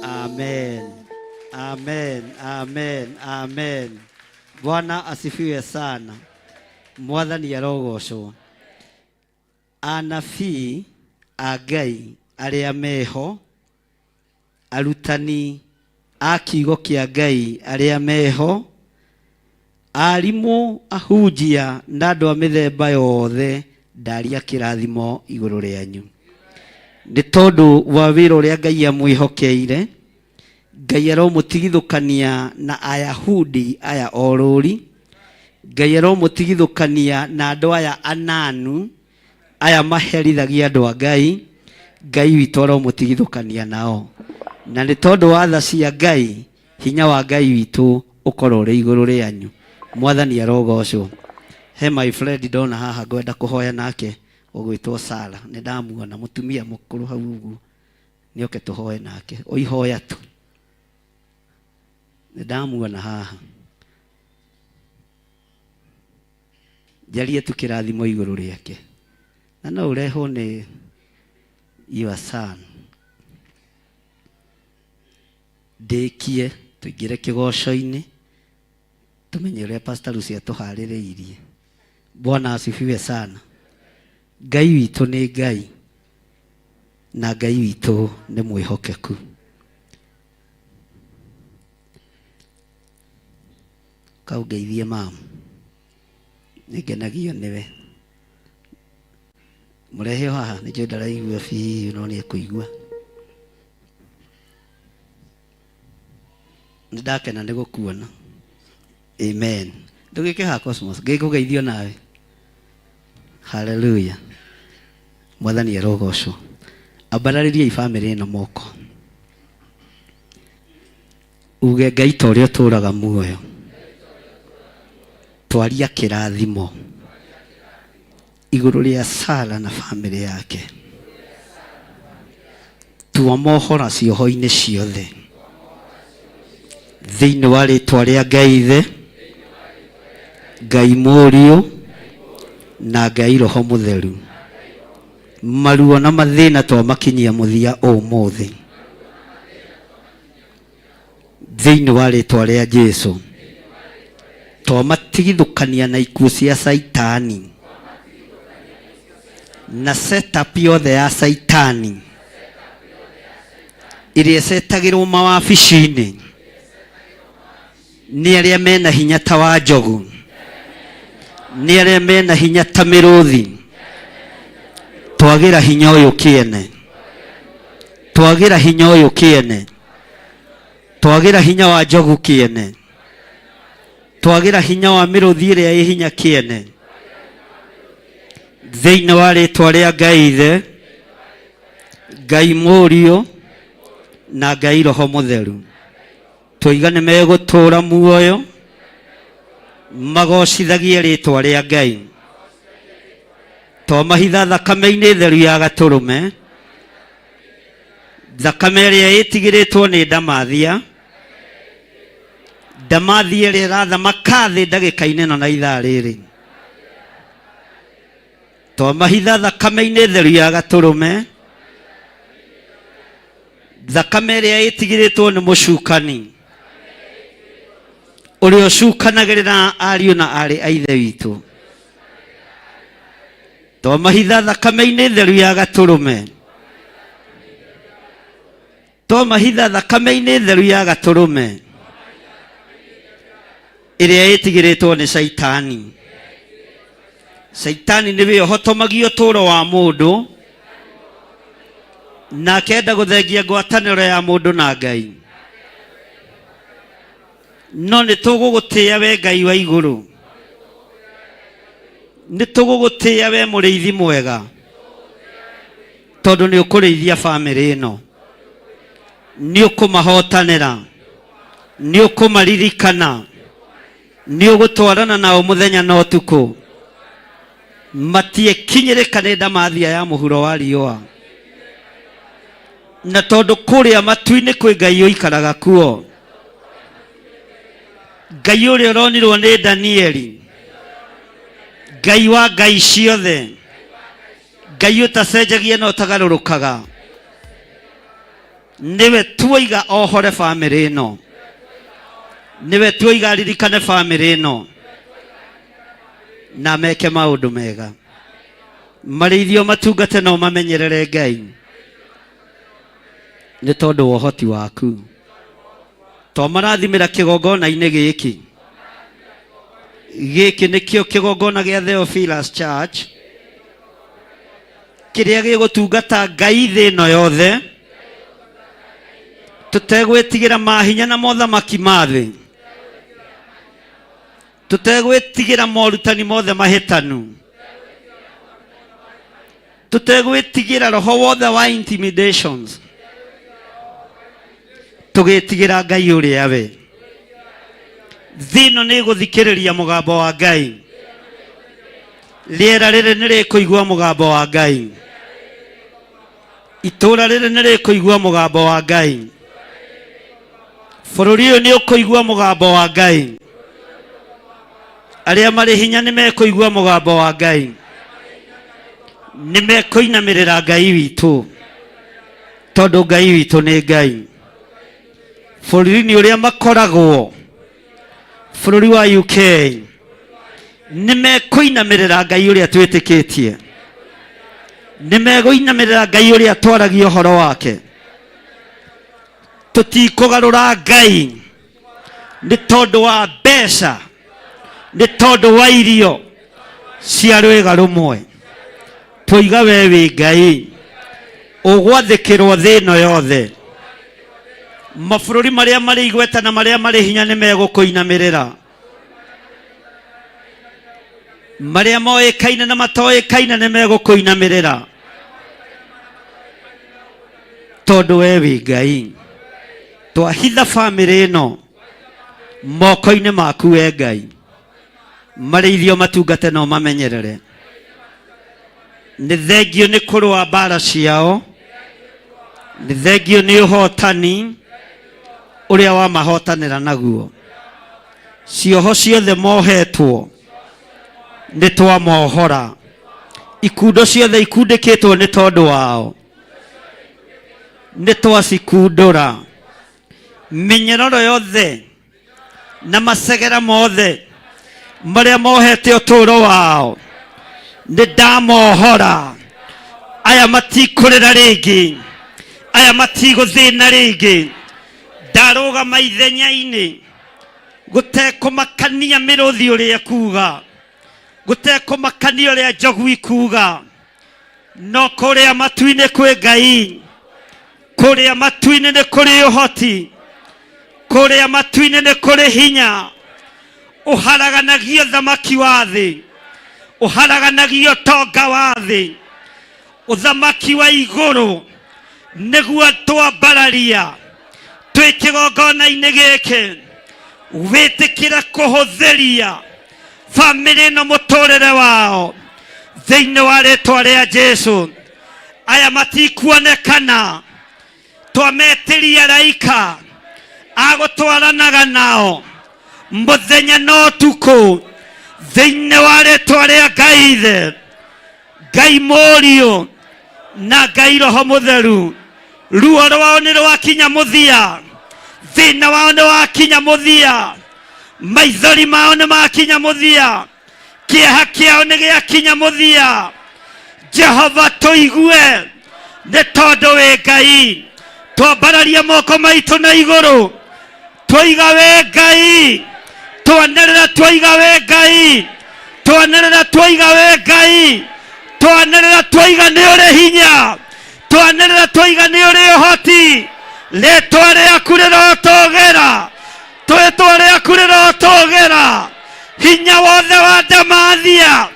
Amen. Amen. Amen. Amen. Bwana asifiwe sana. Mwathani arogocwo. Anabii a Ngai arĩa meho, arutani a kiugo kĩa Ngai arĩa meho, arimũ, ahunjia na andũ a mĩthemba yothe, ndaria kĩrathimo igũrũ rĩanyu. Nĩ tondũ wa wĩra ũrĩa Ngai amwĩhokeire, Ngai aromũtigithũkania na Ayahudi aya orũri, Ngai aromũtigithũkania na andũ aya ananu, aya maherithagia andũ a Ngai, Ngai witũ aromũtigithũkania nao. Na nĩ tondũ wa tha cia Ngai, hinya wa Ngai witũ ũkorwo ũrĩ igũrũ rĩanyu. Mwathani arogocwo. He my friend ndona haha ngwenda kũhoya nake ũgwĩtwo Sarah. Nĩ ndamuona mũtumia mũkũrũ hau ũguo. Nĩoke tũhoe nake. O ihoya tu. Nĩ ndamuona haha. Njarie tu kĩrathimo igũrũ rĩake. Na no ũrehwo nĩ your son. Ndĩkie tũingĩre kĩgoco-inĩ tũmenye ũrĩa Pastor Lucy atũharĩrĩirie. Bwana asifiwe sana. Ngai witũ nĩ Ngai na Ngai witũ nĩ mwĩhokeku. Kau ngeithie mamu. Nĩngenagio nĩwe. Mũrehe o haha nĩnjũĩ ndaraigua biũ no nĩekũigua. Nĩndakena nĩ gũkuona. Amen. Ndũgĩke haha Cosmos. Ngĩkũgeithio nawe. Hallelujah. Mwathani arogocwo. Ambararĩriai bamĩrĩ ĩno moko. Uge Ngai ta ũrĩa ũtũũraga muoyo. Twaria kĩrathimo igũrũ rĩa Sara na bamĩrĩ yake. Tua mohora cioho-inĩ ciothe. Thĩinĩ wa rĩtwa rĩa Ngai Ithe, Ngai Mũriũ na Ngai Roho Mũtheru. Maruo na mathĩna twamakinyia mũthia ũmũthĩ. Thĩinĩ wa rĩtwa rĩa Jesu. Twamatigithũkania na ikuũ cia Saitani. Na setup yothe ya Saitani ĩrĩa ĩcetagĩrwo mawabici-inĩ nĩ arĩa mena hinya ta wa njogu, nĩ arĩa mena hinya ta mĩrũthi. Twagĩra hinya ũyũ kĩene, twagĩra hinya ũyũ kĩene, twagĩra hinya wa njogu kĩene, twagĩra hinya wa mĩrũthi ĩrĩa ĩ hinya kĩene. Thĩinĩ wa rĩtwa rĩa Ngai Ithe, Ngai Mũriũ na Ngai Roho Mũtheru. Twoiga nĩ megũtũũra muoyo magocithagie rĩtwa rĩa Ngai. Twamahitha thakame-inĩ theru ya gatũrũme, thakame ĩrĩa ĩtigĩrĩtwo nĩ ndamathia, Ndamathi ĩrĩa ĩrathamaka thĩ ndagĩka-inĩ ĩno na ithaa rĩrĩ, twamahitha thakame-inĩ theru ya gatũrũme, thakame ĩrĩa ĩtigĩrĩtwo nĩ mũcukani ũrĩa ũcukanagĩrĩra ariũ na aarĩ a ithe witũ. Twamahitha thakame-inĩ theru ya gatũrũme, twamahitha thakame-inĩ theru ya gatũrũme ĩrĩa ĩtigĩrĩtwo nĩ Caitani. Caitani nĩwe ũhotomagia ũtũũro wa mũndũ na akenda gũthengia ngwatanĩro ya mũndũ na Ngai. No nĩ tũgũgũtĩĩa we Ngai wa igũrũ, nĩ tũgũgũtĩĩa we mũrĩithi mwega, tondũ nĩ ũkũrĩithia bamĩrĩ ĩno, nĩ ũkũmahotanĩra, nĩ ũkũmaririkana, nĩ ũgũtwarana nao mũthenya na ũtukũ. Matiekinyĩrĩka nĩ ndamathia ya mũhuro wa riũa, na tondũ kũrĩa matu-inĩ kwĩ Ngai ũikaraga kuo, Ngai ũrĩa ũronirwo nĩ Danieli, Ngai wa ngai ciothe, Ngai ũtacenjagia na ũtagarũrũkaga, nĩwe tuoiga ohore bamĩrĩ ĩno, nĩwe tuoiga aririkane bamĩrĩ ĩno na meke maũndũ mega, marĩithio matungate no mamenyerere Ngai nĩ tondũ wa ũhoti waku. Twamarathimĩra kĩgongona-inĩ gĩkĩ. Gĩkĩ nĩkĩo kĩgongona gĩa Theophilus Church kĩrĩa gĩgũtungata Ngai thĩ ĩno yothe tũtegwĩtigĩra mahinya na mothamaki ma thĩ, tũtegwĩtigĩra morutani mothe mahĩtanu, tũtegwĩtigĩra roho wothe wa intimidations, tũgĩtigĩra Ngai ũrĩa we. Thĩ ĩno nĩ ĩgũthikĩrĩria mũgambo wa Ngai, rĩera rĩrĩ nĩ rĩkũigua mũgambo wa Ngai, itũũra rĩrĩ nĩ rĩkũigua mũgambo wa Ngai, bũrũri ũyũ nĩ ũkũigua mũgambo wa Ngai, arĩa marĩ hinya nĩ mekũigua mũgambo wa Ngai, nĩ mekũinamĩrĩra Ngai witũ, tondũ Ngai witũ nĩ Ngai. Bũrũri-inĩ ũrĩa makoragwo, bũrũri wa UK, nĩ mekũinamĩrĩra Ngai ũrĩa twĩtĩkĩtie, nĩ megũinamĩrĩra Ngai ũrĩa twaragia ũhoro wake. Tũtikũgarũra Ngai nĩ tondũ wa mbeca, nĩ tondũ wa irio cia rwĩga rũmwe. Twoiga we wĩ Ngai ũgwathĩkĩrwo thĩ ĩno yothe. Mabũrũri marĩa marĩ igweta na marĩa marĩ hinya nĩ megũkũinamĩrĩra, marĩa moĩkaine na matoĩkaine nĩ megũkũinamĩrĩra, tondũ we wĩ Ngai. Twahitha bamĩrĩ ĩno moko-inĩ maku we Ngai, marĩithio matungate no mamenyerere. Nĩ thengio nĩ kũrũa mbara ciao, nĩ thengio nĩ ũhotani ũrĩa wamahotanĩra naguo. Cioho ciothe mohetwo nĩ twamohora, ikundo ciothe ikundĩkĩtwo nĩ tondũ wao nĩ twacikundũra, mĩnyororo yothe na macegera mothe marĩa mohete ũtũũro wao nĩ ndamohora. Aya matikũrĩra rĩngĩ, aya matigũthĩna rĩngĩ. Ndarũgama ithenya-inĩ gũtekũmakania mĩrũthi ũrĩa ĩkuga, gũtekũmakania ũrĩa njogu ikuga, no kũrĩa matu-inĩ kwĩ Ngai, kũrĩa matu-inĩ nĩ kũrĩ ũhoti, kũrĩa matu-inĩ nĩ kũrĩ hinya ũharaganagia ũthamaki wa thĩ, ũharaganagia ũtonga wa thĩ. Ũthamaki wa igũrũ nĩguo twambararia twĩ kĩgongona-inĩ gĩkĩ. Wĩtĩkĩre kũhũthĩria bamĩrĩ ĩno mũtũrĩre wao thĩinĩ wa rĩtwa rĩa Jesu. Aya matikuonekana, twametĩria araika agũtwaranaga nao. Mũthenya na ũtukũ thĩinĩ wa rĩtwa rĩa Ngai Ithe, Ngai Mũriũ na Ngai Roho Mũtheru. Ruo rwao nĩ rwakinya mũthia, thĩna wao nĩ wakinya mũthia, maithori mao nĩ makinya mũthia, kĩeha kĩao nĩ gĩakinya mũthia. Jehova tũigue, nĩ tondũ wĩ Ngai. Twambararia moko maitũ na igũrũ, twoiga wĩ Ngai, twanĩrĩra twoiga wĩ Ngai, twanĩrĩra twoiga wĩ Ngai, twanĩrĩra twoiga nĩ ũrĩ hinya, twanĩrĩra twoiga nĩ ũrĩ ũhoti. Rĩtwa rĩaku rĩrotũgĩra, rĩtwa rĩaku rĩrotũgĩra. Hinya wothe wa ndamathia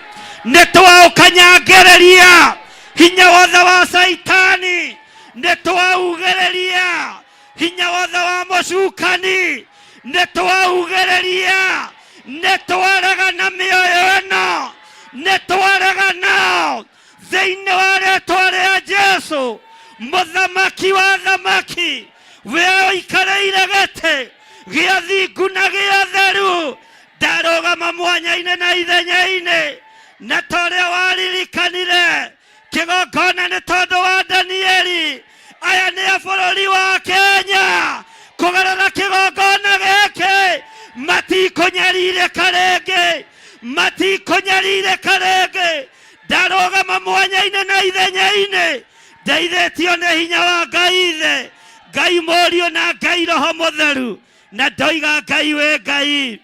nĩ twaũkanyangereria, hinya wothe wa Caitani nĩ twaugĩrĩria, hinya wothe wa mũcukani nĩ twaugĩrĩria, nĩ twarega na mĩoyo ĩno, nĩ twarega nao thĩinĩ wa rĩtwa rĩa Jesu, mũthamaki wa thamaki, we ũikarĩire gĩtĩ gĩa thingu na gĩa theru. Ndarũgama mwanya-inĩ na ithenya-inĩ, na ta ũrĩa waririkanire kĩgongona nĩ tondũ wa Danieli, aya nĩ a bũrũri wa Kenya, kũgerera kĩgongona gĩkĩ matikũnyarirĩka rĩngĩ, matikũnyarirĩka rĩngĩ. Ndarũgama mwanya-inĩ na ithenya-inĩ, ndeithĩtio nĩ hinya wa Ngai Ithe, Ngai Mũriũ na Ngai Roho Mũtheru, na ndoiga Ngai wĩ Ngai.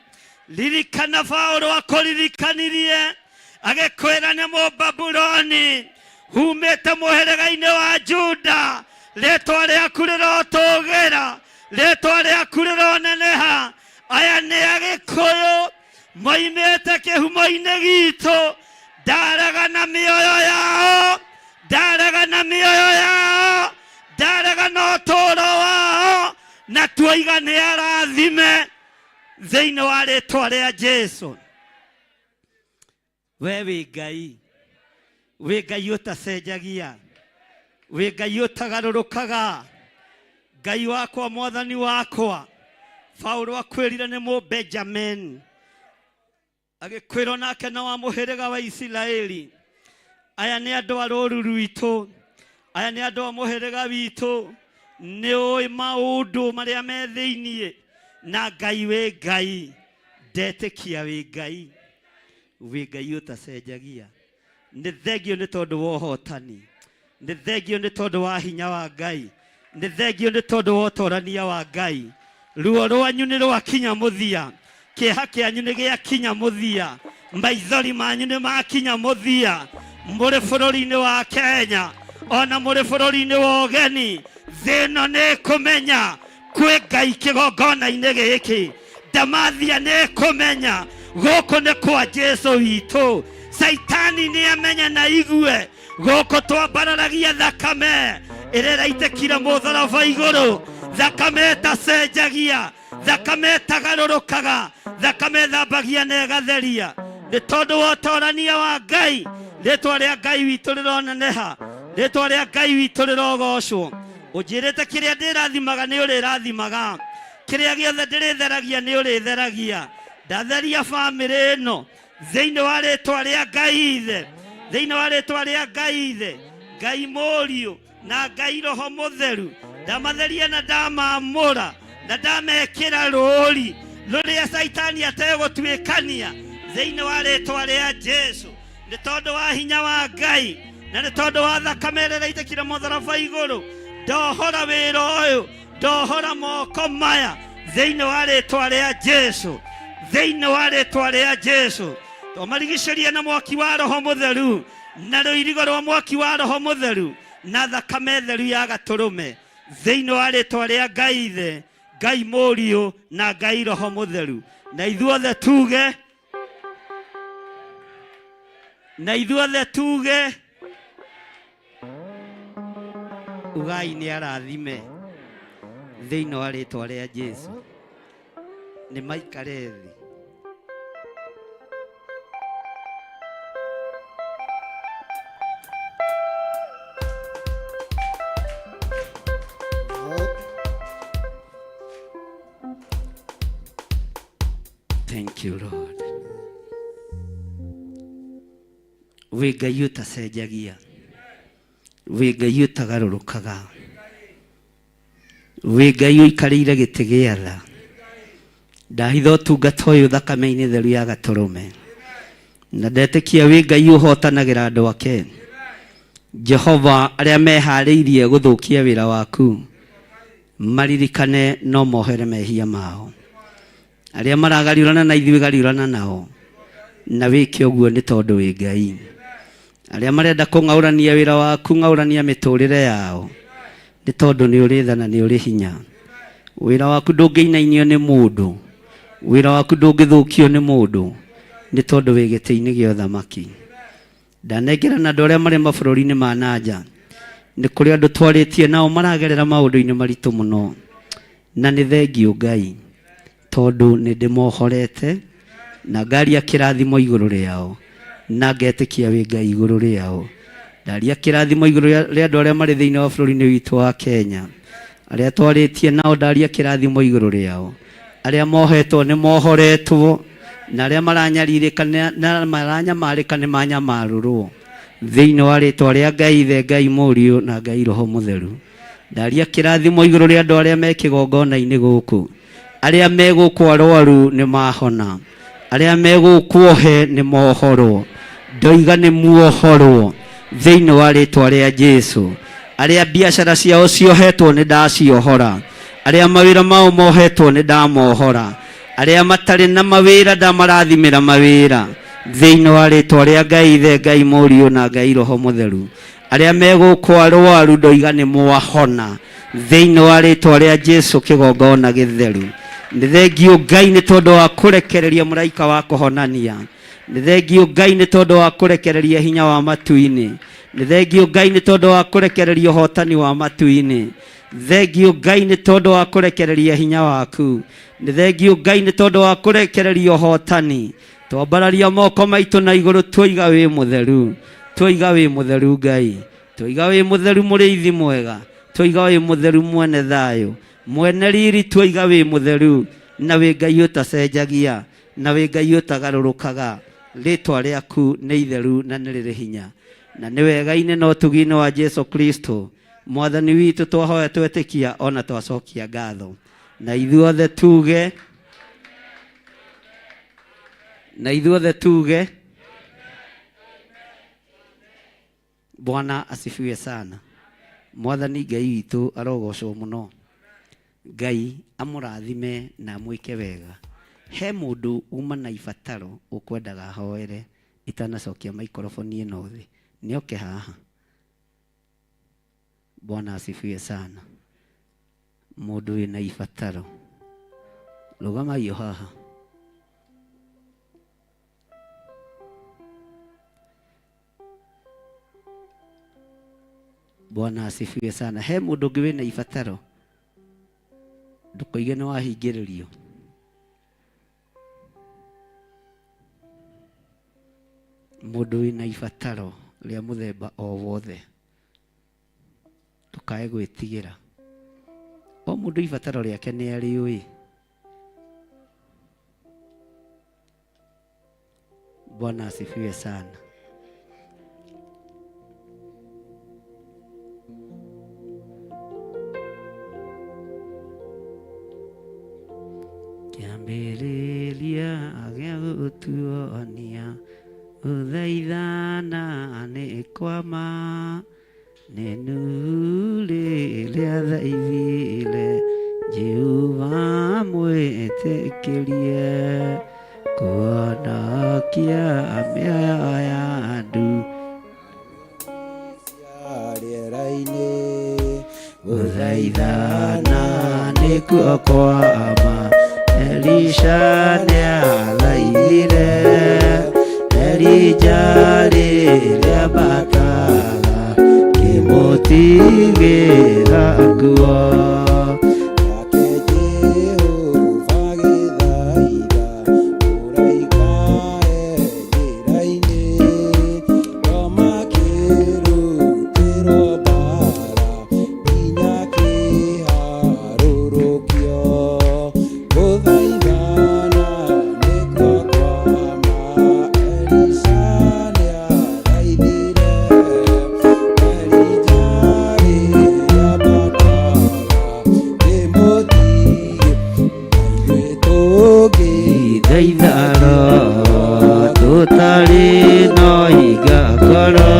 Ririkana Paũlũ akũririkanirie agĩkwĩra nĩ Mũbabuloni humĩte mũhĩrĩga-inĩ wa Juda, rĩtwa rĩaku rĩrotũgĩra, rĩtwa rĩaku rĩroneneha. Aya nĩ Agĩkũyũ moimĩte kĩhumo-inĩ gitũ, ndarega na mĩoyo yao, ndarega na mĩoyo yao, ndarega na ũtũũro wao, na tuoiga nĩ arathime thĩinĩ wa rĩtwa rĩa Jesu. We wĩ Ngai, wĩ Ngai ũtacenjagia, wĩ Ngai ũtagarũrũkaga, Ngai wakwa, Mwathani wakwa. Paulo akwĩrire nĩ Mũbenjamin, agĩkwĩrwo nake na wa mũhĩrĩga wa Isiraeli. Aya nĩ andũ a rũru rwitũ, aya nĩ andũ a mũhĩrĩga witũ. Nĩ ũĩ maũndũ marĩa me thĩiniĩ, na Ngai wĩ Ngai, ndetĩkia wĩ Ngai, wĩ Ngai ũtacenjagia. Nĩ thengio nĩ tondũ wa ũhotani, nĩ thengio nĩ tondũ wa hinya wa Ngai, nĩ thengio nĩ tondũ wa ũtorania wa Ngai. Ruo rwanyu nĩ rwakinya mũthia, kĩeha kĩanyu nĩ gĩakinya mũthia, maithori manyu nĩ makinya mũthia. Mũrĩ bũrũri-inĩ wa Kenya ona mũrĩ bũrũri-inĩ wa ũgeni, thĩ ĩno nĩ ĩkũmenya kwĩ Ngai kĩgongona-inĩ gĩkĩ. Ndamathia nĩ ĩkũmenya gũkũ nĩ kwa Jesu witũ. Caitani nĩ amenya na igue gũkũ twambararagia thakame ĩrĩa ĩraitĩkire mũtharaba igũrũ, thakame ĩtacenjagia, thakame ĩtagarũrũkaga, thakame ĩthambagia na ĩgatheria. Nĩ tondũ wa ũtorania wa Ngai, rĩtwa rĩa Ngai witũ rĩroneneha, rĩtwa rĩa Ngai witũ rĩrogocwo. Ũnjĩrĩte kĩrĩa ndĩrathimaga nĩ ũrĩrathimaga, kĩrĩa gĩothe ndĩrĩtheragia nĩ ũrĩtheragia. Ndatheria bamĩrĩ ĩno thĩinĩ wa rĩtwa rĩa Ngai Ithe, thĩinĩ wa rĩtwa rĩa Ngai Ithe, Ngai Mũriũ na Ngai Roho Mũtheru. Ndamatheria na ndamamũra na ndamekĩra rũũri rũrĩa Caitani ategũtuĩkania thĩinĩ wa rĩtwa rĩa Jesu. Nĩ tondũ wa hinya wa Ngai na nĩ tondũ wa thakame ĩrĩa ĩraitĩkire mũtharaba igũrũ, ndohora wĩra ũyũ, ndohora moko maya thĩinĩ wa rĩtwa rĩa Jesu, thĩinĩ wa rĩtwa rĩa Jesu. Twamarigicĩria na mwaki wa Roho Mũtheru na rũirigo rwa mwaki wa Roho Mũtheru na thakame theru ya gatũrũme thĩinĩ wa rĩtwa rĩa Ngai Ithe, Ngai Mũriũ na Ngai Roho Mũtheru. Na ithuothe tuge, na ithuothe tuge, ugai nĩ arathime thĩinĩ wa rĩtwa rĩa Jesu. Nĩ maikare thĩ. Thank you Lord. Wĩ Ngai ũtacenjagia, wĩ Ngai ũtagarũrũkaga, wĩ Ngai ũikarĩire gĩtĩ gĩa tha. Ndahitha ũtungata ũyũ thakame-inĩ theru ya Gatũrũme, na ndetĩkia wĩ Ngai ũhotanagĩra andũ ake. Jehova, arĩa meharĩirie gũthũkia wĩra waku maririkane no mohere mehia mao. Arĩa maragariũrana na ithuĩ gariũrana nao, na wĩke ũguo nĩ tondũ wĩ Ngai. Arĩa marenda kũng'aũrania wĩra waku, ng'aũrania mĩtũrĩre yao, nĩ tondũ nĩ ũrĩ tha na nĩ ũrĩ hinya. Wĩra waku ndũngĩinainio nĩ mũndũ, wĩra waku ndũngĩthũkio nĩ mũndũ, nĩ tondũ wĩ gĩtĩ-inĩ gĩa ũthamaki. Ndanengerana andũ arĩa marĩ mabũrũri-inĩ ma na nja, nĩ kũrĩ andũ twarĩtie nao maragerera maũndũ-inĩ maritũ mũno, na nĩ thengiũ Ngai, tondũ nĩ ndĩmohorete na ngaria kĩrathimo igũrũ rĩao, na ngetĩkia wĩ Ngai igũrũ rĩao. Ndaria kĩrathimo igũrũ rĩa andũ arĩa marĩ thĩinĩ wa bũrũri-inĩ witũ wa Kenya, arĩa twarĩtie nao ndaria kĩrathimo igũrũ rĩao. Arĩa mohetwo nĩ mohoretwo, na arĩa maranyarirĩka na maranyamarĩka nĩ manyamarũrwo. Thĩinĩ wa rĩtwa rĩa Ngai Ithe, Ngai Mũriũ na Ngai Roho Mũtheru. Ndaria kĩrathimo igũrũ rĩa andũ arĩa me kĩgongona-inĩ gũkũ. Arĩa me gũkũ arwaru nĩ mahona. Arĩa me gũkũ ohe nĩ mohorwo. Ndoiga nĩ muohorwo thĩinĩ wa rĩtwa rĩa Jesu. Arĩa biacara ciao ciohetwo nĩ ndaciohora. Arĩa mawĩra mao mohetwo nĩ ndamohora. Arĩa matarĩ na mawĩra ndamarathimĩra mawĩra thĩinĩ wa rĩtwa rĩa Ngai Ithe, Ngai Mũriũ na Ngai Roho Mũtheru. Arĩa me gũkũ arwaru ndoiga nĩ mwahona thĩinĩ wa rĩtwa rĩa Jesu kĩgongona gĩtheru. Nĩ thengiũ Ngai nĩ tondũ wa kũrekereria mũraika wa kũhonania. Nĩ thengiũ Ngai nĩ tondũ wa kũrekereria hinya wa matu-inĩ. Nĩ thengiũ Ngai nĩ tondũ wa kũrekereria ũhotani wa matu-inĩ. Thengiũ Ngai nĩ tondũ wa kũrekereria hinya waku. Nĩ thengiũ Ngai nĩ tondũ wa kũrekereria ũhotani. Twambararia moko maitũ na igũrũ twoiga wĩ mũtheru. Twoiga wĩ mũtheru Ngai. Twoiga wĩ mũtheru mũrĩithi mwega. Twoiga wĩ mũtheru mwene thayũ. Mwene riri twoiga wĩ mũtheru. Na wĩ Ngai ũtacenjagia. Na wĩ Ngai ũtagarũrũkaga. Rĩtwa rĩaku nĩ itheru na nĩ rĩrĩ hinya. Na nĩ wega-inĩ na ũtugi-inĩ wa Jesu Kristo. Mwathani witũ twahoya twetĩkia ona twacokia ngatho. Na ithuothe tuge. Na ithuothe tuge. Bwana asifiwe sana. Mwathani Ngai witũ arogocwo mũno. Ngai amũrathime na amwĩke wega. He mũndũ uma na ibataro ũkwendaga ahoere itanacokia maikoroboni ĩno thĩ. Nĩoke haha. Bwana asifiwe sana. Mũndũ wĩna ibataro. Rũgamai o haha. Bwana asifiwe sana. He mũndũ ũngĩ wĩna ibataro. Ndũkoige nĩ wahingĩrĩrio. Mũndũ wĩna ibataro rĩa mũthemba o wothe. Ndũkae gwĩtigĩra. O mũndũ ibataro rĩake nĩ arĩũĩ. Bwana asifiwe sana. Kĩambĩrĩria gĩa gũtuonia gũthaithana nĩ kwa ma nĩ Nuhu rĩrĩa athaithire Jehova amwĩtĩkĩrie kũhonokia mĩoyo ya andũ. Rĩera-inĩ Gũthaithana nĩkuo kwa ma Elisha nĩathaithire Elija rĩrĩa ambataga kĩmũtigĩra nguo. Nake Jehova agĩthaitha mũraika e njĩra-inĩ, no makĩrutĩrwo mbara nginya kĩharũrũkio. Gũthaithana nĩ Thaitharo tũtarĩ no hinga ngoro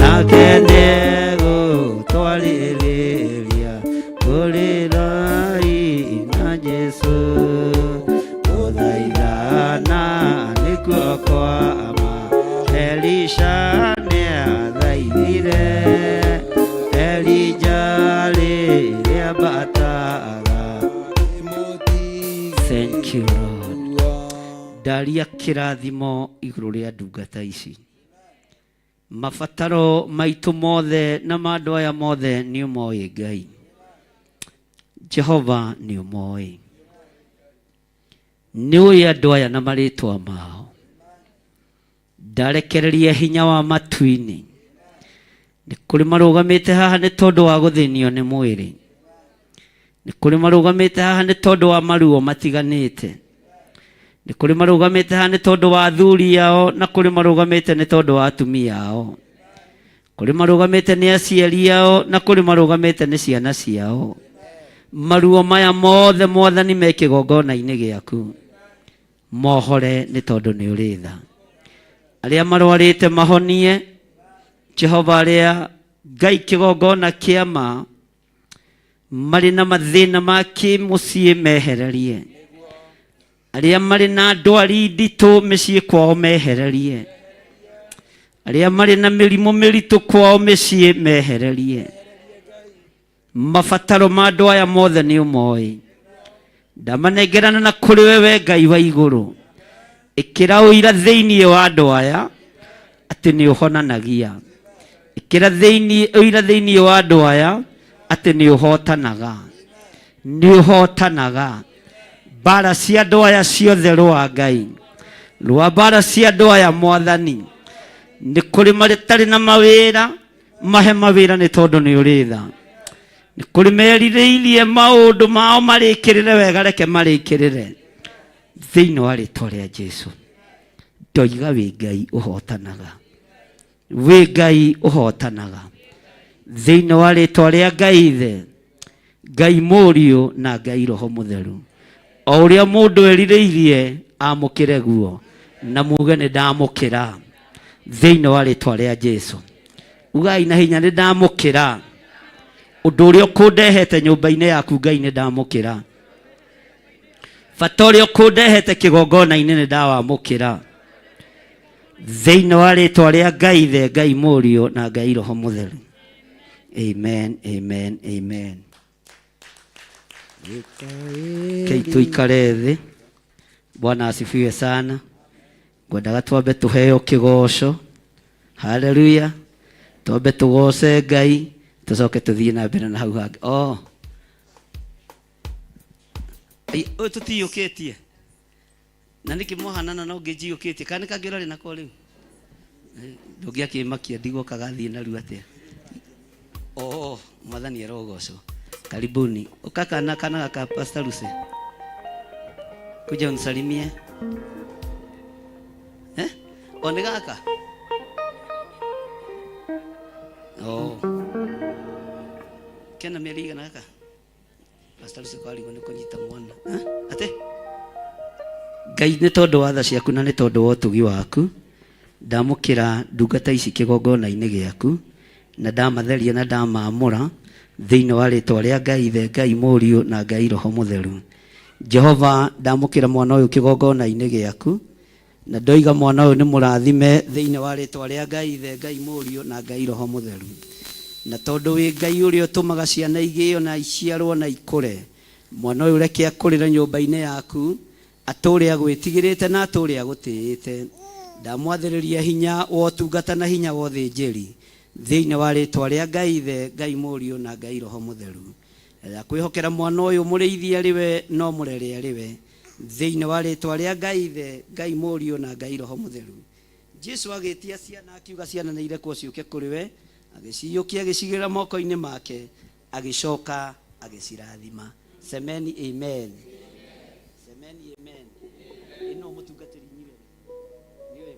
nake nĩegũtwarĩrĩria kũrĩrai na Jesũ gũthaithana nĩkuo kwa ma Elisha nĩathaithire Elija rĩrĩa ambataga. Thank you Lord. Ndaria kĩrathimo igũrũ rĩa ndungata ici. Mabataro maitũ mothe na ma andũ aya mothe nĩ ũmoĩ Ngai. Jehova nĩ ũmoĩ. Nĩ ũĩ andũ aya na marĩtwa mao. Ndarekereria hinya wa matu-inĩ. Nĩ kũrĩ marũgamĩte haha nĩ tondũ wa gũthĩnio nĩ mwĩrĩ. Nĩ kũrĩ marũgamĩte haha nĩ tondũ wa maruo matiganĩte. Nĩ kũrĩ marũgamĩte haha nĩ tondũ wa athuri ao na kũrĩ marũgamĩte nĩ tondũ wa atumia ao. Kũrĩ marũgamĩte nĩ aciari ao na kũrĩ marũgamĩte nĩ ciana ciao. Maruo maya mothe mwathani me kĩgongona-inĩ gĩaku. Mohore nĩ tondũ nĩ ũrĩ tha. Arĩa marwarĩte mahonie. Jehova arĩa Ngai kĩgongona kĩa ma marĩ na mathĩna ma kĩmũciĩ mehererie. Arĩa marĩ na ndwari nditũ mĩciĩ kwao mehererie. Arĩa marĩ na mĩrimũ mĩritũ kwao mĩciĩ mehererie. Mabataro ma andũ aya mothe nĩ ũmoĩ. Ndamanengerana na kũrĩ we we Ngai wa igũrũ. Ĩkĩra ũira thĩinĩ wa andũ aya atĩ nĩ ũhonanagia. Ĩkĩra thĩinĩ ũira thĩinĩ wa andũ aya atĩ nĩ ũhotanaga. Nĩ ũhotanaga. Mbara cia andũ aya ciothe rũa Ngai. Rũa mbara cia andũ aya mwathani. Nĩ kũrĩ matarĩ na mawĩra mahe mawĩra nĩ tondũ nĩ ũrĩ tha. Nĩ kũrĩ merirĩirie maũndũ mao marĩkĩrĩre wega reke marĩkĩrĩre. Thĩinĩ wa rĩtwa rĩa Jesu. Ndoiga wĩ Ngai ũhotanaga. Wĩ Ngai ũhotanaga. Thĩinĩ wa rĩtwa rĩa Ngai Ithe, Ngai Mũriũ na Ngai Roho Mũtheru. O ũrĩa mũndũ erirĩirie amũkĩre guo na muge nĩ ndamũkĩra. Thĩinĩ wa rĩtwa rĩa Jesu. Ugai na hinya nĩ ndamũkĩra. Ũndũ ũrĩa ũkũndehete nyũmba-inĩ yaku Ngai nĩ ndamũkĩra. Bata ũrĩa ũkũndehete kĩgongona-inĩ nĩ ndawamũkĩra. Thĩinĩ wa rĩtwa rĩa Ngai Ithe, Ngai Mũriũ na Ngai Roho Mũtheru. Amen, amen, amen. Kei tuikare thĩ. Bwana asifiwe sana. Ngwendaga twambe tũheo kĩgoco. Haleluya. Twambe tũgoce Ngai tũcoke tũthiĩ na mbere na hau hangĩ. Oh. Ai, ũyũ tũtiyũkĩtie. Na nĩkĩ mwahanana na ũngĩ njiyũkĩtie? Kana nĩ kangĩ ũrarĩ nako rĩu? Ndũngĩakĩmakia ndigwo kagathiĩ narua atĩa. Oh, mwathani arogocwo. Karibuni. Ũka kana kana gaka Pastor Lucy. Kuja unisalimie. Eh? O nĩ gaka? Oh. Kena mĩeri igana gaka? Pastor Lucy kwarigwo nĩ kũnyita mwana. Eh? Atĩ? Ngai nĩ tondũ wa tha ciaku na nĩ tondũ wa ũtugi waku ndamũkĩra ndungata ici kĩgongona-inĩ gĩaku na ndamatheria na ndamamũra thĩinĩ wa rĩtwa rĩa Ngai Ithe, Ngai Mũriũ na Ngai Roho Mũtheru. Jehova ndamũkĩra mwana ũyũ kĩgongona-inĩ gĩaku na ndoiga mwana ũyũ nĩ mũrathime thĩinĩ wa rĩtwa rĩa Ngai Ithe, Ngai Mũriũ na Ngai Roho Mũtheru. Na tondũ wĩ Ngai ũrĩa ũtũmaga ciana igĩo na iciarwo na ikũre, mwana ũyũ reke akũrĩre nyũmba-inĩ yaku, atũũre agwĩtigĩrĩte na atũũre agũtĩĩte. Ndamwathĩrĩria hinya wa ũtungata na hinya wa ũthĩnjĩri thĩinĩ wa rĩtwa rĩa Ngai Ithe, Ngai Mũriũ na Ngai Roho Mũtheru. Na ndakwĩhokera mwana ũyũ mũrĩithi arĩ we na ũmũrere arĩ we thĩinĩ wa rĩtwa rĩa Ngai Ithe, Ngai Mũriũ na Ngai Roho Mũtheru. Jesu agĩtia ciana akiuga ciana nĩ irekwo ciũke kũrĩ we, agĩciyũkia agĩcigĩrĩra moko-inĩ make, agĩcoka agĩcirathima. Semeni amen. Semeni amen. Ĩno mũtungatĩri inyuĩ. Nĩ ũyũ.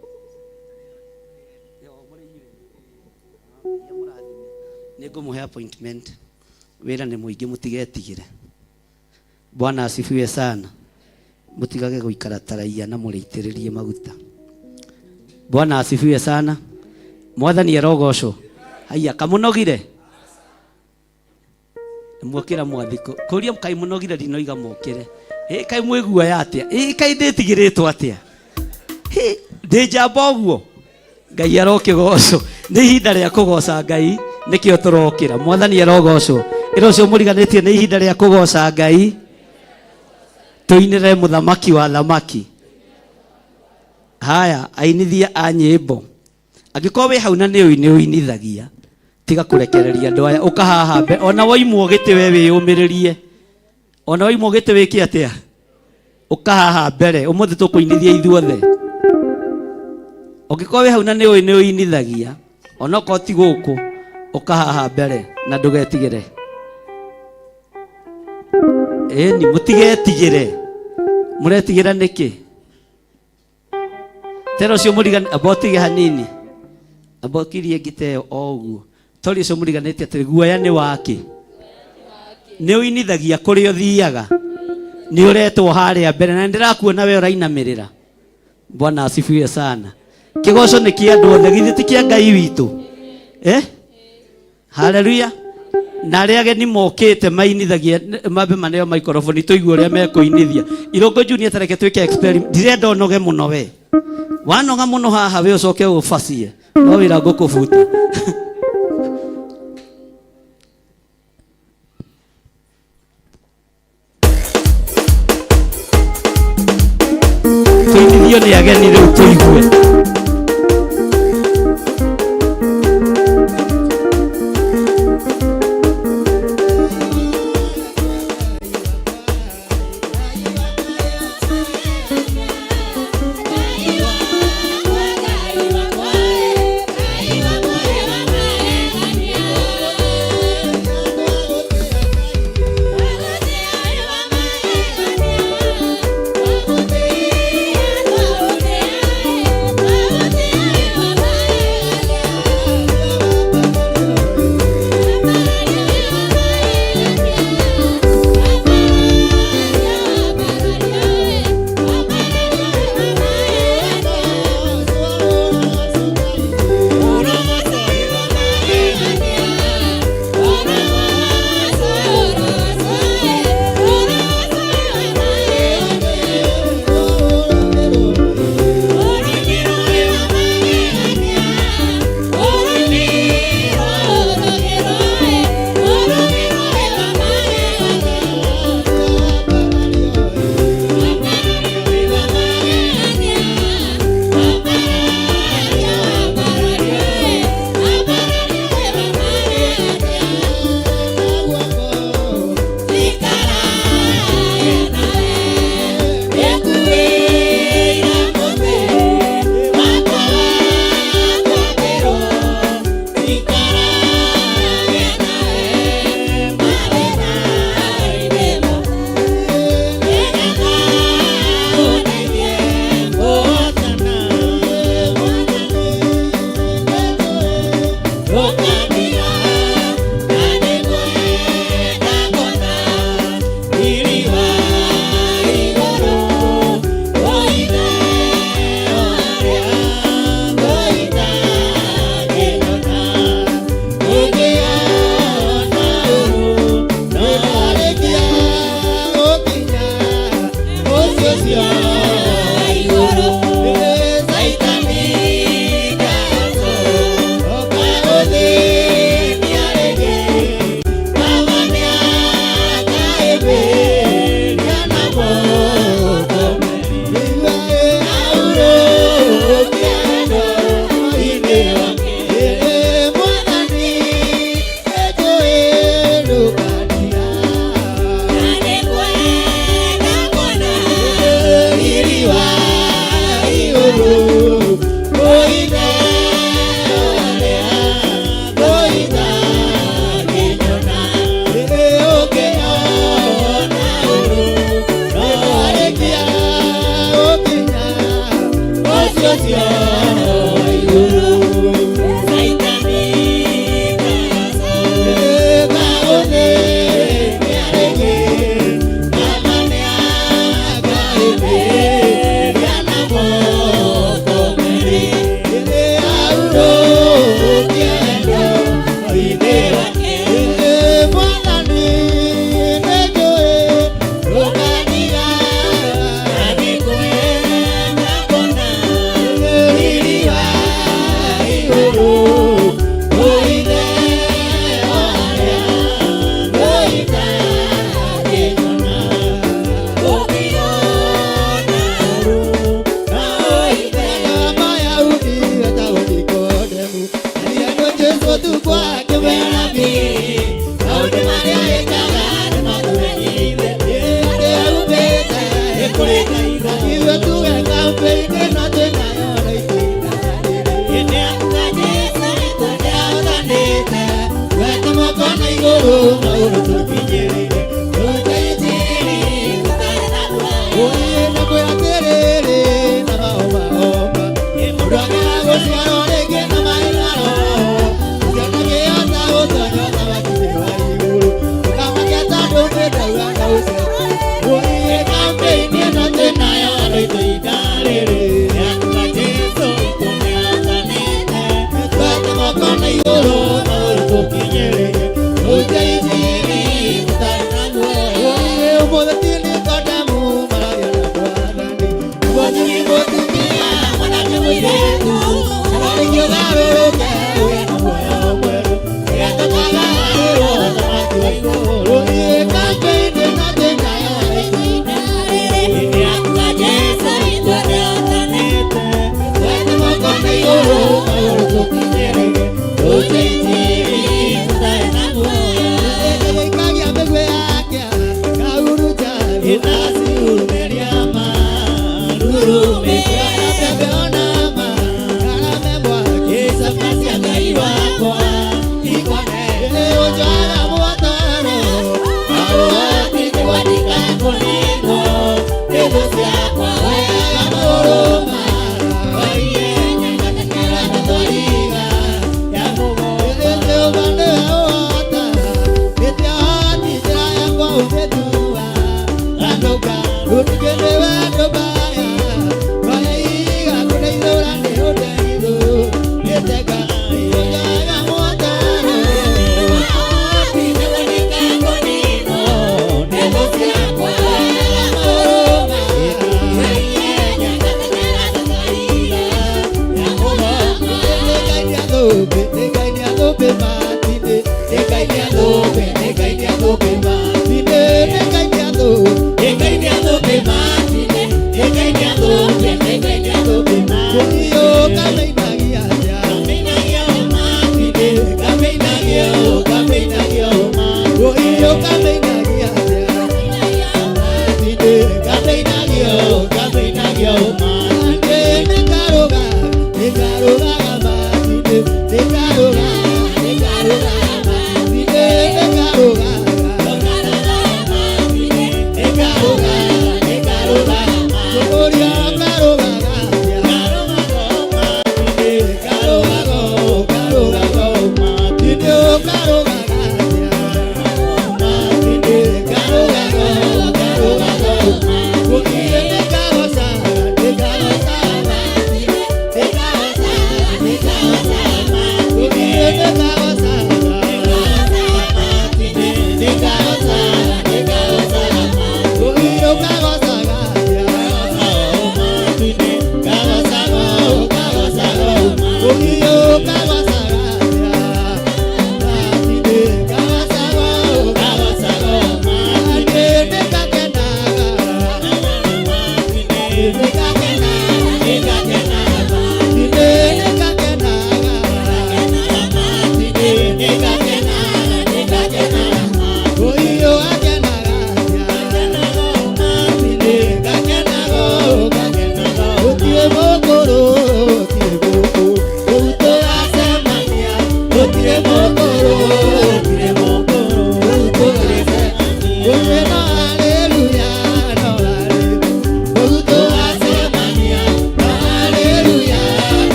Nĩ o mũrĩ inyuĩ. Ngai amũrathime. Nĩ ngũmũhe appointment. Wĩra nĩ mũingĩ mũtigetigĩre. Bwana asifiwe sana. Mũtigage gũikara ta raiya na mũrĩitĩrĩrie maguta. Bwana asifiwe sana. Mwathani arogocwo. Haiya, kamũnogire? Mwokĩra mwathiko. Kũria kaĩ mũnogire ndinoiga mokĩre. Ĩ kaĩ mwĩguoya atĩa? Ĩ kaĩ ndĩtigĩrĩtwo atĩa? Hĩ, ndĩ njamba ũguo? Ngai arokĩgocwo. Nĩ ihinda rĩa kũgoca Ngai, nĩkĩo tũrokĩra. Mwathani arogocwo. Ĩra ũcio mũriganĩtie nĩ ihinda rĩa kũgoca Ngai. Tũinĩre mũthamaki wa thamaki. Haya, ainithia a nyĩmbo. Angĩkorwo wĩ hau na nĩ nĩ ũinithagia, tiga kũrekereria andũ aya, ũka haha mbe, ona woimwo gĩtĩ we wĩyũmĩrĩrie. Ona woimwo gĩtĩ wĩke atĩa? Ũka haha mbere, ũmũthĩ tũkũinithia ithuothe. Ũngĩkorwo wĩ hau na nĩ ũĩ nĩ ũinithagia, onokorwo ti gũkũ, ũka haha mbere na ndũgetigĩre. Ĩni, mũtigetigĩre. Mũretigĩra nĩkĩ? Tera ũcio mũrigani, amba ũtige hanini. Amba ũkirie ngita ĩyo o ũguo. Tori ũcio mũriganĩtie atĩrĩ, guoya nĩ wakĩ? Nĩ ũinithagia kũrĩa ũthiaga. Nĩ ũretwo harĩa mbere na nĩndĩrakuona we ũrainamĩrĩra. Bwana asifiwe sana. Kĩgoco nĩ kĩa andũ othe, githĩ ti kĩa Ngai witũ? Eh? Haleluya. Na arĩa ageni mokĩte mainithagia mambe maneo maikoroboni tũigue ũrĩa mekũinithia. Irũngũ Junior tareke twĩke experiment. Ndirenda ũnoge mũno we. Wanoga mũno haha we ũcoke ũbacie. No wĩra ngũkũbuta. Tũinithio nĩ ageni rĩu tũigue.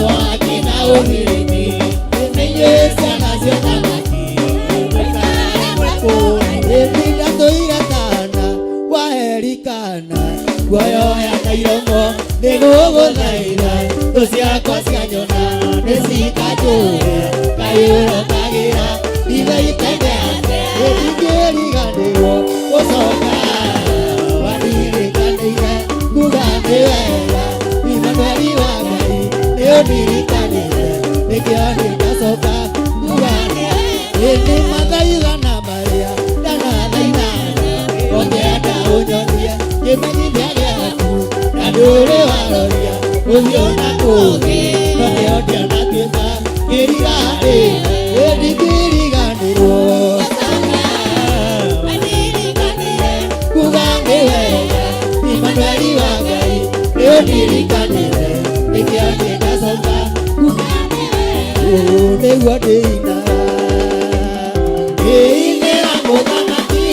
Mwaki na ũbiriti, nĩ inyuĩ ciana cia ũthamaki. Ĩtinda tũire kana waherikana guoyoya na iromo nĩgũgũthaitha thũ ciakwa cianyona nĩcikanjũria kaĩ ũrokagĩra ithaitene ĩtingĩriganĩrwo gũcoka wanirikanĩire kuga nĩ wega Imanueli wa Ngai nĩũndirikanĩte nĩkĩo nĩndacoka kuga nĩ mathaithana marĩa ndanathaithana ũngĩenda ũnyonie kĩmenyithia gĩaku na ndũrĩ waroria ũthiũ na kũngĩ no kĩo ndianatuĩka kĩriga ĩndingĩriganĩrwo kuga nĩ wega Imanueli wa Ngai nĩũndirikanĩte nĩkĩo nĩndacoka kuga ũũ nĩguo ndĩinaga ndĩinĩra mũthamaki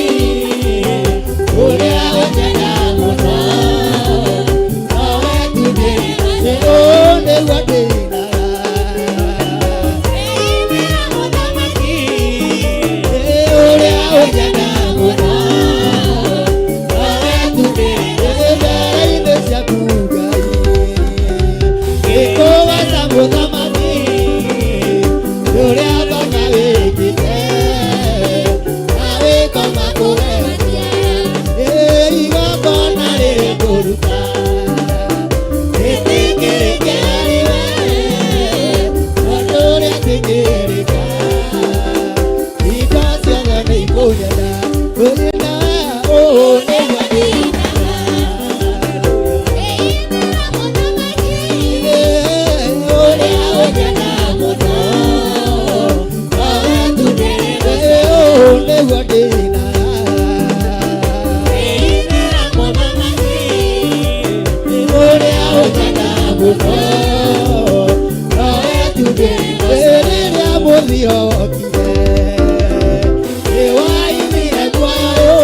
ũrĩa ũnyendaga mũno nowe tu ndĩinaga ũũ nĩguo ndĩinaga ũrĩa ũnyendaga mũno nowe tu ndĩinaga mbere-inĩ ciaku Ngai ngĩkũgooca mũthamaki ũrĩa baba wĩkĩte na wĩko makũgeria igongona rĩrĩ ngũruta rĩtĩkĩrĩke harĩ we tondũ ũrĩa tĩkĩrĩka indo ciothe nĩ ikũnyenda tũthiĩ nawe ũũ nĩguo ndĩinaga ũrĩa ũnyendaga mũno nowe tu ndĩrĩgoce ũũ nĩguo ndĩinaga ũrĩa ũnyendaga mũno nowe tu ndĩrĩgoce rĩrĩa mũthiro wokire nĩwaimire muoyo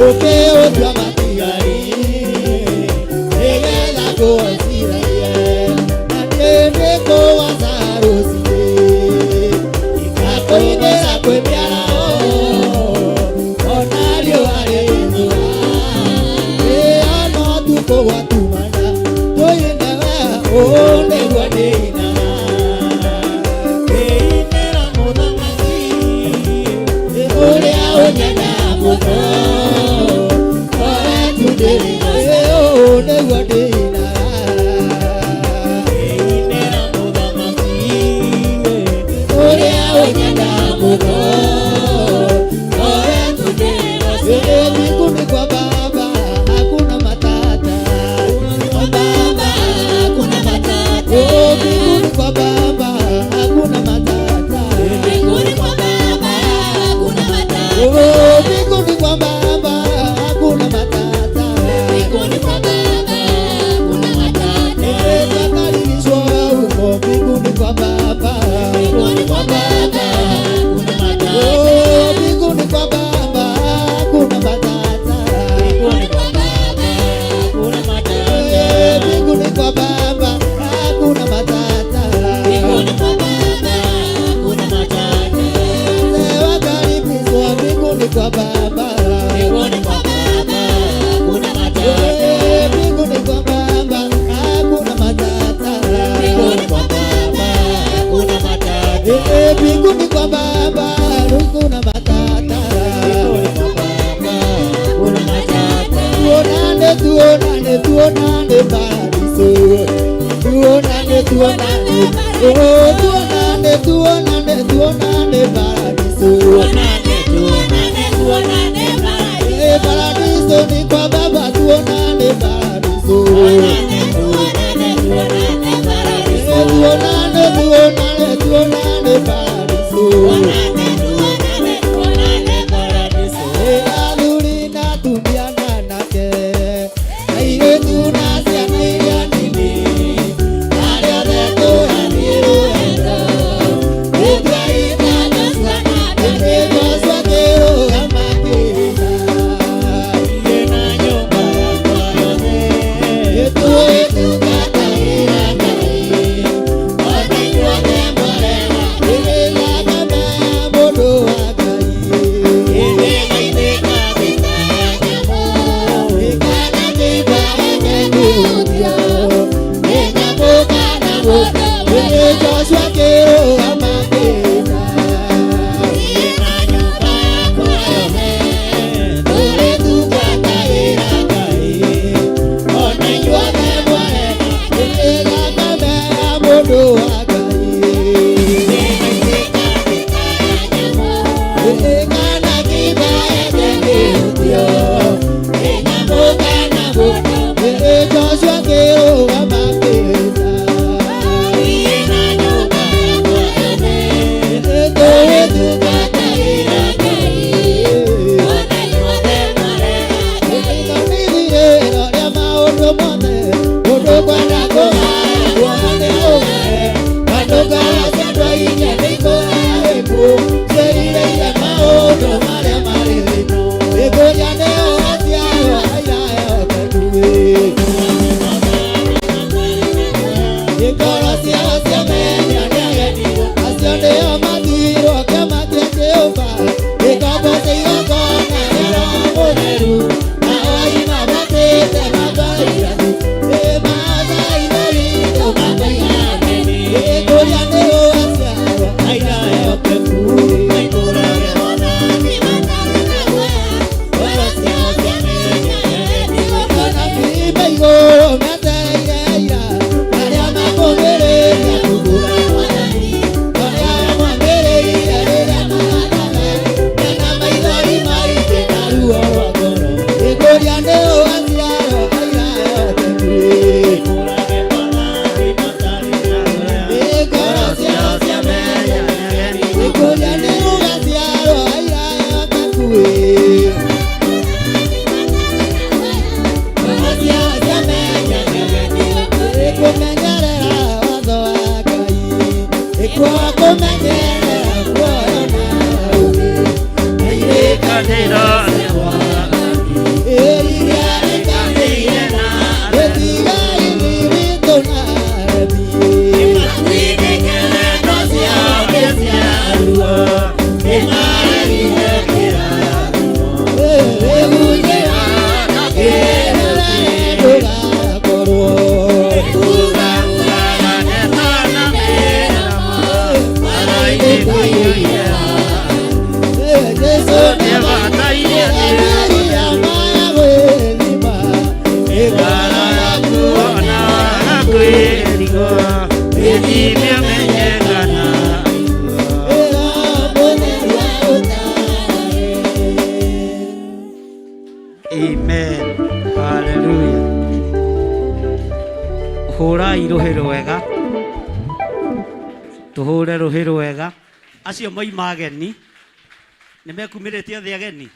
ũkĩũtua matigari nĩgetha ngũciragie na niĩ nĩngũwaca rũciinĩ ngakũinĩra kwĩ mĩaraho ona riũa rĩthũa ĩ ona ũtukũ gwatumana tũine we ũũ nĩguo ndĩinaga ndĩinĩra mũthamaki ũrĩa ũnyendaga mũno nowe tu ndĩrĩgoce ũũ nĩguo ndĩinaga ũrĩa ũnyendaga mũno nowe tu ndĩrĩgoce mbinguni kwa baba hakuna matata kwa baba hakuna matata oh mbinguni kwa baba hakuna matata Mbinguni kwa Baba hakuna matata. oh mbinguni kwa baba hakuna matata Mbinguni kwa Baba hakuna matata. twakaribishwa huko mbinguni kwa baba Mbinguni kwa Baba hakuna matata. oh mbinguni kwa baba hakuna matata Mbinguni kwa Baba hakuna matata. Eh, mbinguni kwa baba hakuna matata Mbinguni kwa Baba hakuna matata. wakaribishwa mbinguni kwa baba Mbinguni kwa Baba hakuna matata. Eh, mbinguni kwa baba hakuna matata Mbinguni kwa Baba hakuna matata. Eh, mbinguni kwa baba hakuna matata Hakuna matata. Tuonane, tuonane, tuonane paradiso. Tuonane, tuonane, oh, tuonane, tuonane, tuonane paradiso. Tuonane, tuonane, tuonane paradiso. Eh, paradiso ni kwa baba, tuonane paradiso. Tuonane, tuonane, tuonane paradiso. Eh, tuonane, tuonane, tuonane paradiso. Tuonane, tuonane, tuonane paradiso. Eh, athuri na atumia na anake, airĩtu na ciana iria nini, arĩa othe tũrathiĩ rũgendo. Nĩtwaita Joshua akĩrũgama akĩina. Nĩtũĩ tungatagĩra Ngai. Ĩthime ũmenye kana Amen. Hallelujah. Hũrai rũhĩ rwega. Tũhũre rũhĩ rwega. Acio moima ageni. Nĩ mekumĩrĩte othe ageni.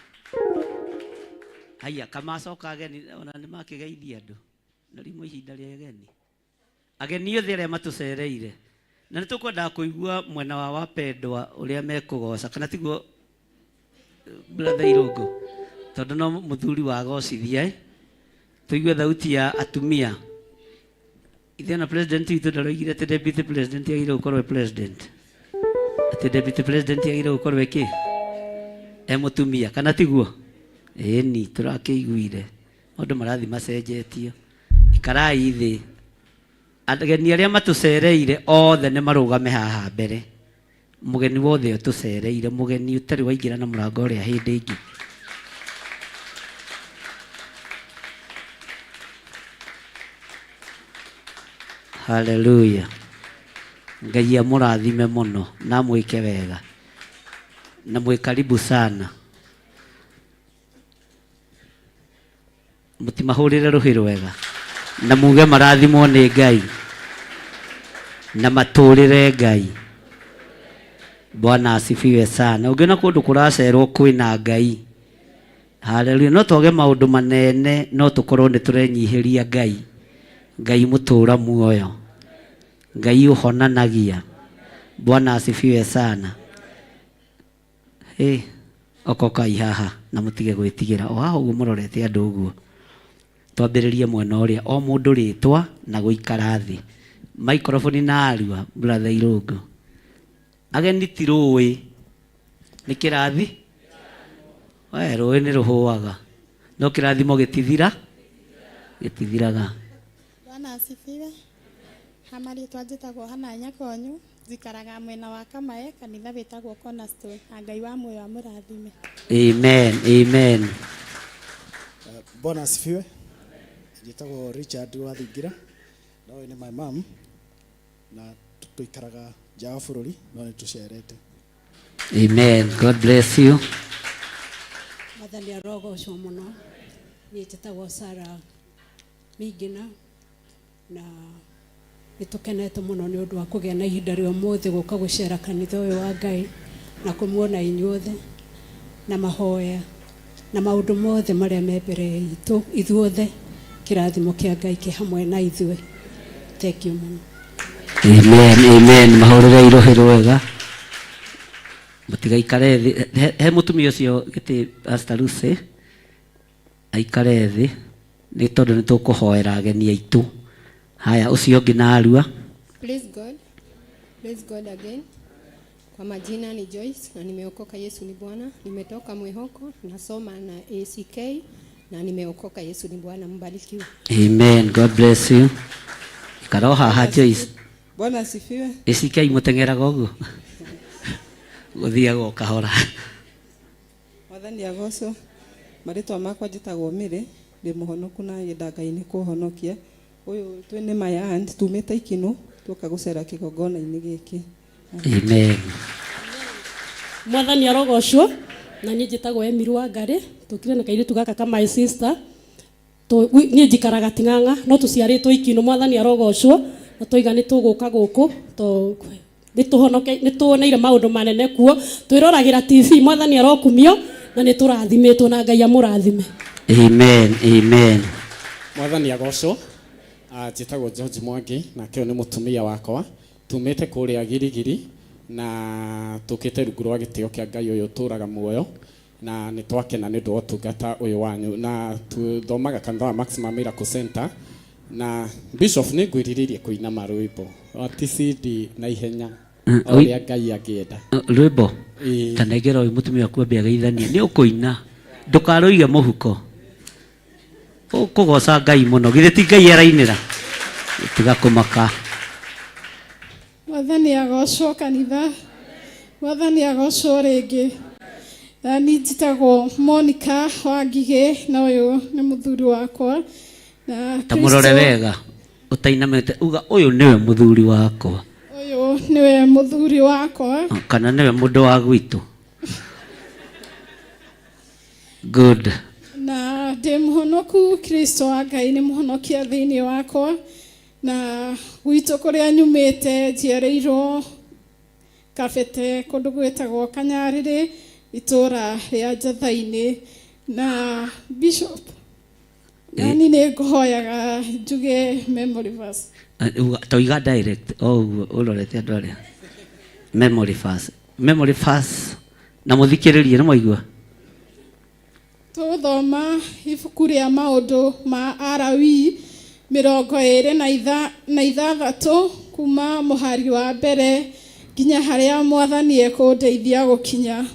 Haiya, kamacoka ageni ona nĩ makĩgeithia andũ. Na rimwe ihinda rĩa ageni. Ageni othe arĩa matũcereire. Na nĩ tũkwendaga kũigua mwena wa wapendwa ũrĩa mekũgoca kana tiguo brother Irũngũ tondũ no mũthuri wagocithia eh? Tũigue thauti ya atumia. Ithe na president witũ ndaroigire atĩ deputy president agĩrĩire gũkorwo e president. Atĩ deputy president agĩrĩire gũkorwo e kĩ? E mũtumia kana tiguo? Ĩni tũrakĩiguire. Maũndũ marathiĩ macenjetio. Ikarai thĩ. Ageni arĩa matũcereire othe nĩ marũgame haha mbere. Mũgeni wothe ũtũcereire, mũgeni ũtarĩ waingĩra na mũrango ũrĩa hĩndĩ ĩngĩ. Haleluya. Ngai amũrathime mũno na amwĩke wega na mwĩ karibu sana. Mũtimahũrĩre rũhĩ rwega na muge marathimwo nĩ Ngai na matũrĩre Ngai. Bwana asifiwe sana. Ũngĩona kũndũ kũracerwo kwĩna Ngai. Haleluya. No twage maũndũ manene no tũkorwo nĩ tũrenyihĩria Ngai. Ngai mũtũra muoyo. Ngai ũhonanagia. Bwana asifiwe sana. Hĩ, okokai haha na mũtige gwĩtigĩra. O haha ũguo mũrorete andũ ũguo. Twambĩrĩrie mwena ũrĩa, o mũndũ rĩtwa na gũikara thĩ. Microphone na arua, brother Irũngũ. Ageni ti rũĩ, nĩ kĩrathi? We, rũĩ nĩ rũhũaga, no kĩrathimo gĩtithira, gĩtithiraga. Bwana asifiwe. Ha marĩtwa njĩtagwo Hannah Nyakonyu, njikaraga mwena wa Kamae, kanitha wĩtagwo Cornerstone, na Ngai wa muoyo amũrathime. Amen, amen. Bwana asifiwe. Njĩtagwo Richard wa Thingira, na ũyũ nĩ my mom, na tũikaraga nja wa bũrũri no nĩ tũcerete. Amen. God bless you. Mwathani arogocwo mũno. Niĩ njĩtagwo Sarah Mingina na nĩ tũkenete mũno nĩ ũndũ wa kũgĩa na ihinda rĩa ũmũthĩ gũka gũcera kanitha ũyũ wa Ngai na kũmuona inyuothe na mahoya na maũndũ mothe marĩa me mbere itũ ithuothe kĩrathimo kĩa Ngai kĩ hamwe na ithuĩ. Thank you mũno. Amen, amen. Mahũrĩre irũhĩ rwega. Mũtigaikare thĩ. He, he mũtumia ũcio gĩtĩ Pastor Lucy. Aikare thĩ nĩ tondũ nĩ tũkũhoera ageni aitũ. Haya, ũcio ũngĩ narua. Praise God. Praise God again. Kwa majina ni Joyce na nimeokoka Yesu ni Bwana. Nimetoka Mwihoko, nasoma na ACK na nimeokoka Yesu ni Bwana. Mbarikiwe. Amen. God bless you. Ikara o haha Joyce. Bwana asifiwe. ACK mũteng'eraga ũguo? Gũthiaga o kahora. Mwathani agocwo. Marĩtwa makwa njĩtagwo Mary, ndĩ mũhonoku na nyenda Ngai nĩ kũhonokia. Ũyũ twĩ nĩ my aunt, tumĩte Ikinũ, tuoka gũcera kĩgongona-inĩ gĩkĩ. Amen. Mwathani arogocwo. Na niĩ njĩtagwo Emily Wangarĩ, tũkire na kairĩtu gaka ka my sister. Niĩ njikaraga Ting'ang'a, no tũciarĩtwo Ikinũ. Mwathani arogocwo. Na twaiga nĩ tũgũka gũkũ, to nĩ tuoneire maũndũ manene kuo. Twĩroragĩra TV, Mwathani arokumio, na nĩ tũrathimĩtwo na Ngai amũrathime. Amen, amen. Mwathani agocwo. Njĩtagwo George Mwangi, nake ũyũ nĩ mũtumia wakwa. Tumĩte kũrĩa Girigiri na tũkĩte rungu rwa gĩtĩo kĩa Ngai ũyũ ũtũraga muoyo, na nĩ twakena nĩ ũndũ wa ũtungata ũyũ wanyu. Na tũthomaga kanitha wa Maximum Miracle Center, na Bishop nĩ ngwĩrirĩirie kũina marwĩmbo ti CD na ihenya o ũrĩa Ngai angĩenda. Rwĩmbo? Ta nengera ũyũ mũtumia waku ambe ageithanie. Nĩ ũkũina, ndũkarũige mũhuko. Ũkũgoca Ngai mũno. Githĩ ti Ngai arainĩra? Tiga kũmaka. Mwathani agocwo kanitha. Mwathani agocwo rĩngĩ. Na niĩ njĩtagwo Monica wa Ngigĩ na ũyũ nĩ mũthuri wakwa. Na Ta mũrore wega ũtainamĩte uga ũyũ nĩwe mũthuri wakwa. nĩwe mũthuri wakwa. Kana nĩwe mũndũ wa gwitũ. Good. Na ndĩ mũhonoku, Kristo wa Ngai nĩ mũhonokia thĩinĩ wakwa. Na gwitũ kũrĩa nyumĩte njiarĩirwo Kabete kũndũ gwĩtagwo Kanyarĩrĩ itũra rĩa Njatha-inĩ. Na Bishop, nani nĩ ngũhoyaga njuge memory verse. Toiga direct o ũguo ũrorete andũ arĩa. Memory verse. Memory verse na mũthikĩrĩrie nĩ mwaigua. Tũgũthoma ibuku rĩa maũndũ ma Alawii mĩrongo ĩĩrĩ na ithathatũ kuma mũhari wa mbere nginya harĩa Mwathani ekũndeithia gũkinya.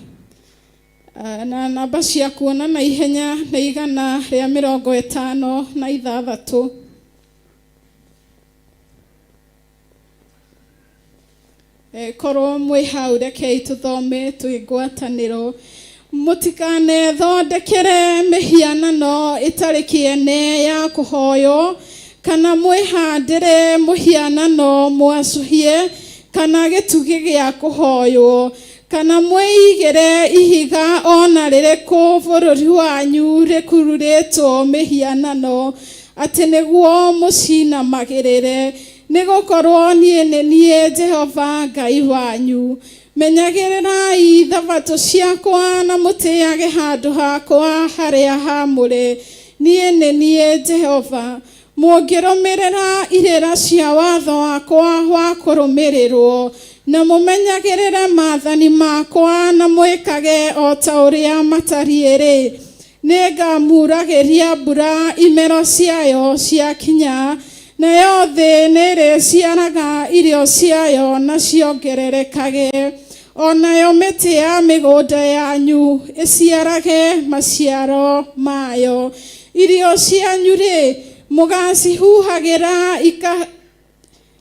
Na namba cia kuona na ihenya nĩ 156. Korwo mwĩ hau rekei tũthome twĩ ngwatanĩro. Mũtikanethondekere mĩhianano ĩtarĩ kĩene ya kũhoywo, kana mwĩhandĩre mũhianano mwacũhie, kana gĩtugĩ gĩa kũhoywo, kana mwĩigĩre ihiga o na rĩrĩkũ bũrũri wanyu rĩkururĩtwo mĩhianano, atĩ nĩguo mũcinamagĩrĩre. Nĩ gũkorũo niĩ nĩ niĩ Jehova Ngai wanyu. Menyagĩrĩrai thabatũ ciakwa na mũtĩage handũ hakwa harĩa haamũre. Niĩ nĩ niĩ Jehova. Mũngĩrũmĩrĩra irĩra cia watho wakwa wa kũrũmĩrĩrũo, na mũmenyagĩrĩre maathani makwa na mwĩkage o ta ũrĩa matariĩ-rĩ, Nĩngamuuragĩria mbura imero ciayo ciakinya, nayo thĩ nĩĩrĩciaraga irio ciayo na ciongererekage, o nayo mĩtĩ ya mĩgũnda yanyu ĩciarage maciaro mayo. Irio cianyu-rĩ, mũgaacihuhagĩra ika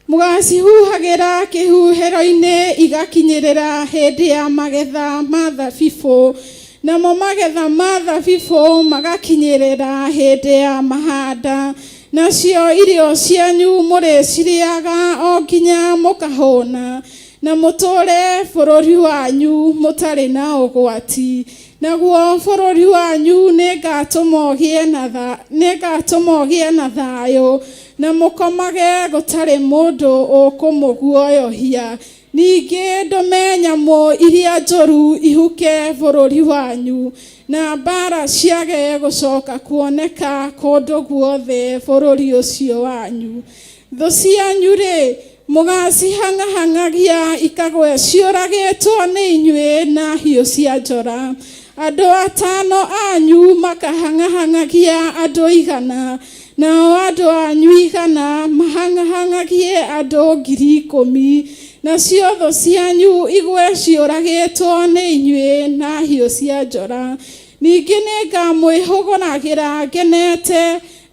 Mũgaacihuhagĩra kĩhuhĩro-inĩ igakinyĩrĩra hĩndĩ ya magetha ma thabibũ, namo magetha ma thabibũ magakinyĩrĩra hĩndĩ ya mahanda. Nacio irio cianyu mũrĩcirĩaga o nginya mũkahũna, na mũtũũre bũrũri wanyu mũtarĩ na ũgwati. Naguo bũrũri wanyu nĩngatũma ũgĩe na thayũ, na mũkomage gũtarĩ mũndũ ũkũmũguoyohia. Ningĩ ndũme nyamũ iria njũru ihuke bũrũri wanyu, na mbaara ciage gũcoka kuoneka kũndũ guothe bũrũri ũcio wanyu. Thũ cianyu-rĩ, mũgaacihang'ahang'agia ikagwe ciũragĩtwo nĩ inyuĩ na hiũ cia njora. Andũ atano anyu makahang'ahang'agia andũ 100, nao andũ anyu 100 mahang'ahang'agie andũ 10,000, nacio thũ cianyu igwe ciũragĩtwo nĩ inyuĩ na hiũ cia njora. Ningĩ nĩngamwĩhũgũragĩra ngenete,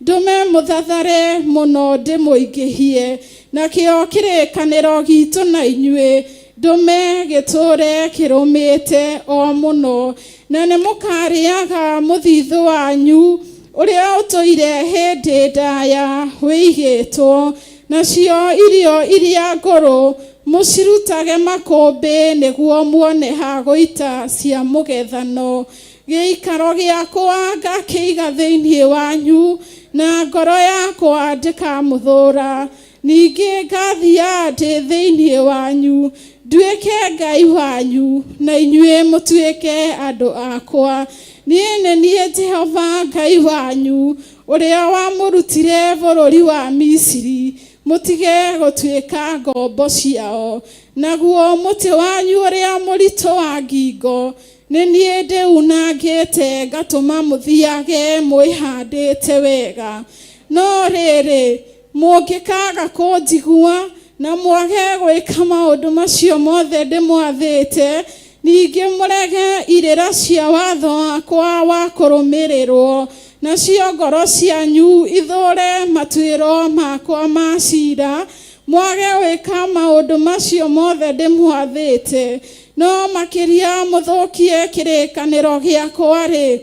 ndũme mũthathare mũno ndĩmũingĩhie, nakĩo kĩrĩkanĩro giitũ na inyuĩ ndũme gĩtũũre kĩrũmĩte o mũno, na nĩmũkarĩaga mũthithũ wanyu ũrĩa ũtũire hĩndĩ ndaya wĩigĩtwo, nacio irio iria ngũrũ mũcirutage makũmbĩ nĩguo muone ha gũita cia mũgethano. Gĩikaro gĩakwa ngakĩiga thĩinĩ wanyu, na ngoro yakwa ndĩkamũthũũra. Ningĩ ngathiaga ndĩ thĩinĩ wanyu, nduĩke Ngai wanyu, na inyuĩ mũtuĩke andũ akwa. Niĩ nĩ niĩ Jehova Ngai wanyu, ũrĩa wamũrutire bũrũri wa Misiri, mũtige gũtuĩka ngombo ciao. Naguo mũtĩ wanyu ũrĩa mũritũ wa ngingo Nĩ niĩ ndĩunangĩte ngatũma mũthiage mwĩhandĩte wega. No rĩrĩ, mũngĩkaaga kũnjigua na mwage gwĩka maũndũ macio mothe ndĩmwathĩte, ningĩ mũrege irĩra cia watho wakwa wa kũrũmĩrĩrũo, nacio ngoro cianyu ithũũre matuĩro makwa ma cira, mwage gwĩka maũndũ macio mothe ndĩmwathĩte, No makĩria mũthũkie kĩrĩkanĩro gĩakwa-rĩ,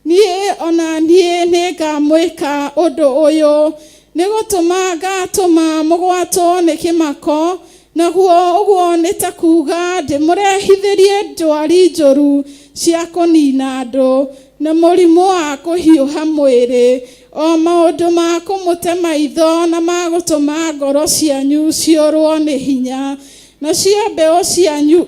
niĩ o na niĩ nĩngamwĩka ũndũ ũyũ, nĩ gũtũma ngatũma mũgwatwo nĩ kĩmako Naguo ũguo nĩ ta kuuga ndĩmũrehithĩrie ndwari njũru cia kũniina andũ, na mũrimũ wa kũhiũha mwĩrĩ, o maũndũ ma kũmũte maitho na ma gũtũma ngoro cianyu ciũrũo nĩ hinya. Nacio mbeũ cianyu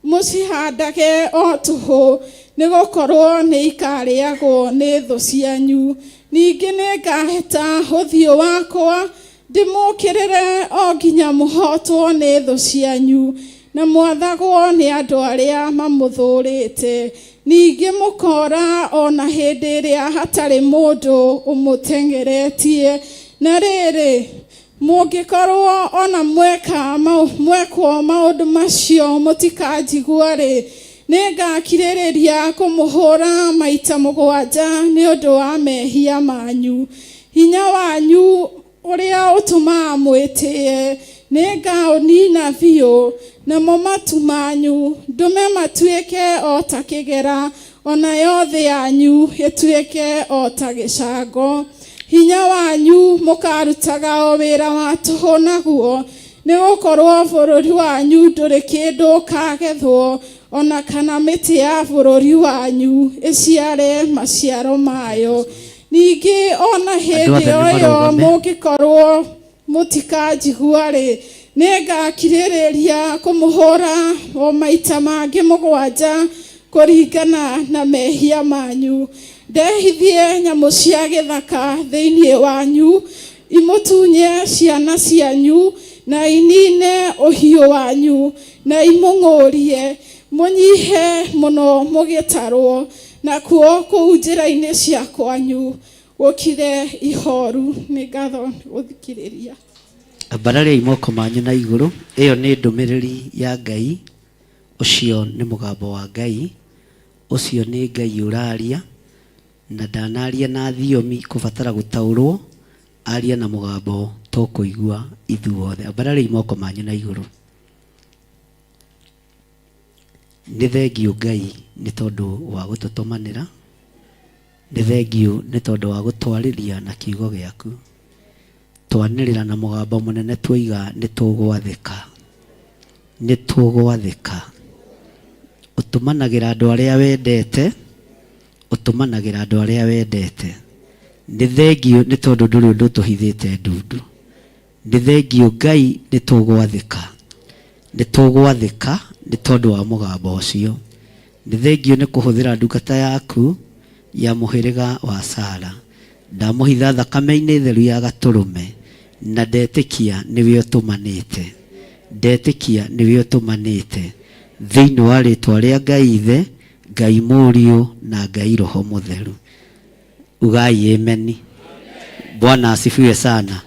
mũcihandage o tũhũ, nĩ gũkorũo nĩ ikarĩagwo nĩ thũ cianyu. Ningĩ nĩ ngaheta ũthiũ wakwa ndĩmũũkĩrĩre o nginya mũhootwo nĩ thũ cianyu, na mwathagwo nĩ andũ arĩa mamũthũũrĩte. Ningĩ mũkoora o na hĩndĩ ĩrĩa hatarĩ mũndũ ũmũteng'eretie. Na rĩrĩ, Mũngĩkorwo o na mweka mwekwo maũndũ macio mũtikanjigua-rĩ, nĩngakirĩrĩria kũmũhũũra maita mũgwanja nĩ ũndũ wa mehia manyu. Hinya wanyu ũrĩa ũtũmaga mwĩtĩĩe nĩngaũniina biũ, namo matu manyu ndũme matuĩke o ta kĩgera, o nayo thĩ yanyu ĩtuĩke o ta gĩcango. Hinya wanyu mũkarutaga o wĩra wa tũhũ naguo, nĩ gũkorũo bũrũri wanyu ndũrĩ kĩndũ ũkagethwo, o na kana mĩtĩ ya bũrũri wanyu ĩciare maciaro mayo. Ningĩ o na Andũ hĩndĩ othe o nĩ ĩyo marũgame. mũngĩkorũo mũtikanjigua-rĩ, nĩngakirĩrĩria kũmũhũra o maita mangĩ mũgwanja kũringana na mehia manyu. Ndehithie nyamũ cia gĩthaka thĩinĩ wanyu, imũtunye ciana cianyu, na inine ũhiũ wanyu, na imũng'ũrie, mũnyihe mũno mũgĩtarwo, nakuo kũu njĩra-inĩ cia kwanyu gũkire ihoru. Nĩ ngatho nĩ gũthikĩrĩria. Ambarariai moko manyu na igũrũ. Ĩyo nĩ ndũmĩrĩri ya Ngai. Ũcio nĩ mũgambo wa Ngai. Ũcio nĩ Ngai ũraria, na ndanaria na thiomi kũbatara gũtaũrwo, aria na mũgambo tũkũigua ithuothe. Ambarariai moko manyu na igũrũ. Nĩ thengiũ Ngai nĩ tondũ wa gũtũtũmanĩra. Nĩ thengiũ nĩ tondũ wa gũtwarĩria na kiugo gĩaku. Twanĩrĩra na mũgambo mũnene tuoiga nĩ tũgwathĩka. Nĩ tũgwathĩka. Ũtũmanagĩra andũ arĩa wendete, ũtũmanagĩra andũ arĩa wendete. Nĩ thengiũ nĩ tondũ ndũrĩ ũndũ ũtũhithĩte ndundu. Nĩ thengiũ Ngai nĩ tũgwathĩka. Nĩ tũgwathĩka nĩ tondũ wa mũgambo ũcio. Nĩ thengiũ nĩ kũhũthĩra ndungata yaku ya mũhĩrĩga wa Sara. Ndamũhitha thakame-inĩ theru ya gatũrũme na ndetĩkia nĩwe ũtũmanĩte. Ndetĩkia nĩwe ũtũmanĩte. Thĩinĩ wa rĩtwa rĩa Ngai Ithe, Ngai Mũriũ na Ngai Roho Mũtheru. Ugai ameni. Bwana asifiwe sana.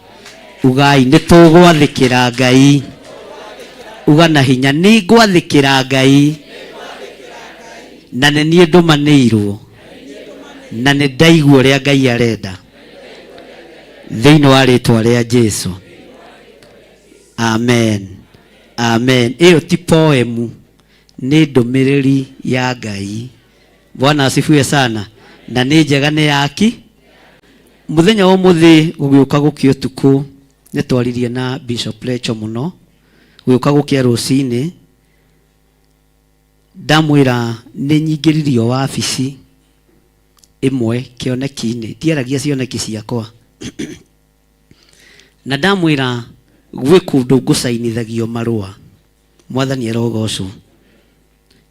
Ugai nĩ tũgwathĩkĩra Ngai. Uga na hinya nĩ ngwathĩkĩra Ngai. Na nĩ niĩ ndũmanĩirwo. Na nĩ ndaigua ũrĩa Ngai arenda. Thĩinĩ wa rĩtwa rĩa Jesu. Amen. Amen. Ĩyo ti poemu, nĩ ndũmĩrĩri ya Ngai. Bwana asifiwe sana. Na nĩ njega nĩ yaki. Mũthenya wa ũmũthĩ gũgĩũka gũkĩa ũtukũ nĩ twaririe na Bishop Lecho mũno gũgĩũka gũkĩa rũcinĩ ndamwĩra nĩ nyingĩririo wabici ĩmwe kĩoneki-inĩ ndiaragia cioneki ciakwa na ndamwĩra gwĩ kũndũ ngũcainithagio marũa mwathani arogocwo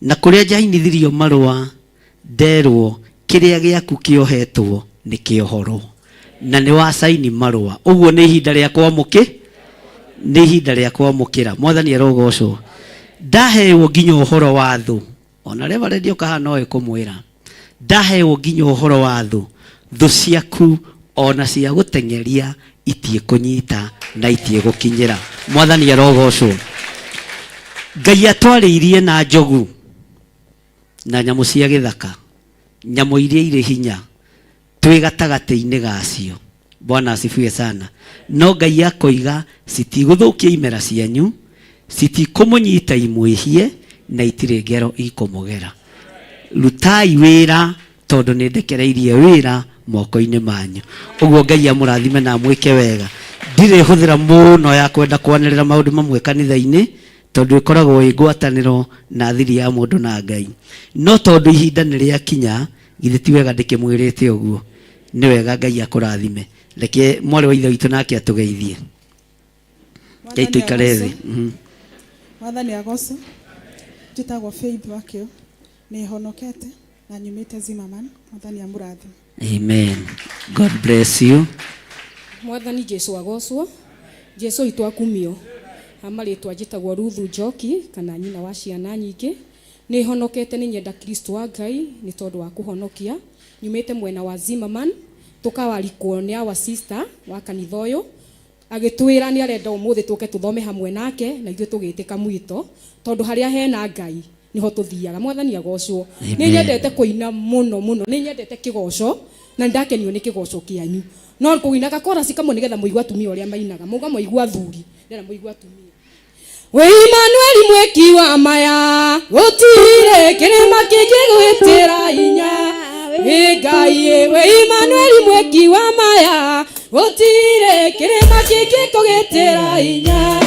Na kũrĩa njainithirio marũa nderwo kĩrĩa gĩaku kĩohetwo nĩ kĩohorwo na nĩ wacaini marũa ũguo nĩ ihinda rĩa kwamũkĩ nĩ ihinda rĩa kwamũkĩra mwathani arogocwo ndaheo nginya ũhoro wa thũ ona reverend oka haha no ekũmwĩra ndaheo nginya ũhoro wa thũ thũ ciaku ona cia gũteng'eria itiĩkũnyita na itiĩgũkinyĩra mwathani arogocwo ngai atwarĩirie na njogu na nyamũ cia gĩthaka nyamũ iria irĩ hinya twĩ gatagatĩ-inĩ gacio bwana asifiwe sana no ngai akoiga citigũthũkia imera cianyu citikũmũnyita imwĩhie na itirĩ ngero ikũmũgera rutai wĩra tondũ nĩ ndekereirie wĩra moko-inĩ manyu ũguo ngai amũrathime na amwĩke wega. Ndirĩ hũthĩra mũno ya kwenda kwanĩrĩra maũndũ mamwe kanitha-inĩ, tondũ ĩkoragwo ĩ ngwatanĩro na thiri ya mũndũ na Ngai. No tondũ ihinda nĩ rĩakinya, githĩ ti wega ndĩkĩmwĩrĩte ũguo? Nĩ wega Ngai akũrathime. Reke mwarĩ wa ithe witũ nake atũgeithie. Ngai tũikare thĩ. Mwathani agocwo. Njĩtagwo Faith Wakĩo. Nĩ honokete na nyumĩte Zimmerman. Mwathani amũrathime. Amen. God bless you. Mwathani Jesu agocwo. Jesu witũ akumio. Ha marĩtwa njĩtagwo Ruthu Njoki kana nyina wa ciana nyingĩ. Nĩ honokete, nĩ nyenda Kristo wa Ngai nĩ tondũ wa kũhonokia. Nyumĩte mwena wa Zimmerman, tũkawarikwo nĩ our sister wa kanitha ũyũ, agĩtwĩra nĩ arenda ũmũthĩ tũke tũthome hamwe nake, na ithuĩ tũgĩtĩka mwito, tondũ harĩa hena Ngai niho tuthiaga. Mwathani agocwo. Nĩ nyendete kũina mũno mũno, nĩ nyendete kĩgoco na nĩndakenio nĩ kĩgoco kĩanyu, no kũina gakorasi kamwe nĩgetha mũigue atumia ũrĩa mainaga, mũga mũigue athuri, ndĩrenda mũigue atumia. Wĩ Imanueli mwĩki wa maya, gũtirĩ kĩrĩma kĩngĩgwĩtĩra hinya. Wĩ Ngai, wĩ Imanueli mwĩki wa maya, gũtirĩ kĩrĩma kĩngĩkũgĩtĩra hinya.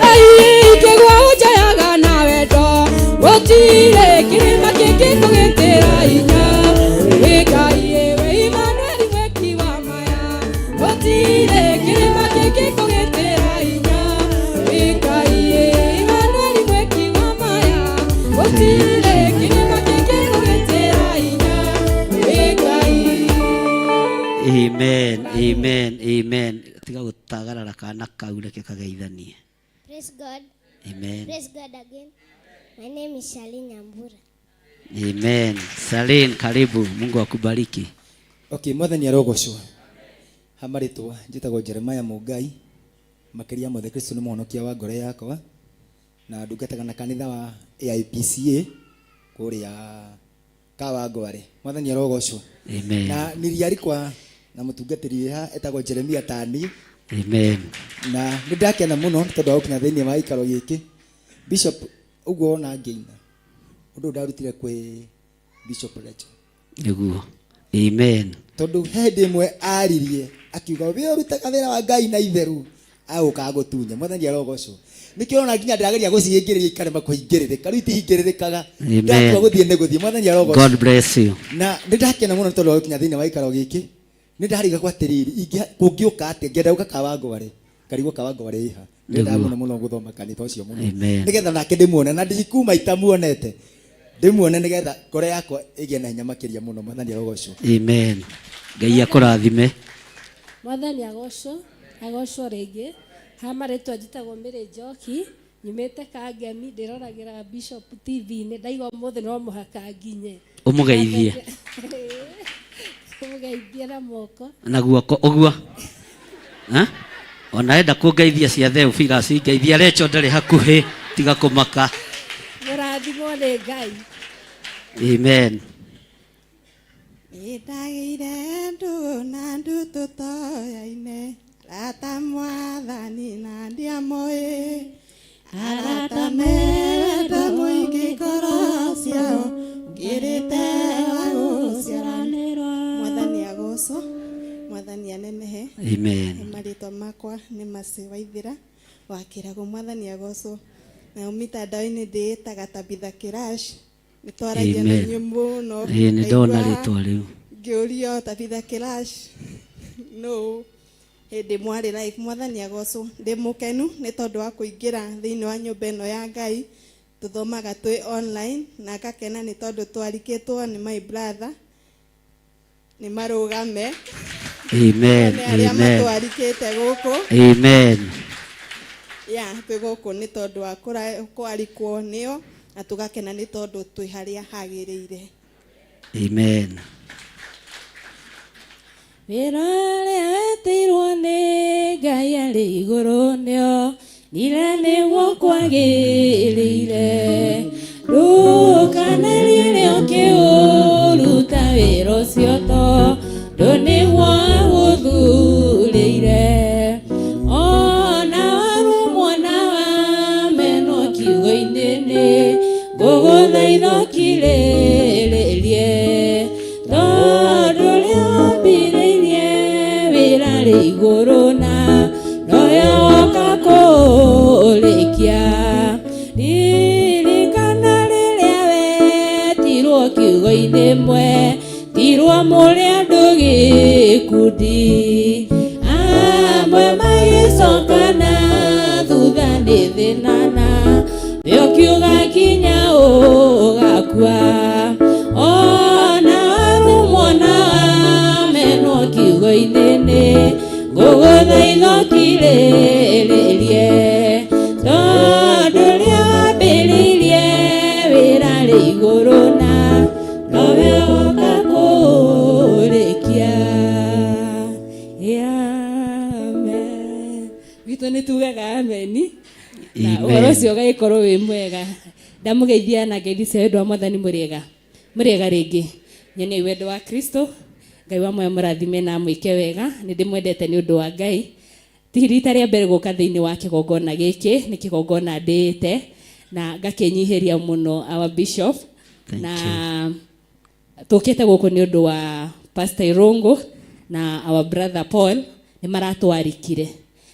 Ai ingĩgwa ũnjayaga na wendo, gũtirĩ kĩrĩma kĩngĩkũgĩtĩra hinya. Wĩ Ngai, wĩ Imanueli mwĩki wa maya, gũtirĩ kĩrĩma kĩngĩkũgĩtĩra hinya. Wĩ Ngai, Imanueli mwĩki wa maya, gũtirĩ kĩrĩma kĩngĩkũgĩtĩra hinya. Wĩ Ngai. Amen, amen, amen. Tiga gũtagarara kana kau, reke kageithanie. Praise God. Amen. Praise God again. My name is Charlene Nyambura. Amen. Salin, karibu. Mungu akubariki. Okay, Mwathani arogocwo. Ha marĩtwa njĩtagwo Jeremiah Mũngai, makĩria mothe Kristo nĩ mũhonokia wa ngoro yakwa, na ndungataga na kanitha wa AIPCA kũrĩa Kawangware. Mwathani arogocwo. Amen. Na nilialikwa na mũtungatĩri wĩ haha etagwo Jeremiah Tani. Amen. Na nĩ ndakena mũno nĩ tondũ wa gũkinya thĩinĩ wa gĩikaro gĩkĩ. Bishop, ũguo wona ngĩina, ũndũ ũyũ ndarutire kwĩ Bishop Rachel. Nĩguo. Amen. Tondũ he hĩndĩ ĩmwe aririe akiuga we ũrutaga wĩra wa Ngai na itheru agũka gũtunya. Mwathani arogocwo. Nĩkĩo ũrona nginya ndĩrageria gũcihingĩrĩria ikarema kũhingĩrĩrĩka, rĩu itihingĩrĩrĩkaga. Amen. Ndatua gũthiĩ nĩ gũthiĩ. Mwathani arogocwo. God bless you. Na nĩ ndakena mũno nĩ tondũ wa gũkinya thĩinĩ wa gĩikaro gĩkĩ. Nĩ ndarigagwo atĩrĩrĩ, kũngĩũka atĩa, ngĩenda gũka Kawangware, ngarigwo Kawangware ĩha. Nĩendaga Nĩguo. mũno mũno gũthoma kanitha ũcio mũno. Amen. Nĩgetha nake ndĩmuone, na ndikuma itamuonete. Ndĩmuone nĩgetha ngoro yakwa ĩgĩe na hinya makĩria mũno. Mwathani arogocwo. Amen. Ngai akũrathime. Mwathani agocwo, agocwo rĩngĩ. Ha marĩtwa njĩtagwo Mary Njoki, nyumĩte Kangemi, ndĩroragĩra Bishop TV-inĩ, ndaigua ũmũthĩ no mũhaka nginye. Ũmũgeithie. Ũmũgeithie na moko. Na guoko ũguo. Ha? Ona enda kũngeithia cia Theophilus, ngeithia Rachel ndarĩ hakuhĩ, tiga kũmaka. Mũrathimwo nĩ Ngai. Amen. Nĩndagĩire ndũgũ na ndutũ toyaine, arata Mwathani na ndiamũĩ. Arata mewendo mũingĩ ngoro ciao, ngĩrĩte wa gũciaranĩrwo. Mwathani agocwo, Mwathani anenehe. Amen. Nĩ marĩtwa makwa nĩ Mercy Waithĩra wa Kĩrago. Mwathani agocwo. Nayo mitandao-inĩ ndĩĩtaga Tabitha Kirash. Nĩ twaragia na Amen. inyuĩ mũno. Ĩĩ, nĩ ndona Ndaigua rĩtwa rĩu. ngĩũrio Tabitha Kirash nũ hĩndĩ mwarĩ live. Mwathani agocwo. Ndĩ mũkenu nĩ tondũ wa kũingĩra thĩinĩ wa nyũmba ĩno ya Ngai. Tũthomaga twĩ online na ngakena nĩ tondũ twarikĩtwo nĩ my brother. Nĩ marũgame. Amen. Nĩ arĩa Amen. matwarikĩte gũkũ. Amen. Ya, twĩ gũkũ nĩ tondũ wa kwarikwo nĩo na tũgakena nĩ tondũ twĩ harĩa hagĩrĩire. Amen. Wĩra ũrĩa wetĩirwo nĩ Ngai arĩ igũrũ nĩo nire nĩguo kwagĩrĩire. Ndũkanarire ũkĩũruta wĩra ũcio tondũ nĩguo agũthurĩire. Ona warũmwo na wamenwo kiugo-inĩ nĩ ngũgũthaitha ũkirĩrĩrie. Tondũ ũrĩa wambĩrĩirie wĩra rĩ igũrũ na Nĩ thĩna na thĩ ũkiuga kinya ũgakua ona warumwo na wamenwo kiugo-inĩ nĩ ngũgũthaitha ũkirĩrĩrie tondũ ũrĩa wambĩrĩirie wĩra rĩ igũrũ na nowe ũka kũrĩkia. Amen. Gwitũ nĩ tugaga ameni na Amen. ũhoro ũcio ũgagĩkorwo wĩ mwega. Ndamũgeithia na ngeithi cia wendo wa Mwathani. Mũrĩega, mũrĩega rĩngĩ. Nyoniai wendo wa Kristo. Ngai wa muoyo mũrathime na mwĩke wega. Nĩ ndĩmwendete nĩ ũndũ wa Ngai. Ti rita rĩa mbere gũka thĩinĩ wa kĩgongona gĩkĩ, nĩ kĩgongona ndĩĩte na ngakĩnyihĩria mũno our bishop. Thank na tũkĩte gũkũ nĩ ũndũ wa Pastor Irungu na our brother Paul nĩ maratwarikire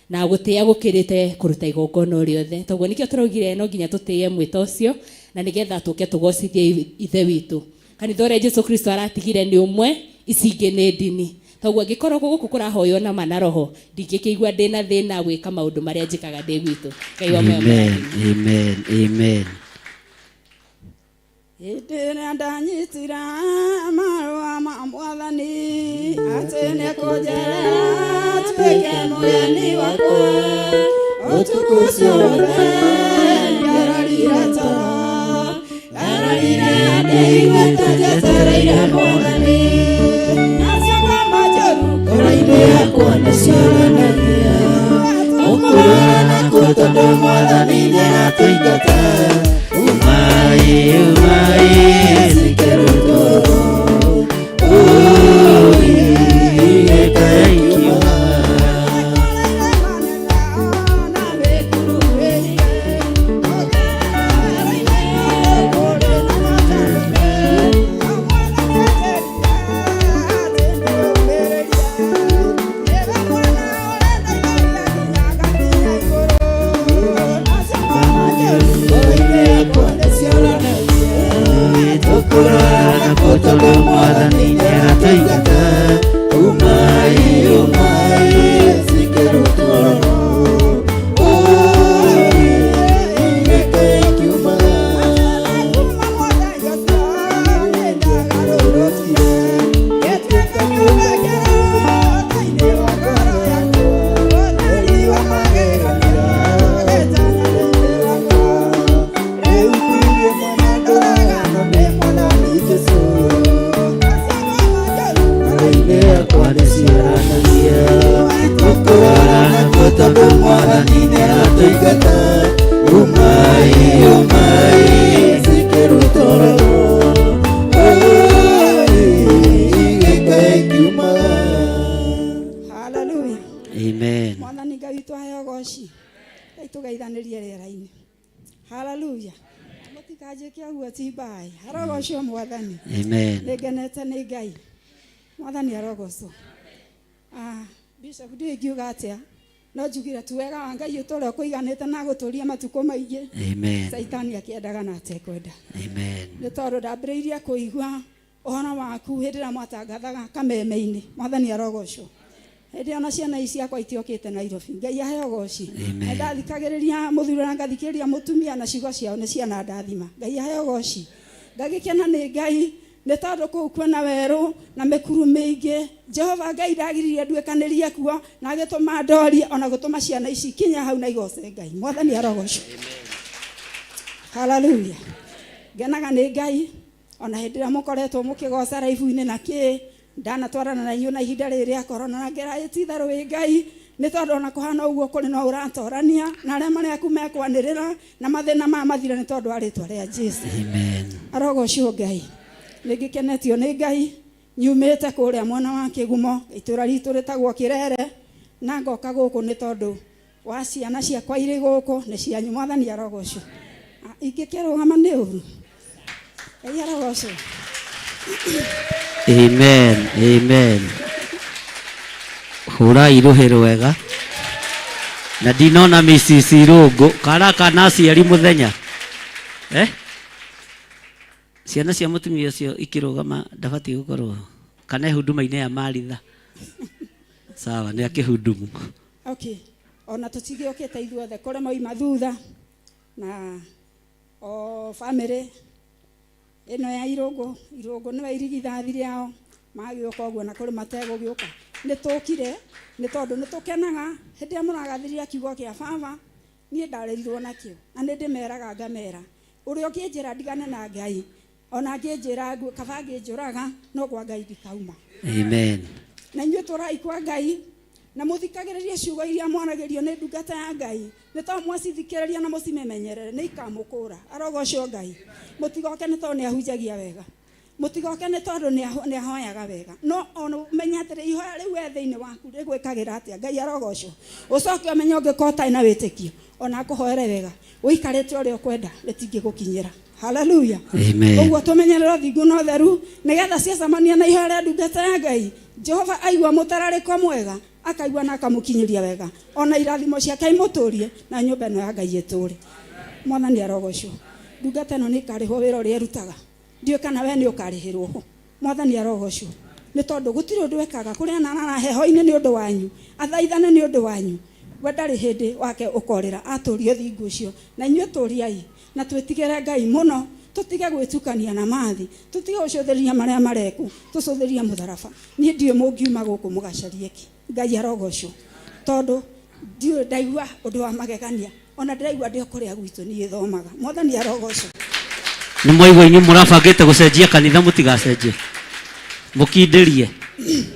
na gũtĩĩa gũkĩrĩte kũruta igongona o rĩothe. Toguo nĩkĩo tũraugire no nginya tũtĩĩe mwĩto ũcio na nĩgetha tũke tũgocithie Ithe witũ. Kanitha ũrĩa Jesu Kristo aratigire nĩ ũmwe, ici ingĩ nĩ ndini. Toguo angĩkorwo gũkũ kũrahoywo na ma na roho, ndingĩkĩigua ndĩna thĩna gwĩka maũndũ marĩa njĩkaga ndĩ gwitũ. Ngai wa muoyo Amen. mũrathime. Amen. Amen. Hĩndĩ ĩrĩa ndanyitire marũa ma Mwathani atĩ nĩkũnjerera tuĩke mũgeni wakwa, ũtukũ ũcio wothe ndarorire toro, ndarorire ndĩiguĩte njetereire Mwathani. Nacio ngoma njũru ngoro-inĩ yakwa nĩcioranagia ũkũrũra nakuo tondũ Mwathani nĩaratũingata. Umai, umai, sikerutoro. Ui, thank you. Tondũ Mwathani nĩaratũingata. Umai, umai, sikerutoro. Ui, thank you. Tondũ Mwathani nĩaratũingata. Umai, umai, sikerutoro. Ui, thank you. Hallelujah. Amen. Mwathani Ngai witũ aheo goci. Ngai tũgeithanĩrie rĩera-inĩ. Hallelujah. Mũtikanjĩke ũguo ti mbaĩ. Arogocwo Mwathani. Amen. Nĩngenete nĩ Ngai. Mwathani arogocwo. Bishop ndiũĩ ingiuga atĩa. No njugire tu wega wa Ngai ũtũre ũkũiganĩte na gũtũria matukũ maingĩ. Amen. Caitani akĩendaga na atekwenda. Amen. Nĩ tondũ ndambĩrĩirie kũigua ũhoro waku hĩndĩ ĩrĩa mwatangathaga kameme-inĩ. Mwathani arogocwo. Hĩndĩ ĩyo na ciana ici ciakwa itiokĩte Nairobi. Ngai aheo goci. Amen. Na ndathikagĩrĩria mũthuri na ngathikĩrĩria mũtumia na ciugo ciao nĩ ciana ndathima. Ngai aheo goci. Ngagĩkena nĩ Ngai nĩ tondũ kũu kwĩna werũ na mĩkuru mĩingĩ. Jehova Ngai ndagiririe nduĩkanĩrie kuo na agĩtũma ndorie ona gũtũma ciana ici kinya hau na igoce Ngai. Mwathani arogocwo. Hallelujah. Ngenaga nĩ Ngai ona hĩndĩ ĩrĩa mũkoretwo mũkĩgoca raibu-inĩ na kĩ ndanatwarana na inyuĩ na ihinda rĩrĩ rĩa korona na ngera ĩ ti itherũ wĩ Ngai nĩ tondũ ona kũhana ũguo kũrĩ no ũratorania na arĩa marĩ aku mekwanĩrĩra na mathĩna maya mathire nĩ tondũ wa rĩtwa rĩa Jesu. Amen. Arogocwo Ngai. Nĩ ngĩkenetio nĩ Ngai nyumĩte kũrĩa mwena wa Kĩgumo itũra ritũ rĩtagwo Kĩrere na ngoka gũkũ nĩ tondũ wa ciana ciakwa irĩ gũkũ nĩ cianyu. Mwathani arogocwo. Ingĩkĩrũgama nĩ ũru. Ngai arogocwo. Amen. Amen. Hũrai rũhĩ rwega. Na ndinona Mrs. Irũngũ karaka na aciari mũthenya. Ciana cia mũtumia ũcio ikĩrũgama ndabatiĩ gũkorwo kana huduma-inĩ ya Maritha. Sawa, nĩ akĩhudumu. Okay. Ona tũtigĩũkĩte ithuothe kũrĩ moima thutha na o bamĩrĩ ĩno ya Irũngũ. Irũngũ nĩwe irigithathi rĩao, magĩũka ũguo na kũrĩ mategũgĩũka. Nĩ tũkire nĩ tondũ nĩ tũkenaga hĩndĩ ĩrĩa mũragathĩrĩria kiugo kĩa baba. Niĩ ndarĩrirwo nakĩo na nĩ ndĩmeraga ngamera ũrĩa ũngĩnjĩra ndigane na Ngai, ona angĩnjĩra ngue, kaba angĩnjũraga, no kwa Ngai ndikauma. Amen. Na inyuĩ tũrai kwa Ngai na mũthikagĩrĩrie ciugo iria mwaragĩrio nĩ ndungata ya Ngai, nĩ tondũ mwacithikĩrĩria na mũcimemenyerere nĩ ikamũkũra. Arogocwo Ngai. Mũtigoke nĩ tondũ nĩ ahunjagia wega, mũtigoke nĩ tondũ nĩ ahoyaga wega, no ona ũmenye atĩrĩ, ihoya rĩu we thĩinĩ waku rĩgwĩkagĩra atĩa. Ngai arogocwo. Ũcoke ũmenye ũngĩkorwo ũtarĩ na wĩtĩkio, ona akũhoere wega ũikarĩte ũrĩa ũkwenda, rĩtingĩgũkinyĩra. Haleluya. Amen. Ũguo tũmenyerere ũthingu na ũtheru, nĩgetha ciacemania na ihoya rĩa ndungata ya Ngai, Jehova aigua mũtararĩko mwega, akaigua na akamũkinyĩria wega, ona irathimo ciake imũtũrie na nyũmba ĩno ya Ngai ĩtũre. Mwathani arogocwo. Ndungata ĩno nĩ ĩkarĩhwo wĩra ũrĩa ĩrutaga. Ndiũĩ kana we nĩ ũkarĩhĩrwo ho. Mwathani arogocwo, nĩ tondũ gũtirĩ ũndũ ekaga kũrĩa arara heho-inĩ nĩ ũndũ wanyu, athaithane nĩ ũndũ wanyu. We ndarĩ hĩndĩ wake ũkorĩra, atũrie ũthingu ũcio. Na inyuĩ tũriai na twĩtigĩre Ngai mũno, tũtige gwĩtukania na mathi, tũtige gũcũthĩrĩria marĩa marekwo, tũcũthĩrĩrie mũtharaba. Niĩ ndiũĩ mũngiuma gũkũ mũgacarie kĩ. Ngai arogocwo, tondũ ndiũĩ ndaigua ũndũ wa magegania, ona ndĩraigua ndĩ o kũrĩa gwitũ niĩ thomaga. Mwathani arogocwo. Nĩ mwaigua inyuĩ mũrabangĩte gũcenjia kanitha, mũtigacenjie, mũkindĩrie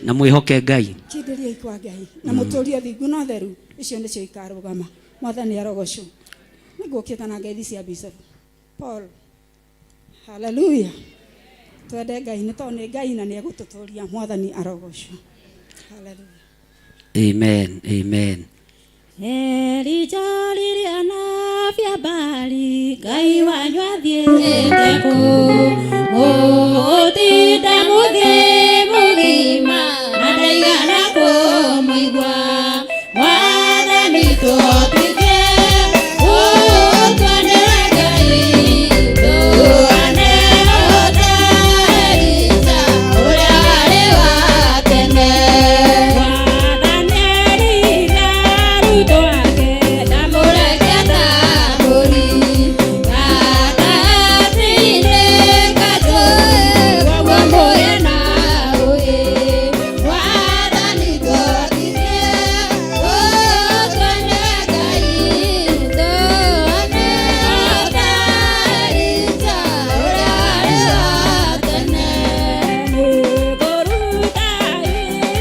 na mwĩhoke Ngai. Kindĩriai kwa Ngai na mũtũrie ũthingu na ũtheru, icio nĩcio ikarũgama. Mwathani arogocwo. Nĩngũkĩte na ngeithi cia Bishop Paul. Haleluya. Twende Ngai nĩ tondũ nĩ Ngai na nĩ egũtũtũria. Mwathani arogocwo. Haleluya. Amen, amen. Elija rĩrĩa anabia Baali, Ngai wanyu athiĩte kũ? Mũtinda mũthĩ mũgima na ndaigana kũmũigua. Mwathani tũhotithie ũtuonere Ngai, tũhane ota Elija ũrĩa warĩ wa tene. Mwathani erire arutwo ake ndamũreke tambũri gatagatĩ-inĩ ka njũũĩ, guo mũrĩ na ũũgĩ. Mwathani tũhotithie ũtuone Ngai, tũhane ota Elija ũrĩa warĩ wa tene. Nĩngũruta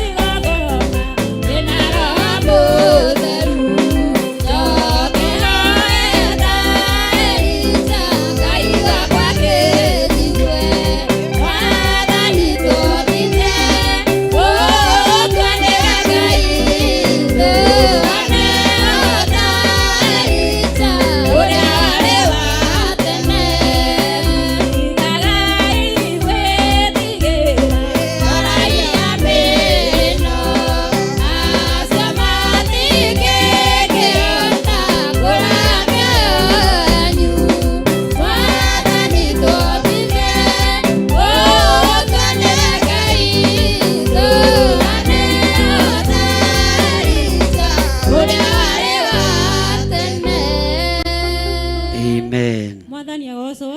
igongona rĩna Roho Mũtheru, njoke hoe ta Elija, Ngai wakwa kĩnjigue. Mwathani tũhotithie ũtuone Ngai, tũhane ota Elija ũrĩa warĩ wa tene. Tigagai gwĩtigĩra araia mĩno, acio matingĩkĩhota kũraga mĩoyo yanyu. Mwathani tũhotithie ũtuone Ngai, tũhane ota Elija ũrĩa warĩ wa tene. Amen. Mwathani agocwo.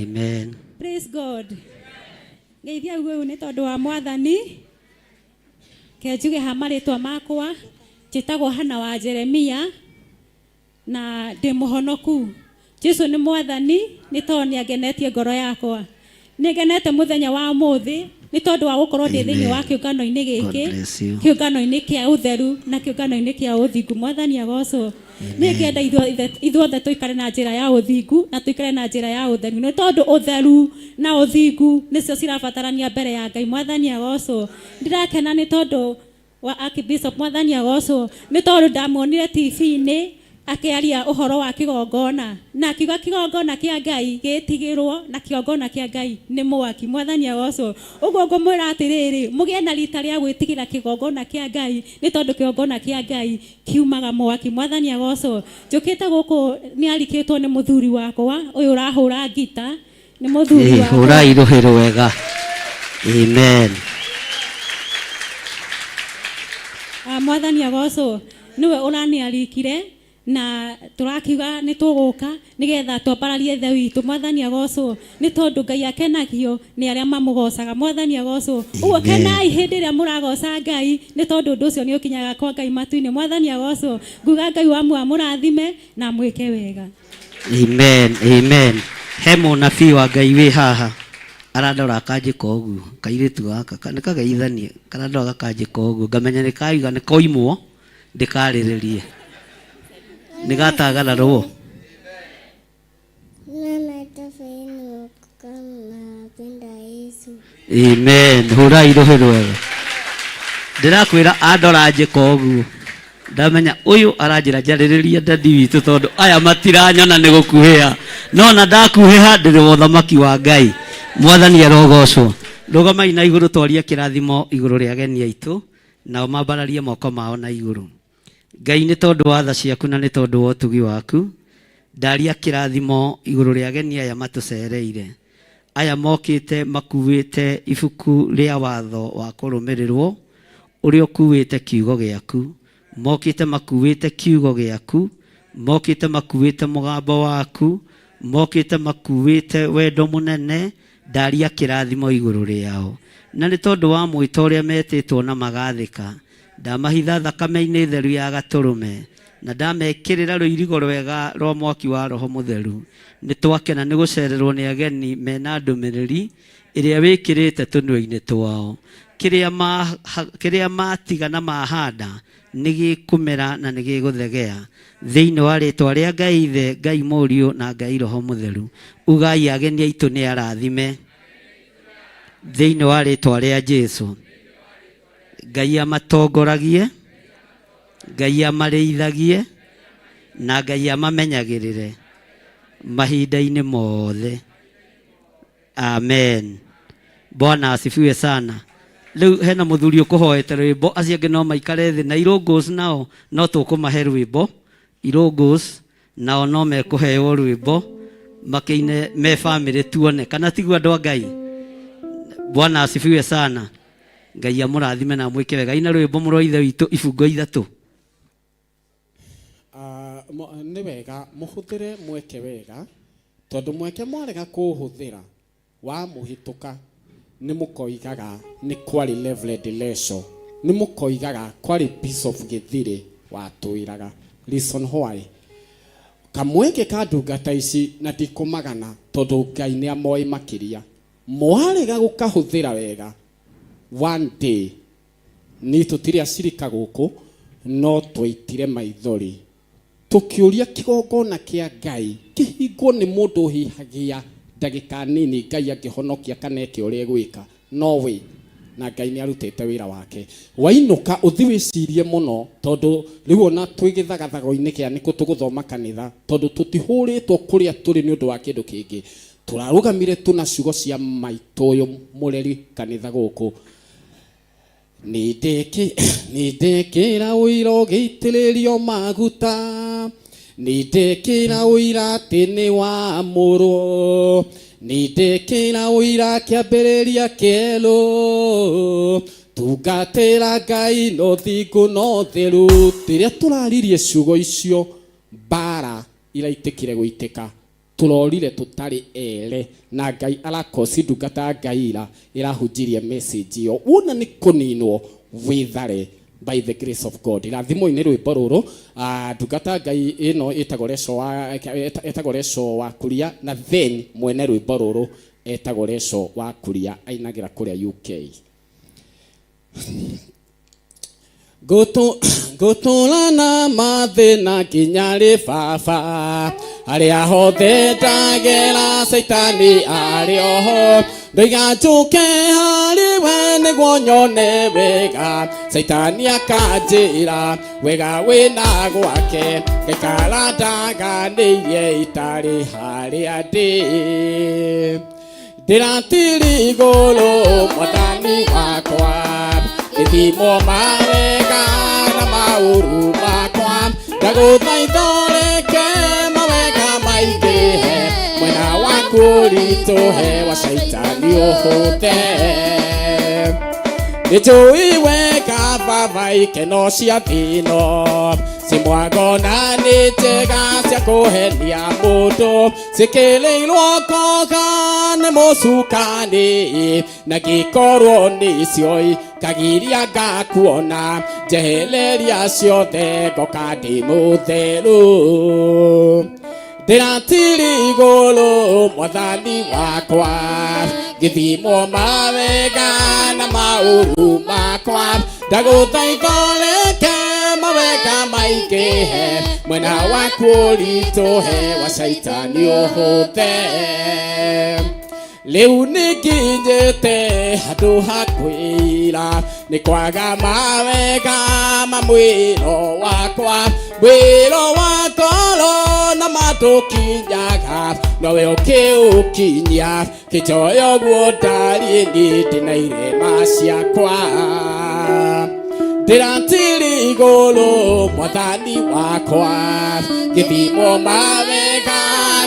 Amen. Praise God. Ngeithia ũguo nĩ tondũ wa Mwathani. Ke njuge ha marĩtwa makwa, njĩtagwo Hana wa Jeremia na ndĩ mũhonoku. Jesu nĩ Mwathani nĩ tondũ nĩ angenetie ngoro yakwa. Nĩ ngenete mũthenya wa ũmũthĩ nĩ tondũ wa gũkorwo ndĩ thĩinĩ wa Amen. kĩũngano-inĩ God gĩkĩ, bless you. kĩũngano-inĩ kĩa ũtheru na kĩũngano-inĩ kĩa ũthingu. Mwathani agocwo. Nĩ Amen. ngenda ithuothe tũikare na njĩra ya ũthingu na tũikare na njĩra ya ũtheru, nĩ tondũ ũtheru na ũthingu nĩcio cirabatarania mbere ya Ngai. Mwathani agocwo. Ndirakena nĩ tondũ wa Archbishop. Mwathani agocwo, nĩ tondũ ndamuonire TV-inĩ akĩaria ũhoro wa kĩgongona na akiuga kĩgongona kĩa Ngai gĩtigĩrwo na kĩgongona kĩa Ngai nĩ mwaki. Mwathani agocwo. Ũguo ngũmwĩra atĩrĩrĩ, mũgĩe na rita rĩa gwĩtigĩra kĩgongona kĩa Ngai, nĩ tondũ kĩgongona kĩa Ngai kiumaga mwaki. Mwathani agocwo. Njũkĩte gũkũ nĩ arikĩtwo nĩ mũthuri wakwa ũyũ ũrahũra ngita, nĩ mũthuri wakwa. Hũrai rũhĩ rwega. Amen. Mwathani agocwo. Nĩwe ũranĩarikire na tũrakiuga nĩ tũgũka nĩgetha twambararie ithe witũ. Mwathani agocwo, nĩ tondũ Ngai akenagio nĩ arĩa mamũgocaga. Mwathani agocwo. Ũguo Amen. kenai hĩndĩ ĩrĩa mũragoca Ngai, nĩ tondũ ũndũ ũcio nĩ ũkinyaga kwa Ngai matu-inĩ. Mwathani agocwo. Nguga Ngai wa muoyo amũrathime na amwĩke wega. Amen, amen. He mũnabii wa Ngai wĩ haha arandora akanjĩka ũguo, kairĩtu gaka nĩ kageithanie, karandora gakanjĩka ũguo, ngamenya nĩ kaiga nĩ koimwo ndĩkarĩrĩrie, nĩ gatagararwo. Amen. Hũrai rũhĩ rwega. Ndĩrakwĩra andora njĩka ũguo, ndamenya ũyũ aranjĩra njarĩrĩria dadi witũ, tondũ aya matiranyona nĩ gũkuhĩha, no na ndakuhĩha ndĩrĩ wa ũthamaki wa Ngai. Mwathani arogocwo. Rũgamai na igũrũ twarie kĩrathimo igũrũ rĩa ageni aitũ, nao mambararie moko mao na igũrũ. Ngai, nĩ tondũ wa tha ciaku na nĩ tondũ wa ũtugi waku, ndaria kĩrathimo igũrũ rĩa ageni aya matũcereire, aya mokĩte makuĩte ibuku rĩa watho wa kũrũmĩrĩrwo ũrĩa ũkuĩte kiugo gĩaku, mokĩte makuĩte kiugo gĩaku, mokĩte makuĩte mũgambo waku, mokĩte makuĩte wendo mũnene. Ndaria kĩrathimo igũrũ rĩao, na nĩ tondũ wa mwĩto ũrĩa metĩtwo na magathĩka, ndamahitha thakame-inĩ theru ya Gatũrũme, na ndamekĩrĩra rũirigo rwega rwa mwaki wa Roho Mũtheru. Nĩ twakena nĩ gũcererwo nĩ ageni mena ndũmĩrĩri ĩrĩa wĩkĩrĩte tũnua-inĩ twao. Kĩrĩa ma, kĩrĩa matiga na mahanda nĩ gĩkũmera na nĩ gĩgũthegea, thĩinĩ wa rĩtwa rĩa Ngai Ithe, Ngai Mũriũ na Ngai Roho Mũtheru. Ugai ageni aitũ nĩ arathime thĩinĩ wa rĩtwa rĩa Jesu. Ngai amatongoragie, Ngai amarĩithagie, na Ngai amamenyagĩrĩre mahinda-inĩ mothe. Amen. Bwana asifiwe sana. Rĩu hena mũthuri ũkũhoete rwĩmbo, acio angĩ no maikare thĩ, na Irũngũs nao no tũkũmahe rwĩmbo. Irũngũs nao no mekũheo rwĩmbo makĩine me famĩlĩ, tuone kana tiguo, andũ a Ngai. Bwana asifiwe sana. Ngai amũrathime na amwĩke wega. Ina rwĩmbo, mũrũ wa ithe witũ, ibungo ithatũ. Ah, nĩ wega mũhũthĩre mweke wega, tondũ mweke mwarega kũũhũthĩra wamũhĩtũka, nĩ mũkoigaga nĩ kwarĩ Reverend Lesho, nĩ mũkoigaga kwarĩ Bishop Gĩthirĩ watwĩraga. Reason why kamweke ka ndungata ici, na ndikũmagana tondũ Ngai nĩ amoĩ makĩria, mwarega gũkahũthĩra wega, one day ni tũtirĩ acirika gũkũ, no twaitire maithori tũkĩũria kĩgongona kĩa Ngai kĩhingwo nĩ mũndũ ũhihagia ndagĩka nini, Ngai angĩhonokia kana eke ũrĩa egwĩka. No wĩ na Ngai nĩ arutĩte wĩra wake. Wainũka ũthi wĩcirie mũno, tondũ rĩu ona twĩ gĩthagathago-inĩ kĩa nĩkũ tũgũthoma kanitha, tondũ tũtihũrĩtwo kũrĩa tũrĩ nĩ ũndũ wa kĩndũ kĩngĩ. Tũrarũgamire tu na ciugo cia maitũ ũyũ mũreri kanitha gũkũ. Nĩndekĩra ũira ũgĩitĩrĩrio maguta, nĩndekĩra ũira atĩ nĩ wamũrwo, nĩndekĩra ũira kĩambĩrĩria kĩerũ, tungatĩra Ngai no thingu no theru. Rĩrĩa tũraririe ciugo icio, mbara iraitĩkire gũitĩka, tũrorire tũtarĩ ere na Ngai arakosi ndungata ya Ngai ira ĩrahunjirie message ĩyo, wona nĩ kũninwo wĩthare by the grace of God. Irathimo-inĩ rwĩmbo rũrũ, ndungata ya Ngai ĩno ĩtagwo Reco wa ĩtagwo Reco wa Kuria, na then mwene rwĩmbo rũrũ etagwo Reco wa Kuria, ainagĩra kũrĩa UK. Ngũtũra na mathĩna nginya rĩ baba, harĩa hothe ndagera Caitani arĩ oho, ndoiga njũke harĩ we nĩguo nyone wega, Caitani akanjĩra wega wĩna gwake, ngaikara ndaganĩirie itarĩ harĩa ndĩ. Ndĩratiri igũrũ mwathani wakwa, gĩthimo mawega na maũru makwa, ndagũthaitha ũreke mawega maingĩhe, mwena waku ũritũhe wa Caitani ũhũte. Nĩnjũĩ wega baba. Baba ikeno cia thĩno cimwago na nĩ njega cia kũhenia mũndũ cikĩrĩirwo koga nĩ mũcukani na ngĩkorwo nĩcio kagiria ngakuona njehereria ciothe ngoka ndĩ mũtheru ndĩratiri igũrũ mwathani wakwa gĩthimo mawega na maũru makwa ndagũthaitha ũreke mawega maingĩhe mwena waku ũritũhe wa caitani ũhũthe rĩu nĩnginyĩte handũ ha kwĩra nĩ kwaga mawega ma mwĩro wakwa mwĩro wa ngoro na matũkinyaga nowe ũkĩũkinyia kĩnjoya ũguo ndariĩ niĩ ndĩna irema ciakwa ndĩratiri igũrũ mwathani wakwa gĩthimo mawega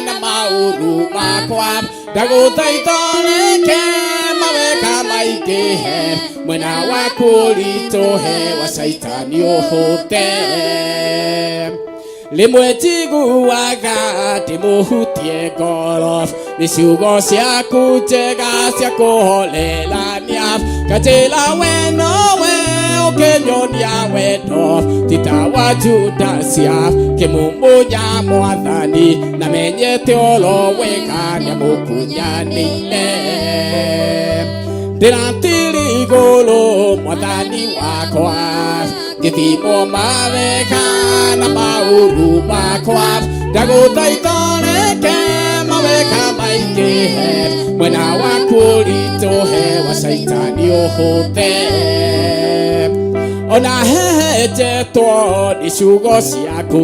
na maũru makwa ndagũthaitha ũreke mawega maingĩhe mwena waku ũritũhe wa caitani ũhũte rĩmwe njiguaga ndĩmũhutie ngoro nĩ ciugo ciaku njega cia kũhorerania kanjĩra we nowe ũkĩnyonia wendo ti ta wa Judasia kĩmumunya mwathani na menyete oro wega nĩamũkunyanĩire ndĩratiri igũrũ mwathani wakwa gĩthimo mawega na maũru makwa ndagũthaitha ũreke mawega maingĩhe mwena waku ũritũhe wa caitani ũhũthe ona hehenjetwo nĩ ciugo ciaku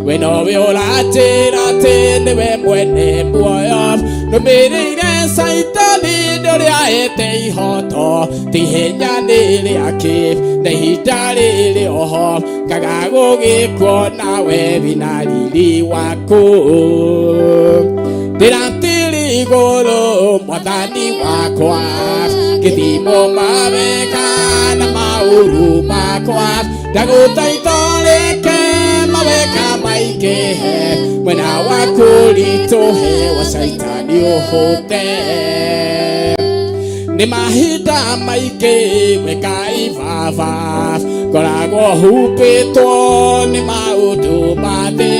we nowe ũranjĩra atĩ nĩwe mwene muoyo nũmĩrĩire caitani nĩ ũrĩa ete ihoto ti ihenya nĩ rĩake na ihinda rĩrĩ oho ngaga gũgĩkuona we wĩna riri waku ndĩratiri igũrũ mwathani wakwa gĩthimo mawega na maũru makwa ndagũthaitha ũreke mawega maingĩhe mwena waku ũritũhe wa caitani ũhũte nĩ mahinda maingĩ we Ngai baba ngoragwo humbĩtwo nĩ maũndũ ma thĩ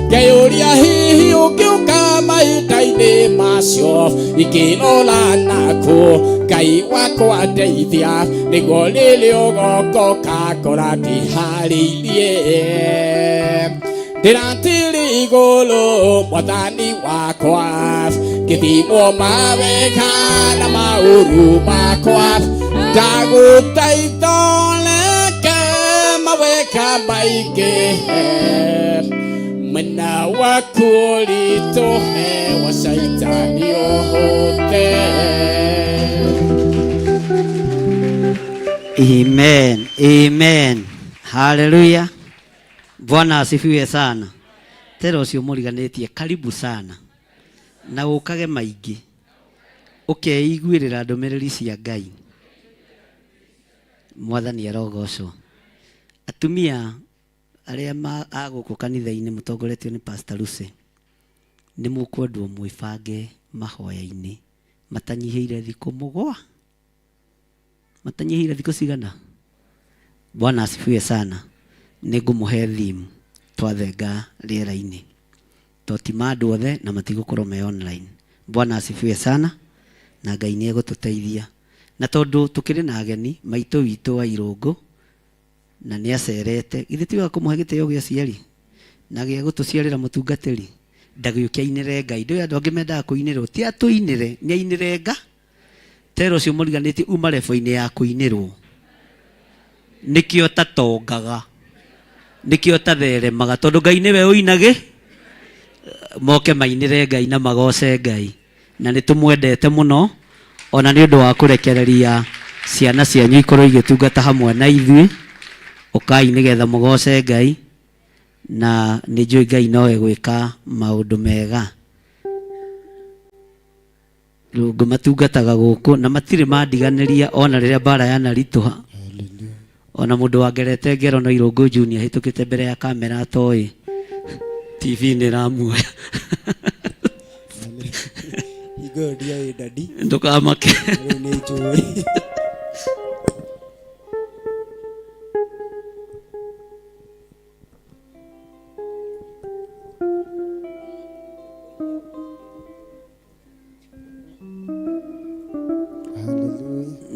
ngeyũria hihi ũngĩũka mahinda-inĩ macio ingĩrora nakũ Ngai wakwa ndeithia nĩguo rĩrĩa ũgokoka ngora ndĩharĩirie ndĩratiri igũrũ mwathani wakwa gĩthimo mawega na maũru makwa ndagũthaitha ũreke mawega maingĩhe mwena waku ũritũhe wa caitani ũhũte. Amen. Amen. Haleluya. Bwana asifiwe sana. Tera ũcio mũriganĩtie karibu sana. Na ũkage maingĩ. Ũkeiguĩrĩra ndũmĩrĩri cia Ngai. Mwathani arogocwo. Atumia arĩa a gũkũ kanitha-inĩ mũtongoretio nĩ Pastor Lucy nĩ mũkwendwo mwĩbange mahoya-inĩ matanyihĩire thikũ mũgwa matanyihĩire thikũ cigana. Bwana asifiwe sana. Nĩ ngũmũhe theme twathenga rĩera-inĩ to ti ma andũ othe na matigũkorwo me online. Bwana asifiwe sana na Ngai nĩ egũtũteithia. Na tondũ tũkĩrĩ na ageni maitũ witũ wa Irũngũ na nĩ acerete githĩ ti wega kũmũhe gĩtĩo gĩa aciari na gĩa gũtũciarĩra mũtungatĩri ndagĩũke ainĩre Ngai. Ndũĩ andũ angĩ mendaga kũinĩrwo ti atũinĩre nĩ ainĩre Nga tera ũcio mũriganĩtie uma rebo-inĩ ya kũinĩrwo nĩkĩo tatongaga nĩkĩo tatheremaga tondũ Ngai nĩwe ũinagĩ moke mainĩre Ngai na magoce Ngai na nĩ tũmwendete mũno ona nĩ ũndũ wa kũrekereria ciana cianyu ikorwo igĩtungata hamwe na ithuĩ ũkai nĩgetha mũgoce Ngai na nĩ njũĩ Ngai no egwĩka maũndũ mega. Rũngũ matungataga gũkũ na matirĩ mandiganĩria ona rĩrĩa mbara yanaritũha. Ona mũndũ wangerete ngero no Irũngũ Junior ahĩtũkĩte mbere ya kamera atoĩ TV nĩ ĩramuoya. Hingo ĩyo ndioĩ dadi. Ndũkamake. Rĩu nĩ njũĩ.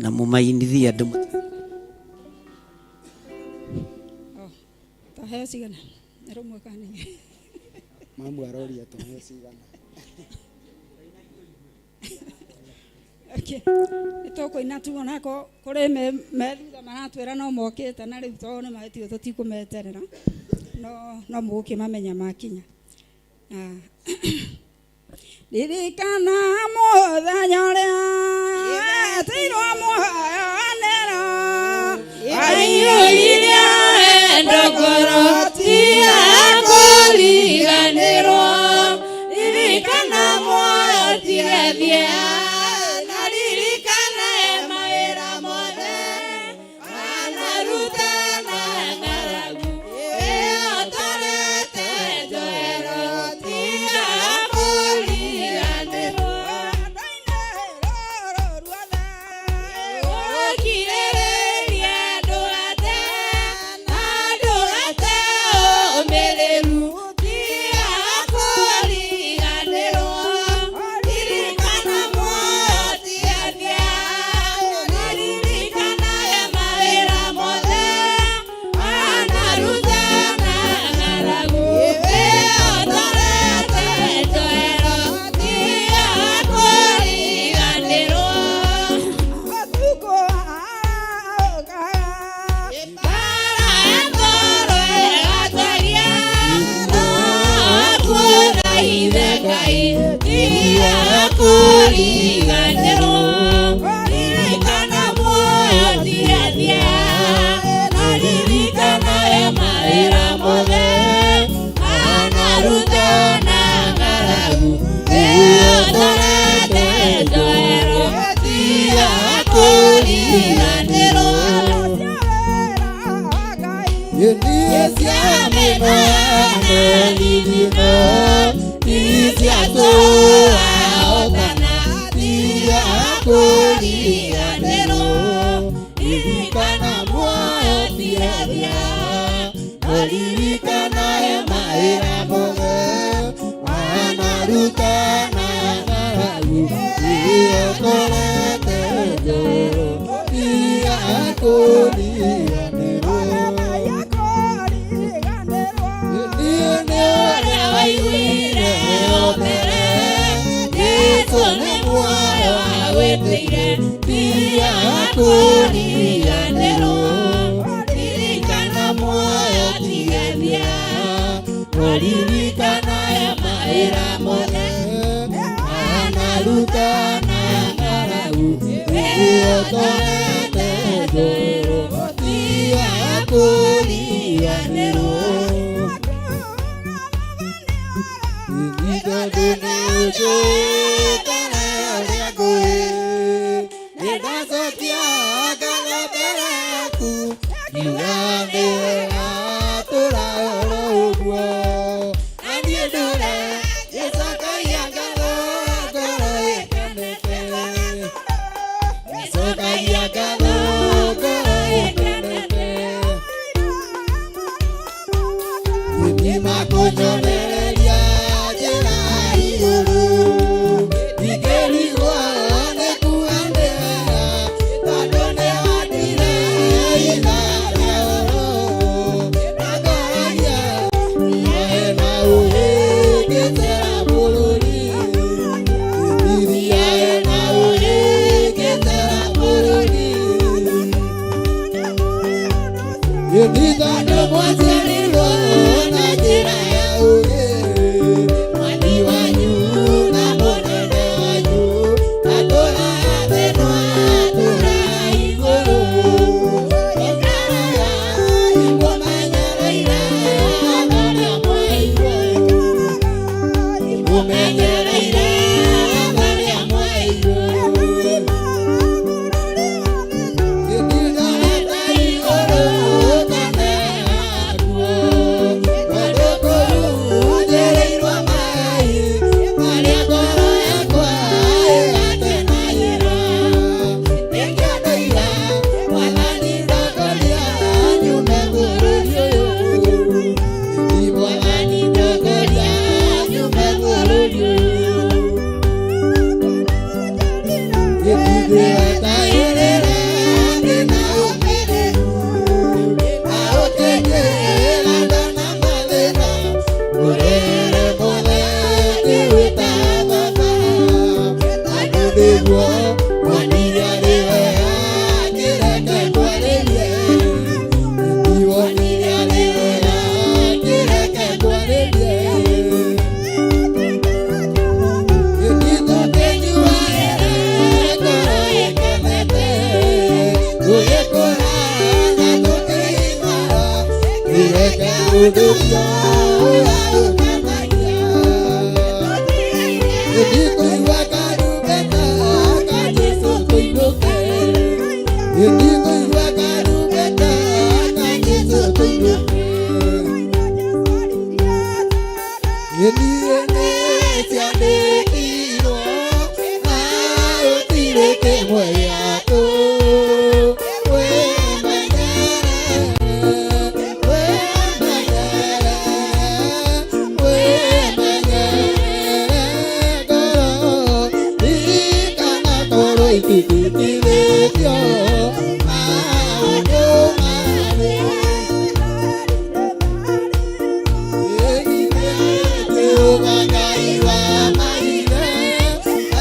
Na mũmainithie andũ. Twaheo cigana? Nĩ rũmwe kana nĩ igĩrĩ? Mamu aroria twaheo cigana. Okay. Nĩ tũkũina tu onako kũrĩ me me thutha maratwĩra no mokĩte na rĩu tondũ nĩ mahĩtio tũtikũmeterera no no mũgũkĩmamenya makinya. Ah. Ririkana mũthenya ũrĩa wetirwo mũhayanĩro Aiyũririe wendo ngoro tiga kũriganĩrwo ririkana muoyo tiga thia na ririkana mawĩra mothe wanaruta na ng'aragu ĩyotorete njohero tiga kũriganĩrwo gũkirĩrĩria ndũgate na ndũgate ũmĩrĩru tiga kũriganĩrwo ririkana muoyo tiga thia na ririkana mawĩra mothe wanaruta na ng'aragu ĩyotorete njohero tiga kũriganĩrwo. Thank you. Ndikũigua karumbeta ka Jesũ tũinũke. Ndikũigua karumbeta ka Jesũ tũinũke. Niĩ nĩciandĩkirwo na gũtirĩ kĩmwe gĩakũ. Wĩmenyerere, wĩmenyerere, wĩmenyerere ngoro, ndikanakorwo ititikithĩtio maũndũ marĩ. Jehova Ngai wa maithe,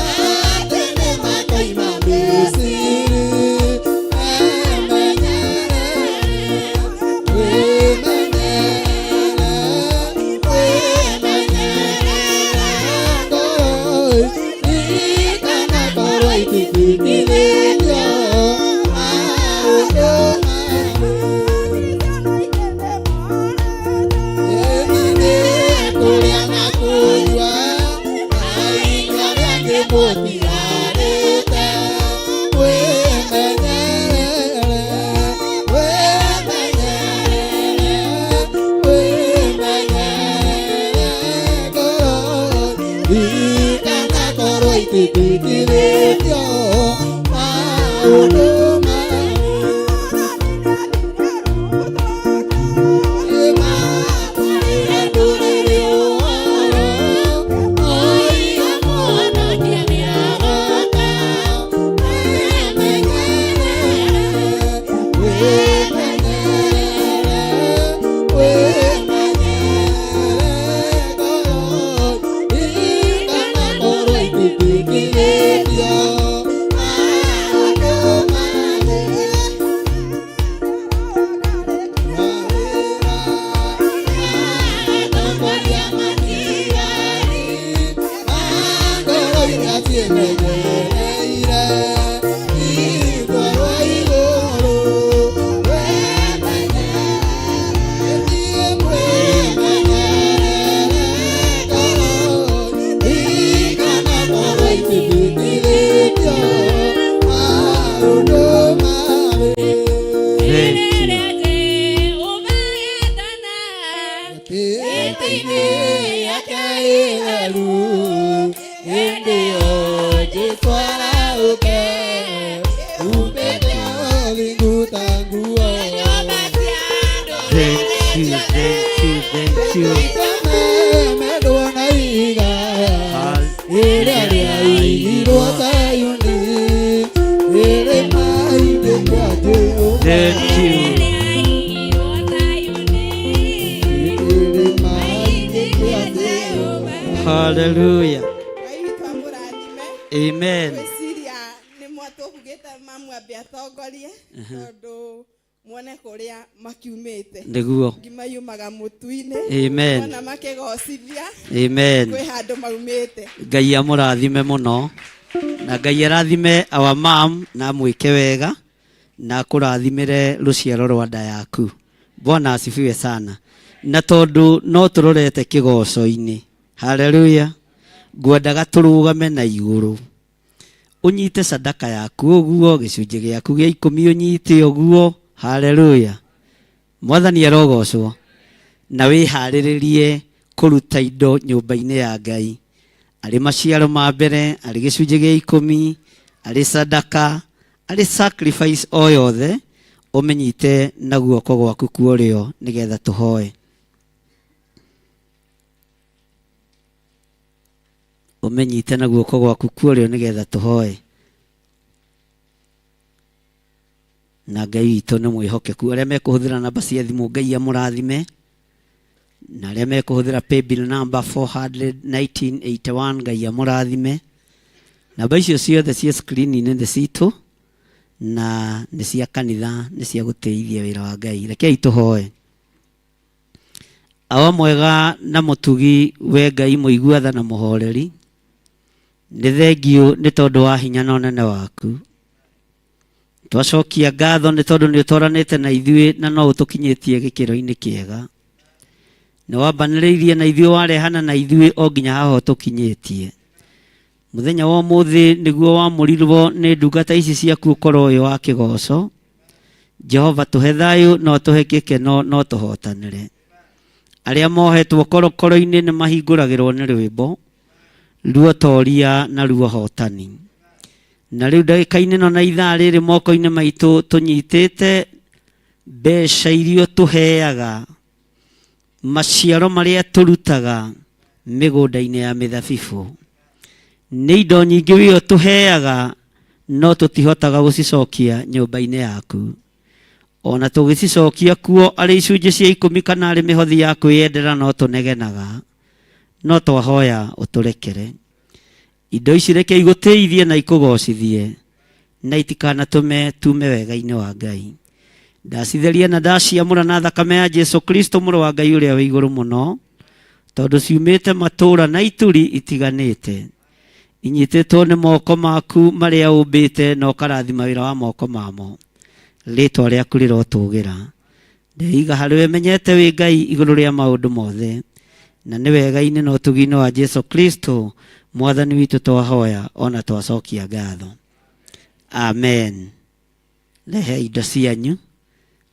atĩ nĩmakoima Misiri. Wĩmenyerere, wĩmenyerere, wĩmenyerere ngoro, ndikanakorwo ititikithĩtio maũndũ kũrĩa na kũnyua na inyua rĩangĩ mũtiarĩte. Wĩmenyerere, wĩmenyerere, wĩmenyerere ngoro, ndikanakorwo ititikithĩtio maũndũ Thank you, thank you, thank you. Thank you. Hallelujah. Ngai witũ amũrathime. Amen. Ngwĩciria nĩ mwatũkugĩte mamwambe atongorie tondũ muone kũrĩa makiumĩte. Nĩguo. Ngima yumaga mũtu-inĩ. Amen. Ona makĩgocithia. Amen. Kwĩ handũ maumĩte. Ngai amũrathime mũno na Ngai arathime our mom na amwĩke wega na akũrathimĩre rũciaro rwa nda yaku. Bwana asifiwe sana. Na tondũ no tũrorete kĩgoco-inĩ, haleluya, ngwendaga tũrũgame na igũrũ ũnyite sadaka yaku ũguo, gĩcunjĩ gĩaku gĩa ikũmi ũnyite ũguo, haleluya. Mwathani arogocwo. Na wĩharĩrĩrie kũruta indo nyũmba-inĩ ya Ngai, arĩ maciaro ma mbere, arĩ gĩcunjĩ gĩa ikũmi, arĩ sadaka, arĩ sacrifice o yothe, ũmĩnyite na guoko gwaku kwa ũrĩo nĩgetha tũhoe. Ũmĩnyite na guoko gwaku kwa ũrĩo nĩgetha tũhoe. Na Ngai witũ nĩ mwĩhokeku. Arĩa mekũhũthĩra namba cia thimũ Ngai amũrathime, na arĩa mekũhũthĩra paybill number 41981 Ngai amũrathime. Namba icio ciothe ciĩ screen-inĩ nĩ citũ na nĩ cia kanitha, nĩ cia gũtĩithia wĩra wa Ngai. Rekei tũhoe. Awa mwega na mũtugi, we Ngai mũigua tha na mũhoreri, nĩ thengiũ nĩ tondũ wa hinya na ũnene waku. Twacokia ngatho nĩ tondũ nĩ ũtwaranĩte na ithuĩ na no ũtũkinyĩtie gĩkĩro-inĩ kĩega. Nĩ wambanĩrĩirie na ithuĩ warehana na ithuĩ o nginya haha ũtũkinyĩtie. Mũthenya wa ũmũthĩ nĩguo wamũrirwo nĩ ndungata ici ciaku ũkorwo wĩ wa kĩgoco. Jehova tũhe thayũ na ũtũhe gĩkeno na ũtũhotanĩre. Arĩa mohetwo korokoro-inĩ nĩ mahingũragĩrwo nĩ rwĩmbo ruotoria na ruohotani. Na rĩu ndagĩka-inĩ ĩno na ithaa rĩrĩ moko-inĩ maitũ tũnyitĩte mbeca iria ũtũheaga maciaro marĩa tũrutaga mĩgũnda-inĩ ya mĩthabibũ. Nĩ indo nyingĩ wee ũtũheaga no tũtihotaga gũcicokia nyũmba-inĩ yaku. Ona tũgĩcicokia kuo arĩ icunjĩ cia ikũmi kana arĩ mĩhothi ya kwĩyendera no tũnegenaga. No twahoya ũtũrekere. Indo ici reke igũtĩithie na ikũgocithie, na itikanatũme tume wega-inĩ wa Ngai. Ndacitheria na ndaciamũra na thakame ya Jesu Kristo mũrũ wa Ngai ũrĩa wĩ igũrũ mũno, tondũ ciumĩte matũũra na ituri itiganĩte. Inyitĩtwo nĩ moko maku marĩa ũmbĩte na ũkarathima wĩra wa moko mamo. Rĩtwa rĩaku rĩrotũgĩra. Ndeiga harĩ we menyete wĩ Ngai igũrũ rĩa maũndũ mothe, na nĩ wega-inĩ na ũtugi-inĩ wa Jesu Kristo mwathani witũ twahoya ona twacokia ngatho. Amen. Rehe indo cianyu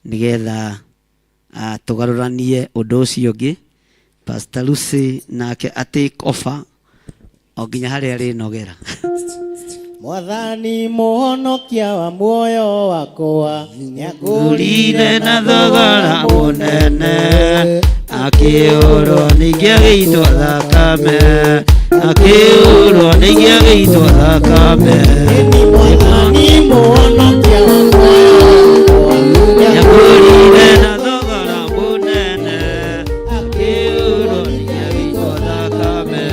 nĩgetha tũgarũranie ũndũ ũcio ũngĩ. Pastor Lucy nake a take offer o nginya harĩa arĩnogera. Mwathani mũhonokia wa muoyo wakwa Ngũrire na thogora mũnene akĩũrwo ningĩ agĩitwo thakame akĩũrwo ningĩ agĩitwo thakame Mwathani mũhonokia wa muoyo wakwa Nĩangũrire na thogora mũnene akĩũrwo ningĩ agĩitwo thakame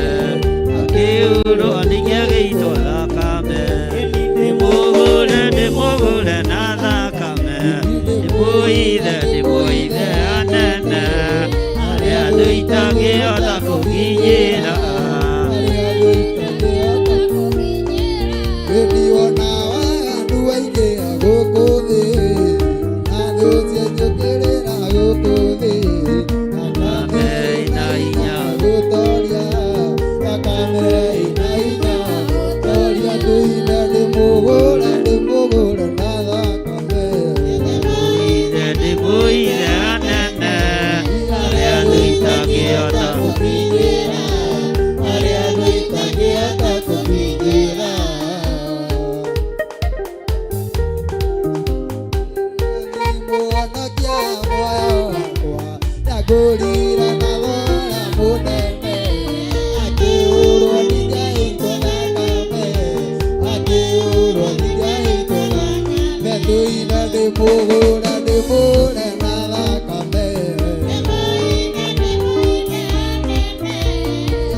akĩũrwo ningĩ agĩitwo thakame ndĩmũgũre ndĩmũgũre na thakame ndĩmũithe ndĩmũithe anene arĩa thũ itangĩhota kũnginyĩra Nĩndĩona waganu waingĩha gũkũ thĩ, na thũ cianjũkĩrĩra gũkũ thĩ. Thakame ĩna hinya gũtoria, thakame ĩna hinya gũtoria. Tũina ndĩmũgũre, ndĩmũgũre na thakame. Ndĩmũithe ndĩmũithe anene arĩa thũ itangĩhota kũnginyĩra, arĩa thũ itangĩhota kũnginyĩra. Mũhonokia muoyo wakwa, ndagũrire na thogora mũnene, akĩũrwo ningĩ agĩitwo thakame, akĩũrwo ningĩ agĩitwo thakame. Tũina ndĩmũgũre, ndĩmũgũre na thakame.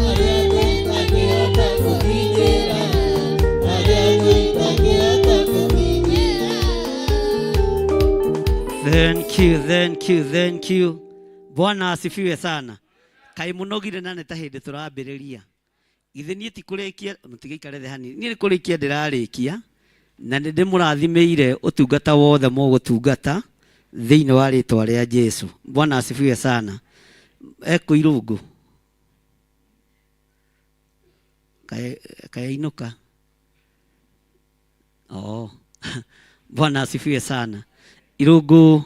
Arĩa thũ itangĩhota kũnginyĩra, arĩa thũ itangĩhota kũnginyĩra. Thank you, thank you, thank you. Bwana asifiwe sana. Kaĩ mũnogire na nĩ ta hĩndĩ tũrambĩrĩria. Githĩ niĩ ti kũrĩkia, mũtigĩikare thĩ hanini. Niĩ nĩ kũrĩkia ndĩrarĩkia na nĩ ndĩmũrathimĩire ũtungata wothe mũgũtungata thĩinĩ wa rĩtwa rĩa Jesu. Bwana asifiwe sana. Ekũ Irũngũ? Kaĩ kaĩ ainũka? Oh. Bwana asifiwe sana. Irũngũ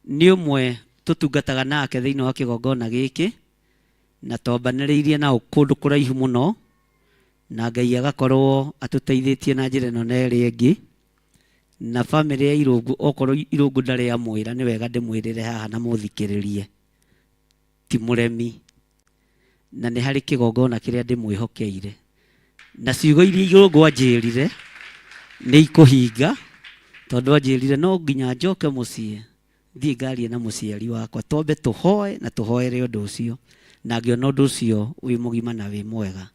nĩ ũmwe tũtungataga nake thĩinĩ wa kĩgongona gĩkĩ na twambanĩrĩirie nao kũndũ kũraihu mũno na Ngai agakorwo atũteithĩtie na njĩra ĩno na ĩrĩa ĩngĩ na bamĩrĩ ya Irũngũ okorwo Irũngũ ndarĩ amwĩra nĩ wega ndĩmwĩrĩre haha na mũthikĩrĩrie ti mũremi na nĩ harĩ kĩgongona kĩrĩa ndĩmwĩhokeire na ciugo iria Irũngũ anjĩrire nĩ ikũhinga tondũ anjĩrire no nginya njoke mũciĩ thiĩ ngarie na mũciari wakwa twambe tũhoe na tũhoere ũndũ ũcio na ngĩona ũndũ ũcio wĩ mũgima na wĩ mwega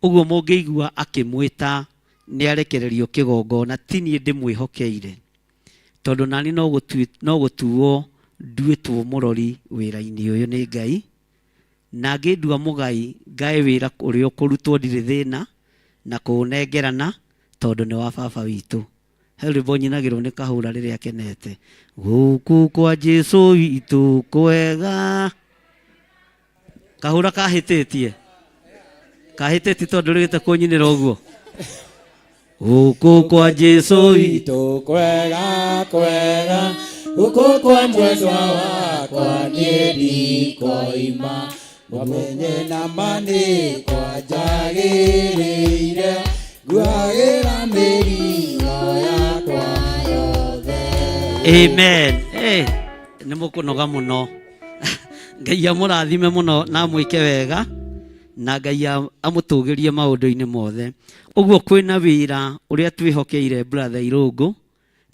ũguo mũngĩigua akĩmwĩta nĩ arekererio kĩgongona ti niĩ ndĩmwĩhokeire tondũ nani no gũtuo nduĩtwo mũrori wĩra-inĩ ũyũ nĩ Ngai na ngĩndua mũgai ngae wĩra ũrĩa ũkũrutwo ndirĩ thĩna na kũũnengerana tondũ nĩ wa baba witũ. He rwĩmbo nyinagĩrwo nĩ kahũra rĩrĩa kenete gũkũ kwa Jesu witũ kwega. Kahũra kahĩtĩtie. Kahĩtĩtie tondũ rĩgĩte kũnyinĩra ũguo. Gũkũ kwa Jesu witũ kwega kwega gũkũ kwa mwendwa wakwa niĩ ndikoima mũmenye na ma nĩ kwanjagĩrĩire nguagĩra mĩrigo yakwa yothe. Amen. Hey, nĩ mũkũnoga mũno. Ngai amũrathime mũno na amwĩke wega na Ngai amũtũgĩrie maũndũ-inĩ mothe. Ũguo kwĩna wĩra ũrĩa twĩhokeire brother Irũngũ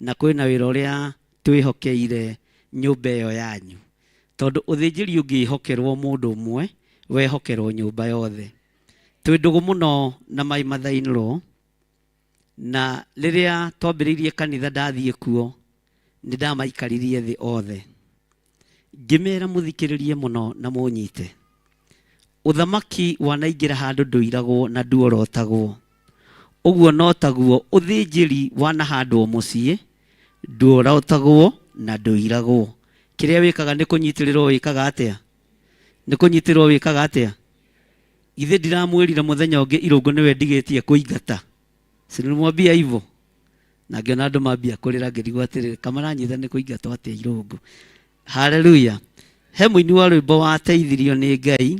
na kwĩna wĩra ũrĩa twĩhokeire nyũmba ĩyo yanyu. Tondũ ũthĩnjĩri ũngĩhokerwo mũndũ ũmwe, wehokerwo nyũmba yothe. Twĩ ndũgũ mũno na my mother in law, na rĩrĩa twambĩrĩirie kanitha ndathiĩ kuo, nĩ ndamaikaririe thĩ othe. Ngĩmera mũthikĩrĩrie mũno na mũnyite. Ũthamaki wanaingĩra handũ ndũiragwo na nduorotagwo. Ũguo no taguo ũthĩnjĩri wanahandwo mũciĩ, nduorotagwo na ndũiragwo. Kĩrĩa wĩkaga nĩ kũnyitĩrĩrwo wĩkaga atĩa? Nĩ kũnyitĩrĩrwo wĩkaga atĩa? Githĩ ndiramwĩrire mũthenya ũngĩ Irũngũ nĩwe ndigĩtie kũingata? Si nilimwambia hivyo? Na ngĩona andũ mambia kũrĩra ngĩrigwo atĩrĩrĩ, kamaranyita nĩ kũingatwo atĩa Irũngũ? Haleluya. He mũini wa rwĩmbo wateithirio nĩ Ngai,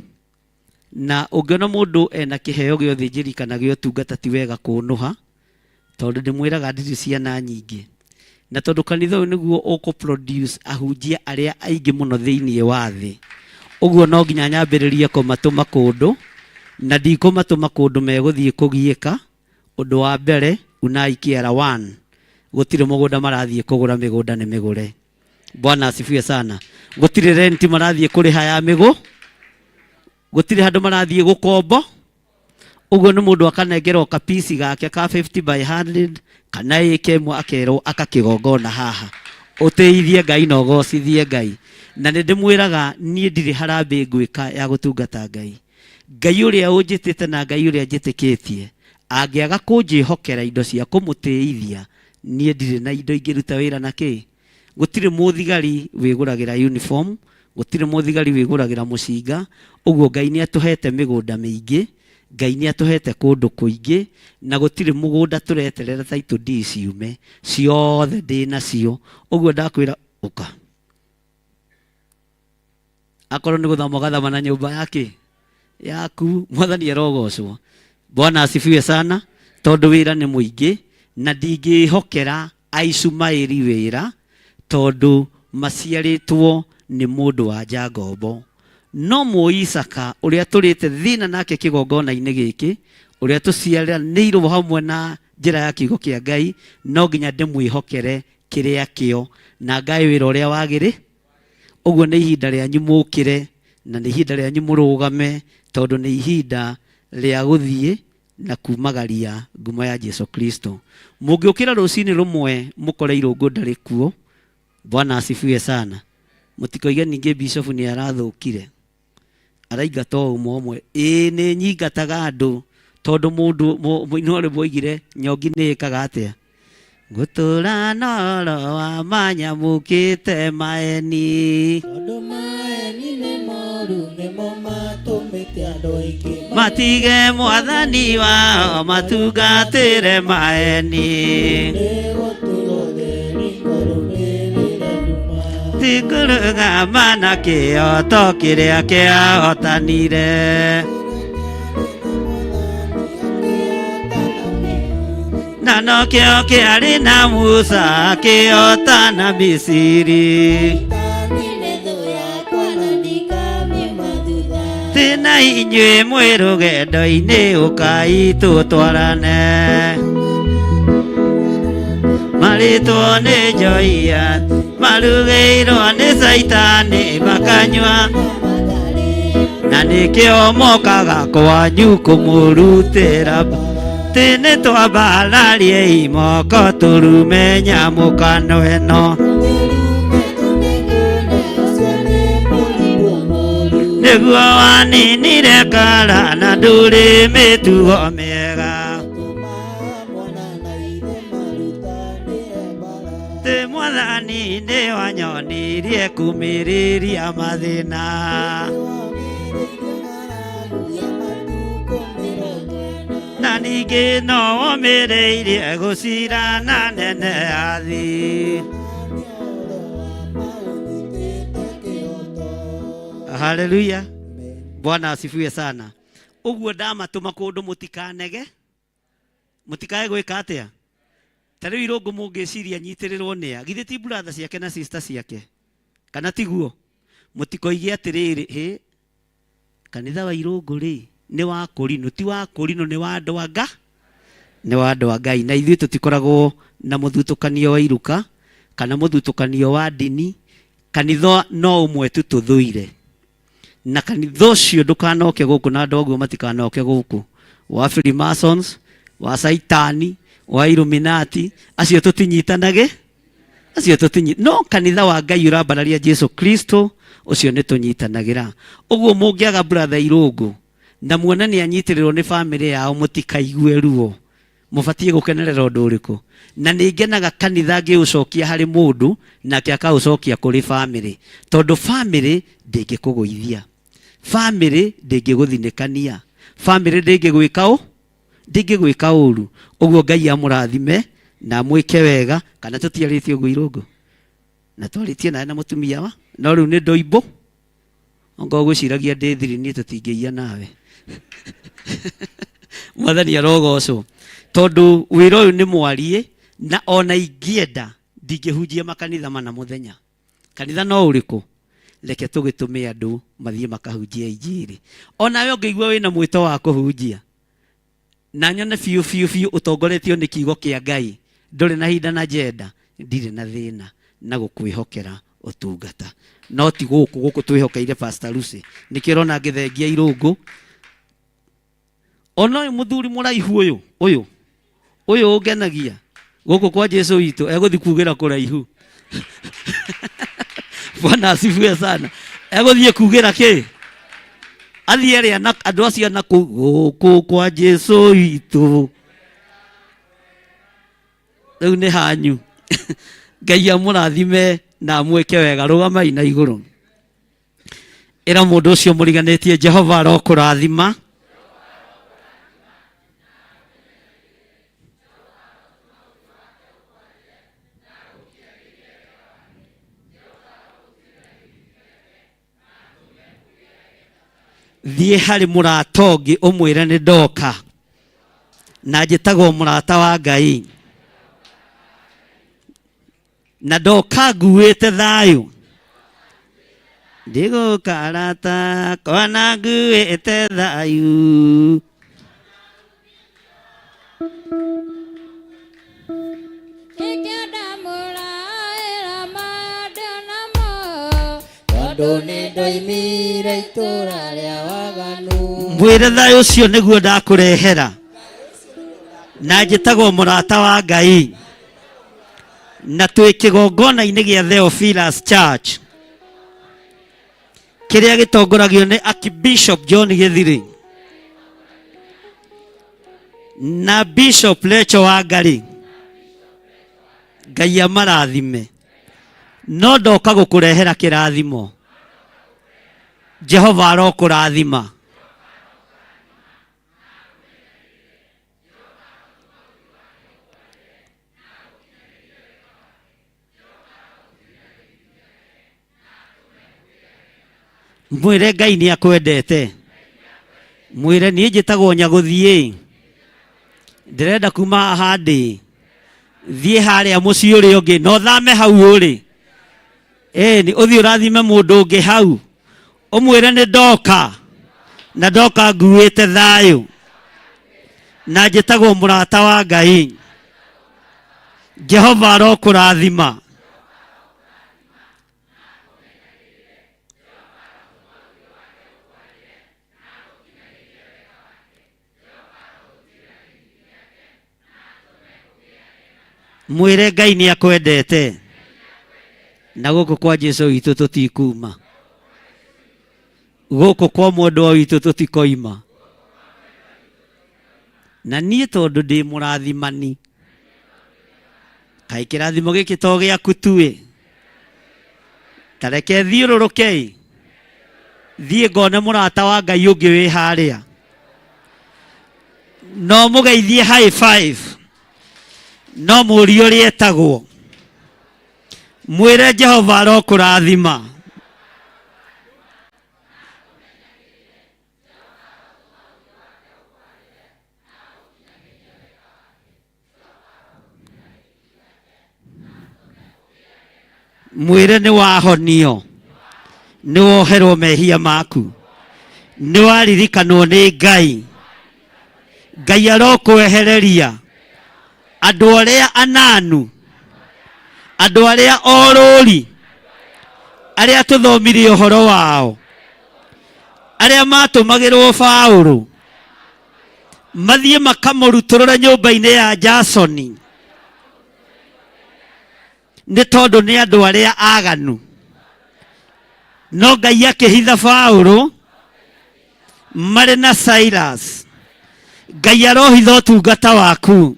na ũngĩona mũndũ ena kĩheo gĩa ũthĩnjĩri kana gĩa ũtungata ti wega kũnũha, tondũ ndĩmwĩraga ndirĩ ciana nyingĩ. Na tondũ kanitha ũyũ nĩguo ũkũ produce ahunjia arĩa aingĩ mũno thĩinĩ wa thĩ, ũguo no nginya nyambĩrĩrie kũmatũma kũndũ, na ndikũmatũma kũndũ megũthiĩ kũgiĩka. Ũndũ wa mbere, Unai Kĩara 1, gũtirĩ mũgũnda marathiĩ kũgũra, mĩgũnda nĩ mĩgũre. Bwana asifiwe sana. Gũtirĩ renti marathiĩ kũrĩha ya mĩgũ, gũtirĩ handũ marathiĩ gũkombo. Ũguo nĩ mũndũ akanengerwo kapisi gake ka 50 by 100 kana ĩka ĩmwe akerwo akakĩgongona haha. Ũtĩithie Ngai na ũgocithie Ngai. Na nĩ ndĩmwĩraga niĩ ndirĩ harambĩ ngwĩka ya gũtungata Ngai. Ngai ũrĩa ũnjĩtĩte na Ngai ũrĩa njĩtĩkĩtie angĩaga kũnjĩhokera indo cia kũmũtĩithia, niĩ ndirĩ na indo ingĩruta wĩra na kĩ. Gũtirĩ mũthigari wĩgũragĩra uniform, gũtirĩ mũthigari wĩgũragĩra mũcinga, ũguo Ngai nĩ atũhete mĩgũnda mĩingĩ, Ngai nĩ atũhete kũndũ kũingĩ, na gũtirĩ mũgũnda tũreterera title deed ciume, ciothe ndĩnacio. Ũguo ndakwĩra ũka. Akorwo nĩ gũthama ũgathama na nyũmba yake yaku, Mwathani arogocwo. Bwana asifiwe sana, tondũ wĩra nĩ mũingĩ na ndingĩhokera Aishumaeli wĩra tondũ maciarĩtwo nĩ mũndũ wa nja ngombo. No Mũisaka ũrĩa tũrĩte thĩna nake kĩgongona-inĩ gĩkĩ, ũrĩa tũciaranĩirwo hamwe na njĩra ya kiugo kĩa Ngai, no nginya ndĩmwĩhokere kĩrĩa kĩo na ngae wĩra ũrĩa wagĩrĩ. Ũguo nĩ ihinda rĩanyu mũkĩre na nĩ ihinda rĩanyu mũrũgame, tondũ nĩ ihinda rĩa gũthiĩ na kumagaria ngumo ya Jesu Kristo. Mũngĩũkĩra rũcinĩ rũmwe mũkore Irũngũ ndarĩ kuo, Bwana asifiwe sana, mũtikoige ningĩ bishofu nĩ arathũkire, araingata o ũmwe ũmwe. Ĩĩ nĩ nyingataga andũ, tondũ mũndũ mũini wa rwĩmbo oigire nyongi nĩ ĩkaga atĩa? Ngũtũra noro wa manyamũkĩte maeni. Tondũ maeni nĩ moru nĩmo matũmĩte andũ aingĩ matige mwathani wao matungatĩre maeni. Ti kũrũgama na kĩoto kĩrĩa kĩahotanire. Na nokĩo kĩarĩ na Musa akĩhotana Misiri. Tĩ na inyuĩ mwĩ rũgendo-inĩ ũkai tũtwarane. Marĩtwo nĩ njoia, marugĩirwo nĩ Caitani makanyua. Na nĩkĩo mokaga kwanyu kũmũrutĩra. Tĩ nĩ twambarariei moko tũrume nyamũkano ĩno. Nĩguo waninire kara na ndũrĩ mĩtugo mĩega. Tĩ mwathani nĩ wanyonirie kumĩrĩria mathĩna. Na ningĩ no womĩrĩirie gũcira na nene ya thĩ. Haleluya. Bwana asifiwe sana. Ũguo ndamatũma kũndũ mũtikanege, mũtikae gwĩka atĩa? Ta rĩu Irũngũ mũngĩciria nyitĩrĩrwo nĩa? Githĩ ti brother ciake na sister ciake? Kana tiguo? Mũtikoige atĩrĩrĩ, hĩ, kanitha wa Irũngũ rĩ, nĩ wa kũrinũ. Ti wa kũrinũ, nĩ wa andũ a Nga, nĩ wa andũ a Ngai. Na ithuĩ tũtikoragwo na mũthutũkanio wa iruka, kana mũthutũkanio wa ndini. Kanitha no ũmwe tu tũthũire. Na kanitha ũcio ndũkanoke gũkũ, na andũ aguo matikanoke gũkũ. Wa Freemasons, wa Saitani, wa Illuminati, acio tũtinyitanage, acio tũtinyi. No kanitha wa Ngai ũrambararia Jesu Kristo, ũcio nĩ tũnyitanagĩra. Ũguo mũngĩaga brother Irũngũ, na muone nĩ anyitĩrĩrwo nĩ famĩlĩ yao, mũtikaigue ruo. Mũbatiĩ gũkenerera ũndũ ũrĩkũ? Na nĩ ngenaga kanitha ngĩũcokia harĩ mũndũ, nake akaũcokia kũrĩ famĩlĩ. Tondũ famĩlĩ ndĩngĩkũgũithia. Famĩlĩ ndĩngĩgũthinĩkania. Famĩlĩ ndĩngĩgwĩka ũ? Ndĩngĩgwĩka ũru. Ũguo Ngai amũrathime na amwĩke wega. Kana tũtiarĩtie ũguo Irũngũ? Na twarĩtie nawe na mũtumia wa? No rĩu nĩ ndoimbũ. Ongorwo ũgwĩciragia ndĩ thiri niĩ tũtingĩiya nawe. Mwathani arogocwo. Tondũ wĩra ũyũ nĩ mwariĩ na ona ingĩenda ndingĩhunjia makanitha mana mũthenya. Kanitha no ũrĩkũ? Reke tũgĩtũme andũ mathiĩ makahunjie injiri. Onawe ũngĩigua wĩna mwĩto wa kũhunjia, na nyone biũ biũ biũ ũtongoretio nĩ kiugo kĩa Ngai, ndũrĩ na hinda na njenda, ndirĩ na thĩna na gũkwĩhokera ũtungata. No ti gũkũ, gũkũ twĩhokeire Pastor Lucy. Nĩkĩo ũrona ngĩthengia Irũngũ. Ona ũyũ mũthuri mũraihu ũyũ, ũyũ, ũyũ ũngenagia, gũkũ kwa Jesu witũ, egũthiĩ kugĩra kũraihu. Bwana asifiwe sana. Egũthiĩ kugĩra kĩ? Athiĩ arĩa na andũ acio na kũu gũkũ kwa Jesu witũ. Rĩu nĩ hanyu. Ngai amũrathime na amwĩke wega. Rũgamai na igũrũ. Ĩra mũndũ ũcio mũriganĩtie, Jehova arokũrathima. Thiĩ harĩ mũrata ũngĩ ũmwĩre nĩ ndoka na njĩtagwo mũrata wa Ngai na ndoka nguĩte thayũ. Ndigũka arata akwa na nguĩte thayũ. Tondũ nĩ ndoimire itũũra rĩa waganu. Mwĩre thayũ ũcio nĩguo ndakũrehera na njĩtagwo mũrata wa Ngai na twĩ kĩgongona-inĩ gĩa Theophilus Church kĩrĩa gĩtongoragio nĩ Archbishop John Gĩthiri na Bishop Lecho Wangari. Ngai amarathime. No ndoka gũkũrehera kĩrathimo. Jehova arokũrathima. Mwĩre Ngai nĩ akwendete. Mwĩre niĩ njĩtagwo Nyagũthiĩ. Ndĩrenda kuma haha ndĩ thiĩ harĩa mũciĩ ũrĩa ũngĩ na ũthame hau ũrĩ. Ĩni ũthiĩ ũrathime mũndũ ũngĩ hau. Ũmwĩre nĩ ndoka na ndoka nguĩte thayũ na njĩtagwo mũrata wa Ngai. Jehova arokũrathima. Mwĩre Ngai nĩ akwendete na gũkũ kwa Jesu witũ tũtikuma, gũkũ kwa mwendwa witũ tũtikoima. Na niĩ tondũ ndĩ mũrathimani, kaĩ kĩrathimo gĩkĩ to gĩaku tu-ĩ, ta reke thiũrũrũke-ĩ, thiĩ ngone mũrata wa Ngai ũngĩ wĩ harĩa. No mũgeithie high five, no mũrie ũrĩa etagwo, mwĩre Jehova arokũrathima. Mwĩre nĩ wahonio, nĩ woherwo mehia maku, nĩ waririkanwo nĩ Ngai. Ngai arokwehereria andũ arĩa ananu, andũ arĩa orũri, arĩa tũthomire ũhoro wao, arĩa matũmagĩrwo Paũlũ mathiĩ makamũrutũrũre nyũmba-inĩ ya Jasoni, nĩ tondũ nĩ andũ arĩa aganu. No Ngai akĩhitha Paũlũ marĩ na Silas. Ngai arohitha ũtungata waku,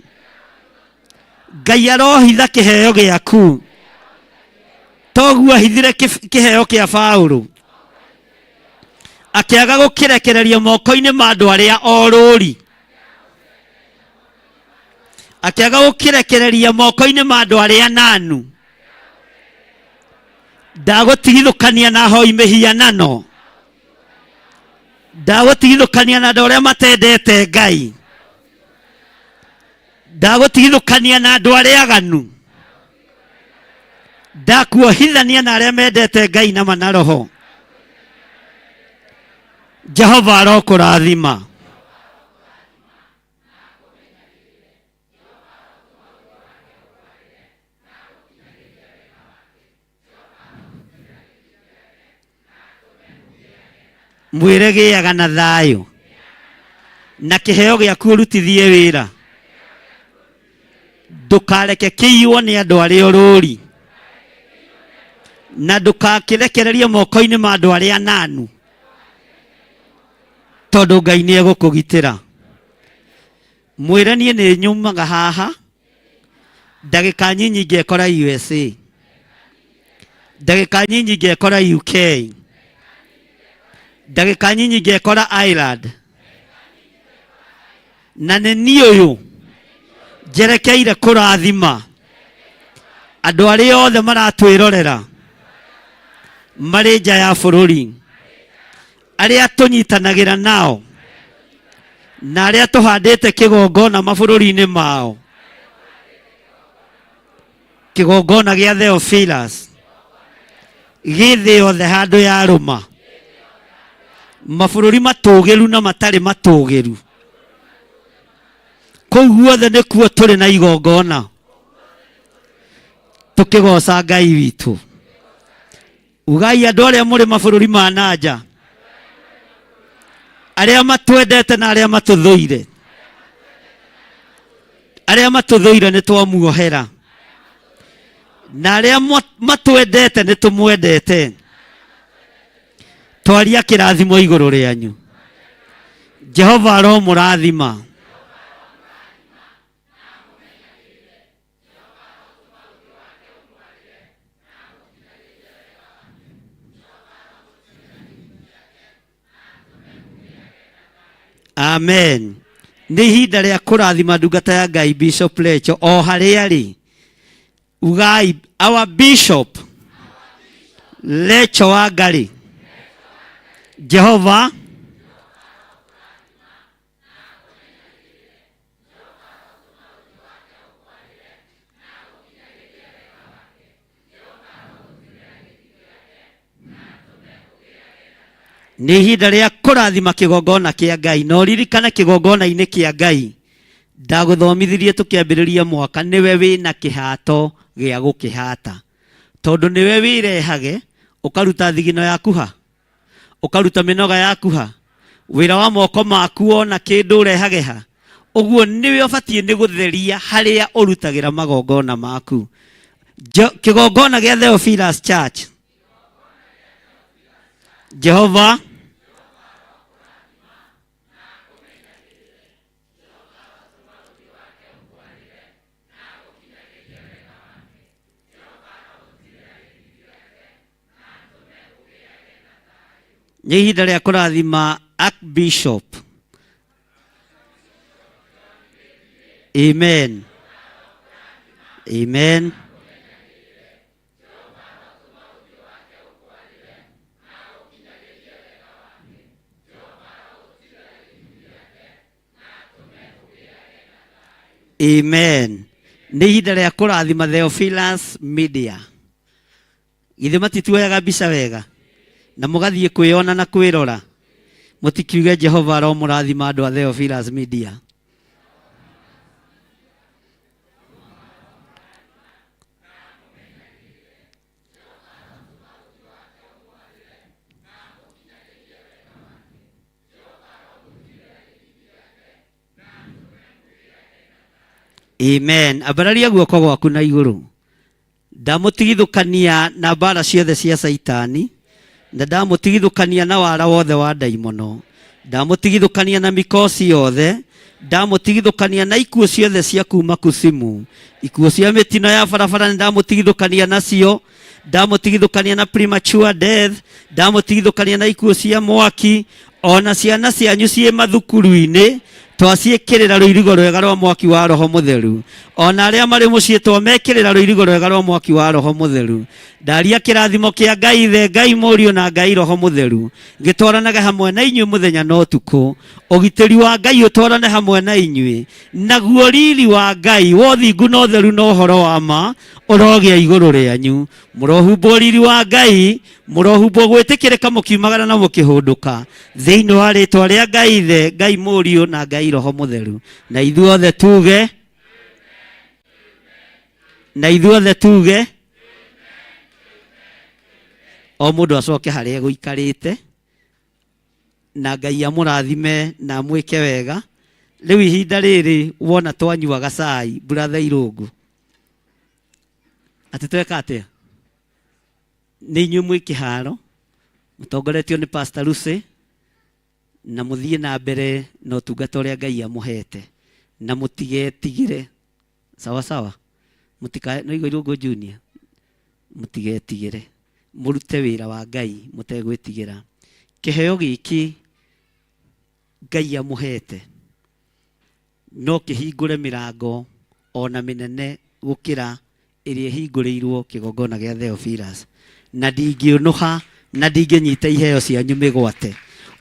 Ngai arohitha kĩheo gĩaku, toguo ahithire kĩheo kĩa Paũlũ, akĩaga gũkĩrekereria moko-inĩ ma andũ arĩa orũri, akĩaga gũkĩrekereria moko-inĩ ma andũ arĩa nanu. Ndagũtigithũkania na hoi mĩhianano, ndagũtigithũkania na andũ arĩa matendete Ngai, ndagũtigithũkania na andũ arĩa aganu, ndakuohithania na arĩa mendete Ngai na mana roho. Jehova arokũrathima. Mwĩre gĩaga na thayũ na kĩheo gĩaku ũrutithie wĩra, ndũkareke kĩiywo nĩ andũ arĩa ũrũri, na ndũgakĩrekererie moko-inĩ ma andũ arĩa nanu, tondũ Ngai nĩ egũkũgitĩra. Mwĩre niĩ nĩ nyumaga haha, ndagĩka nyinyi ngekora USA, ndagĩka nyinyi ngekora UK, ndagĩka nyinyi ngekora Ireland, na nĩ niĩ ũyũ njerekeire kũrathima andũ arĩa othe maratwĩrorera marĩ nja ya bũrũri, arĩa tũnyitanagĩra nao na arĩa tũhandĩte kĩgongona mabũrũri-inĩ mao, kĩgongona gĩa Theophilus gĩ thĩ yothe handũ yarũma, mabũrũri matũgĩru na matarĩ matũgĩru, kũu guothe nĩkuo tũrĩ na igongona tũkĩgoca Ngai witũ. Ugai andũ arĩa mũrĩ mabũrũri ma na nja, arĩa matwendete na arĩa matũthũire, arĩa matũthũire nĩ twamuohera, na arĩa matwendete nĩ tũmwendete. Twaria kĩrathimo igũrũ rĩanyu. Jehova aromũrathima. Amen. Nĩ ihinda rĩa kũrathima ndungata ya Ngai Bishop Lecho o harĩa arĩ. Ugai our Bishop Lecho wa Ngarĩ. Jehova Nĩ ihinda rĩa kũrathima kĩgongona kĩa Ngai, na ũririkane kĩgongona-inĩ kĩa Ngai ndagũthomithirie tũkĩambĩrĩria mwaka, nĩwe wĩna kĩhato gĩa gũkĩhata, tondũ nĩwe wĩrehage ũkaruta thigino yaku ha, ũkaruta mĩnoga yaku ha, wĩra wa moko maku wona kĩndũ ũrehage ha. Ũguo nĩwe ũbatiĩ nĩ gũtheria harĩa ũrutagĩra magongona maku. Kĩgongona gĩa Theophilus Church, Jehova Nĩ ihinda rĩa kũrathima Archbishop. Amen. Amen. Amen. Nĩ ihinda rĩa kũrathima Theophilus Media. Githĩ matituoyaga mbica wega na mũgathiĩ kwĩyona na kwĩrora? Mũtikiuge Jehova aromũrathima andũ a Theophilus Media. Amen. Ambararia guoko gwaku na igũrũ. Ndamũtigithũkania na mbara ciothe cia Caitani, na ndamũtigithũkania na wara wothe wa ndaimono, ndamũtigithũkania na mikosi yothe, ndamũtigithũkania na ikuũ ciothe cia kuma kusimu, ikuũ cia mĩtino ya barabara nĩ ndamũtigithũkania nacio, ndamũtigithũkania na premature death, ndamũtigithũkania na ikuũ cia mwaki, ona ciana cianyu ciĩ mathukuru-inĩ twaciĩkĩrĩra rũirigo rwega rwa mwaki wa roho mũtheru, ona arĩa marĩ mũciĩ twamekĩrĩra rũirigo rwega rwa mwaki wa roho mũtheru. Ndaria kĩrathimo kĩa Ngai Ithe, Ngai Mũriũ na Ngai Roho Mũtheru gĩtwaranage hamwe na inyuĩ mũthenya na ũtukũ. Ũgitĩri wa Ngai ũtwarane hamwe na inyuĩ, naguo riri wa Ngai wa ũthingu na ũtheru na ũhoro wa ma ũrogĩa igũrũ rĩanyu. Mũrohumbwo riri wa Ngai, mũrohumbwo gwĩtĩkĩrĩka mũkiumagara na mũkĩhũndũka, thĩinĩ wa rĩtwa rĩa Ngai Ithe, Ngai Mũriũ na Ngai Roho Mũtheru. Na ithuothe tuge, na ithuothe tuge, o mũndũ acoke harĩa egũikarĩte, na Ngai amũrathime na amwĩke wega. Rĩu ihinda rĩrĩ wona twanyuaga cai, brother Irũngũ, atĩ tweka atĩa? Nĩ inyuĩ mwĩ kĩharo, mũtongoretio nĩ Pastor Lucy, na mũthiĩ na mbere na ũtungata ũrĩa Ngai amũhete, na mũtigetigĩre. Sawa sawa? Mũtika, no igua Irũngũ Junior? Mũtigetigĩre, mũrute wĩra wa Ngai mũtegwĩtigĩra. Kĩheo gĩkĩ Ngai amũhete no kĩhingũre mĩrango ona mĩnene gũkĩra ĩrĩa ĩhingũrĩirwo kĩgongona gĩa Theophilus. Na ndingĩũnũha na ndingĩnyita iheo cianyu mĩgwate.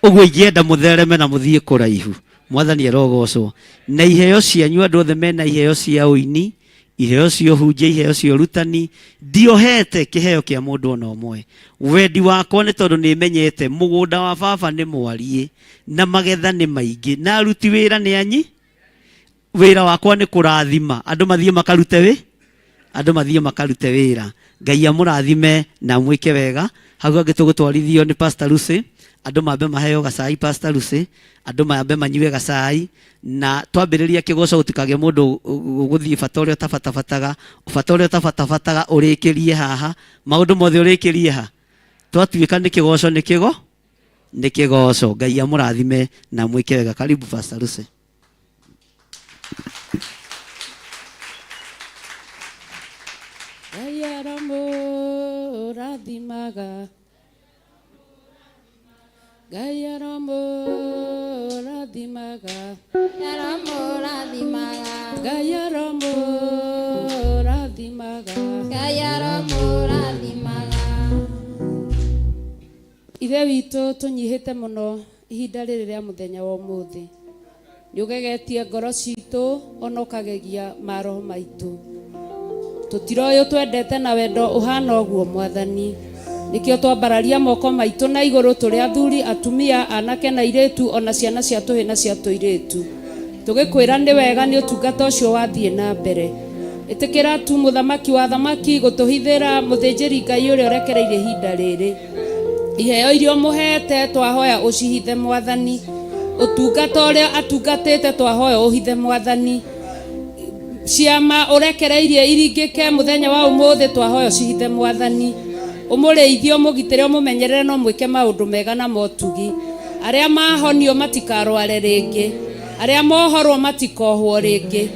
Ũguo ingĩenda mũthereme na mũthiĩ kũraihu. Mwathani arogocwo. Na iheo cianyu andũ othe mena iheo cia ũini, iheo cia ũhunjia, iheo cia ũrutani, ndiohete kĩheo kĩa mũndũ ona ũmwe. Wendi wakwa nĩ tondũ nĩ menyete mũgũnda wa baba nĩ mwariĩ na magetha nĩ maingĩ na aruti wĩra nĩ anyi. Wĩra wakwa nĩ kũrathima andũ mathiĩ makarute wĩ andũ mathiĩ makarute wĩra. Ngai amũrathime na amwĩke wega. Hau hangĩ tũgũtwarithio nĩ Pastor Lucy, andũ mambe maheo gacai Pastor Lucy, andũ mambe manyue gacai, na twambĩrĩria kĩgoco gũtikagĩe mũndũ ũgũthiĩ bata ũrĩa ũtabatabataga, bata ũrĩa ũtabatabataga ũrĩkĩrie haha, maũndũ mothe ũrĩkĩrie ha. Twatuĩka nĩ kĩgoco nĩ kĩgo nĩ kĩgoco. Ngai amũrathime na amwĩke wega. Karibu Pastor Lucy. Ngai aramũrathimaga, Ngai aramũrathimaga, Aramũrathimaga, Ngai aramũrathimaga, Ngai aramũrathimaga. Ithe witũ tũnyihĩte mũno ihinda rĩrĩ rĩa mũthenya wa ũmũthĩ. Nĩ ũgegetie ngoro citũ ona ũkagegia maroho maitũ. Tũtiroĩ ũtwendete na wendo ũhana ũguo Mwathani. Nĩkĩo twambararia moko maitũ na igũrũ tũrĩ athuri, atumia, anake na airĩtu ona ciana cia tũhĩ na cia tũirĩtu. Tũgĩkwĩra nĩ wega nĩ ũtungata ũcio wathiĩ na mbere. Ĩtĩkĩra tu mũthamaki wa athamaki gũtũhithĩra mũthĩnjĩri Ngai ũrĩa ũrekereirie ihinda rĩrĩ. Iheo iria ũmũheete twahoya ũcihithe Mwathani. Ũtungata ũrĩa atungatĩte twahoya ũhithe Mwathani. Ciama ũrekereirie iringĩke mũthenya wa ũmũthĩ twahoya ũcihithe Mwathani. Ũmũrĩithie, ũmũgitĩre, ũmũmenyerere na ũmwĩke maũndũ mega na motugi. Arĩa mahonio matikarware rĩngĩ. Arĩa mohorwo matikohwo rĩngĩ.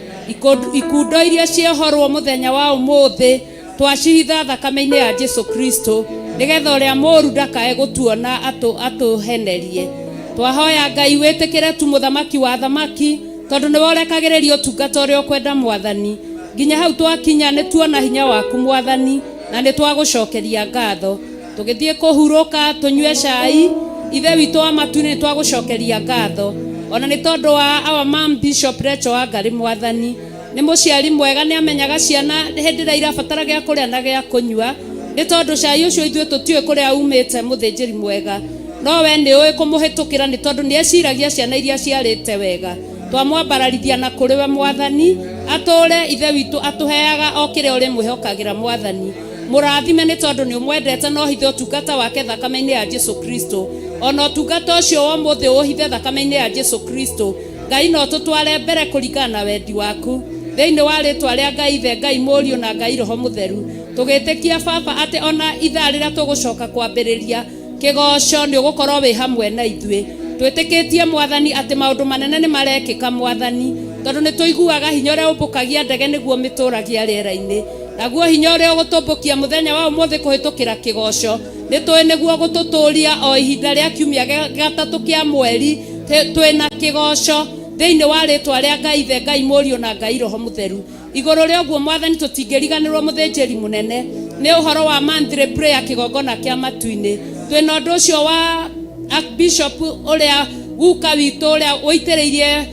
Ikundo iria ciohorwo mũthenya wa ũmũthĩ twacihitha thakame-inĩ ya Jesu Kristo nĩgetha ũrĩa mũũru ndakae gũtuona atũhenerie. Twahoya Ngai wĩtĩkĩre tu mũthamaki wa athamaki. Tondũ nĩwe ũrekagĩrĩria ũtungata ũrĩa ũkwenda Mwathani. Nginya hau twakinya nĩ tuona hinya waku Mwathani, na nĩ twagũcokeria ngatho. Tũgĩthiĩ kũhurũka tũnyue cai, Ithe witũ wa matu-inĩ nĩ twagũcokeria ngatho. Ona nĩ tondũ wa our mom Bishop Rachel Wangari Mwathani. Nĩ mũciari mwega, nĩ amenyaga ciana hĩndĩ ĩrĩa irabatara gĩa kũrĩa na gĩa kũnyua. Nĩ tondũ cai ũcio ithuĩ tũtiũĩ kũrĩa umĩte mũthĩnjĩri mwega. No we nĩ ũĩ kũmũhĩtũkĩra nĩ tondũ nĩ eciragia ciana iria aciarĩte wega. Twamwambararithia na kũrĩ we Mwathani, atũũre Ithe witũ atũheaga o kĩrĩa ũrĩmwĩhokagĩra Mwathani. Mũrathime nĩ tondũ nĩ ũmwendete na ũhithe ũtungata wake thakame-inĩ ya Jesu Kristo. O na ũtungata ũcio wa ũmũthĩ ũũhithe thakame-inĩ ya Jesu Kristo. Ngai no ũtũtware mbere kũringana na wendi waku. Thĩinĩ wa rĩtwa rĩa Ngai Ithe, Ngai Mũriũ na Ngai Roho Mũtheru. Tũgĩtĩkia Baba atĩ o na ithaa rĩrĩa tũgũcoka kwambĩrĩria kĩgooco nĩ ũgũkorwo wĩ hamwe na ithuĩ. Twĩtĩkĩtie Mwathani atĩ maũndũ manene nĩ marekĩka Mwathani, tondũ nĩ tũiguaga hinya ũrĩa ũmbũkagia ndege nĩguo ũmĩtũragia rĩera-inĩ. Naguo hinya ũrĩa ũgũtũmbũkia mũthenya wa ũmũthĩ kũhĩtũkĩra kĩgooco, nĩ tũĩ nĩguo ũgũtũtũria o ihinda rĩa kiumia gĩa gatatũ kĩa mweri twĩna kĩgooco thĩinĩ wa rĩtwa rĩa Ngai Ithe, Ngai Mũriũ na Ngai Roho Mũtheru. Igũrũ rĩa ũguo Mwathani tũtingĩriganĩrwo mũthĩnjĩri mũnene nĩ ũhoro wa monthly prayer kĩgongona kĩa matu-inĩ. Twĩna ũndũ ũcio wa Archbishop ũrĩa guka witũ ũrĩa ũitĩrĩirie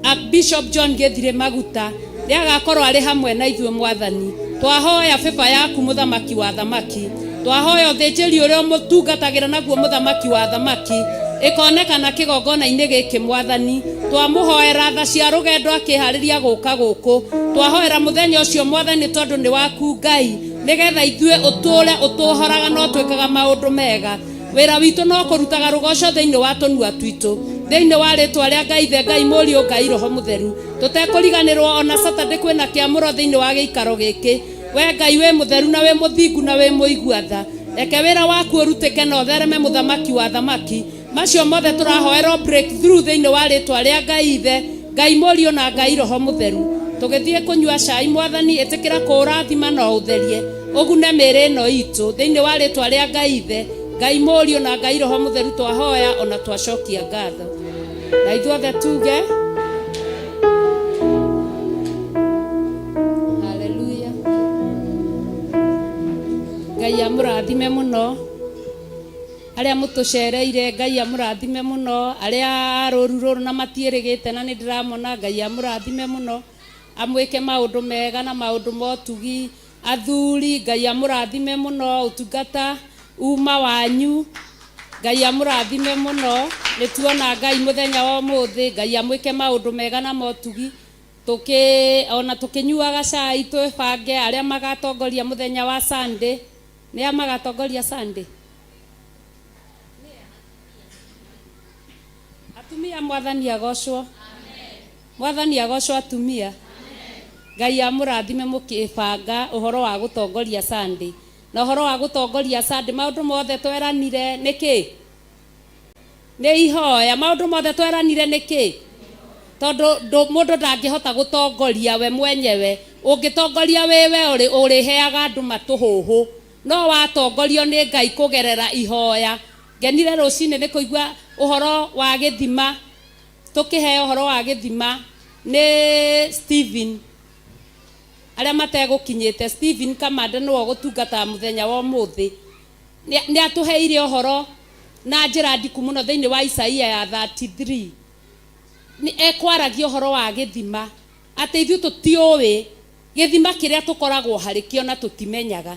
Archbishop John Gĩthirĩ maguta nĩ agakorwo arĩ hamwe na ithuĩ Mwathani. Twahoya favor yaku mũthamaki wa thamaki. Twahoya ũthĩnjĩri ũrĩa ũmũtungatagĩra naguo mũthamaki wa thamaki ĩkonekana kĩgongona-inĩ gĩkĩ Mwathani. Twamũhoera tha cia rũgendo akĩharĩria gũka gũkũ. Twahoera mũthenya ũcio Mwathani tondũ nĩ waku Ngai, nĩgetha ithuĩ ũtũũre ũtũhoraga na ũtwĩkaga maũndũ mega. Wĩra witũ no kũrutaga rũgoco thĩinĩ wa tũnua twitũ. Thĩinĩ wa rĩtwa rĩa Ngai Ithe, Ngai Mũriũ, Ngai Roho Mũtheru. Tũtekũriganĩrwo ona Saturday kwĩna kĩamũro thĩinĩ wa gĩikaro gĩkĩ. We Ngai wĩ mũtheru na wĩ mũthingu na wĩ mũigua tha. Reke wĩra waku ũrutĩke na ũthereme mũthamaki wa athamaki. Macio mothe tũrahoerwo breakthrough thĩinĩ wa rĩtwa rĩa Ngai Ithe, Ngai Mũriũ na Ngai Roho Mũtheru. Tũgĩthiĩ kũnyua cai Mwathani ĩtĩkĩra kũũrathima na ũũtherie. Ũgune mĩĩrĩ ĩno itũ. Thĩinĩ wa rĩtwa rĩa Ngai Ithe, Ngai Mũriũ na Ngai Roho Mũtheru twahoya ona twacokia ngatho. Na ithuothe tuge Haleluya. Ngai amũrathime mũno arĩa mũtũcereire, Ngai amũrathime mũno arĩa a rũru rũrũ na matiĩrĩgĩte na nĩ ndĩramona, Ngai amũrathime mũno amwĩke maũndũ mega na maũndũ ma ũtugi. Athuri, Ngai amũrathime mũno ũtungata uma wanyu, Ngai amũrathime mũno. Nĩ tuona Ngai mũthenya wa ũmũthĩ, Ngai amwĩke maũndũ mega na motugi. Tũkĩ ona tũkĩnyuaga cai twĩbange arĩa magatongoria mũthenya wa Sunday. Nĩ a magatongoria Sunday? Atumia, Mwathani agocwo. Mwathani agocwo atumia. Ngai amũrathime mũkĩbanga ũhoro wa gũtongoria Sunday. Na ũhoro wa gũtongoria Sunday maũndũ mothe tweranire nĩ kĩ? Nĩ ihoya. Maũndũ mothe tweranire nĩ kĩ? Tondũ mũndũ ndangĩhota gũtongoria we mwenyewe. Ũngĩtongoria wĩ we ũrĩ ũrĩheaga andũ matũhũhũ. No watongorio nĩ Ngai kũgerera ihoya. Ngenire rũcinĩ nĩ kũigua ũhoro wa gĩthima. Tũkĩheo ũhoro wa gĩthima nĩ Stephen. Arĩa mategũkinyĩte, Stephen Kamande nĩwe ũgũtungataga mũthenya wa ũmũthĩ. Nĩ atũheire ũhoro na njĩra ndiku mũno thĩinĩ wa Isaia ya 33. Nĩ ekwaragia ũhoro wa gĩthima, atĩ ithuĩ tũtiũĩ gĩthima kĩrĩa tũkoragwo harĩ kĩo na tũtimenyaga.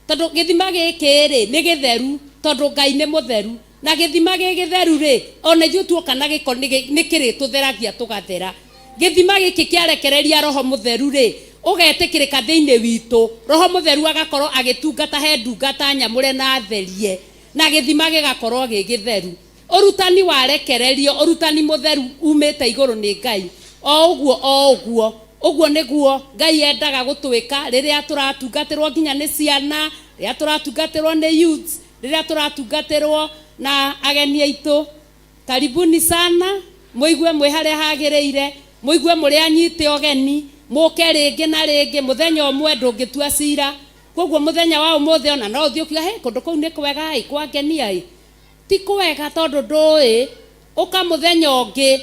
Tondũ gĩthima gĩkĩ-rĩ, nĩ gĩtheru, tondũ Ngai nĩ mũtheru. Na gĩthima gĩ gĩtheru-rĩ, o na ithuĩ tuoka na gĩko nĩ kĩrĩtũtheragia tũgathera. Gĩthima gĩkĩ kĩarekereria Roho Mũtheru-rĩ, ũgetĩkĩrĩka thĩinĩ witũ, Roho Mũtheru agakorwo agĩtungata he ndungata nyamũre na therie, na gĩthima gĩgakorwo gĩ gĩtheru. Ũrutani warekererio, ũrutani mũtheru umĩte igũrũ nĩ Ngai. O ũguo o ũguo. Ũguo nĩguo Ngai endaga gũtwĩka rĩrĩa tũratungatĩrwo nginya nĩ ciana, rĩrĩa tũratungatĩrwo nĩ youths, rĩrĩa tũratungatĩrwo na ageni aitũ. Karibuni sana, mũigue mwĩ harĩa hagĩrĩire, mũigue mũrĩ anyite ũgeni, mũke rĩngĩ na rĩngĩ, mũthenya ũmwe ndũngĩtua cira. Kwoguo mũthenya wa ũmũthĩ ona no ũthiĩ ũkiuga, hĩ kũndũ kũu nĩ kwega ĩ, kwangenia ĩ. Ti kwega tondũ ndũĩ, ũka mũthenya ũngĩ.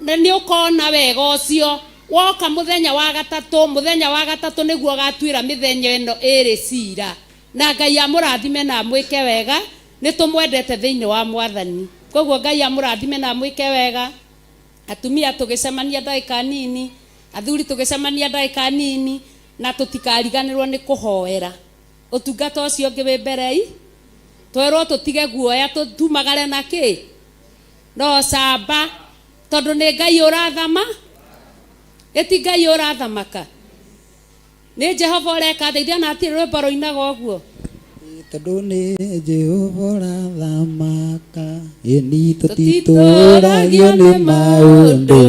Na nĩ ũkona wega ũcio woka mũthenya wa gatatũ. Mũthenya wa gatatũ nĩguo ũgatuĩra mĩthenya ĩno ĩrĩ cira. Na Ngai amũrathime na amwĩke wega. Nĩ tũmwendete thĩinĩ wa Mwathani. Koguo Ngai amũrathime na amwĩke wega. Atumia tũgĩcemania ndagĩka nini, athuri tũgĩcemania ndagĩka nini, na tũtikariganĩrwo nĩ kũhoera ũtungata ũcio ũngĩ wĩ mbere. I twerwo tũtige guoya, tumagare na kĩ no camba, tondũ nĩ Ngai ũrathama, ĩti Ngai ũrathamaka, nĩ Jehova ũreka ndeithia na hatirĩ rwĩmbo rũinaga ũguo. Tondũ nĩ Jehova ũrathamaka, ĩni tũtitũragio nĩ maũndũ.